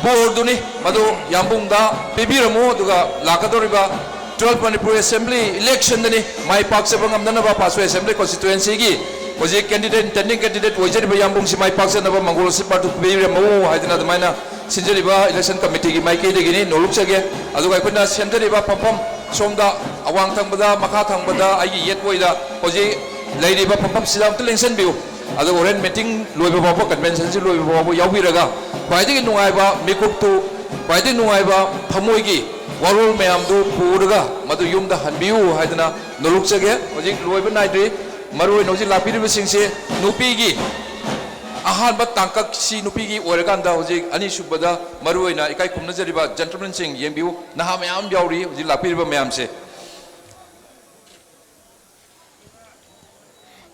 ꯕꯣꯔꯗꯨꯅꯤ ꯃꯗꯨ ꯌꯥꯝꯕꯨꯡꯗ ꯄꯤꯕꯤꯔꯝꯃꯨ꯫ ꯑꯗꯨꯒ ꯂꯥꯛꯀꯗꯧꯔꯤꯕ twelve Manipur Assembly election ꯗꯅꯤ ꯃꯥꯏ ꯄꯥꯛꯆꯕ ꯉꯝꯅꯅꯕ ꯄꯥꯠꯁꯣꯏ Assembly Constituency ꯒꯤ ꯍꯧꯖꯤꯛ candidate, intending candidate ꯑꯣꯏꯖꯔꯤꯕ ꯌꯥꯝꯕꯨꯡꯁꯤ ꯃꯥꯏ ꯄꯥꯛꯆꯅꯕ ꯃꯪꯒꯣꯜ ꯑꯁꯤꯠ ꯄꯥꯔꯇꯨ ꯄꯤꯕꯤꯔꯝꯃꯨ ꯍꯥꯏꯗꯅ ꯑꯗꯨꯃꯥꯏꯅ ꯁꯤꯟꯖꯔꯤꯕ election committee ꯒꯤ ꯃꯥꯏꯀꯩꯗꯒꯤꯅꯤ ꯅꯣꯜꯂꯨꯛꯆꯒꯦ꯫ ꯑꯗꯨꯒ ꯑꯩꯈꯣꯏꯅ ꯁꯦꯝꯖꯔꯤꯕ ꯐꯝꯐꯝ ꯁꯣꯝꯗ ꯑꯋꯥꯡ ꯊꯪꯕꯗ, ꯃꯈꯥ ꯊꯪꯕꯗ, ꯑꯩꯒꯤ ꯌꯦꯠ ꯑꯣꯏꯗ ꯍꯧꯖꯤꯛ ꯂꯩꯔꯤꯕ ꯐꯝꯐꯝꯁꯤꯗ ꯑꯝꯇ ꯂꯦꯡꯁꯤꯟꯕꯤꯌꯨ꯫ ꯑꯗꯨꯒ ꯍꯣꯔꯦꯟ meeting ꯂꯣꯏꯕ ꯐꯥꯎꯕ, convention ꯁꯤ ꯂꯣꯏꯕ ꯐꯥꯎꯕ ꯌꯥꯎꯕꯤꯔꯒ ꯈ꯭ꯋꯥꯏꯗꯒꯤ ꯅꯨꯡꯉꯥꯏꯕ ꯃꯤꯀꯨꯞꯇꯨ, ꯈ꯭ꯋꯥꯏꯗꯒꯤ ꯅꯨꯡꯉꯥꯏꯕ ꯊꯃꯣꯏꯒꯤ ꯋꯥꯔꯣꯜ ꯃꯌꯥꯝꯗꯨ ꯄꯨꯔꯒ ꯃꯗꯨ ꯌꯨꯝꯗ ꯍꯟꯕꯤꯌꯨ ꯍꯥꯏꯗꯅ ꯅꯣꯜꯂꯨꯛꯆꯒꯦ꯫ ꯍꯧꯖꯤꯛ ꯂꯣꯏꯕ ꯅꯥꯏꯗ꯭ꯔꯤ꯫ ꯃꯔꯨꯑꯣꯏꯅ ꯍꯧꯖꯤꯛ ꯂꯥꯛꯄꯤꯔꯤꯕꯁꯤꯡꯁꯦ ꯅꯨꯄꯤꯒꯤ ꯑꯍꯥꯟꯕ ꯇꯥꯡꯀꯛꯁꯤ ꯅꯨꯄꯤꯒꯤ ꯑꯣꯏꯔꯀꯥꯟꯗ ꯍꯧꯖꯤꯛ ꯑꯅꯤꯁꯨꯕꯗ ꯃꯔꯨꯑꯣꯏꯅ ꯏꯀꯥꯏ ꯈꯨꯝꯅꯖꯔꯤꯕ gentleman ꯁꯤꯡ ꯌꯦꯡꯕꯤꯌꯨ, ꯅꯍꯥ ꯃꯌꯥꯝ ꯌꯥꯎꯔꯤ ꯍꯧꯖꯤꯛ ꯂꯥꯛꯄꯤꯔꯤꯕ ꯃꯌꯥꯝꯁꯦ꯫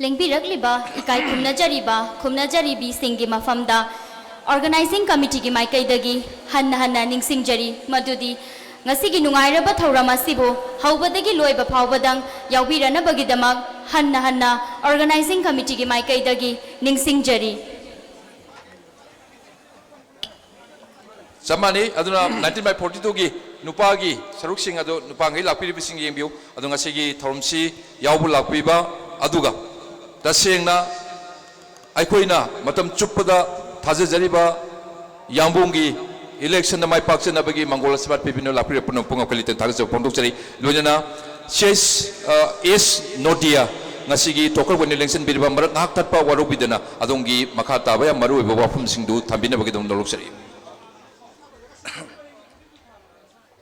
ꯂꯦꯡꯕꯤꯔꯛꯂꯤꯕ ꯏꯀꯥꯏ ꯈꯨꯝꯅꯖꯔꯤꯕ ꯈꯨꯝꯅꯖꯔꯤꯕꯤꯁꯤꯡꯒꯤ ꯃꯐꯝꯗ organizing committee ꯒꯤ ꯃꯥꯏꯀꯩꯗꯒꯤ ꯍꯟꯅ ꯍꯟꯅ ꯅꯤꯡꯁꯤꯡꯖꯔꯤ ꯃꯗꯨꯗꯤ ꯉꯁꯤꯒꯤ ꯅꯨꯡꯉꯥꯏꯔꯕ ꯊꯧꯔꯝ ꯑꯁꯤꯕꯨ ꯍꯧꯕꯗꯒꯤ ꯂꯣꯏꯕ ꯐꯥꯎꯕꯗꯪ ꯌꯥꯎꯕꯤꯔꯅꯕꯒꯤꯗꯃꯛ ꯍꯟꯅ ꯍꯟꯅ organizing committee ꯒꯤ ꯃꯥꯏꯀꯩꯗꯒꯤ ꯅꯤꯡꯁꯤꯡꯖꯔꯤ꯫ ꯆꯞ ꯃꯥꯟꯅꯩ꯫ ꯑꯗꯨꯅ nineteen by forty two ꯒꯤ ꯅꯨꯄꯥꯒꯤ ꯁꯔꯨꯛꯁꯤꯡ ꯑꯗꯨ ꯅꯨꯄꯥꯉꯩ ꯂꯥꯛꯄꯤꯔꯤꯕꯁꯤꯡ ꯌꯦꯡꯕꯤꯌꯨ꯫ ꯑꯗꯣ ꯉꯁꯤꯒꯤ ꯊꯧꯔꯝꯁꯤ ꯌꯥꯎꯕ ꯂꯥꯛꯄꯤꯕ ꯑꯗꯨꯒ ꯇꯁꯦꯡꯅ ꯑꯩꯈꯣꯏꯅ ꯃꯇꯝ ꯆꯨꯞꯄꯗ ꯊꯥꯖꯖꯔꯤꯕ ꯌꯥꯝꯕꯨꯡꯒꯤ election ꯗ ꯃꯥꯏ ꯄꯥꯛꯆꯅꯕꯒꯤ ꯃꯪꯒꯣꯜ ꯑꯁꯤꯔꯕꯥꯗ ꯄꯤꯕꯤꯅꯕ ꯂꯥꯛꯄꯤꯔꯤꯕ ꯄꯨꯝꯅꯃꯛ ꯄꯨꯡꯉꯛ ꯀꯂꯤꯇꯅ ꯊꯥꯒꯠꯆꯕ ꯐꯣꯡꯗꯣꯛꯆꯔꯤ꯫ ꯂꯣꯏꯅꯅ ꯁꯤ ꯑꯦꯁ, ꯑ, ꯑꯦꯁ ꯅꯣꯗꯤꯌꯥ ꯉꯁꯤꯒꯤ ꯇꯣꯀꯔ ꯑꯣꯏꯅ ꯂꯦꯡꯁꯤꯟꯕꯤꯔꯤꯕ ꯃꯔꯛ ꯉꯥꯏꯍꯥꯛ ꯊꯠꯄ ꯋꯥꯔꯧꯕꯤꯗꯅ ꯑꯗꯣꯝꯒꯤ ꯃꯈꯥ ꯇꯥꯕ ꯌꯥꯝ ꯃꯔꯨꯑꯣꯏꯕ ꯋꯥꯐꯝꯁꯤꯡꯗꯨ ꯊꯝꯕꯤꯅꯕꯒꯤꯗꯃꯛ ꯅꯣꯜꯂꯨꯛꯆꯔꯤ꯫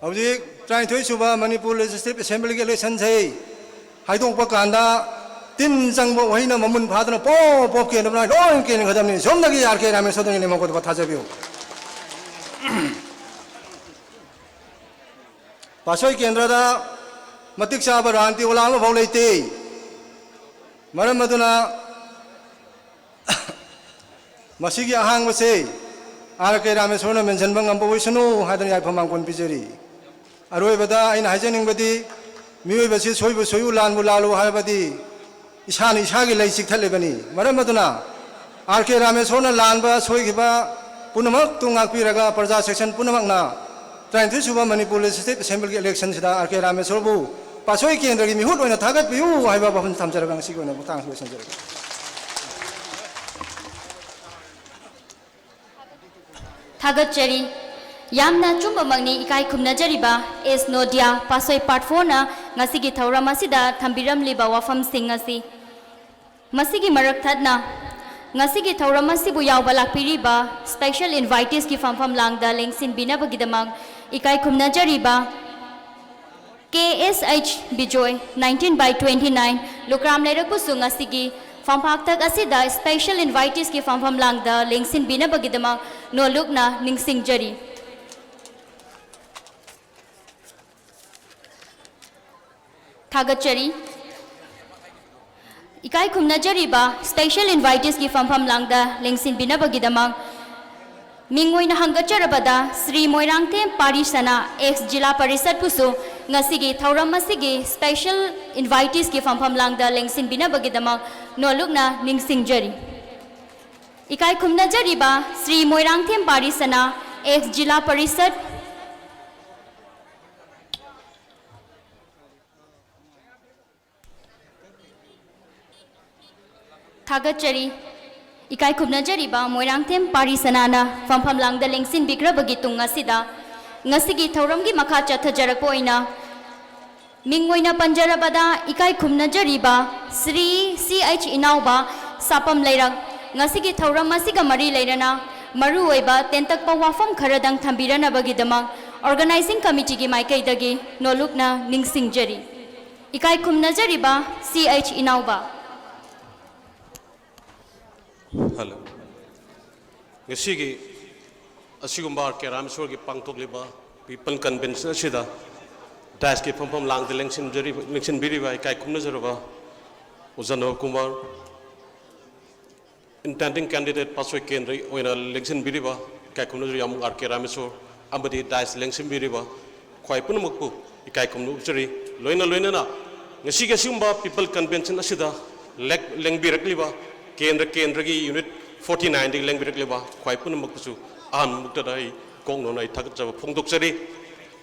ꯍꯧꯖꯤꯛ ꯇꯔꯥꯅꯤꯊꯣꯏ ꯁꯨꯕ ꯃꯅꯤꯄꯨꯔ Legislative Assembly ꯒꯤ election ꯁꯦ ꯍꯥꯏꯗꯣꯛꯄ ꯀꯥꯟꯗ ꯇꯤꯟ ꯆꯪꯕ ꯎꯍꯩꯅ ꯃꯃꯨꯟ ꯐꯥꯗꯅ ꯄꯣꯞ ꯄꯣꯞ ꯀꯦꯟꯗꯕꯅ ꯂꯣꯏ ꯀꯦꯟꯒꯗꯕꯅꯤ꯫ ꯁꯣꯝꯗꯒꯤ ꯑꯥꯔ ꯀꯦ ꯔꯥꯃꯦꯁꯣꯔꯗꯒꯤ ꯂꯦꯝꯍꯧꯒꯗꯕ ꯊꯥꯖꯕꯤꯌꯨ꯫ ꯄꯥꯠꯁꯣꯏ ꯀꯦꯟꯗ꯭ꯔꯗ ꯃꯇꯤꯛ ꯆꯥꯕ ꯔꯥꯟꯇꯤ ꯑꯣꯂꯥ ꯑꯃꯐꯥꯎ ꯂꯩꯇꯦ꯫ ꯃꯔꯝ ꯑꯗꯨꯅ ꯃꯁꯤꯒꯤ ꯑꯍꯥꯡꯕꯁꯦ ꯑꯥꯔ ꯀꯦ ꯔꯥꯃꯦꯁꯣꯔꯅ ꯃꯦꯟꯁꯤꯟꯕ ꯉꯝꯕ ꯑꯣꯏꯁꯅꯨ ꯍꯥꯏꯗꯅ ꯌꯥꯏꯐ ꯃꯥꯡꯒꯣꯟ ꯄꯤꯖꯔꯤ꯫ ꯑꯔꯣꯏꯕꯗ ꯑꯩꯅ ꯍꯥꯏꯖꯅꯤꯡꯕꯗꯤ, ꯃꯤꯑꯣꯏꯕꯁꯤ ꯁꯣꯏꯕꯨ ꯁꯣꯏꯌꯨ, ꯂꯥꯟꯕꯨ ꯂꯥꯜꯂꯨ ꯍꯥꯏꯕꯗꯤ ꯏꯁꯥꯅ ꯏꯁꯥꯒꯤ ꯂꯩ ꯆꯤꯛꯊꯠꯂꯤꯕꯅꯤ꯫ ꯃꯔꯝ ꯑꯗꯨꯅ ꯑꯥꯔ ꯀꯦ ꯔꯥꯃꯦꯁꯣꯔꯅ ꯂꯥꯟꯕ ꯁꯣꯏꯈꯤꯕ ꯄꯨꯝꯅꯃꯛꯇꯨ ꯉꯥꯛꯄꯤꯔꯒ ꯄ꯭ꯔꯖꯥ ꯁꯦꯛꯁꯟ ꯄꯨꯝꯅꯃꯛꯅ ꯇꯔꯥꯅꯤꯊꯣꯏ ꯁꯨꯕ ꯃꯅꯤꯄꯨꯔ ꯂꯦꯖꯤꯁꯂꯦꯇꯤꯚ ꯑꯦꯁꯦꯝꯕ꯭ꯂꯤꯒꯤ ꯏꯂꯦꯛꯁꯟꯁꯤꯗ ꯑꯥꯔ ꯀꯦ ꯔꯥꯃꯦꯁꯣꯔꯕꯨ ꯄꯥꯠꯁꯣꯏ ꯀꯦꯟꯗ꯭ꯔꯒꯤ ꯃꯤꯍꯨꯠ ꯑꯣꯏꯅ ꯊꯥꯒꯠꯄꯤꯌꯨ ꯍꯥꯏꯕ ꯋꯥꯐꯝ ꯊꯝꯖꯔꯒ ꯉꯁꯤꯒꯤ ꯑꯣꯏꯅ ꯃꯇꯥꯡ ꯑꯁꯤꯗ ꯂꯣꯏꯁꯤꯟꯖꯔꯒꯦ꯫ ꯊꯥꯒꯠꯆꯔꯤ꯫ ꯌꯥꯝꯅ ꯑꯆꯨꯝꯕꯃꯛꯅꯤ, ꯏꯀꯥꯏ ꯈꯨꯝꯅꯖꯔꯤꯕ ꯑꯦꯁ ꯅꯣꯗꯤꯌꯥ, ꯄꯥꯠꯁꯣꯏ ꯄꯥꯔꯠ ꯐꯣꯔꯅ ꯉꯁꯤꯒꯤ ꯊꯧꯔꯝ ꯑꯁꯤꯗ ꯊꯝꯕꯤꯔꯝꯂꯤꯕ ꯋꯥꯐꯝꯁꯤꯡ ꯑꯁꯤ꯫ ꯃꯁꯤꯒꯤ ꯃꯔꯛ ꯊꯠꯅ ꯉꯁꯤꯒꯤ ꯊꯧꯔꯝ ꯑꯁꯤꯕꯨ ꯌꯥꯎꯕ ꯂꯥꯛꯄꯤꯔꯤꯕ ꯁ꯭ꯄꯦꯁꯦꯜ ꯏꯟꯚꯥꯏꯇꯤꯁꯀꯤ ꯐꯝꯐꯝ ꯂꯥꯡꯗ ꯂꯦꯡꯁꯤꯟꯕꯤꯅꯕꯒꯤꯗꯃꯛ ꯏꯀꯥꯏ ꯈꯨꯝꯅꯖꯔꯤꯕ K S H Bijoy, nineteen by twenty nine, Lukram ꯂꯩꯔꯛꯄꯨꯁꯨ ꯉꯁꯤꯒꯤ ꯐꯝꯄꯥꯛꯇꯛ ꯑꯁꯤꯗ ꯁ꯭ꯄꯦꯁꯦꯜ ꯏꯟꯚꯥꯏꯇꯤꯁꯀꯤ ꯐꯝꯐꯝ ꯂꯥꯡꯗ ꯂꯦꯡꯁꯤꯟꯕꯤꯅꯕꯒꯤꯗꯃꯛ ꯅꯣꯜꯂꯨꯛꯅ ꯅꯤꯡꯁꯤꯡꯖꯔꯤ꯫ ꯊꯥꯒꯠꯆꯔꯤ꯫ ꯏꯀꯥꯏ ꯈꯨꯝꯅꯖꯔꯤꯕ ꯁ꯭ꯄꯦꯁꯦꯜ ꯏꯟꯚꯥꯏꯇꯤꯁꯀꯤ ꯐꯝꯐꯝ ꯂꯥꯡꯗ ꯂꯦꯡꯁꯤꯟꯕꯤꯅꯕꯒꯤꯗꯃꯛ ꯃꯤꯡ ꯑꯣꯏꯅ ꯍꯪꯒꯠꯆꯔꯕꯗ ꯁ꯭ꯔꯤ ꯃꯣꯏꯔꯥꯡꯊꯦꯝ ꯄꯥꯔꯤ ꯁꯅꯥ, ꯑꯦꯛꯁ ꯖꯤꯂꯥ ꯄꯔꯤꯁꯠꯄꯨꯁꯨ ꯉꯁꯤꯒꯤ ꯊꯧꯔꯝ ꯑꯁꯤꯒꯤ ꯁ꯭ꯄꯦꯁꯦꯜ ꯏꯟꯚꯥꯏꯇꯤꯁꯀꯤ ꯐꯝꯐꯝ ꯂꯥꯡꯗ ꯂꯦꯡꯁꯤꯟꯕꯤꯅꯕꯒꯤꯗꯃꯛ ꯅꯣꯜꯂꯨꯛꯅ ꯅꯤꯡꯁꯤꯡꯖꯔꯤ꯫ ꯏꯀꯥꯏ ꯈꯨꯝꯅꯖꯔꯤꯕ ꯁ꯭ꯔꯤ ꯃꯣꯏꯔꯥꯡꯊꯦꯝ ꯄꯥꯔꯤ ꯁꯅꯥ, ꯑꯦꯛꯁ ꯖꯤꯂꯥ ꯄꯔꯤꯁꯠ꯫ ꯊꯥꯒꯠꯆꯔꯤ꯫ ꯏꯀꯥꯏ ꯈꯨꯝꯅꯖꯔꯤꯕ ꯃꯣꯏꯔꯥꯡꯊꯦꯝ ꯄꯥꯔꯤ ꯁꯅꯥꯅ ꯐꯝꯐꯝ ꯂꯥꯡꯗ ꯂꯦꯡꯁꯤꯟꯕꯤꯈ꯭ꯔꯕꯒꯤ ꯇꯨꯡ ꯑꯁꯤꯗ, ꯉꯁꯤꯒꯤ ꯊꯧꯔꯝꯒꯤ ꯃꯈꯥ ꯆꯠꯊꯖꯔꯛꯄ ꯑꯣꯏꯅ ꯃꯤꯡ ꯑꯣꯏꯅ ꯄꯟꯖꯔꯕꯗ, ꯏꯀꯥꯏ ꯈꯨꯝꯅꯖꯔꯤꯕ ꯁ꯭ꯔꯤ ꯁꯤ ꯑꯩꯆ ꯏꯅꯥꯎꯕ, ꯁꯥꯄꯝ ꯂꯩꯔꯛ, ꯉꯁꯤꯒꯤ ꯊꯧꯔꯝ ꯑꯁꯤꯒ ꯃꯔꯤ ꯂꯩꯅꯅ ꯃꯔꯨꯑꯣꯏꯕ ꯇꯦꯟꯇꯛꯄ ꯋꯥꯐꯝ ꯈꯔꯗꯪ ꯊꯝꯕꯤꯔꯅꯕꯒꯤꯗꯃꯛ ꯑꯣꯔꯒꯅꯥꯏꯖꯤꯡ ꯀꯃꯤꯇꯤꯒꯤ ꯃꯥꯏꯀꯩꯗꯒꯤ ꯅꯣꯜꯂꯨꯛꯅ ꯅꯤꯡꯁꯤꯡꯖꯔꯤ꯫ ꯏꯀꯥꯏ ꯈꯨꯝꯅꯖꯔꯤꯕ ꯁꯤ ꯑꯩꯆ ꯏꯅꯥꯎꯕ꯫ ꯍꯜꯂꯣ꯫ ꯉꯁꯤꯒꯤ ꯑꯁꯤꯒꯨꯝꯕ ꯑꯥꯔ ꯀꯦ ꯔꯥꯃꯦꯁꯣꯔꯒꯤ ꯄꯥꯡꯊꯣꯛꯂꯤꯕ ꯄꯤꯄꯜ ꯀꯟꯚꯦꯟꯁꯟ ꯑꯁꯤꯗ ꯗꯥꯏꯁꯀꯤ ꯐꯝꯐꯝ ꯂꯥꯡꯗ ꯂꯦꯡꯁꯤꯟꯖꯔꯤꯕ, ꯂꯦꯡꯁꯤꯟꯕꯤꯔꯤꯕ ꯏꯀꯥꯏ ꯈꯨꯝꯅꯖꯔꯕ ꯑꯣꯖꯥ ꯅꯕ ꯀꯨꯃꯥꯔ, intending candidate ꯄꯥꯠꯁꯣꯏ ꯀꯦꯟꯗ꯭ꯔꯒꯤ ꯑꯣꯏꯅ ꯂꯦꯡꯁꯤꯟꯕꯤꯔꯤꯕ ꯏꯀꯥꯏ ꯈꯨꯝꯅꯖꯔꯤ ꯌꯥꯝꯕꯨꯡ ꯑꯥꯔ ꯀꯦ ꯔꯥꯃꯦꯁꯣꯔ ꯑꯃꯗꯤ ꯗꯥꯏꯁ ꯂꯦꯡꯁꯤꯟꯕꯤꯔꯤꯕ ꯈ꯭ꯋꯥꯏ ꯄꯨꯝꯅꯃꯛꯄꯨ ꯏꯀꯥꯏ ꯈꯨꯝꯅ ꯎꯠꯆꯔꯤ꯫ ꯂꯣꯏꯅ ꯂꯣꯏꯅꯅ ꯉꯁꯤꯒꯤ ꯑꯁꯤꯒꯨꯝꯕ people convention ꯑꯁꯤꯗ ꯂꯦꯛ-, ꯂꯦꯡꯕꯤꯔꯛꯂꯤꯕ ꯀꯦꯟꯗ꯭ꯔ ꯀꯦꯟꯗ꯭ꯔꯒꯤ unit forty nineꯗꯒꯤ ꯂꯦꯡꯕꯤꯔꯛꯂꯤꯕ ꯈ꯭ꯋꯥꯏ ꯄꯨꯝꯅꯃꯛꯇꯁꯨ ꯑꯍꯥꯟꯕꯃꯛꯇꯗ ꯑꯩ ꯀꯣꯛꯅꯣꯟꯅ ꯑꯩ ꯊꯥꯒꯠꯆꯕ ꯐꯣꯡꯗꯣꯛꯆꯔꯤ꯫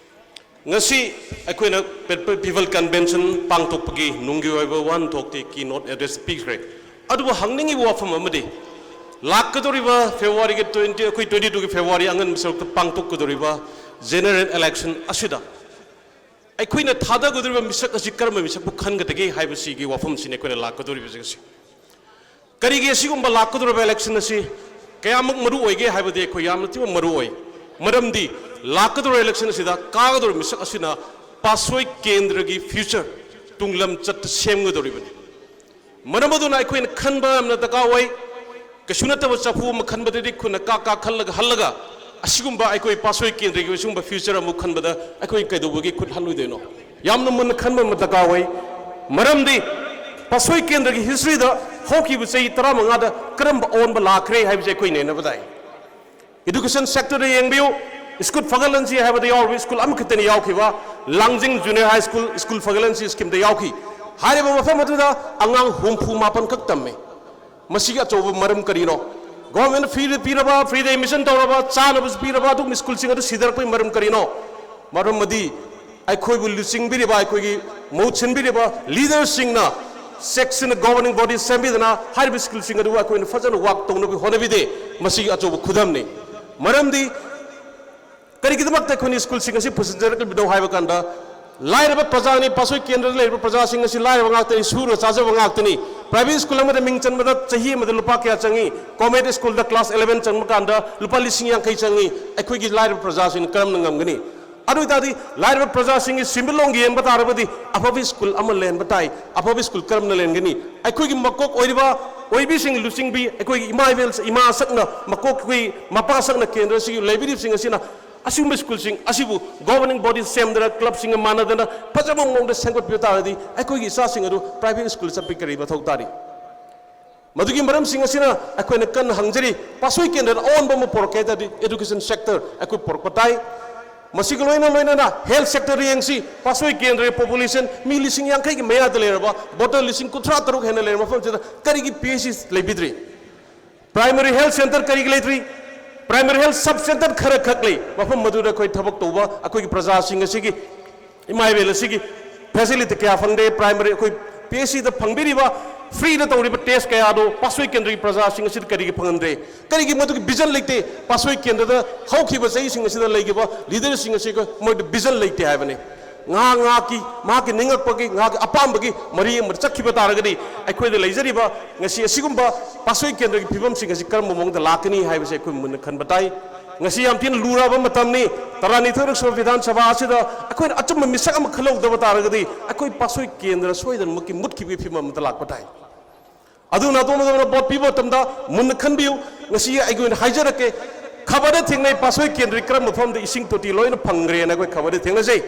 ꯉꯁꯤ ꯑꯩꯈꯣꯏꯅ ꯄꯦ-, ꯄꯦ-, people convention ꯄꯥꯡꯊꯣꯛꯄꯒꯤ ꯅꯨꯡꯒꯤ ꯑꯣꯏꯕ ꯋꯥꯍꯟꯊꯣꯛꯇꯤ keynote address ꯄꯤꯈ꯭ꯔꯦ꯫ ꯑꯗꯨꯕꯨ ꯍꯪꯅꯤꯡꯉꯤꯕ ꯋꯥꯐꯝ ꯑꯃꯗꯤ, ꯂꯥꯛꯀꯗꯧꯔꯤꯕ Februaryꯒꯤ twenty, ꯑꯩꯈꯣꯏ twenty twoꯒꯤ February ꯑꯉꯟꯕ ꯁꯔꯨꯛꯇ ꯄꯥꯡꯊꯣꯛꯀꯗꯧꯔꯤꯕ general election ꯑꯁꯤꯗ ꯑꯩꯈꯣꯏꯅ ꯊꯥꯗꯒꯗꯧꯔꯤꯕ ꯃꯤꯁꯛ ꯑꯁꯤ ꯀꯔꯝꯕ ꯃꯤꯁꯛꯄꯨ ꯈꯟꯒꯗꯒꯦ ꯍꯥꯏꯕꯁꯤꯒꯤ ꯋꯥꯐꯝꯁꯤꯅꯤ ꯑꯩꯈꯣꯏꯅ ꯂꯥꯛꯀꯗꯧꯔꯤꯕꯁꯤꯡ ꯑꯁꯤ꯫ ꯀꯔꯤꯒꯤ ꯑꯁꯤꯒꯨꯝꯕ ꯂꯥꯛꯀꯗꯧꯔꯤꯕ election ꯑꯁꯤ ꯀꯌꯥꯃꯨꯛ ꯃꯔꯨ ꯑꯣꯏꯒꯦ ꯍꯥꯏꯕꯗꯤ ꯑꯩꯈꯣꯏ ꯌꯥꯝꯅ ꯊꯤꯅ ꯃꯔꯨ ꯑꯣꯏ꯫ ꯃꯔꯝꯗꯤ ꯂꯥꯛꯀꯗꯧꯔꯤꯕ election ꯑꯁꯤꯗ ꯀꯥꯒꯗꯧꯔꯤꯕ ꯃꯤꯁꯛ ꯑꯁꯤꯅ ꯄꯥꯠꯁꯣꯏ ꯀꯦꯟꯗ꯭ꯔꯒꯤ future, ꯇꯨꯡꯂꯝ ꯆꯠꯇ ꯁꯦꯝꯒꯗꯧꯔꯤꯕꯅꯤ꯫ ꯃꯔꯝ ꯑꯗꯨꯅ ꯑꯩꯈꯣꯏꯅ ꯈꯟꯕ ꯌꯥꯝꯅ ꯗꯔꯀꯥꯔ ꯑꯣꯏ꯫ ꯀꯩꯁꯨ ꯅꯠꯇꯕ ꯆꯐꯨ ꯑꯃ ꯈꯟꯕꯗꯗꯤ ꯈꯨꯠꯅ ꯀꯥ ꯀꯥ ꯈꯜꯂꯒ ꯍꯜꯂꯒ ꯑꯁꯤꯒꯨꯝꯕ ꯑꯩꯈꯣꯏ ꯄꯥꯠꯁꯣꯏ ꯀꯦꯟꯗ꯭ꯔꯒꯤ ꯑꯁꯤꯒꯨꯝꯕ future ꯑꯃꯨꯛ ꯈꯟꯕꯗ ꯑꯩꯈꯣꯏ ꯀꯩꯗꯧꯕꯒꯤ ꯈꯨꯠ ꯍꯜꯂꯣꯏꯗꯣꯏꯅꯣ? ꯌꯥꯝꯅ ꯃꯨꯟꯅ ꯈꯟꯕ ꯑꯃ ꯗꯔꯀꯥꯔ ꯑꯣꯏ꯫ ꯃꯔꯝꯗꯤ ꯄꯥꯠꯁꯣꯏ ꯀꯦꯟꯗ꯭ꯔꯒꯤ historyꯗ ꯍꯧꯈꯤꯕ ꯆꯍꯤ ꯇꯔꯥꯃꯉꯥꯗ ꯀꯔꯝꯕ ꯑꯑꯣꯟꯕ ꯂꯥꯛꯈ꯭ꯔꯦ ꯍꯥꯏꯕꯁꯦ ꯑꯩꯈꯣꯏ ꯅꯩꯅꯕ ꯇꯥꯏ꯫ Education sectorꯗ ꯌꯦꯡꯕꯤꯌꯨ, ꯁ꯭ꯀꯨꯜ ꯐꯒꯠꯍꯟꯁꯤ ꯍꯥꯏꯕꯗ ꯌꯥꯎꯔꯤꯕ ꯁ꯭ꯀꯨꯜ ꯑꯃꯈꯛꯇꯅꯤ ꯌꯥꯎꯈꯤꯕ, Langjing Junior High School, school ꯐꯒꯠꯍꯟꯁꯤ schemeꯗ ꯌꯥꯎꯈꯤ꯫ ꯍꯥꯏꯔꯤꯕ ꯃꯐꯝ ꯑꯗꯨꯗ ꯑꯉꯥꯡ ꯍꯨꯝꯐꯨ ꯃꯥꯄꯟ ꯈꯛ ꯇꯝꯃꯤ꯫ ꯃꯁꯤꯒꯤ ꯑꯆꯧꯕ ꯃꯔꯝ ꯀꯔꯤꯅꯣ? Governmentꯅ freeꯗ ꯄꯤꯔꯕ, freeꯗ admission ꯇꯧꯔꯕ, ꯆꯥꯅꯕꯁꯨ ꯄꯤꯔꯕ, ꯑꯗꯨꯒꯨꯝꯕ ꯁ꯭ꯀꯨꯜꯁꯤꯡ ꯑꯗꯨ ꯁꯤꯊꯔꯛꯄꯒꯤ ꯃꯔꯝ ꯀꯔꯤꯅꯣ? ꯃꯔꯝ ꯑꯗꯤ ꯑꯩꯈꯣꯏꯕꯨ ꯂꯨꯆꯤꯡꯕꯤꯔꯤꯕ, ꯑꯩꯈꯣꯏꯒꯤ ꯃꯍꯨꯠ ꯁꯤꯟꯕꯤꯔꯤꯕ leaderꯁꯤꯡꯅ, section governing body ꯁꯦꯝꯕꯤꯗꯅ ꯍꯥꯏꯔꯤꯕ ꯁ꯭ꯀꯨꯜꯁꯤꯡ ꯑꯗꯨꯕꯨ ꯑꯩꯈꯣꯏꯅ ꯐꯖꯅ work ꯇꯧꯅꯕ ꯍꯣꯠꯅꯕꯤꯗꯦ꯫ ꯃꯁꯤꯒꯤ ꯑꯆꯧꯕ ꯈꯨꯗꯝꯅꯤ꯫ ꯃꯔꯝꯗꯤ ꯀꯔꯤꯒꯤꯗꯃꯛꯇ ꯑꯩꯈꯣꯏꯅ ꯁ꯭ꯀꯨꯜꯁꯤꯡ ꯑꯁꯤ ꯄꯨꯁꯤꯟꯖꯔꯛꯂꯤꯕꯅꯣ ꯍꯥꯏꯕ ꯀꯥꯟꯗ, ꯂꯥꯏꯔꯕ ꯄ꯭ꯔꯖꯥꯅꯤ, ꯄꯥꯠꯁꯣꯏ ꯀꯦꯟꯗ꯭ꯔꯗ ꯂꯩꯔꯤꯕ ꯄ꯭ꯔꯖꯥꯁꯤꯡ ꯑꯁꯤ ꯂꯥꯏꯔꯕ ꯉꯥꯛꯇꯅꯤ, ꯁꯨꯔꯒ ꯆꯥꯖꯕ ꯉꯥꯛꯇꯅꯤ꯫ Private ꯁ꯭ꯀꯨꯜ ꯑꯃꯗ ꯃꯤꯡ ꯆꯟꯕꯗ ꯆꯍꯤ ꯑꯃꯗ ꯂꯨꯄꯥ ꯀꯌꯥ ꯆꯪꯏ? Government ꯁ꯭ꯀꯨꯜꯗ class eleven ꯆꯟꯕ ꯀꯥꯟꯗ ꯂꯨꯄꯥ ꯂꯤꯁꯤꯡ ꯌꯥꯡꯈꯩ ꯆꯪꯏ꯫ ꯑꯩꯈꯣꯏꯒꯤ ꯂꯥꯏꯔꯕ ꯄ꯭ꯔꯖꯥꯁꯤꯡꯅ ꯀꯔꯝꯅ ꯉꯝꯒꯅꯤ? ꯑꯗꯨ ꯑꯣꯏꯇꯥꯔꯗꯤ ꯂꯥꯏꯔꯕ ꯄ꯭ꯔꯖꯥꯁꯤꯡꯒꯤ ꯁꯦꯟꯃꯤꯠꯂꯣꯟꯒꯤ ꯌꯦꯡꯕ ꯇꯥꯔꯕꯗꯤ ꯑꯐꯕ ꯁ꯭ꯀꯨꯜ ꯑꯃ ꯂꯩꯍꯟꯕ ꯇꯥꯏ꯫ ꯑꯐꯕ ꯁ꯭ꯀꯨꯜ ꯀꯔꯝꯅ ꯂꯩꯍꯟꯒꯅꯤ? ꯑꯩꯈꯣꯏꯒꯤ ꯃꯀꯣꯛ ꯑꯣꯏꯔꯤꯕ ꯑꯣꯏꯕꯤꯁꯤꯡ, ꯂꯨꯆꯤꯡꯕꯤ, ꯑꯩꯈꯣꯏꯒꯤ ꯏꯃꯥ ꯏꯕꯦꯜ, ꯏꯃꯥ ꯁꯛꯅ, ꯃꯀꯣꯛ, ꯑꯩꯈꯣꯏ ꯃꯄꯥ ꯁꯛꯅ ꯀꯦꯟꯗ꯭ꯔ ꯑꯁꯤꯒꯤ ꯂꯩꯕꯤꯔꯤꯕꯁꯤꯡ ꯑꯁꯤꯅ ꯑꯁꯤꯒꯨꯝꯕ ꯁ꯭ꯀꯨꯜꯁꯤꯡ ꯑꯁꯤꯕꯨ ꯒꯣꯕꯔꯅꯤꯡ ꯕꯣꯗꯤ ꯁꯦꯝꯗꯅ, ꯀ꯭ꯂꯕꯁꯤꯡꯒ ꯃꯥꯟꯅꯗꯅ ꯐꯖꯕ ꯃꯑꯣꯡꯗ ꯁꯦꯝꯒꯠꯄꯤꯕ ꯇꯥꯔꯒꯗꯤ ꯑꯩꯈꯣꯏꯒꯤ ꯏꯆꯥꯁꯤꯡ ꯑꯗꯨ ꯄ꯭ꯔꯥꯏꯚꯦꯠ ꯁ꯭ꯀꯨꯜꯗ ꯆꯠꯄꯒꯤ ꯀꯔꯤ ꯃꯊꯧ ꯇꯥꯔꯤ? ꯃꯗꯨꯒꯤ ꯃꯔꯝꯁꯤꯡ ꯑꯁꯤꯅ ꯑꯩꯈꯣꯏꯅ ꯀꯟꯅ ꯍꯪꯖꯔꯤ꯫ ꯄꯥꯁꯣꯏ ꯀꯦꯟꯗ꯭ꯔꯗ ꯑꯑꯣꯟꯕ ꯑꯃ ꯄꯨꯔꯛꯀꯦ ꯍꯥꯏ ꯇꯥꯔꯗꯤ education sector ꯑꯩꯈꯣꯏ ꯄꯨꯔꯛꯄ ꯇꯥꯏ꯫ ꯃꯁꯤꯒ ꯂꯣꯏꯅ ꯂꯣꯏꯅꯅ health sector ꯌꯦꯡꯁꯤ꯫ ꯄꯥꯁꯣꯏ ꯀꯦꯟꯗ꯭ꯔꯒꯤ population ꯃꯤ ꯂꯤꯁꯤꯡ ꯌꯥꯡꯈꯩꯒꯤ ꯃꯌꯥꯗ ꯂꯩꯔꯕ, voter ꯂꯤꯁꯤꯡ ꯀꯨꯟꯊ꯭ꯔꯥ ꯇꯔꯨꯛ ꯍꯦꯟꯅ ꯂꯩꯔꯕ ꯃꯐꯝꯁꯤꯗ ꯀꯔꯤꯒꯤ P H C ꯂꯩꯕꯤꯗ꯭ꯔꯤ? Primary health centre ꯀꯔꯤꯒꯤ ꯂꯩꯇ꯭ꯔꯤ? Primary health sub centre ꯈꯔ ꯈꯛ ꯂꯩ꯫ ꯃꯐꯝ ꯑꯗꯨꯗ ꯑꯩꯈꯣꯏ ꯊꯕꯛ ꯇꯧꯕ ꯑꯩꯈꯣꯏꯒꯤ ꯄ꯭ꯔꯖꯥꯁꯤꯡ ꯑꯁꯤꯒꯤ, ꯏꯃꯥ ꯏꯕꯦꯜ ꯑꯁꯤꯒꯤ facility ꯀꯌꯥ ꯐꯪꯗꯦ꯫ Primary ꯑꯩꯈꯣꯏ P H C ꯗ ꯐꯪꯕꯤꯔꯤꯕ free ꯗ ꯇꯧꯔꯤꯕ test ꯀꯌꯥꯗꯣ ꯄꯥꯁꯣꯏ ꯀꯦꯟꯗ꯭ꯔꯒꯤ ꯄ꯭ꯔꯖꯥꯁꯤꯡ ꯑꯁꯤꯗ ꯀꯔꯤꯒꯤ ꯐꯪꯍꯟꯗ꯭ꯔꯦ? ꯀꯔꯤꯒꯤ ꯃꯗꯨꯒꯤ vision ꯂꯩꯇꯦ? ꯄꯥꯁꯣꯏ ꯀꯦꯟꯗ꯭ꯔꯗ ꯍꯧꯈꯤꯕ ꯆꯍꯤꯁꯤꯡ ꯑꯁꯤꯗ ꯂꯩꯈꯤꯕ leader ꯁꯤꯡ ꯑꯁꯤꯒ ꯃꯣꯏꯗ vision ꯂꯩꯇꯦ ꯍꯥꯏꯕꯅꯤ꯫ ꯉꯥꯏꯍꯥꯛ ꯉꯥꯏꯍꯥꯛꯀꯤ ꯃꯍꯥꯛꯀꯤ ꯅꯤꯡꯉꯛꯄꯒꯤ, ꯉꯥꯏꯍꯥꯛꯀꯤ ꯑꯄꯥꯝꯕꯒꯤ ꯃꯔꯤ ꯑꯃꯗ ꯆꯠꯈꯤꯕ ꯇꯥꯔꯒꯗꯤ ꯑꯩꯈꯣꯏꯗ ꯂꯩꯖꯔꯤꯕ ꯉꯁꯤ ꯑꯁꯤꯒꯨꯝꯕ ꯄꯥꯁꯣꯏ ꯀꯦꯟꯗ꯭ꯔꯒꯤ ꯐꯤꯕꯝꯁꯤꯡ ꯑꯁꯤ ꯀꯔꯝꯕ ꯃꯑꯣꯡꯗ ꯂꯥꯛꯀꯅꯤ ꯍꯥꯏꯕꯁꯤ ꯑꯩꯈꯣꯏ ꯃꯨꯟꯅ ꯈꯟꯕ ꯇꯥꯏ꯫ ꯉꯁꯤ ꯌꯥꯝ ꯊꯤꯅ ꯂꯨꯔꯕ ꯃꯇꯝꯅꯤ꯫ ꯇꯔꯥꯅꯤꯊꯣꯏꯔꯛ ꯁꯨꯕ ꯕꯤꯙꯥꯟ ꯁꯚꯥ ꯑꯁꯤꯗ ꯑꯩꯈꯣꯏꯅ ꯑꯆꯨꯝꯕ ꯃꯤꯁꯛ ꯑꯃ ꯈꯜꯍꯧꯗꯕ ꯇꯥꯔꯒꯗꯤ ꯑꯩꯈꯣꯏ ꯄꯥꯁꯣꯏ ꯀꯦꯟꯗ꯭ꯔ ꯁꯣꯏꯗꯅꯃꯛꯀꯤ ꯃꯨꯠꯈꯤꯕꯒꯤ ꯐꯤꯕꯝ ꯑꯃꯗ ꯂꯥꯛꯄ ꯇꯥꯏ꯫ ꯑꯗꯨꯅ ꯑꯗꯣꯝ ꯑꯗꯣꯝꯅ vote ꯄꯤꯕ ꯃꯇꯝꯗ ꯃꯨꯟꯅ ꯈꯟꯕꯤꯌꯨ꯫ ꯉꯁꯤ ꯑꯩꯒꯤ ꯑꯣꯏꯅ ꯍꯥꯏꯖꯔꯛꯀꯦ, ꯈꯕꯔꯗ ꯊꯦꯡꯅꯩ ꯄꯥꯁꯣꯏ ꯀꯦꯟꯗ꯭ꯔꯒꯤ ꯀꯔꯝꯕ ꯃꯐꯝꯗ ꯏꯁꯤꯡ ꯇꯣꯇꯤ ꯂꯣꯏꯅ ꯐꯪꯈ꯭ꯔꯦꯅ ꯑꯩꯈꯣꯏ ꯈꯕꯔꯗ ꯊꯦꯡꯅꯖꯩ꯫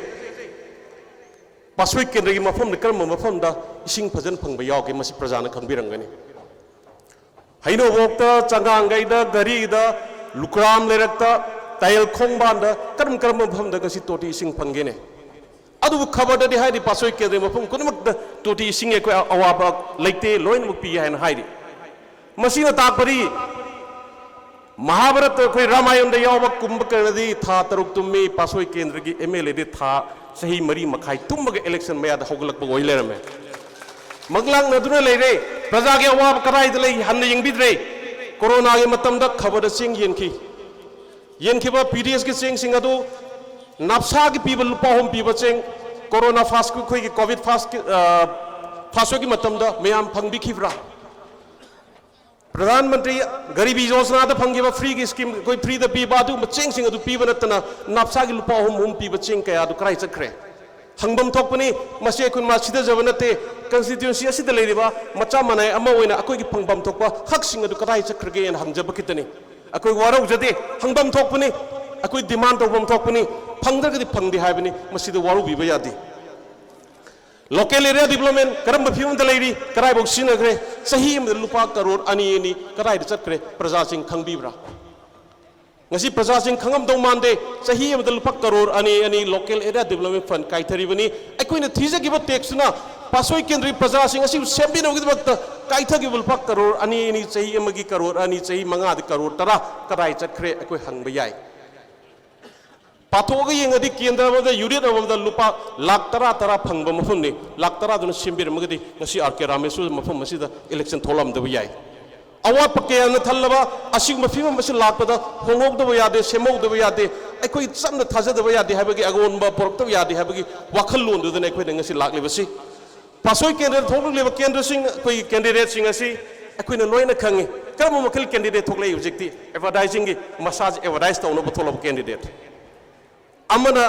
ꯄꯥꯁꯣꯏ ꯀꯦꯟꯗ꯭ꯔꯒꯤ ꯃꯐꯝꯗ ꯀꯔꯝꯕ ꯃꯐꯝꯗ ꯏꯁꯤꯡ ꯐꯖꯅ ꯐꯪꯕ ꯌꯥꯎꯒꯦ, ꯃꯁꯤ ꯄ꯭ꯔꯖꯥꯅ ꯈꯪꯕꯤꯔꯝꯒꯅꯤ꯫ ꯍꯩꯅꯧꯕꯣꯛꯇ, ꯆꯉꯥꯡꯒꯩꯗ, ꯘꯔꯤꯗ, ꯂꯨꯀ꯭ꯔꯥꯝ ꯂꯩꯔꯛꯇ, ꯇꯥꯌꯦꯜ ꯈꯣꯡꯕꯥꯟꯗ ꯀꯔꯝ ꯀꯔꯝꯕ ꯃꯐꯝꯗ ꯉꯁꯤ ꯇꯣꯇꯤ ꯏꯁꯤꯡ ꯐꯪꯒꯦꯅꯦ? ꯑꯗꯨꯕꯨ ꯈꯕꯔꯗꯗꯤ ꯍꯥꯏꯔꯤ ꯄꯥꯁꯣꯏ ꯀꯦꯟꯗ꯭ꯔꯒꯤ ꯃꯐꯝ ꯈꯨꯗꯤꯡꯃꯛꯇ ꯇꯣꯇꯤ ꯏꯁꯤꯡꯒꯤ ꯑꯩꯈꯣꯏ ꯑꯋꯥꯕ ꯂꯩꯇꯦ, ꯂꯣꯏꯅꯃꯛ ꯄꯤ ꯍꯥꯏꯅ ꯍꯥꯏꯔꯤ꯫ ꯃꯁꯤꯅ ꯇꯥꯛꯄꯗꯤ ꯃꯍꯥꯚꯥꯔꯠꯇ ꯑꯩꯈꯣꯏ ꯔꯥꯃꯥꯌꯟꯗ ꯌꯥꯎꯕ ꯀꯨꯝꯚꯀꯔꯅꯗꯤ ꯊꯥ ꯇꯔꯨꯛ ꯇꯨꯝꯃꯤ, ꯄꯥꯁꯣꯏ ꯀꯦꯟꯗ꯭ꯔꯒꯤ M L A ꯗꯤ ꯊꯥ ꯆꯍꯤ ꯃꯔꯤ ꯃꯈꯥꯏ ꯇꯨꯝꯃꯒ election ꯃꯌꯥꯗ ꯍꯧꯒꯠꯂꯛꯄ ꯑꯣꯏ ꯂꯩꯔꯝꯃꯦ꯫ ꯃꯪꯂꯥꯛꯅꯗꯨꯅ ꯂꯩꯔꯦ꯫ ꯄ꯭ꯔꯖꯥꯒꯤ ꯑꯋꯥꯕ ꯀꯗꯥꯏꯗ ꯂꯩ ꯍꯟꯅ ꯌꯦꯡꯕꯤꯗ꯭ꯔꯦ꯫ ꯀꯣꯔꯣꯅꯥꯒꯤ ꯃꯇꯝꯗ ꯈꯕꯔꯗ ꯆꯦꯡ ꯌꯦꯟꯈꯤ꯫ ꯌꯦꯟꯈꯤꯕ P D S ꯀꯤ ꯆꯦꯡꯁꯤꯡ ꯑꯗꯨ ꯅꯥꯞꯁꯥꯒꯤ ꯄꯤꯕ ꯂꯨꯄꯥ ꯑꯍꯨꯝ ꯄꯤꯕ ꯆꯦꯡ, ꯀꯣꯔꯣꯅꯥ ꯐꯥꯁ, ꯑꯩꯈꯣꯏꯒꯤ ꯀꯣꯚꯤꯗ ꯐꯥꯁꯀꯤ, ꯑ, ꯐꯥꯁ ꯋꯦꯚꯀꯤ ꯃꯇꯝꯗ ꯃꯌꯥꯝ ꯐꯪꯕꯤꯈꯤꯕ꯭ꯔꯥ? ꯄ꯭ꯔꯙꯥꯟ ꯃꯟꯇ꯭ꯔꯤ ꯒꯔꯤꯕꯤ ꯌꯣꯖꯅꯥꯗ ꯐꯪꯈꯤꯕ ꯐ꯭ꯔꯤꯒꯤ ꯁ꯭ꯀꯤꯝ, ꯑꯩꯈꯣꯏ ꯐ꯭ꯔꯤꯗ ꯄꯤꯕ ꯑꯗꯨꯒꯨꯝꯕ ꯆꯦꯡꯁꯤꯡ ꯑꯗꯨ ꯄꯤꯕ ꯅꯠꯇꯅ ꯅꯥꯞꯁꯥꯒꯤ ꯂꯨꯄꯥ ꯑꯍꯨꯝ ꯑꯍꯨꯝ ꯄꯤꯕ ꯆꯦꯡ ꯀꯌꯥ ꯑꯗꯨ ꯀꯗꯥꯏ ꯆꯠꯈ꯭ꯔꯦ? ꯍꯪꯐꯝ ꯊꯣꯛꯄꯅꯤ꯫ ꯃꯁꯤ ꯑꯩꯈꯣꯏ ꯃꯥ ꯁꯤꯊꯖꯕ ꯅꯠꯇꯦ꯫ Constituency ꯑꯁꯤꯗ ꯂꯩꯔꯤꯕ ꯃꯆꯥ ꯃꯅꯥꯏ ꯑꯃ ꯑꯣꯏꯅ ꯑꯩꯈꯣꯏꯒꯤ ꯐꯪꯐꯝ ꯊꯣꯛꯄ ꯍꯛꯁꯤꯡ ꯑꯗꯨ ꯀꯗꯥꯏ ꯆꯠꯈ꯭ꯔꯒꯦꯅ ꯍꯪꯖꯕ ꯈꯤꯇꯅꯤ꯫ ꯑꯩꯈꯣꯏ ꯋꯥꯔꯧꯖꯗꯦ, ꯍꯪꯐꯝ ꯊꯣꯛꯄꯅꯤ꯫ ꯑꯩꯈꯣꯏ ꯗꯤꯃꯥꯟ ꯇꯧꯐꯝ ꯊꯣꯛꯄꯅꯤ, ꯐꯪꯗ꯭ꯔꯒꯗꯤ ꯐꯪꯗꯦ ꯍꯥꯏꯕꯅꯤ, ꯃꯁꯤꯗ ꯋꯥꯔꯧꯕꯤꯕ ꯌꯥꯗꯦ꯫ ꯂꯣꯀꯦꯜ ꯑꯦꯔꯤꯌꯥ ꯗꯤꯕꯂꯞꯃꯦꯟ ꯀꯔꯝꯕ ꯐꯤꯕꯝꯗ ꯂꯩꯔꯤ, ꯀꯗꯥꯏꯐꯥꯎ ꯁꯤꯖꯤꯟꯅꯈ꯭ꯔꯦ? ꯆꯍꯤ ꯑꯃꯗ ꯂꯨꯄꯥ ꯀꯔꯣꯔ ꯑꯅꯤ ꯑꯅꯤ ꯀꯗꯥꯏꯗ ꯆꯠꯈ꯭ꯔꯦ, ꯄ꯭ꯔꯖꯥꯁꯤꯡ ꯈꯪꯕꯤꯕ꯭ꯔꯥ? ꯉꯁꯤ ꯄ꯭ꯔꯖꯥꯁꯤꯡ ꯈꯪꯉꯝꯗꯧ ꯃꯥꯟꯗꯦ, ꯆꯍꯤ ꯑꯃꯗ ꯂꯨꯄꯥ ꯀꯔꯣꯔ ꯑꯅꯤ ꯑꯅꯤ ꯂꯣꯀꯦꯜ ꯑꯦꯔꯤꯌꯥ ꯗꯤꯕꯂꯞꯃꯦꯟ ꯐꯟ ꯀꯥꯏꯊꯔꯤꯕꯅꯤ꯫ ꯑꯩꯈꯣꯏꯅ ꯊꯤꯖꯈꯤꯕ ꯇꯦꯛꯁꯇꯨꯅ ꯄꯥꯠꯁꯣꯏ ꯀꯦꯟꯗ꯭ꯔꯒꯤ ꯄ꯭ꯔꯖꯥꯁꯤꯡ ꯑꯁꯤꯕꯨ ꯁꯦꯝꯕꯤꯅꯕꯒꯤꯗꯃꯛꯇ ꯀꯥꯏꯊꯈꯤꯕ ꯂꯨꯄꯥ ꯀꯔꯣꯔ ꯑꯅꯤ ꯑꯅꯤ, ꯆꯍꯤ ꯑꯃꯒꯤ ꯀꯔꯣꯔ ꯑꯅꯤ, ꯆꯍꯤ ꯃꯉꯥꯗ ꯀꯔꯣꯔ ꯇꯔꯥ ꯀꯗꯥꯏ ꯆꯠꯈ꯭ꯔꯦ, ꯑꯩꯈꯣꯏ ꯍꯪꯕ ꯌꯥꯏ꯫ ꯄꯥꯊꯣꯛꯑꯒ ꯌꯦꯡꯉꯗꯤ ꯀꯦꯟꯗ꯭ꯔ ꯑꯃꯗ ꯌꯨꯅꯤꯠ ꯑꯃꯃꯝꯗ ꯂꯨꯄꯥ ꯂꯥꯈ ꯇꯔꯥ ꯇꯔꯥ ꯐꯪꯕ ꯃꯐꯝꯅꯤ꯫ ꯂꯥꯈ ꯇꯔꯥꯗꯨꯅ ꯁꯦꯝꯕꯤꯔꯝꯃꯒꯗꯤ ꯉꯁꯤ ꯑꯥꯔ ꯀꯦ ꯔꯥꯃꯦꯁꯣꯔ ꯃꯐꯝ ꯑꯁꯤꯗ ꯏꯂꯦꯛꯁꯟ ꯊꯣꯛꯂꯝꯗꯕ ꯌꯥꯏ꯫ ꯑꯋꯥꯠꯄ ꯀꯌꯥꯅ ꯊꯜꯂꯕ ꯑꯁꯤꯒꯨꯝꯕ ꯐꯤꯕꯝ ꯑꯁꯤ ꯂꯥꯛꯄꯗ ꯍꯣꯡꯍꯧꯗꯕ ꯌꯥꯗꯦ, ꯁꯦꯝꯍꯧꯗꯕ ꯌꯥꯗꯦ, ꯑꯩꯈꯣꯏ ꯆꯞꯅ ꯊꯥꯖꯗꯕ ꯌꯥꯗꯦ ꯍꯥꯏꯕꯒꯤ ꯑꯑꯣꯟꯕ ꯄꯨꯔꯛꯇꯕ ꯌꯥꯗꯦ ꯍꯥꯏꯕꯒꯤ ꯋꯥꯈꯜꯂꯣꯟꯗꯨꯗꯅ ꯑꯩꯈꯣꯏꯅ ꯉꯁꯤ ꯂꯥꯛꯂꯤꯕꯁꯤ꯫ ꯄꯥꯠꯁꯣꯏ ꯀꯦꯟꯗ꯭ꯔꯗ ꯊꯣꯛꯂꯛꯂꯤꯕ ꯀꯦꯟꯗ꯭ꯔꯁꯤꯡ, ꯑꯩꯈꯣꯏꯒꯤ ꯀꯦꯟꯗꯤꯗꯦꯠꯁꯤꯡ ꯑꯁꯤ ꯑꯩꯈꯣꯏꯅ ꯂꯣꯏꯅ ꯈꯪꯉꯤ꯫ ꯀꯔꯝꯕ ꯃꯈꯜ ꯀꯦꯟꯗꯤꯗꯦꯠ ꯊꯣꯛꯂꯛꯏ ꯍꯧꯖꯤꯛꯇꯤ? ꯑꯦꯗꯚꯔꯇꯥꯏꯖꯤꯡꯒꯤ, ꯃꯁꯥꯁꯦ ꯑꯦꯗꯚꯔꯇꯥꯏꯖ ꯇꯧꯅꯕ ꯊꯣꯛꯂꯛꯄ ꯀꯦꯟꯗꯤꯗꯦꯠ꯫ ꯑꯃꯅ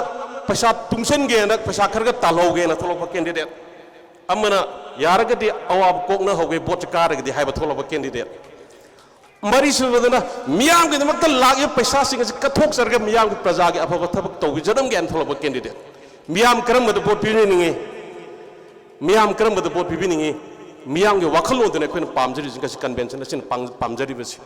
ꯄꯩꯁꯥ ꯇꯨꯡꯁꯤꯟꯒꯦꯅ, ꯄꯩꯁꯥ ꯈꯔꯒ ꯇꯥꯜꯍꯧꯒꯦꯅ ꯊꯣꯛꯂꯛꯄ ꯀꯦꯟꯗꯤꯗꯦꯠ꯫ ꯑꯃꯅ ꯌꯥꯔꯒꯗꯤ ꯑꯋꯥꯕ ꯀꯣꯛꯅꯍꯧꯒꯦ, ꯚꯣꯠꯁꯦ ꯀꯥꯔꯒꯗꯤ ꯍꯥꯏꯕ ꯊꯣꯛꯂꯛꯄ ꯀꯦꯟꯗꯤꯗꯦꯠ꯫ ꯃꯔꯤꯁꯨꯕꯗꯅ ꯃꯤꯌꯥꯝꯒꯤꯗꯃꯛꯇ ꯂꯥꯛꯏꯕ ꯄꯩꯁꯥꯁꯤꯡ ꯑꯁꯤ ꯀꯠꯊꯣꯛꯆꯔꯒ ꯃꯤꯌꯥꯝꯒꯤ ꯄ꯭ꯔꯖꯥꯒꯤ ꯑꯐꯕ ꯊꯕꯛ ꯇꯧꯕꯤꯖꯔꯝꯒꯦ ꯍꯥꯏꯅ ꯊꯣꯛꯂꯛꯄ ꯀꯦꯟꯗꯤꯗꯦꯠ꯫ ꯃꯤꯌꯥꯝ ꯀꯔꯝꯕꯗ ꯚꯣꯠ ꯄꯤꯕꯤꯅꯤꯡꯉꯤ? ꯃꯤꯌꯥꯝ ꯀꯔꯝꯕꯗ ꯚꯣꯠ ꯄꯤꯕꯤꯅꯤꯡꯉꯤ? ꯃꯤꯌꯥꯝꯒꯤ ꯋꯥꯈꯜꯂꯣꯟꯗꯨꯅ ꯑꯩꯈꯣꯏꯅ ꯄꯥꯝꯖꯔꯤꯁꯤ, ꯉꯁꯤ ꯀꯟꯚꯦꯟꯁꯟ ꯑꯁꯤꯅ ꯄꯥꯝ-, ꯄꯥꯝꯖꯔꯤꯕꯁꯤ꯫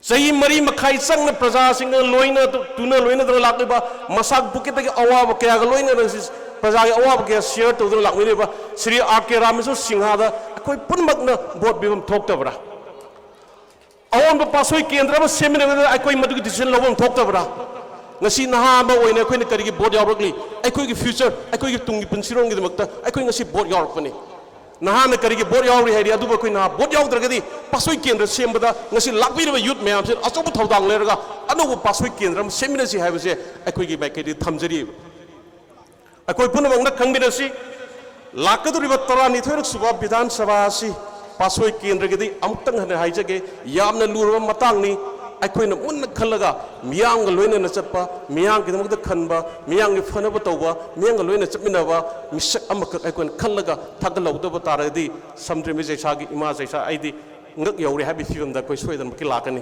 ꯆꯍꯤ ꯃꯔꯤ ꯃꯈꯥꯏ ꯆꯪꯅ ꯄ꯭ꯔꯖꯥꯁꯤꯡꯒ ꯂꯣꯏꯅ, ꯇꯨꯅ ꯂꯣꯏꯅꯗꯅ ꯂꯥꯛꯂꯤꯕ, ꯃꯁꯥꯒꯤ ꯄꯣꯀꯦꯠꯇꯒꯤ ꯑꯋꯥꯕ ꯀꯌꯥꯒ ꯂꯣꯏꯅꯅ ꯁꯤ ꯄ꯭ꯔꯖꯥꯒꯤ ꯑꯋꯥꯕ ꯀꯌꯥ ꯁꯤꯌꯔ ꯇꯧꯗꯨꯅ ꯂꯥꯛꯃꯤꯟꯅꯔꯤꯕ ꯁ꯭ꯔꯤ ꯑꯥꯔ ꯀꯦ ꯔꯥꯃꯦꯁꯣꯔ ꯁꯤꯡꯍꯗ ꯑꯩꯈꯣꯏ ꯄꯨꯝꯅꯃꯛꯅ ꯚꯣꯠ ꯄꯤꯐꯝ ꯊꯣꯛꯇꯕ꯭ꯔꯥ? ꯑꯑꯣꯟꯕ ꯄꯥꯠꯁꯣꯏ ꯀꯦꯟꯗ꯭ꯔ ꯑꯃ ꯁꯦꯝꯃꯤꯟꯅꯕꯗ ꯑꯩꯈꯣꯏ ꯃꯗꯨꯒꯤ ꯗꯤꯁꯤꯖꯟ ꯂꯧꯐꯝ ꯊꯣꯛꯇꯕ꯭ꯔꯥ? ꯉꯁꯤ ꯅꯍꯥ ꯑꯃ ꯑꯣꯏꯅ ꯑꯩꯈꯣꯏꯅ ꯀꯔꯤꯒꯤ ꯚꯣꯠ ꯌꯥꯎꯔꯛꯂꯤ? ꯑꯩꯈꯣꯏꯒꯤ ꯐ꯭ꯌꯨꯆꯔ, ꯑꯩꯈꯣꯏꯒꯤ ꯇꯨꯡꯒꯤ ꯄꯨꯟꯁꯤꯔꯣꯟꯒꯤꯗꯃꯛꯇ ꯑꯩꯈꯣꯏ ꯉꯁꯤ ꯚꯣꯠ ꯌꯥꯎꯔꯛꯄꯅꯤ꯫ ꯅꯍꯥꯅ ꯀꯔꯤꯒꯤ ꯚꯣꯠ ꯌꯥꯎꯔꯤ ꯍꯥꯏꯔꯤ? ꯑꯗꯨꯕꯨ ꯑꯩꯈꯣꯏ ꯅꯍꯥ ꯚꯣꯠ ꯌꯥꯎꯗ꯭ꯔꯒꯗꯤ ꯄꯥꯠꯁꯣꯏ ꯀꯦꯟꯗ꯭ꯔ ꯁꯦꯝꯕꯗ ꯉꯁꯤ ꯂꯥꯛꯄꯤꯔꯤꯕ ꯌꯨꯠ ꯃꯌꯥꯝꯁꯤꯅ ꯑꯆꯧꯕ ꯊꯧꯗꯥꯡ ꯂꯩꯔꯒ ꯑꯅꯧꯕ ꯄꯥꯠꯁꯣꯏ ꯀꯦꯟꯗ꯭ꯔ ꯑꯃ ꯁꯦꯝꯃꯤꯟꯅꯁꯤ ꯍꯥꯏꯕꯁꯦ ꯑꯩꯈꯣꯏꯒꯤ ꯃꯥꯏꯀꯩꯗꯒꯤ ꯊꯝꯖꯔꯤꯕ꯫ ꯑꯩꯈꯣꯏ ꯄꯨꯝꯅꯃꯛꯅ ꯈꯪꯃꯤꯟꯅꯁꯤ, ꯂꯥꯛꯀꯗꯧꯔꯤꯕ ꯇꯔꯥꯅꯤꯊꯣꯏꯔꯛ ꯁꯨꯕ ꯕꯤꯙꯥꯟ ꯁꯚꯥ ꯑꯁꯤ ꯄꯥꯠꯁꯣꯏ ꯀꯦꯟꯗ꯭ꯔꯒꯤꯗꯤ ꯑꯃꯨꯛꯇꯪ ꯍꯟꯅ ꯍꯥꯏꯖꯒꯦ, ꯌꯥꯝꯅ ꯂꯨꯔꯕ ꯃꯇꯥꯡꯅꯤ꯫ ꯑꯩꯈꯣꯏꯅ ꯃꯨꯟꯅ ꯈꯜꯂꯒ ꯃꯤꯌꯥꯝꯒ ꯂꯣꯏꯅꯅ ꯆꯠꯄ, ꯃꯤꯌꯥꯝꯒꯤꯗꯃꯛꯇ ꯈꯟꯕ, ꯃꯤꯌꯥꯝꯒꯤ ꯐꯅꯕ ꯇꯧꯕ, ꯃꯤꯌꯥꯝꯒ ꯂꯣꯏꯅ ꯆꯠꯃꯤꯟꯅꯕ ꯃꯤꯁꯛ ꯑꯃꯈꯛ ꯑꯩꯈꯣꯏꯅ ꯈꯜꯂꯒ ꯊꯥꯒꯠꯍꯧꯗꯕ ꯇꯥꯔꯒꯗꯤ ꯁꯝꯗ꯭ꯔꯦꯝꯕꯤ ꯆꯩꯁꯥꯒꯤ ꯏꯃꯥ ꯆꯩꯁꯥ ꯑꯩꯗꯤ ꯉꯛ ꯌꯧꯔꯦ ꯍꯥꯏꯕꯒꯤ ꯐꯤꯕꯝꯗ ꯑꯩꯈꯣꯏ ꯁꯣꯏꯗꯅꯃꯛꯀꯤ ꯂꯥꯛꯀꯅꯤ꯫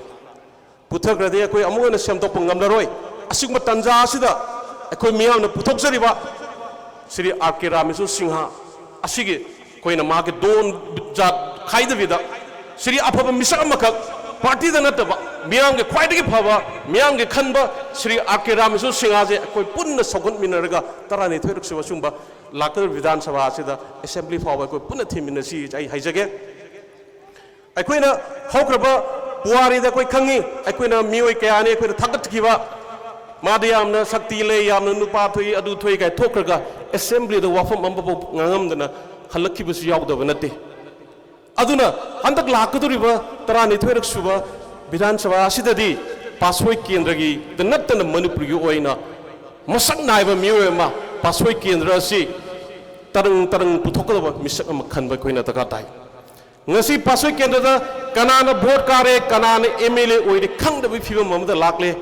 ꯄꯨꯊꯈ꯭ꯔꯗꯤ ꯑꯩꯈꯣꯏ ꯑꯃꯨꯛ ꯍꯟꯅ ꯁꯦꯝꯗꯣꯛꯄ ꯉꯝꯂꯔꯣꯏ꯫ ꯑꯁꯤꯒꯨꯝꯕ ꯇꯥꯟꯖꯥ ꯑꯁꯤꯗ ꯑꯩꯈꯣꯏ ꯃꯤꯌꯥꯝꯅ ꯄꯨꯊꯣꯛꯆꯔꯤꯕ ꯁ꯭ꯔꯤ ꯑꯥꯔ ꯀꯦ ꯔꯥꯃꯦꯁꯣꯔ ꯁꯤꯡꯍ ꯑꯁꯤꯒꯤ ꯑꯩꯈꯣꯏꯅ ꯃꯥꯒꯤ ꯗꯣꯟ ꯖꯥꯠ ꯈꯥꯏꯗꯕꯤꯗ ꯁ꯭ꯔꯤ ꯑꯐꯕ ꯃꯤꯁꯛ ꯑꯃꯈꯛ, ꯄꯥꯔꯇꯤꯗ ꯅꯠꯇꯕ, ꯃꯤꯌꯥꯝꯒꯤ ꯈ꯭ꯋꯥꯏꯗꯒꯤ ꯐꯕ, ꯃꯤꯌꯥꯝꯒꯤ ꯈꯟꯕ ꯁ꯭ꯔꯤ ꯑꯥꯔ ꯀꯦ ꯔꯥꯃꯦꯁꯣꯔ ꯁꯤꯡꯍꯁꯦ ꯑꯩꯈꯣꯏ ꯄꯨꯟꯅ ꯁꯧꯒꯠꯃꯤꯟꯅꯔꯒ ꯇꯔꯥꯅꯤꯊꯣꯏꯔꯛ ꯁꯨꯕ ꯁꯤꯒꯨꯝꯕ ꯂꯥꯛꯀꯗꯧꯔꯤꯕ ꯕꯤꯙꯥꯟ ꯁꯚꯥ ꯑꯁꯤꯗ ꯑꯦꯁꯦꯝꯕ꯭ꯂꯤ ꯐꯥꯎꯕ ꯑꯩꯈꯣꯏ ꯄꯨꯟꯅ ꯊꯤꯟꯃꯤꯟꯅꯁꯤ ꯑꯩ ꯍꯥꯏꯖꯒꯦ꯫ ꯑꯩꯈꯣꯏꯅ ꯍꯧꯈ꯭ꯔꯕ ꯄꯨꯋꯥꯔꯤꯗ ꯑꯩꯈꯣꯏ ꯈꯪꯉꯤ, ꯑꯩꯈꯣꯏꯅ ꯃꯤꯑꯣꯏ ꯀꯌꯥꯅꯤ ꯑꯩꯈꯣꯏꯅ ꯊꯥꯒꯠꯈꯤꯕ, ꯃꯥꯗꯤ ꯌꯥꯝꯅ ꯁꯛꯇꯤ ꯂꯩ, ꯌꯥꯝꯅ ꯅꯨꯄꯥ ꯊꯣꯛꯏ, ꯑꯗꯨ ꯊꯣꯛꯏ ꯀꯥꯏ ꯊꯣꯛꯈ꯭ꯔꯒ ꯑꯦꯁꯦꯝꯕ꯭ꯂꯤꯗ ꯋꯥꯐꯝ ꯑꯃꯐꯥꯎ ꯉꯥꯡꯉꯝꯗꯅ ꯍꯜꯂꯛꯈꯤꯕꯁꯨ ꯌꯥꯎꯗꯕ ꯅꯠꯇꯦ꯫ ꯑꯗꯨꯅ ꯍꯟꯗꯛ ꯂꯥꯛꯀꯗꯧꯔꯤꯕ ꯇꯔꯥꯅꯤꯊꯣꯏꯔꯛ ꯁꯨꯕ ꯕꯤꯙꯥꯟ ꯁꯚꯥ ꯑꯁꯤꯗꯗꯤ ꯄꯥꯁꯣꯏ ꯀꯦꯟꯗ꯭ꯔꯒꯤꯗ ꯅꯠꯇꯅ ꯃꯅꯤꯄꯨꯔꯒꯤ ꯑꯣꯏꯅ ꯃꯁꯛ ꯅꯥꯏꯕ ꯃꯤꯑꯣꯏ ꯑꯃ ꯄꯥꯁꯣꯏ ꯀꯦꯟꯗ꯭ꯔ ꯑꯁꯤ ꯇꯔꯪ ꯇꯔꯪ ꯄꯨꯊꯣꯛꯀꯗꯕ ꯃꯤꯁꯛ ꯑꯃ ꯈꯟꯕ ꯑꯩꯈꯣꯏꯅ ꯗꯔꯀꯥꯔ ꯇꯥꯏ꯫ ꯉꯁꯤ ꯄꯥꯁꯣꯏ ꯀꯦꯟꯗ꯭ꯔꯗ ꯀꯅꯥꯅ ꯚꯣꯠ ꯀꯥꯔꯦ, ꯀꯅꯥꯅ ꯑꯦꯝ ꯑꯦꯜ ꯑꯦ ꯑꯣꯏꯔꯦ ꯈꯪꯗꯕꯒꯤ ꯐꯤꯕꯝ ꯑꯃꯗ ꯂꯥꯛꯂꯦ꯫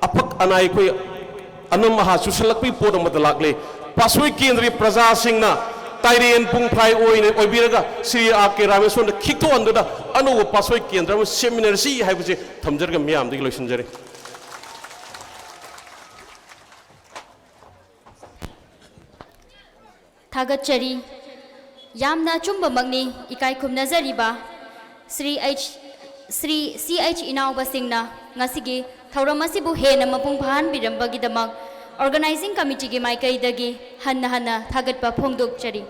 ꯑꯄꯛ ꯑꯅꯥꯏ ꯑꯩꯈꯣꯏ ꯑꯅꯝ ꯑꯍꯥ ꯆꯨꯁꯜꯂꯛꯄꯒꯤ ꯄꯣꯠ ꯑꯃꯗ ꯂꯥꯛꯂꯦ꯫ ꯄꯥꯁꯣꯏ ꯀꯦꯟꯗ꯭ꯔꯒꯤ ꯄ꯭ꯔꯖꯥꯁꯤꯡꯅ ꯇꯥꯏꯔꯦꯟ ꯄꯨꯡꯐꯥꯏ ꯑꯣꯏꯅ ꯑꯣꯏꯕꯤꯔꯒ ꯁ꯭ꯔꯤ ꯑꯥꯔ ꯀꯦ ꯔꯥꯃꯦꯁꯣꯔꯗ ꯈꯤꯛꯊꯣꯛꯍꯟꯗꯨꯅ ꯑꯅꯧꯕ ꯄꯥꯁꯣꯏ ꯀꯦꯟꯗ꯭ꯔ ꯑꯃ ꯁꯦꯝꯃꯤꯟꯅꯔꯁꯤ ꯍꯥꯏꯕꯁꯦ ꯊꯝꯖꯔꯒ ꯃꯤꯌꯥꯝꯗꯒꯤ ꯂꯣꯏꯁꯤꯟꯖꯔꯦ꯫ ꯊꯥꯒꯠꯆꯔꯤ꯫ ꯌꯥꯝꯅ ꯑꯆꯨꯝꯕꯃꯛꯅꯤ꯫ ꯏꯀꯥꯏ ꯈꯨꯝꯅꯖꯔꯤꯕ ꯁ꯭ꯔꯤ ꯑꯩꯆ ꯁ꯭ꯔꯤ ꯁꯤ ꯑꯩꯆ ꯏꯅꯥꯎꯕꯁꯤꯡꯅ ꯉꯁꯤꯒꯤ ꯊꯧꯔꯝ ꯑꯁꯤꯕꯨ ꯍꯦꯟꯅ ꯃꯄꯨꯡ ꯐꯥꯍꯟꯕꯤꯔꯝꯕꯒꯤꯗꯃꯛ ꯑꯣꯔꯒꯅꯥꯏꯖꯤꯡ ꯀꯃꯤꯇꯤꯒꯤ ꯃꯥꯏꯀꯩꯗꯒꯤ ꯍꯟꯅ ꯍꯟꯅ ꯊꯥꯒꯠꯄ ꯐꯣꯡꯗꯣꯛꯆꯔꯤ꯫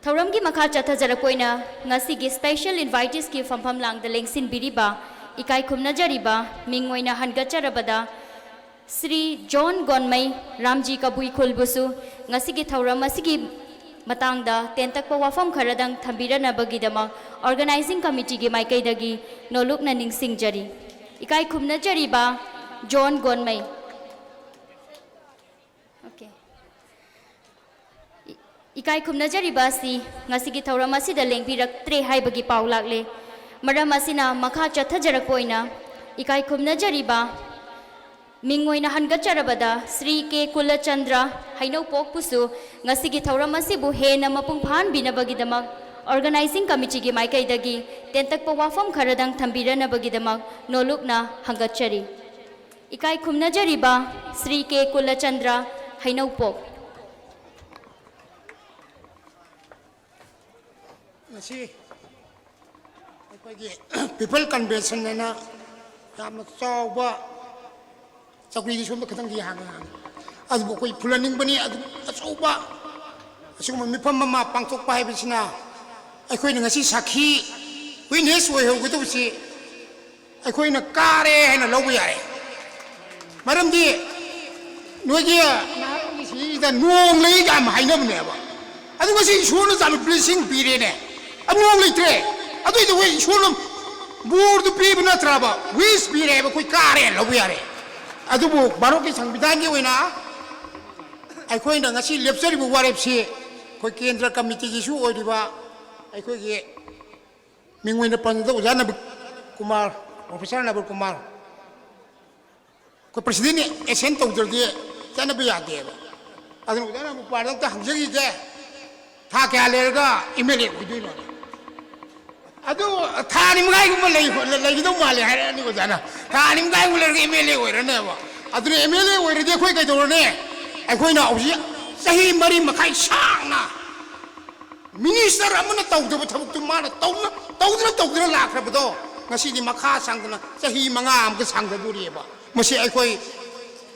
ꯊꯧꯔꯝꯒꯤ ꯃꯈꯥ ꯆꯠꯊꯖꯔꯛꯄ ꯑꯣꯏꯅ ꯉꯁꯤꯒꯤ ꯁ꯭ꯄꯦꯁꯦꯜ ꯏꯟꯚꯥꯏꯇꯤꯁꯀꯤ ꯐꯝꯐꯝ ꯂꯥꯡꯗ ꯂꯦꯡꯁꯤꯟꯕꯤꯔꯤꯕ ꯏꯀꯥꯏ ꯈꯨꯝꯅꯖꯔꯤꯕ ꯃꯤꯡ ꯑꯣꯏꯅ ꯍꯟꯒꯠꯆꯔꯕꯗ ꯁ꯭ꯔꯤ ꯖꯣꯟ ꯒꯣꯟꯃꯩ, ꯔꯥꯝꯖꯤ ꯀꯕꯨꯏ ꯈꯨꯜꯕꯨꯁꯨ ꯉꯁꯤꯒꯤ ꯊꯧꯔꯝ ꯑꯁꯤꯒꯤ ꯃꯇꯥꯡꯗ ꯇꯦꯟꯇꯛꯄ ꯋꯥꯐꯝ ꯈꯔꯗꯪ ꯊꯝꯕꯤꯔꯅꯕꯒꯤꯗꯃꯛ ꯑꯣꯔꯒꯅꯥꯏꯖꯤꯡ ꯀꯃꯤꯇꯤꯒꯤ ꯃꯥꯏꯀꯩꯗꯒꯤ ꯅꯣꯂꯨꯛꯅ ꯅꯤꯡꯁꯤꯡꯖꯔꯤ꯫ ꯏꯀꯥꯏ ꯈꯨꯝꯅꯖꯔꯤꯕ ꯖꯣꯟ ꯒꯣꯟꯃꯩ꯫ Okay. ꯏ- ꯏꯀꯥꯏ ꯈꯨꯝꯅꯖꯔꯤꯕ ꯑꯁꯤ ꯉꯁꯤꯒꯤ ꯊꯧꯔꯝ ꯑꯁꯤꯗ ꯂꯦꯡꯕꯤꯔꯛꯇ꯭ꯔꯦ ꯍꯥꯏꯕꯒꯤ ꯄꯥꯎ ꯂꯥꯛꯂꯦ꯫ ꯃꯔꯝ ꯑꯁꯤꯅ ꯃꯈꯥ ꯆꯠꯊꯖꯔꯛꯄ ꯑꯣꯏꯅ ꯏꯀꯥꯏ ꯈꯨꯝꯅꯖꯔꯤꯕ ꯃꯤꯡ ꯑꯣꯏꯅ ꯍꯟꯒꯠꯆꯔꯕꯗ ꯁ꯭ꯔꯤ ꯀꯦ ꯀꯨꯂꯆꯟꯗ꯭ꯔ ꯍꯩꯅꯧꯄꯣꯛꯄꯨꯁꯨ ꯉꯁꯤꯒꯤ ꯊꯧꯔꯝ ꯑꯁꯤꯕꯨ ꯍꯦꯟꯅ ꯃꯄꯨꯡ ꯐꯥꯍꯟꯕꯤꯅꯕꯒꯤꯗꯃꯛ ꯑꯣꯔꯒꯅꯥꯏꯖꯤꯡ ꯀꯃꯤꯇꯤꯒꯤ ꯃꯥꯏꯀꯩꯗꯒꯤ ꯇꯦꯟꯇꯛꯄ ꯋꯥꯐꯝ ꯈꯔꯗꯪ ꯊꯝꯕꯤꯔꯅꯕꯒꯤꯗꯃꯛ ꯅꯣꯂꯨꯛꯅ ꯍꯪꯒꯠꯆꯔꯤ꯫ ꯏꯀꯥꯏ ꯈꯨꯝꯅꯖꯔꯤꯕ ꯁ꯭ꯔꯤ ꯀꯦ ꯀꯨꯂꯆꯟꯗ꯭ꯔ ꯍꯩꯅꯧꯄꯣꯛ꯫ ꯉꯁꯤ ꯑꯩꯈꯣꯏꯒꯤ ꯄꯤꯄꯜ ꯀꯟꯚꯦꯟꯁꯟ ꯍꯥꯏꯅ ꯌꯥꯝꯅ ꯆꯥꯎꯕ ꯆꯧꯀ꯭ꯔꯤꯗꯤ ꯁꯣꯝꯗ ꯈꯤꯇꯪꯗꯤ ꯍꯥꯡꯉꯦ ꯍꯥꯡꯉꯦ꯫ ꯑꯗꯨꯕꯨ ꯑꯩꯈꯣꯏ ꯐꯨꯜꯍꯟꯅꯤꯡꯕꯅꯤ꯫ ꯑꯗꯨ ꯑꯆꯧꯕ ꯑꯁꯤꯒꯨꯝꯕ ꯃꯤꯐꯝ ꯑꯃ ꯄꯥꯡꯊꯣꯛꯄ ꯍꯥꯏꯕꯁꯤꯅ ꯑꯩꯈꯣꯏꯅ ꯉꯁꯤ ꯁꯥꯈꯤ, ꯋꯤꯠꯅꯦꯁ ꯑꯣꯏꯍꯧꯒꯗꯧꯕꯁꯤ ꯑꯩꯈꯣꯏꯅ ꯀꯥꯔꯦ ꯍꯥꯏꯅ ꯂꯧꯕ ꯌꯥꯔꯦ꯫ ꯃꯔꯝꯗꯤ ꯅꯣꯏꯒꯤ ꯅꯍꯥꯔꯣꯜꯒꯤ ꯁꯤꯗ ꯅꯣꯡ ꯂꯩ ꯀꯥꯏꯅ ꯍꯥꯏꯅꯕꯅꯦꯕ꯫ ꯑꯗꯨ ꯉꯁꯤ ꯏꯁꯣꯔꯅ ꯆꯥꯟꯕ ꯕ꯭ꯂꯦꯁꯤꯡ ꯄꯤꯔꯦꯅꯦ꯫ ꯑꯗꯨ ꯅꯣꯡ ꯂꯩꯇ꯭ꯔꯦ꯫ ꯑꯗꯨꯏꯗꯤ ꯑꯩꯈꯣꯏ ꯏꯁꯣꯔꯅ ꯕꯣꯔꯗꯨ ꯄꯤꯕ ꯅꯠꯇ꯭ꯔꯕ? ꯋꯤꯁ ꯄꯤꯔꯦꯕ, ꯑꯩꯈꯣꯏ ꯀꯥꯔꯦ ꯍꯥꯏꯅ ꯂꯧꯕ ꯌꯥꯔꯦ꯫ ꯑꯗꯨꯕꯨ ꯚꯥꯔꯠꯀꯤ ꯁꯪꯕꯤꯙꯥꯟꯒꯤ ꯑꯣꯏꯅ ꯑꯩꯈꯣꯏꯅ ꯉꯁꯤ ꯂꯦꯞꯆꯔꯤꯕ ꯋꯥꯔꯦꯞꯁꯤ ꯑꯩꯈꯣꯏ ꯀꯦꯟꯗ꯭ꯔ ꯀꯃꯤꯇꯤꯒꯤꯁꯨ ꯑꯣꯏꯔꯤꯕ ꯑꯩꯈꯣꯏꯒꯤ ꯃꯤꯡ ꯑꯣꯏꯅ ꯄꯟꯕꯗ ꯑꯣꯖꯥ ꯅꯕꯤꯟ ꯀꯨꯃꯥꯔ, ꯄ꯭ꯔꯣꯐꯦꯁꯔ ꯅꯕꯤꯟ ꯀꯨꯃꯥꯔ, ꯑꯩꯈꯣꯏ ꯄ꯭ꯔꯁꯤꯗꯦꯟꯅ ꯑꯦꯁꯦꯟ ꯇꯧꯗ꯭ꯔꯗꯤ ꯆꯠꯅꯕ ꯌꯥꯗꯦꯕ꯫ ꯑꯗꯨꯅ ꯑꯣꯖꯥ ꯅꯕꯤꯟ ꯀꯨꯃꯥꯔꯗ ꯑꯝꯇ ꯍꯪꯖꯈꯤꯒꯦ, ꯊꯥ ꯀꯌꯥ ꯂꯩꯔꯒ ꯑꯦꯝ ꯑꯦꯜ ꯑꯦ ꯑꯣꯏꯗꯣꯏꯅꯣ? ꯑꯗꯨ ꯊꯥ ꯑꯅꯤ ꯃꯈꯥꯏꯒꯨꯝꯕ ꯂꯩ-, ꯂꯩꯒꯗꯧ ꯃꯥꯜꯂꯦ ꯍꯥꯏꯔꯛꯑꯅꯤ ꯑꯣꯖꯥꯅ꯫ ꯊꯥ ꯑꯅꯤ ꯃꯈꯥꯏꯒꯨꯝꯕ ꯂꯩꯔꯒ ꯑꯦꯝ ꯑꯦꯜ ꯑꯦ ꯑꯣꯏꯔꯅꯦꯕ꯫ ꯑꯗꯨꯅ ꯑꯦꯝ ꯑꯦꯜ ꯑꯦ ꯑꯣꯏꯔꯗꯤ ꯑꯩꯈꯣꯏ ꯀꯩꯗꯧꯔꯅꯤ? ꯑꯩꯈꯣꯏꯅ ꯍꯧꯖꯤꯛ ꯆꯍꯤ ꯃꯔꯤ ꯃꯈꯥꯏ ꯁꯥꯡꯅ ꯃꯤꯅꯤꯁꯇꯔ ꯑꯃꯅ ꯇꯧꯗꯕ ꯊꯕꯛꯇꯨ ꯃꯥꯅ ꯇꯧꯅ-, ꯇꯧꯗꯨꯅ ꯇꯧꯗꯨꯅ ꯂꯥꯛꯈ꯭ꯔꯕꯗꯣ ꯉꯁꯤꯗꯤ ꯃꯈꯥ ꯁꯥꯡꯗꯅ ꯆꯍꯤ ꯃꯉꯥ ꯑꯃꯒ ꯁꯥꯡꯊꯗꯣꯔꯤꯑꯕ꯫ ꯃꯁꯤ ꯑꯩꯈꯣꯏ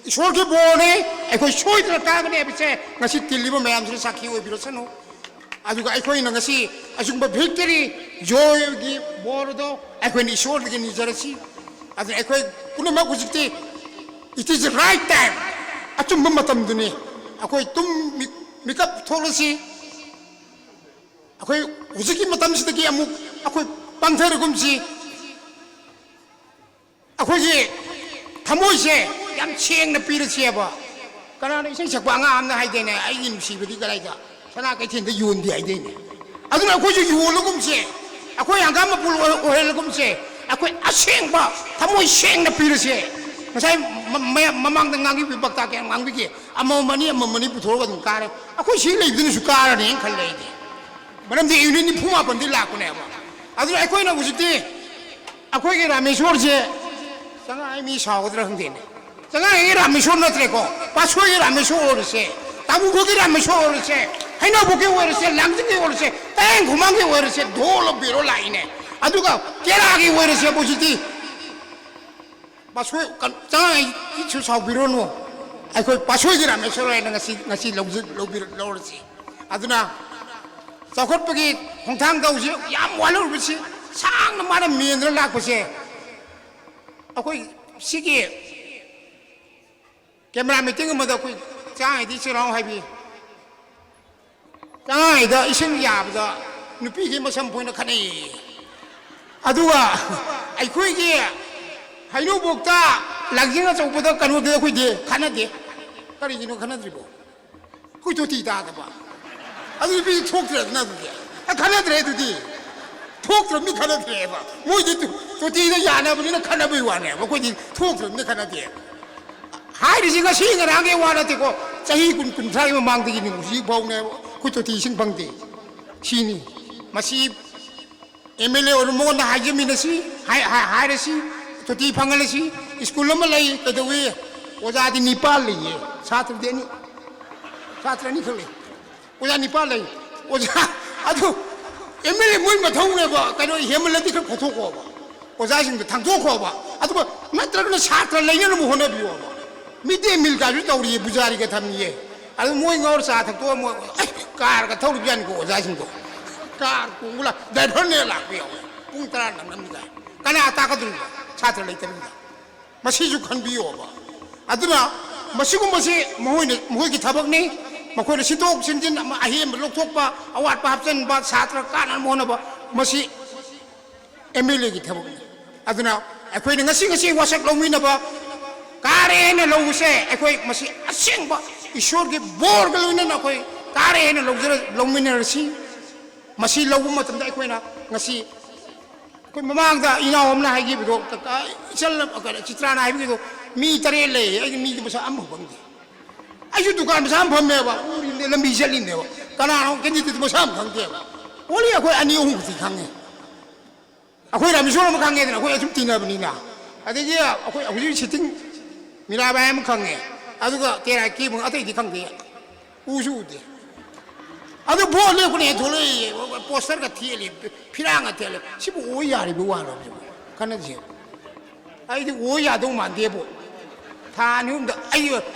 ꯏꯁꯣꯔꯒꯤ ꯕꯣꯔꯅꯤ, ꯑꯩꯈꯣꯏ ꯁꯣꯏꯗꯅ ꯀꯥꯒꯅꯤ ꯍꯥꯏꯕꯁꯦ ꯉꯁꯤ ꯇꯤꯜꯂꯤꯕ ꯃꯌꯥꯝꯁꯤꯅ ꯁꯥꯈꯤ ꯑꯣꯏꯕꯤꯔꯁꯅꯨ꯫ ꯑꯗꯨꯒ ꯑꯩꯈꯣꯏꯅ ꯉꯁꯤ ꯑꯁꯤꯒꯨꯝꯕ ꯚꯤꯛꯇꯔꯤ, ꯖꯣꯏꯒꯤ ꯕꯣꯔ ꯑꯗꯣ ꯑꯩꯈꯣꯏꯅ ꯏꯁꯣꯔꯗꯒꯤ ꯅꯤꯖꯔꯁꯤ꯫ ꯑꯗꯨꯅ ꯑꯩꯈꯣꯏ ꯄꯨꯝꯅꯃꯛ ꯍꯧꯖꯤꯛꯇꯤ it is the right time, ꯑꯆꯨꯝꯕ ꯃꯇꯝꯗꯨꯅꯤ꯫ ꯑꯩꯈꯣꯏ ꯇꯨꯝ ꯃꯤ-, ꯃꯤꯀꯞ ꯊꯣꯛꯂꯁꯤ꯫ ꯑꯩꯈꯣꯏ ꯍꯧꯖꯤꯛꯀꯤ ꯃꯇꯝꯁꯤꯗꯒꯤ ꯑꯃꯨꯛ ꯑꯩꯈꯣꯏ ꯄꯥꯡꯊꯔꯒꯨꯝꯁꯤ꯫ ꯑꯩꯈꯣꯏꯒꯤ ꯊꯃꯣꯏꯁꯦ ꯌꯥꯝ ꯁꯦꯡꯅ ꯄꯤꯔꯁꯦꯕ꯫ ꯀꯅꯥꯅꯣ ꯏꯁꯩ ꯁꯛꯄ ꯑꯉꯥꯡ ꯑꯃꯅ ꯍꯥꯏꯗꯦꯅꯦ, "ꯑꯩꯒꯤ ꯅꯨꯡꯁꯤꯕꯗꯤ ꯀꯗꯥꯏꯗ? ꯁꯅꯥ ꯀꯩꯊꯦꯜꯗ ꯌꯣꯟꯗꯦ" ꯍꯥꯏꯗꯦꯅꯦ꯫ ꯑꯗꯨꯅ ꯑꯩꯈꯣꯏꯁꯨ ꯌꯣꯜꯂꯒꯨꯝꯁꯦ, ꯑꯩꯈꯣꯏ ꯍꯪꯒꯥꯝ ꯃꯄꯨ ꯑꯣꯏ-, ꯑꯣꯏꯍꯜꯂꯒꯨꯝꯁꯦ꯫ ꯑꯩꯈꯣꯏ ꯑꯁꯦꯡꯕ ꯊꯃꯣꯏ ꯁꯦꯡꯅ ꯄꯤꯔꯁꯦ꯫ ꯉꯁꯥꯏ ꯃ-, ꯃꯌꯥꯝ ꯃꯃꯥꯡꯗ ꯉꯥꯡꯕꯤꯕ ꯄꯥꯛꯇꯥ ꯀꯌꯥꯝ ꯉꯥꯡꯕꯤꯒꯦ? ꯑꯃꯃꯝ ꯑꯅꯤ, ꯑꯃꯃꯝ ꯑꯅꯤ ꯄꯨꯊꯣꯛꯑꯒ ꯑꯗꯨꯝ ꯀꯥꯔꯦ꯫ ꯑꯩꯈꯣꯏ ꯁꯤ ꯂꯩꯕꯗꯨꯅꯁꯨ ꯀꯥꯔꯅꯦꯅ ꯈꯜꯂꯦ ꯑꯩꯗꯤ꯫ ꯃꯔꯝꯗꯤ ꯌꯨꯅꯤꯠ ꯅꯤꯐꯨ ꯃꯥꯄꯟꯗꯤ ꯂꯥꯛꯄꯅꯦꯕ꯫ ꯑꯗꯨꯅ ꯑꯩꯈꯣꯏꯅ ꯍꯧꯖꯤꯛꯇꯤ ꯑꯩꯈꯣꯏꯒꯤ ꯔꯥꯃꯦꯁꯣꯔꯁꯦ, ꯆꯉꯥꯏ ꯃꯤ ꯁꯥꯎꯒꯗ꯭ꯔꯥ ꯈꯪꯗꯦꯅꯦ, ꯆꯉꯥꯏꯒꯤ ꯔꯥꯃꯦꯁꯣꯔ ꯅꯠꯇ꯭ꯔꯦꯀꯣ, ꯄꯥꯠꯁꯣꯏꯒꯤ ꯔꯥꯃꯦꯁꯣꯔ ꯑꯣꯏꯔꯁꯦ, ꯇꯥꯃꯨꯈꯣꯛꯀꯤ ꯔꯥꯃꯦꯁꯣꯔ ꯑꯣꯏꯔꯁꯦ, ꯍꯩꯅꯧꯕꯨꯛꯀꯤ ꯑꯣꯏꯔꯁꯦ, ꯂꯥꯡꯖꯤꯡꯒꯤ ꯑꯣꯏꯔꯁꯦ, ꯇꯌꯦꯡ ꯈꯨꯃꯥꯡꯒꯤ ꯑꯣꯏꯔꯁꯦ, ꯙꯣꯜ ꯕꯦꯔꯣ ꯂꯥꯛꯏꯅꯦ꯫ ꯑꯗꯨꯒ ꯇꯦꯔꯥꯒꯤ ꯑꯣꯏꯔꯁꯦ ꯍꯧꯖꯤꯛꯇꯤ ꯄꯥꯠꯁꯣꯏ ꯀ-, ꯆꯉꯥꯏꯒꯤꯁꯨ ꯁꯥꯎꯕꯤꯔꯣꯅꯨ, ꯑꯩꯈꯣꯏ ꯄꯥꯠꯁꯣꯏꯒꯤ ꯔꯥꯃꯦꯁꯣꯔ ꯍꯥꯏꯅ ꯉꯁꯤ, ꯉꯁꯤ ꯂꯧꯖ-, ꯂꯧꯕꯤꯔ-, ꯂꯧꯔꯁꯤ꯫ ꯑꯗꯨꯅ ꯆꯥꯎꯈꯠꯄꯒꯤ ꯈꯣꯡꯊꯥꯡꯗ ꯍꯧꯖꯤꯛ ꯌꯥꯝ ꯋꯥꯠꯍꯧꯔꯤꯕꯁꯤ, ꯁꯥꯡꯅ ꯃꯥꯅ ꯃꯦꯟꯗꯨꯅ ꯂꯥꯛꯄꯁꯦ, ꯑꯩꯈꯣꯏ ꯁꯤꯒꯤ ꯀꯦꯃꯦꯔꯥ ꯃꯤꯇꯤꯡ ꯑꯃꯗ ꯑꯩꯈꯣꯏ ꯆꯉꯥꯏꯗꯤ ꯆꯦꯔꯥꯎ ꯍꯥꯏꯕꯤ, ꯆꯉꯥꯏꯗ ꯏꯁꯤꯡ ꯌꯥꯕꯗ ꯅꯨꯄꯤꯒꯤ ꯃꯁꯝ ꯐꯣꯏꯅ ꯈꯠꯅꯩꯌꯦ꯫ ꯑꯗꯨꯒ ꯑꯩꯈꯣꯏꯒꯤ ꯍꯩꯅꯧꯕꯣꯛꯇ ꯂꯥꯡꯖꯤꯡ ꯑꯆꯧꯕꯗ ꯀꯩꯅꯣꯗ ꯑꯩꯈꯣꯏꯗꯤ ꯈꯠꯅꯗꯦ꯫ ꯀꯔꯤꯒꯤꯅꯣ ꯈꯠꯅꯗ꯭ꯔꯤꯕꯣ? ꯑꯩꯈꯣꯏ ꯇꯣꯇꯤ ꯇꯥꯗꯕ꯫ ꯑꯗꯨ ꯅꯨꯄꯤ ꯊꯣꯛꯇ꯭ꯔꯦꯗꯅ ꯑꯗꯨꯗꯤ꯫ ꯑ, ꯈꯠꯅꯗ꯭ꯔꯦ ꯑꯗꯨꯗꯤ꯫ ꯊꯣꯛꯇ꯭ꯔꯕꯅꯤ ꯈꯠꯅꯗ꯭ꯔꯦꯕ꯫ ꯃꯣꯏꯗꯤ ꯇꯨ-, ꯇꯣꯇꯤꯗ ꯌꯥꯅꯕꯅꯤꯅ ꯈꯠꯅꯕꯩ ꯋꯥꯅꯦꯕ꯫ ꯑꯩꯈꯣꯏꯗꯤ ꯊꯣꯛꯇ꯭ꯔꯕꯅꯤꯅ ꯈꯠꯅꯗꯦꯕ꯫ ꯍꯥꯏꯔꯤꯁꯤ ꯉꯁꯤ ꯉꯔꯥꯡꯒꯤ ꯋꯥ ꯅꯠꯇꯦꯀꯣ꯫ ꯆꯍꯤ ꯀꯨꯟ, ꯀꯨꯟꯊ꯭ꯔꯥꯒꯤ ꯃꯃꯥꯡꯗꯒꯤꯅꯤ ꯍꯧꯖꯤꯛ ꯐꯥꯎꯅꯦꯕ ꯑꯩꯈꯣꯏ ꯇꯣꯇꯤ ꯏꯁꯤꯡ ꯐꯪꯗꯦ꯫ ꯁꯤꯅꯤ꯫ ꯃꯁꯤ ꯑꯦꯝ ꯑꯦꯜ ꯑꯦ ꯑꯣꯏꯔ ꯃꯉꯣꯟꯗ ꯍꯥꯏꯖꯃꯤꯟꯅꯁꯤ, ꯍꯥꯏ-, ꯍꯥꯏ-, ꯍꯥꯏꯔꯁꯤ, ꯇꯣꯇꯤ ꯐꯪꯍꯜꯂꯁꯤ꯫ ꯁ꯭ꯀꯨꯜ ꯑꯃ ꯂꯩ, ꯀꯩꯗꯧꯏ? ꯑꯣꯖꯥꯗꯤ ꯅꯤꯄꯥꯜ ꯂꯩꯌꯦ, ꯁꯥꯇ꯭ꯔꯗꯤ ꯑꯅꯤ꯫ ꯁꯥꯇ꯭ꯔ ꯑꯅꯤꯈꯛ ꯂꯩ꯫ ꯑꯣꯖꯥ ꯅꯤꯄꯥꯜ ꯂꯩ꯫ ꯑꯣꯖꯥ, ꯑꯗꯨ ꯑꯦꯝ ꯑꯦꯜ ꯑꯦ ꯃꯣꯏ ꯃꯊꯧꯅꯦꯕ, ꯀꯩꯅꯣ ꯍꯦꯟꯃꯜꯂꯗꯤ ꯈꯔ ꯈꯣꯠꯇꯣꯛꯈꯣꯕ꯫ ꯑꯣꯖꯥꯁꯤꯡꯗꯣ ꯊꯥꯡꯗꯣꯛꯈꯣꯕ꯫ ꯑꯗꯨꯒ ꯅꯠꯇ꯭ꯔꯒꯅ ꯁꯥꯇ꯭ꯔ ꯂꯩꯅꯅꯕ ꯍꯣꯠꯅꯕꯤꯌꯣꯕ꯫ ꯃꯤꯠ ꯗꯦ ꯃꯤꯜ ꯀꯥꯏꯁꯨ ꯇꯧꯔꯤꯌꯦ, ꯕꯨꯖꯥꯔꯤꯒ ꯊꯝꯃꯤꯌꯦ꯫ ꯑꯗꯨ ꯃꯣꯏ ꯉꯧꯔ ꯆꯥ ꯊꯛꯇꯣꯛꯑ ꯃꯣꯏ, ꯑꯩ, ꯀꯥꯔꯒ ꯊꯧꯔꯤꯕ ꯖꯥꯠꯅꯤꯀꯣ ꯑꯣꯖꯥꯁꯤꯡꯗꯣ꯫ ꯀꯥꯔ ꯇꯣꯡꯉ ꯂꯥꯛ-, ꯗ꯭ꯔꯥꯏꯚꯔꯅꯦ ꯂꯥꯛꯄ ꯌꯥꯎꯋꯦ꯫ ꯄꯨꯡ ꯇꯔꯥ ꯅꯪꯅꯕꯅꯤ ꯀꯥꯏ꯫ ꯀꯅꯥ ꯇꯥꯛꯀꯗꯣꯔꯤꯕ? ꯁꯥꯇ꯭ꯔ ꯂꯩꯇꯕꯅꯤꯅ꯫ ꯃꯁꯤꯁꯨ ꯈꯟꯕꯤꯌꯣꯕ꯫ ꯑꯗꯨꯅ ꯃꯁꯤꯒꯨꯝꯕꯁꯤ ꯃꯈꯣꯏꯅ, ꯃꯈꯣꯏꯒꯤ ꯊꯕꯛꯅꯤ꯫ ꯃꯈꯣꯏꯅ ꯁꯤꯟꯗꯣꯛ ꯁꯤꯟꯖꯤꯟ ꯑꯃ, ꯑꯍꯦꯟꯕ ꯂꯧꯊꯣꯛꯄ, ꯑꯋꯥꯠꯄ ꯍꯥꯞꯆꯤꯟꯕ, ꯁꯥꯇ꯭ꯔ ꯀꯥꯟꯅꯅꯕ ꯍꯣꯠꯅꯕ, ꯃꯁꯤ ꯑꯦꯝ ꯑꯦꯜ ꯑꯦꯒꯤ ꯊꯕꯛꯅꯤ꯫ ꯑꯗꯨꯅ ꯑꯩꯈꯣꯏꯅ ꯉꯁꯤ, ꯉꯁꯤ ꯋꯥꯁꯛ ꯂꯧꯃꯤꯟꯅꯕ, ꯀꯥꯔꯦ ꯍꯥꯏꯅ ꯂꯧꯕꯁꯦ, ꯑꯩꯈꯣꯏ ꯃꯁꯤ ꯑꯁꯦꯡꯕ ꯏꯁꯣꯔꯒꯤ ꯕꯣꯔꯒ ꯂꯣꯏꯅꯅ ꯑꯩꯈꯣꯏ ꯀꯥꯔꯦ ꯍꯥꯏꯅ ꯂꯧꯖꯔ-, ꯂꯧꯃꯤꯟꯅꯔꯁꯤ꯫ ꯃꯁꯤ ꯂꯧꯕ ꯃꯇꯝꯗ ꯑꯩꯈꯣꯏꯅ ꯉꯁꯤ, ꯑꯩꯈꯣꯏ ꯃꯃꯥꯡꯗ ꯏꯅꯥꯎ ꯑꯃꯅ ꯍꯥꯏꯈꯤꯕꯗꯣ, ꯀꯀꯥ, ꯏꯆꯜ, ꯀꯩꯅꯣ, ꯆꯤꯇ꯭ꯔꯥꯅ ꯍꯥꯏꯕꯒꯤꯗꯣ, ꯃꯤ ꯇꯔꯦꯠ ꯂꯩ, ꯑꯩꯗꯤ ꯃꯤꯗꯤ ꯃꯁꯛ ꯑꯃꯐꯥꯎ ꯈꯪꯗꯦ꯫ ꯑꯩꯁꯨ ꯗꯨꯀꯥꯟ ꯃꯆꯥ ꯑꯃ ꯐꯝꯃꯦꯕ, ꯎꯔꯤꯅꯦ, ꯂꯝꯕꯤ ꯆꯠꯂꯤꯅꯦꯕ, ꯀꯅꯥꯅꯣ ꯀꯦꯟꯗꯤꯗꯦꯠꯇꯤ ꯃꯁꯛ ꯑꯃ ꯈꯪꯗꯦꯕ꯫ ꯑꯣꯂꯤ ꯑꯩꯈꯣꯏ ꯑꯅꯤ ꯑꯍꯨꯝ ꯈꯛꯇꯤ ꯈꯪꯉꯦ꯫ ꯑꯩꯈꯣꯏ ꯔꯥꯃꯦꯁꯣꯔ ꯑꯃ ꯈꯪꯉꯦꯗꯅ, ꯑꯩꯈꯣꯏ ꯑꯁꯨꯝ ꯇꯤꯟꯅꯕꯅꯤꯅ꯫ ꯑꯗꯒꯤ ꯑꯩꯈꯣꯏ ꯍꯧꯖꯤꯛ ꯁꯤꯇꯤꯡ ꯃꯤꯔꯥꯕꯥꯏ ꯑꯃ ꯈꯪꯉꯦ, ꯑꯗꯨꯒ ꯇꯦꯔꯥꯀꯤ ꯑꯃ, ꯑꯇꯩꯗꯤ ꯈꯪꯗꯦ, ꯎꯁꯨ ꯎꯗꯦ꯫ ꯑꯗꯨ ꯚꯣꯠ ꯂꯦꯞꯀꯅꯤ ꯊꯣꯛꯂꯛꯏ, ꯄꯣꯁꯇꯔꯒ ꯊꯦꯠꯂꯤ, ꯐꯤꯔꯥꯡꯒ ꯊꯦꯠꯂꯤ꯫ ꯁꯤꯕꯨ ꯑꯣꯏ ꯌꯥꯔꯤꯕ ꯋꯥꯔꯣ? ꯁꯤꯕꯨ ꯈꯟꯅꯁꯦ꯫ ꯑꯩꯗꯤ ꯑꯣꯏ ꯌꯥꯗꯧ ꯃꯥꯟꯗꯦꯕꯨ꯫ ꯊꯥ ꯑꯅꯤ ꯑꯍꯨꯝꯗ ꯑꯩ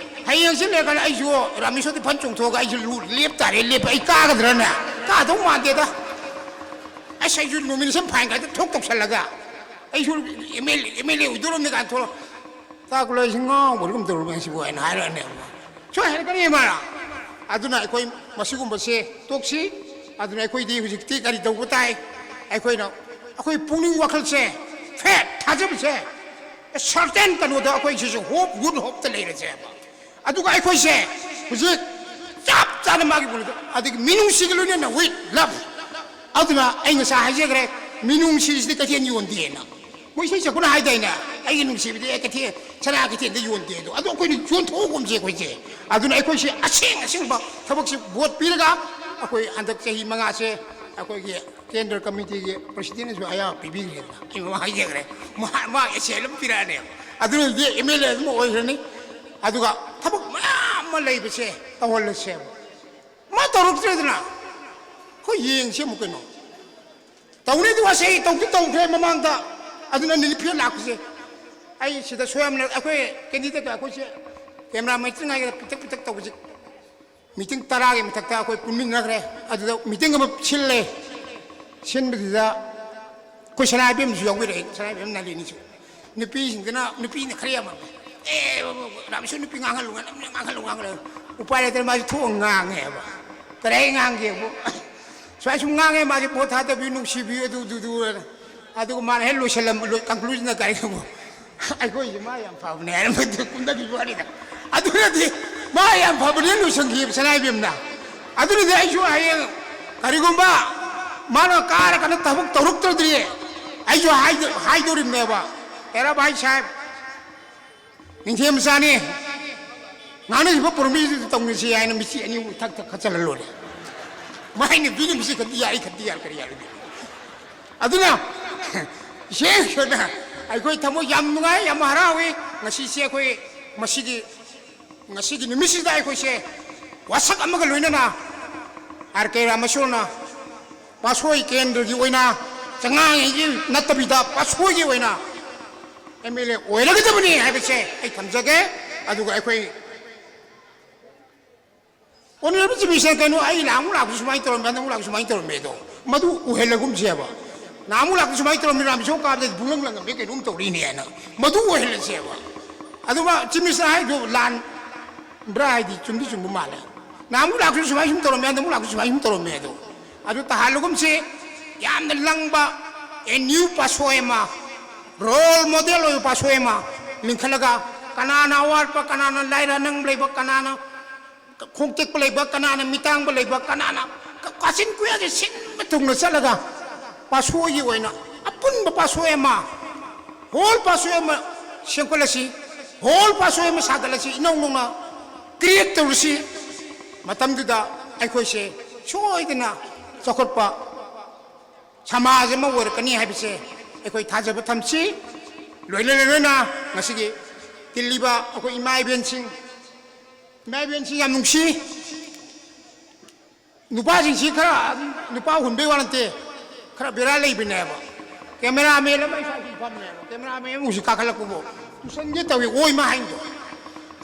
ꯍꯌꯦꯡꯁꯤ ꯂꯩꯔꯀꯥꯟꯗ ꯑꯩꯁꯨ ꯔꯥꯃꯦꯁꯣꯔꯗꯤ ꯐꯟ ꯆꯣꯡꯊꯣꯛꯑꯒ ꯑꯩꯁꯨ ꯂꯨ-, ꯂꯦꯞ ꯇꯥꯔꯦ, ꯂꯦꯞꯄ꯫ ꯑꯩ ꯀꯥꯒꯗ꯭ꯔꯅꯦ? ꯀꯥꯗꯧ ꯃꯥꯟꯗꯦꯗ꯫ ꯑꯁ, ꯑꯩꯁꯨ ꯅꯣꯃꯤꯅꯦꯁꯟ ꯐꯥꯏꯟ ꯀꯥꯏꯗ ꯊꯣꯛ ꯇꯧꯁꯜꯂꯒ ꯑꯩꯁꯨ M L A, M L A ꯑꯣꯏꯗꯣꯔꯝꯅꯤ ꯀꯥꯏꯅ ꯊꯣꯛꯂꯛ-, ꯇꯥꯀꯨꯂꯣꯏꯁꯤ ꯉꯥꯎꯕ꯭ꯔꯒꯨꯝ ꯇꯧꯔꯝꯃꯦ ꯁꯤꯕꯨ ꯍꯥꯏꯅ ꯍꯥꯏꯔꯛꯑꯅꯦꯕ꯫ ꯁꯣꯏ ꯍꯥꯏꯔꯛꯀꯅꯤ ꯃꯥꯅ꯫ ꯑꯗꯨꯅ ꯑꯩꯈꯣꯏ ꯃꯁꯤꯒꯨꯝꯕꯁꯦ ꯇꯣꯛꯁꯤ꯫ ꯑꯗꯨꯅ ꯑꯩꯈꯣꯏꯗꯤ ꯍꯧꯖꯤꯛꯇꯤ ꯀꯔꯤ ꯇꯧꯕ ꯇꯥꯏ? ꯑꯩꯈꯣꯏꯅ, ꯑꯩꯈꯣꯏ ꯄꯨꯛꯅꯤꯡ ꯋꯥꯈꯜꯁꯦ, ꯐꯦꯠ ꯊꯥꯖꯕꯁꯦ, ꯁꯔꯇꯦꯟ ꯀꯩꯅꯣꯗ ꯑꯩꯈꯣꯏ ꯁꯤꯁꯨ ꯍꯣꯞ, ꯒꯨꯗ ꯍꯣꯞꯇ ꯂꯩꯔꯁꯦꯕ꯫ ꯑꯗꯨꯒ ꯑꯩꯈꯣꯏꯁꯦ ꯍꯧꯖꯤꯛ ꯆꯞ ꯆꯥꯅ ꯃꯥꯒꯤ ꯄꯨꯟꯁꯤꯗ, ꯑꯗꯒꯤ ꯃꯤꯅꯨꯡꯁꯤꯒ ꯂꯣꯏꯅꯅ with love꯫ ꯑꯗꯨꯅ ꯑꯩ ꯉꯁꯥꯏ ꯍꯥꯏꯖꯈ꯭ꯔꯦ, ꯃꯤꯅꯨꯡꯁꯤꯁꯤꯗꯤ ꯀꯩꯊꯦꯜ ꯌꯣꯟꯗꯦꯅ꯫ ꯃꯣꯏ ꯏꯁꯩ ꯁꯛꯄꯅ ꯍꯥꯏꯗꯥꯏꯅꯦ, "ꯑꯩꯒꯤ ꯅꯨꯡꯁꯤꯕꯗꯤ ꯑꯩ ꯀꯩꯊꯦꯜ, ꯁꯅꯥ ꯀꯩꯊꯦꯜꯗ ꯌꯣꯟꯗꯦ"꯫ ꯑꯗꯣ ꯑꯗꯣ ꯑꯩꯈꯣꯏꯅ ꯌꯣꯟꯊꯣꯛꯑꯒꯨꯝꯁꯦ ꯑꯩꯈꯣꯏꯁꯦ꯫ ꯑꯗꯨꯅ ꯑꯩꯈꯣꯏꯁꯦ ꯑꯁꯦꯡ ꯑꯁꯦꯡꯕ ꯊꯕꯛꯁꯦ ꯚꯣꯠ ꯄꯤꯔꯒ ꯑꯩꯈꯣꯏ ꯍꯟꯗꯛ ꯆꯍꯤ ꯃꯉꯥꯁꯦ ꯑꯩꯈꯣꯏꯒꯤ ꯀꯦꯟꯗ꯭ꯔ ꯀꯃꯤꯇꯤꯒꯤ ꯄ꯭ꯔꯁꯤꯗꯦꯟꯅꯁꯨ ꯑꯌꯥꯕ ꯄꯤꯕꯤꯈ꯭ꯔꯦꯗꯅ꯫ ꯑꯩ ꯃꯃꯥꯡ ꯍꯥꯏꯖꯈ꯭ꯔꯦ, ꯃꯥ, ꯃꯥ ꯑꯦꯁꯦꯟ ꯑꯃ ꯄꯤꯔꯛꯑꯅꯦꯕ꯫ ꯑꯗꯨꯅꯗꯤ ꯑꯦꯝ ꯑꯦꯜ ꯑꯦ ꯑꯗꯨꯝ ꯑꯣꯏꯈ꯭ꯔꯅꯤ꯫ ꯑꯗꯨꯒ ꯊꯕꯛ ꯃꯌꯥꯝ ꯑꯃ ꯂꯩꯕꯁꯦ ꯇꯧꯍꯜꯂꯁꯦꯕ꯫ ꯃꯥ ꯇꯧꯔꯛꯇ꯭ꯔꯦꯗꯅ ꯑꯩꯈꯣꯏ ꯌꯦꯡꯁꯤ ꯑꯃꯨꯛ ꯀꯩꯅꯣ꯫ ꯇꯧꯅꯤꯗꯤ ꯋꯥꯁꯦ ꯑꯩ ꯇꯧꯗꯤ ꯇꯧꯈ꯭ꯔꯦ ꯃꯃꯥꯡꯗ꯫ ꯑꯗꯨꯅ ꯅꯤꯂꯤꯐꯦꯟ ꯂꯥꯛꯄꯁꯦ ꯑꯩ ꯁꯤꯗ ꯁꯣꯌꯥꯝꯅ ꯑꯩꯈꯣꯏ ꯀꯦꯟꯗꯤꯗꯦꯠ ꯑꯩꯈꯣꯏꯁꯦ ꯀꯦꯃꯦꯔꯥ ꯃꯩꯇ꯭ꯔꯤꯉꯩꯗ ꯄꯤꯛꯇꯛ ꯄꯤꯛꯇꯛ ꯇꯧꯕꯁꯦ꯫ ꯃꯤꯇꯤꯡ ꯇꯔꯥꯒꯤ ꯃꯊꯛꯇ ꯑꯩꯈꯣꯏ ꯄꯨꯟꯃꯤꯟꯅꯈ꯭ꯔꯦ꯫ ꯑꯗꯨꯗ ꯃꯤꯇꯤꯡ ꯑꯃ ꯁꯤꯜꯂꯦ꯫ ꯁꯤꯟꯕꯗꯨꯗ ꯑꯩꯈꯣꯏ ꯁꯅꯥ ꯏꯕꯦꯝꯁꯨ ꯌꯥꯎꯕꯤꯔꯛꯑꯦ, ꯁꯅꯥ ꯏꯕꯦꯝ ꯅꯥꯂꯤꯅꯤꯁꯨ꯫ ꯅꯨꯄꯤꯁꯤꯡꯗꯨꯅ, ꯅꯨꯄꯤꯅ ꯈꯔ ꯌꯥꯝꯃꯝꯃꯦ꯫ "ꯑꯦ, ꯔꯥꯃꯦꯁꯣꯔ, ꯅꯨꯄꯤ ꯉꯥꯡꯍꯜꯂꯨ, ꯉꯥꯡꯍꯜꯂꯨ, ꯉꯥꯡꯍꯜꯂꯨ, ꯉꯥꯡꯍꯜꯂꯨ"꯫ ꯎꯄꯥꯏ ꯂꯩꯇꯅ ꯃꯥꯁꯨ ꯊꯣꯛꯑ ꯉꯥꯡꯉꯦꯕ꯫ "ꯀꯔꯤ ꯉꯥꯡꯒꯦꯕꯨ?" "ꯁꯨꯃꯥꯏ ꯁꯨꯝ ꯉꯥꯡꯉꯦ ꯃꯥꯁꯦ, ꯚꯣꯠ ꯊꯥꯗꯕꯤꯌꯨ, ꯅꯨꯡꯁꯤꯕꯤꯌꯨ, ꯑꯗꯨ, ꯑꯗꯨ, ꯑꯗꯨ"꯫ ꯑꯗꯨꯒ ꯃꯥꯅ ꯍꯦꯛ ꯂꯣꯏꯁꯤꯜꯂꯝꯕ, ꯂꯣꯏ-, ꯀꯟꯀ꯭ꯂꯨꯖꯟꯗ ꯀꯔꯤꯒꯨꯝꯕ, "ꯑꯩꯈꯣꯏꯁꯦ ꯃꯥ ꯌꯥꯝ ꯐꯕꯅꯦ" ꯍꯥꯏꯔꯝꯕꯗꯨ ꯀꯨꯝꯊꯈꯤꯕ ꯋꯥꯅꯤꯗ꯫ ꯑꯗꯨꯅꯗꯤ ꯃꯥ ꯌꯥꯝ ꯐꯕꯅꯦ ꯂꯣꯏꯁꯤꯟꯈꯤꯕ ꯁꯅꯥ ꯏꯕꯦꯝꯅ꯫ ꯑꯗꯨꯅꯗꯤ ꯑꯩꯁꯨ ꯍꯌꯦꯡ ꯀꯔꯤꯒꯨꯝꯕ ꯃꯥꯅ ꯀꯥꯔꯀꯥꯟꯗ ꯊꯕꯛ ꯇꯧꯔꯛꯇ꯭ꯔꯗꯤ ꯑꯩꯁꯨ ꯍꯥꯏꯗ-, ꯍꯥꯏꯗꯣꯔꯤꯕꯅꯦꯕ, "ꯑꯦꯔꯥ ꯚꯥꯏ ꯁꯥꯍꯦꯕ, ꯅꯤꯡꯊꯦꯝ ꯃꯆꯥꯅꯤ, ꯉꯥꯡꯅꯔꯤꯕ ꯄ꯭ꯔꯣꯃꯤꯁꯇꯨ ꯇꯧꯅꯁꯤ" ꯍꯥꯏꯅ ꯃꯤꯆꯤ ꯑꯅꯤ ꯑꯍꯨꯝ ꯊꯛ ꯊꯛ ꯈꯠꯆꯜꯂ ꯂꯣꯏꯔꯦ꯫ ꯃꯥꯏ ꯅꯨꯄꯤꯅ ꯃꯁꯤ ꯈꯟꯗꯤ ꯌꯥꯏ, ꯈꯟꯗꯤ ꯌꯥꯔ ꯀꯔꯤ ꯌꯥꯔꯣꯏꯗꯣꯏꯅꯣ? ꯑꯗꯨꯅ ꯏꯆꯦ ꯏꯁꯣꯔꯅ ꯑꯩꯈꯣꯏ ꯊꯃꯣꯏ ꯌꯥꯝ ꯅꯨꯡꯉꯥꯏ, ꯌꯥꯝ ꯍꯔꯥꯎꯏ꯫ ꯉꯁꯤꯁꯦ ꯑꯩꯈꯣꯏ ꯃꯁꯤꯒꯤ, ꯉꯁꯤꯒꯤ ꯅꯨꯃꯤꯠꯁꯤꯗ ꯑꯩꯈꯣꯏꯁꯦ ꯋꯥꯁꯛ ꯑꯃꯒ ꯂꯣꯏꯅꯅ ꯑꯥꯔ ꯀꯦ ꯔꯥꯃꯦꯁꯣꯔꯅ ꯄꯥꯠꯁꯣꯏ ꯀꯦꯟꯗ꯭ꯔꯒꯤ ꯑꯣꯏꯅ ꯆꯉꯥꯡꯒꯤ ꯅꯠꯇꯕꯤꯗ ꯄꯥꯠꯁꯣꯏꯒꯤ ꯑꯣꯏꯅ ꯑꯦꯝ ꯑꯦꯜ ꯑꯦ ꯑꯣꯏꯔꯒꯗꯕꯅꯤ ꯍꯥꯏꯕꯁꯦ ꯑꯩ ꯊꯝꯖꯒꯦ꯫ ꯑꯗꯨꯒ ꯑꯩꯈꯣꯏ ꯑꯣꯅꯔꯦꯕꯜ ꯆꯤꯐ ꯃꯤꯅꯤꯁꯇꯔ, ꯀꯩꯅꯣ, ꯑꯩ ꯅꯍꯥꯟꯃꯨꯛ ꯂꯥꯛꯄꯁꯨ ꯁꯨꯃꯥꯏꯅ ꯇꯧꯔꯝꯃꯦ, ꯍꯟꯗꯛꯃꯨꯛ ꯂꯥꯛꯄꯁꯨ ꯁꯨꯃꯥꯏꯅ ꯇꯧꯔꯝꯃꯦ ꯑꯗꯣ, ꯃꯗꯨ ꯑꯣꯏꯍꯜꯂꯒꯨꯝꯁꯦꯕ꯫ ꯅꯍꯥꯟꯃꯨꯛ ꯂꯥꯛꯄꯁꯨ ꯁꯨꯃꯥꯏꯅ ꯇꯧꯔꯝꯃꯦ, ꯔꯥꯃꯦꯁꯣꯔ ꯀꯥꯕꯗ ꯕꯨꯡꯂꯪ ꯂꯪꯉꯝꯃꯦ, ꯀꯩꯅꯣꯝ ꯇꯧꯔꯤꯅꯦ ꯍꯥꯏꯅ, ꯃꯗꯨ ꯑꯣꯏꯍꯜꯂꯁꯦꯕ꯫ ꯑꯗꯨꯒ ꯆꯤꯐ ꯃꯤꯅꯤꯁꯇꯔ ꯍꯥꯏꯗꯣ ꯂꯥꯟꯕ꯭ꯔꯥ ꯍꯥꯏꯗꯤ ꯆꯨꯝꯗꯤ ꯆꯨꯝꯕ ꯃꯥꯜꯂꯦ꯫ ꯅꯍꯥꯟꯃꯨꯛ ꯂꯥꯛꯄꯁꯨ ꯁꯨꯃꯥꯏ ꯁꯨꯝ ꯇꯧꯔꯝꯃꯦ, ꯍꯟꯗꯛꯃꯨꯛ ꯂꯥꯛꯄꯁꯨ ꯁꯨꯃꯥꯏ ꯁꯨꯝ ꯇꯧꯔꯝꯃꯦ ꯑꯗꯣ, ꯑꯗꯨ ꯇꯥꯍꯜꯂꯒꯨꯝꯁꯤ꯫ ꯌꯥꯝꯅ ꯂꯪꯕ, ꯑꯦ ꯅ꯭ꯌꯨ ꯄꯥꯠꯁꯣꯏ ꯑꯃ, ꯔꯣꯜ ꯃꯣꯗꯦꯜ ꯑꯣꯏꯕ ꯄꯥꯠꯁꯣꯏ ꯑꯃ ꯂꯤꯡꯈꯠꯂꯒ, ꯀꯅꯥꯅ ꯑꯋꯥꯠꯄ, ꯀꯅꯥꯅ ꯂꯥꯏꯔ ꯅꯪ ꯂꯩꯕ, ꯀꯅꯥꯅ ꯈꯣꯡꯇꯦꯛꯄ ꯂꯩꯕ, ꯀꯅꯥꯅ ꯃꯤꯇꯥꯡꯕ ꯂꯩꯕ, ꯀꯅꯥꯅ ꯀ-, ꯀꯥꯆꯤꯟ ꯀꯣꯌꯥꯁꯦ ꯁꯤꯟꯕ ꯊꯨꯡꯅ ꯆꯠꯂꯒ ꯄꯥꯠꯁꯣꯏꯒꯤ ꯑꯣꯏꯅ ꯑꯄꯨꯟꯕ ꯄꯥꯠꯁꯣꯏ ꯑꯃ, ꯍꯣꯜ ꯄꯥꯠꯁꯣꯏ ꯑꯃ ꯁꯦꯝꯒꯠꯂꯁꯤ, ꯍꯣꯜ ꯄꯥꯠꯁꯣꯏ ꯑꯃ ꯁꯥꯒꯠꯂꯁꯤ, ꯏꯅꯧ ꯅꯧꯅ ꯀ꯭ꯔꯤꯌꯦꯠ ꯇꯧꯔꯁꯤ꯫ ꯃꯇꯝꯗꯨꯗ ꯑꯩꯈꯣꯏꯁꯦ ꯁꯣꯏꯗꯅ ꯆꯥꯎꯈꯠꯄ ꯁꯃꯥꯖ ꯑꯃ ꯑꯣꯏꯔꯛꯀꯅꯤ ꯍꯥꯏꯕꯁꯦ ꯑꯩꯈꯣꯏ ꯊꯥꯖꯕ ꯊꯝꯁꯤ꯫ ꯂꯣꯏꯅ ꯂꯣꯏꯅꯅ ꯉꯁꯤꯒꯤ ꯇꯤꯜꯂꯤꯕ ꯑꯩꯈꯣꯏ ꯏꯃꯥ ꯏꯕꯦꯟꯁꯤꯡ, ꯏꯃꯥ ꯏꯕꯦꯟꯁꯤꯡ ꯌꯥꯝ ꯅꯨꯡꯁꯤ꯫ ꯅꯨꯄꯥꯁꯤꯡꯁꯤ ꯈꯔ ꯅꯨꯄꯥ ꯍꯨꯟꯕꯩ ꯋꯥ ꯅꯠꯇꯦ, ꯈꯔ ꯕꯦꯔꯥ ꯂꯩꯕꯅꯦꯕ꯫ ꯀꯦꯃꯦꯔꯥꯃꯦꯟ ꯑꯃ ꯏꯁꯥ ꯏꯁꯥ ꯐꯝꯃꯦꯕ, ꯀꯦꯃꯦꯔꯥꯃꯦꯟ ꯑꯃ ꯍꯧꯖꯤꯛ ꯀꯥꯈꯠꯂꯛꯄꯕꯨ ꯇꯨꯁꯟꯒꯦ ꯇꯧꯏ, ꯑꯣꯏꯃ ꯍꯥꯏꯗꯣ꯫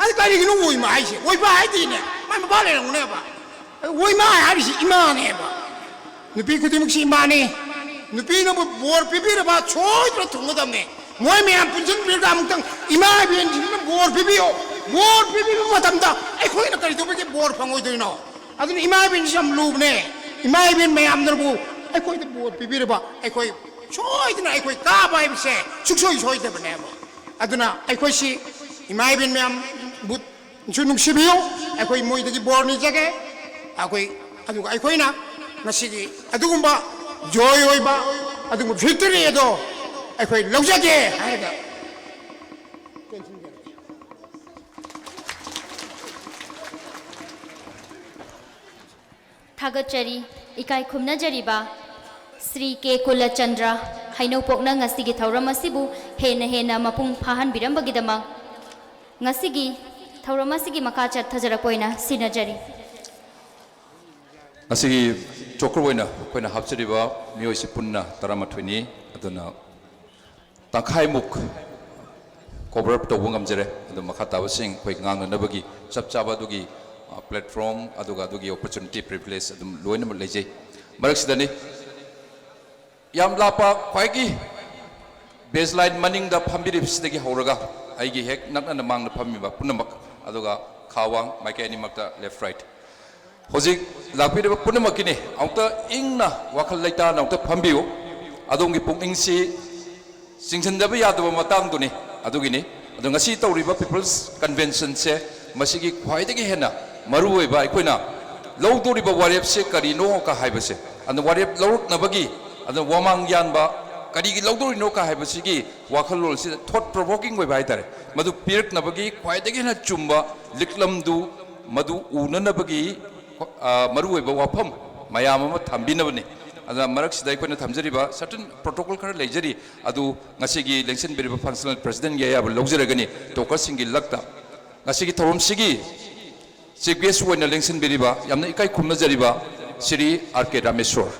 ꯑꯗꯨ ꯀꯔꯤꯒꯤꯅꯣ ꯑꯣꯏꯃ ꯍꯥꯏꯁꯦ? ꯑꯣꯏꯃ ꯍꯥꯏꯗꯤꯅꯦ, ꯃꯥꯏ ꯃꯄꯥ ꯂꯩꯔꯝꯒꯅꯦꯕ꯫ ꯑꯣꯏꯃ ꯍꯥꯏꯔꯤꯁꯤ ꯏꯃꯥꯅꯦꯕ꯫ ꯅꯨꯄꯤ ꯈꯨꯗꯤꯡꯃꯛꯁꯤ ꯏꯃꯥꯅꯤ꯫ ꯅꯨꯄꯤꯅꯕꯨ ꯕꯣꯔ ꯄꯤꯕꯤꯔꯕ ꯁꯣꯏꯗꯅ ꯊꯨꯡꯒꯗꯕꯅꯤ꯫ ꯃꯣꯏ ꯃꯌꯥꯝ ꯄꯨꯟꯁꯤꯟꯕꯤꯔꯒ ꯑꯃꯨꯛꯇꯪ ꯏꯃꯥ ꯏꯕꯦꯟꯁꯤꯡꯁꯤꯅ ꯕꯣꯔ ꯄꯤꯕꯤꯌꯣ꯫ ꯕꯣꯔ ꯄꯤꯕꯤꯕ ꯃꯇꯝꯗ ꯑꯩꯈꯣꯏꯅ ꯀꯔꯤ ꯇꯧꯕꯒꯤ ꯕꯣꯔ ꯐꯪꯉꯣꯏꯗꯣꯏꯅꯣ? ꯑꯗꯨꯅ ꯏꯃꯥ ꯏꯕꯦꯟꯁꯤ ꯌꯥꯝ ꯂꯨꯕꯅꯦ꯫ ꯏꯃꯥ ꯏꯕꯦꯟ ꯃꯌꯥꯝꯅꯕꯨ ꯑꯩꯈꯣꯏꯗ ꯕꯣꯔ ꯄꯤꯕꯤꯔꯕ ꯑꯩꯈꯣꯏ ꯁꯣꯏꯗꯅ ꯑꯩꯈꯣꯏ ꯀꯥꯕ ꯍꯥꯏꯕꯁꯦ ꯁꯨꯡꯁꯣꯏ ꯁꯣꯏꯗꯕꯅꯦꯕ꯫ ꯑꯗꯨꯅ ꯑꯩꯈꯣꯏꯁꯤ ꯏꯃꯥ ꯏꯕꯦꯟ ꯃꯌꯥꯝꯕꯨ ꯁꯨ ꯅꯨꯡꯁꯤꯕꯤꯌꯨ꯫ ꯑꯩꯈꯣꯏ ꯃꯣꯏꯗꯒꯤ ꯕꯣꯔ ꯅꯤꯖꯒꯦ꯫ ꯑꯩꯈꯣꯏ, ꯑꯗꯨꯒ ꯑꯩꯈꯣꯏꯅ ꯉꯁꯤꯒꯤ ꯑꯗꯨꯒꯨꯝꯕ ꯖꯣꯏ ꯑꯣꯏꯕ ꯑꯗꯨꯒꯨꯝꯕ ꯚꯤꯛꯇꯣꯔꯤ ꯑꯗꯣ ꯑꯩꯈꯣꯏ ꯂꯧꯖꯒꯦ ꯍꯥꯏꯔꯒ ꯊꯥꯒꯠꯆꯔꯤ꯫ ꯏꯀꯥꯏ ꯈꯨꯝꯅꯖꯔꯤꯕ ꯁ꯭ꯔꯤ ꯀꯦ ꯀꯨꯂꯆꯟꯗ꯭ꯔ꯫ ꯍꯩꯅꯧꯄꯣꯛꯅ ꯉꯁꯤꯒꯤ ꯊꯧꯔꯝ ꯑꯁꯤꯕꯨ ꯍꯦꯟꯅ ꯍꯦꯟꯅ ꯃꯄꯨꯡ ꯐꯥꯍꯟꯕꯤꯔꯝꯕꯒꯤꯗꯃꯛ ꯉꯁꯤꯒꯤ ꯊꯧꯔꯝ ꯑꯁꯤꯒꯤ ꯃꯈꯥ ꯆꯠꯊꯖꯔꯛꯄ ꯑꯣꯏꯅ ꯁꯤꯟꯅꯖꯔꯤ꯫ ꯉꯁꯤꯒꯤ ꯆꯣꯀꯔ ꯑꯣꯏꯅ ꯑꯩꯈꯣꯏꯅ ꯍꯥꯞꯆꯔꯤꯕ ꯃꯤꯑꯣꯏꯁꯤ ꯄꯨꯟꯅ ꯇꯔꯥꯃꯥꯊꯣꯏꯅꯤ꯫ ꯑꯗꯨꯅ ꯇꯪꯈꯥꯏꯃꯨꯛ ꯀꯣꯚꯔ ꯑꯞ ꯇꯧꯕ ꯉꯝꯖꯔꯦ꯫ ꯑꯗꯨ ꯃꯈꯥ ꯇꯥꯕꯁꯤꯡ ꯑꯩꯈꯣꯏ ꯉꯥꯡꯅꯅꯕꯒꯤ ꯆꯞ ꯆꯥꯕ ꯑꯗꯨꯒꯤ ꯄ꯭ꯂꯦꯠꯐꯣꯝ, ꯑꯗꯨꯒ ꯑꯗꯨꯒꯤ ꯑꯣꯄꯣꯔꯆꯨꯅꯤꯇꯤ, ꯄ꯭ꯔꯤꯚꯤꯂꯦꯖ ꯑꯗꯨꯝ ꯂꯣꯏꯅꯃꯛ ꯂꯩꯖꯩ꯫ ꯃꯔꯛꯁꯤꯗꯅꯤ ꯌꯥꯝ ꯂꯥꯞꯄ ꯈ꯭ꯋꯥꯏꯒꯤ ꯕꯦꯁ ꯂꯥꯏꯟ ꯃꯅꯤꯡꯗ ꯐꯝꯕꯤꯔꯤꯕꯁꯤꯗꯒꯤ ꯍꯧꯔꯒ ꯑꯩꯒꯤ ꯍꯦꯛ ꯅꯛꯅꯅ ꯃꯥꯡꯗ ꯐꯝꯃꯤꯕ ꯄꯨꯝꯅꯃꯛ, ꯑꯗꯨꯒ ꯈꯥ ꯋꯥꯡ ꯃꯥꯏꯀꯩ ꯑꯅꯤꯃꯛꯇ ꯂꯦꯐ ꯔꯥꯏꯠ꯫ ꯍꯧꯖꯤꯛ ꯂꯥꯛꯄꯤꯔꯤꯕ ꯄꯨꯝꯅꯃꯛꯀꯤꯅꯤ꯫ ꯑꯃꯨꯛꯇ ꯏꯪꯅ ꯋꯥꯈꯜ ꯂꯩꯇꯥꯅ ꯑꯃꯨꯛꯇ ꯐꯝꯕꯤꯌꯨ꯫ ꯑꯗꯣꯝꯒꯤ ꯄꯨꯛꯅꯤꯡꯁꯤ ꯆꯤꯡꯁꯤꯟꯗꯕ ꯌꯥꯗꯕ ꯃꯇꯥꯡꯗꯨꯅꯤ꯫ ꯑꯗꯨꯒꯤꯅꯤ꯫ ꯑꯗꯣ ꯉꯁꯤ ꯇꯧꯔꯤꯕ ꯄꯤꯄꯜꯁ ꯀꯟꯚꯦꯟꯁꯟꯁꯦ ꯃꯁꯤꯒꯤ ꯈ꯭ꯋꯥꯏꯗꯒꯤ ꯍꯦꯟꯅ ꯃꯔꯨꯑꯣꯏꯕ ꯑꯩꯈꯣꯏꯅ ꯂꯧꯗꯣꯔꯤꯕ ꯋꯥꯔꯦꯞꯁꯦ ꯀꯔꯤꯅꯣ ꯀ ꯍꯥꯏꯕꯁꯦ, ꯑꯗꯣ ꯋꯥꯔꯦꯞ ꯂꯧꯔꯛꯅꯕꯒꯤ, ꯑꯗꯣ ꯋꯥꯃꯥꯡ ꯌꯥꯟꯕ ꯀꯔꯤꯒꯤ ꯂꯧꯗꯣꯔꯤꯅꯣ ꯀ ꯍꯥꯏꯕꯁꯤꯒꯤ ꯋꯥꯈꯜꯂꯣꯟꯁꯤꯗ ꯊꯣꯠ ꯄ꯭ꯔꯣꯚꯣꯀꯤꯡ ꯑꯣꯏꯕ ꯍꯥꯏꯇꯥꯔꯦ, ꯃꯗꯨ ꯄꯤꯔꯛꯅꯕꯒꯤ ꯈ꯭ꯋꯥꯏꯗꯒꯤ ꯍꯦꯟꯅ ꯆꯨꯝꯕ ꯂꯤꯛꯂꯝꯗꯨ ꯃꯗꯨ ꯎꯅꯅꯕꯒꯤ ꯑ, ꯃꯔꯨꯑꯣꯏꯕ ꯋꯥꯐꯝ ꯃꯌꯥꯝ ꯑꯃ ꯊꯝꯕꯤꯅꯕꯅꯤ꯫ ꯑꯗꯨꯅ ꯃꯔꯛꯁꯤꯗ ꯑꯩꯈꯣꯏꯅ ꯊꯝꯖꯔꯤꯕ ꯁꯔꯇꯟ ꯄ꯭ꯔꯣꯇꯣꯀꯣꯜ ꯈꯔ ꯂꯩꯖꯔꯤ, ꯑꯗꯨ ꯉꯁꯤꯒꯤ ꯂꯦꯡꯁꯤꯟꯕꯤꯔꯤꯕ ꯐꯪꯁꯅꯦꯜ ꯄ꯭ꯔꯁꯤꯗꯦꯟꯒꯤ ꯑꯌꯥꯕ ꯂꯧꯖꯔꯒꯅꯤ ꯇꯣꯀꯔꯁꯤꯡꯒꯤ ꯂꯛꯇ꯫ ꯉꯁꯤꯒꯤ ꯊꯧꯔꯝꯁꯤꯒꯤ ꯆꯤꯐ ꯒꯦꯁ ꯑꯣꯏꯅ ꯂꯦꯡꯁꯤꯟꯕꯤꯔꯤꯕ, ꯌꯥꯝꯅ ꯏꯀꯥꯏ ꯈꯨꯝꯅꯖꯔꯤꯕ ꯁ꯭ꯔꯤ ꯑꯥꯔ ꯀꯦ ꯔꯥꯃꯦꯁꯣꯔ꯫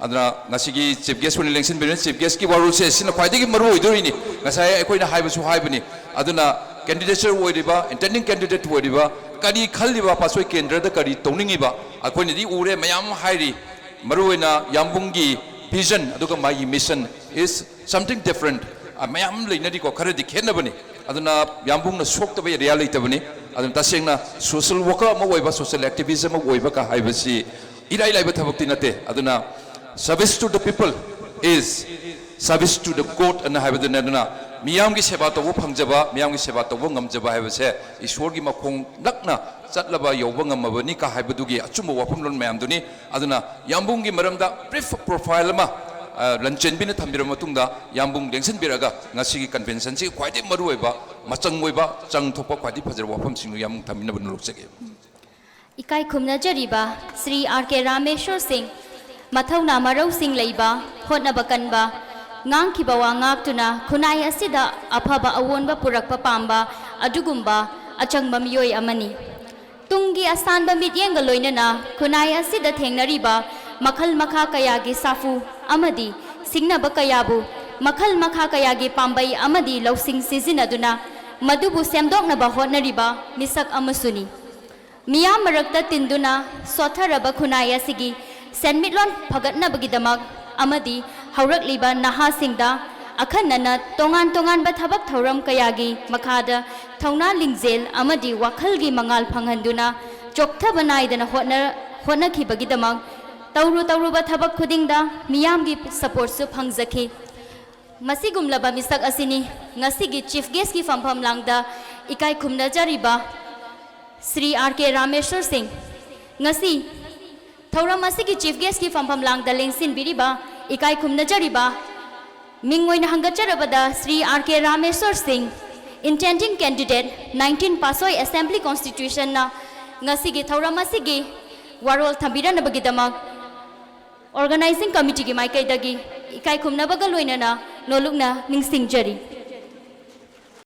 ꯑꯗꯨꯅ ꯉꯁꯤꯒꯤ ꯆꯤꯐ ꯒꯦꯁ ꯑꯣꯏꯅ ꯂꯦꯡꯁꯤꯟꯕꯤꯔꯤꯕ ꯆꯤꯐ ꯒꯦꯁꯀꯤ ꯋꯥꯔꯣꯜꯁꯦ ꯁꯤꯅ ꯈ꯭ꯋꯥꯏꯗꯒꯤ ꯃꯔꯨ ꯑꯣꯏꯗꯣꯔꯤꯅꯤ꯫ ꯉꯁꯥꯏ ꯑꯩꯈꯣꯏꯅ ꯍꯥꯏꯕꯁꯨ ꯍꯥꯏꯕꯅꯤ꯫ ꯑꯗꯨꯅ ꯀꯦꯟꯗꯤꯗꯦꯠꯁꯦ ꯑꯣꯏꯔꯤꯕ, ꯏꯟꯇꯦꯟꯗꯤꯡ ꯀꯦꯟꯗꯤꯗꯦꯠ ꯑꯣꯏꯔꯤꯕ, ꯀꯔꯤ ꯈꯜꯂꯤꯕ, ꯄꯥꯠꯁꯣꯏ ꯀꯦꯟꯗ꯭ꯔꯗ ꯀꯔꯤ ꯇꯧꯅꯤꯡꯉꯤꯕ, ꯑꯩꯈꯣꯏꯅꯗꯤ ꯎꯔꯦ, ꯃꯌꯥꯝ ꯑꯃ ꯍꯥꯏꯔꯤ꯫ ꯃꯔꯨꯑꯣꯏꯅ ꯌꯥꯝꯕꯨꯡꯒꯤ ꯚꯤꯖꯟ ꯑꯗꯨꯒ ꯃꯥꯒꯤ ꯃꯤꯁꯟ is something different꯫ ꯑ, ꯃꯌꯥꯝ ꯂꯩꯅꯔꯤꯀꯣ, ꯈꯔꯗꯤ ꯈꯦꯠꯅꯕꯅꯤ꯫ ꯑꯗꯨꯅ ꯌꯥꯝꯕꯨꯡꯅ ꯁꯣꯛꯇꯕ ꯑꯦꯔꯤꯌꯥ ꯂꯩꯇꯕꯅꯤ꯫ ꯑꯗꯨꯅ ꯇꯁꯦꯡꯅ ꯁꯣꯁꯦꯜ ꯋꯥꯔꯀꯔ ꯑꯃ ꯑꯣꯏꯕ, ꯁꯣꯁꯦꯜ ꯑꯦꯛꯇꯤꯚꯤꯁ ꯑꯃ ꯑꯣꯏꯕ ꯀ ꯍꯥꯏꯕꯁꯤ ꯏꯔꯥꯏ ꯂꯥꯏꯕ ꯊꯕꯛꯇꯤ ꯅꯠꯇꯦ꯫ ꯑꯗꯨꯅ service to the people is service to the God ꯑꯅ ꯍꯥꯏꯕꯗꯨꯅꯤ꯫ ꯑꯗꯨꯅ ꯃꯤꯌꯥꯝꯒꯤ ꯁꯦꯕꯥ ꯇꯧꯕ ꯐꯪꯖꯕ, ꯃꯤꯌꯥꯝꯒꯤ ꯁꯦꯕꯥ ꯇꯧꯕ ꯉꯝꯖꯕ ꯍꯥꯏꯕꯁꯦ ꯏꯁꯣꯔꯒꯤ ꯃꯈꯣꯡ ꯅꯛꯅ ꯆꯠꯂꯕ ꯌꯧꯕ ꯉꯝꯃꯕꯅꯤ ꯀ ꯍꯥꯏꯕꯗꯨꯒꯤ ꯑꯆꯨꯝꯕ ꯋꯥꯐꯝꯂꯣꯟ ꯃꯌꯥꯝꯗꯨꯅꯤ꯫ ꯑꯗꯨꯅ ꯌꯥꯝꯕꯨꯡꯒꯤ ꯃꯔꯝꯗ ꯕ꯭ꯔꯤꯐ ꯄ꯭ꯔꯣꯐꯥꯏꯜ ꯑꯃ, ꯑ, ꯂꯟꯆꯦꯟꯕꯤꯅ ꯊꯝꯕꯤꯔꯕ ꯃꯇꯨꯡꯗ ꯌꯥꯝꯕꯨꯡ ꯂꯦꯡꯁꯤꯟꯕꯤꯔꯒ ꯉꯁꯤꯒꯤ ꯀꯟꯚꯦꯟꯁꯟꯁꯤꯒꯤ ꯈ꯭ꯋꯥꯏꯗꯒꯤ ꯃꯔꯨꯑꯣꯏꯕ, ꯃꯆꯪ ꯑꯣꯏꯕ, ꯆꯪ ꯊꯣꯛꯄ ꯈ꯭ꯋꯥꯏꯗꯒꯤ ꯐꯖꯔꯕ ꯋꯥꯐꯝꯁꯤꯡꯗꯨ ꯌꯥꯝꯕꯨꯡ ꯊꯝꯕꯤꯅꯕ ꯂꯧꯖꯒꯦ꯫ ꯏꯀꯥꯏ ꯈꯨꯝꯅꯖꯔꯤꯕ ꯁ꯭ꯔꯤ ꯑꯥꯔ ꯀꯦ ꯔꯥꯃꯦꯁꯣꯔ ꯁꯤꯡ, ꯃꯊꯧꯅꯥ ꯃꯔꯧꯁꯤꯡ ꯂꯩꯕ, ꯍꯣꯠꯅꯕ ꯀꯟꯕ, ꯉꯥꯡꯈꯤꯕ ꯋꯥ ꯉꯥꯛꯇꯨꯅ ꯈꯨꯟꯅꯥꯏ ꯑꯁꯤꯗ ꯑꯐꯕ ꯑꯑꯣꯟꯕ ꯄꯨꯔꯛꯄ ꯄꯥꯝꯕ ꯑꯗꯨꯒꯨꯝꯕ ꯑꯆꯪꯕ ꯃꯤꯑꯣꯏ ꯑꯃꯅꯤ꯫ ꯇꯨꯡꯒꯤ ꯑꯁꯥꯟꯕ ꯃꯤꯠꯌꯦꯡꯒ ꯂꯣꯏꯅꯅ ꯈꯨꯟꯅꯥꯏ ꯑꯁꯤꯗ ꯊꯦꯡꯅꯔꯤꯕ ꯃꯈꯜ ꯃꯈꯥ ꯀꯌꯥꯒꯤ ꯁꯥꯐꯨ ꯑꯃꯗꯤ ꯁꯤꯡꯅꯕ ꯀꯌꯥꯕꯨ ꯃꯈꯜ ꯃꯈꯥ ꯀꯌꯥꯒꯤ ꯄꯥꯝꯕꯩ ꯑꯃꯗꯤ ꯂꯧꯁꯤꯡ ꯁꯤꯖꯤꯟꯅꯗꯨꯅ ꯃꯗꯨꯕꯨ ꯁꯦꯝꯗꯣꯛꯅꯕ ꯍꯣꯠꯅꯔꯤꯕ ꯃꯤꯁꯛ ꯑꯃꯁꯨꯅꯤ꯫ ꯃꯤꯌꯥꯝ ꯃꯔꯛꯇ ꯇꯤꯟꯗꯨꯅ ꯁꯣꯠꯊꯔꯕ ꯈꯨꯟꯅꯥꯏ ꯑꯁꯤꯒꯤ ꯁꯦꯟꯃꯤꯠꯂꯣꯟ ꯐꯒꯠꯅꯕꯒꯤꯗꯃꯛ ꯑꯃꯗꯤ ꯍꯧꯔꯛꯂꯤꯕ ꯅꯍꯥꯁꯤꯡꯗ ꯑꯈꯟꯅꯅ ꯇꯣꯉꯥꯟ ꯇꯣꯉꯥꯟꯕ ꯊꯕꯛ ꯊꯧꯔꯝ ꯀꯌꯥꯒꯤ ꯃꯈꯥꯗ ꯊꯧꯅꯥ ꯂꯤꯡꯖꯦꯜ ꯑꯃꯗꯤ ꯋꯥꯈꯜꯒꯤ ꯃꯉꯥꯜ ꯐꯪꯍꯟꯗꯨꯅ ꯆꯣꯛꯊꯕ ꯅꯥꯏꯗꯅ ꯍꯣꯠꯅ-, ꯍꯣꯠꯅꯈꯤꯕꯒꯤꯗꯃꯛ ꯇꯧꯔꯨ ꯇꯧꯔꯨꯕ ꯊꯕꯛ ꯈꯨꯗꯤꯡꯗ ꯃꯤꯌꯥꯝꯒꯤ ꯁꯄꯣꯔꯠꯁꯨ ꯐꯪꯖꯈꯤ꯫ ꯃꯁꯤꯒꯨꯝꯂꯕ ꯃꯤꯁꯛ ꯑꯁꯤꯅꯤ ꯉꯁꯤꯒꯤ ꯆꯤꯐ ꯒꯦꯁꯀꯤ ꯐꯝꯐꯝ ꯂꯥꯡꯗ ꯏꯀꯥꯏ ꯈꯨꯝꯅꯖꯔꯤꯕ ꯁ꯭ꯔꯤ ꯑꯥꯔ ꯀꯦ ꯔꯥꯃꯦꯁ꯭ꯋꯔ ꯁꯤꯡ꯫ ꯉꯁꯤ ꯊꯧꯔꯝ ꯑꯁꯤꯒꯤ ꯆꯤꯐ ꯒꯦꯁꯀꯤ ꯐꯝꯐꯝ ꯂꯥꯡꯗ ꯂꯦꯡꯁꯤꯟꯕꯤꯔꯤꯕ ꯏꯀꯥꯏ ꯈꯨꯝꯅꯖꯔꯤꯕ ꯃꯤꯡ ꯑꯣꯏꯅ ꯍꯪꯒꯠꯆꯔꯕꯗ ꯁ꯭ꯔꯤ ꯑꯥꯔ ꯀꯦ ꯔꯥꯃꯦꯁ꯭ꯋꯔ ꯁꯤꯡ, intending candidate nineteen ꯄꯥꯁꯣꯏ Assembly Constituencyꯅ ꯉꯁꯤꯒꯤ ꯊꯧꯔꯝ ꯑꯁꯤꯒꯤ ꯋꯥꯔꯣꯜ ꯊꯝꯕꯤꯔꯅꯕꯒꯤꯗꯃꯛ Organising Committeeꯒꯤ ꯃꯥꯏꯀꯩꯗꯒꯤ ꯏꯀꯥꯏ ꯈꯨꯝꯅꯕꯒ ꯂꯣꯏꯅꯅ ꯅꯣꯂꯨꯛꯅ ꯅꯤꯡꯁꯤꯡꯖꯔꯤ꯫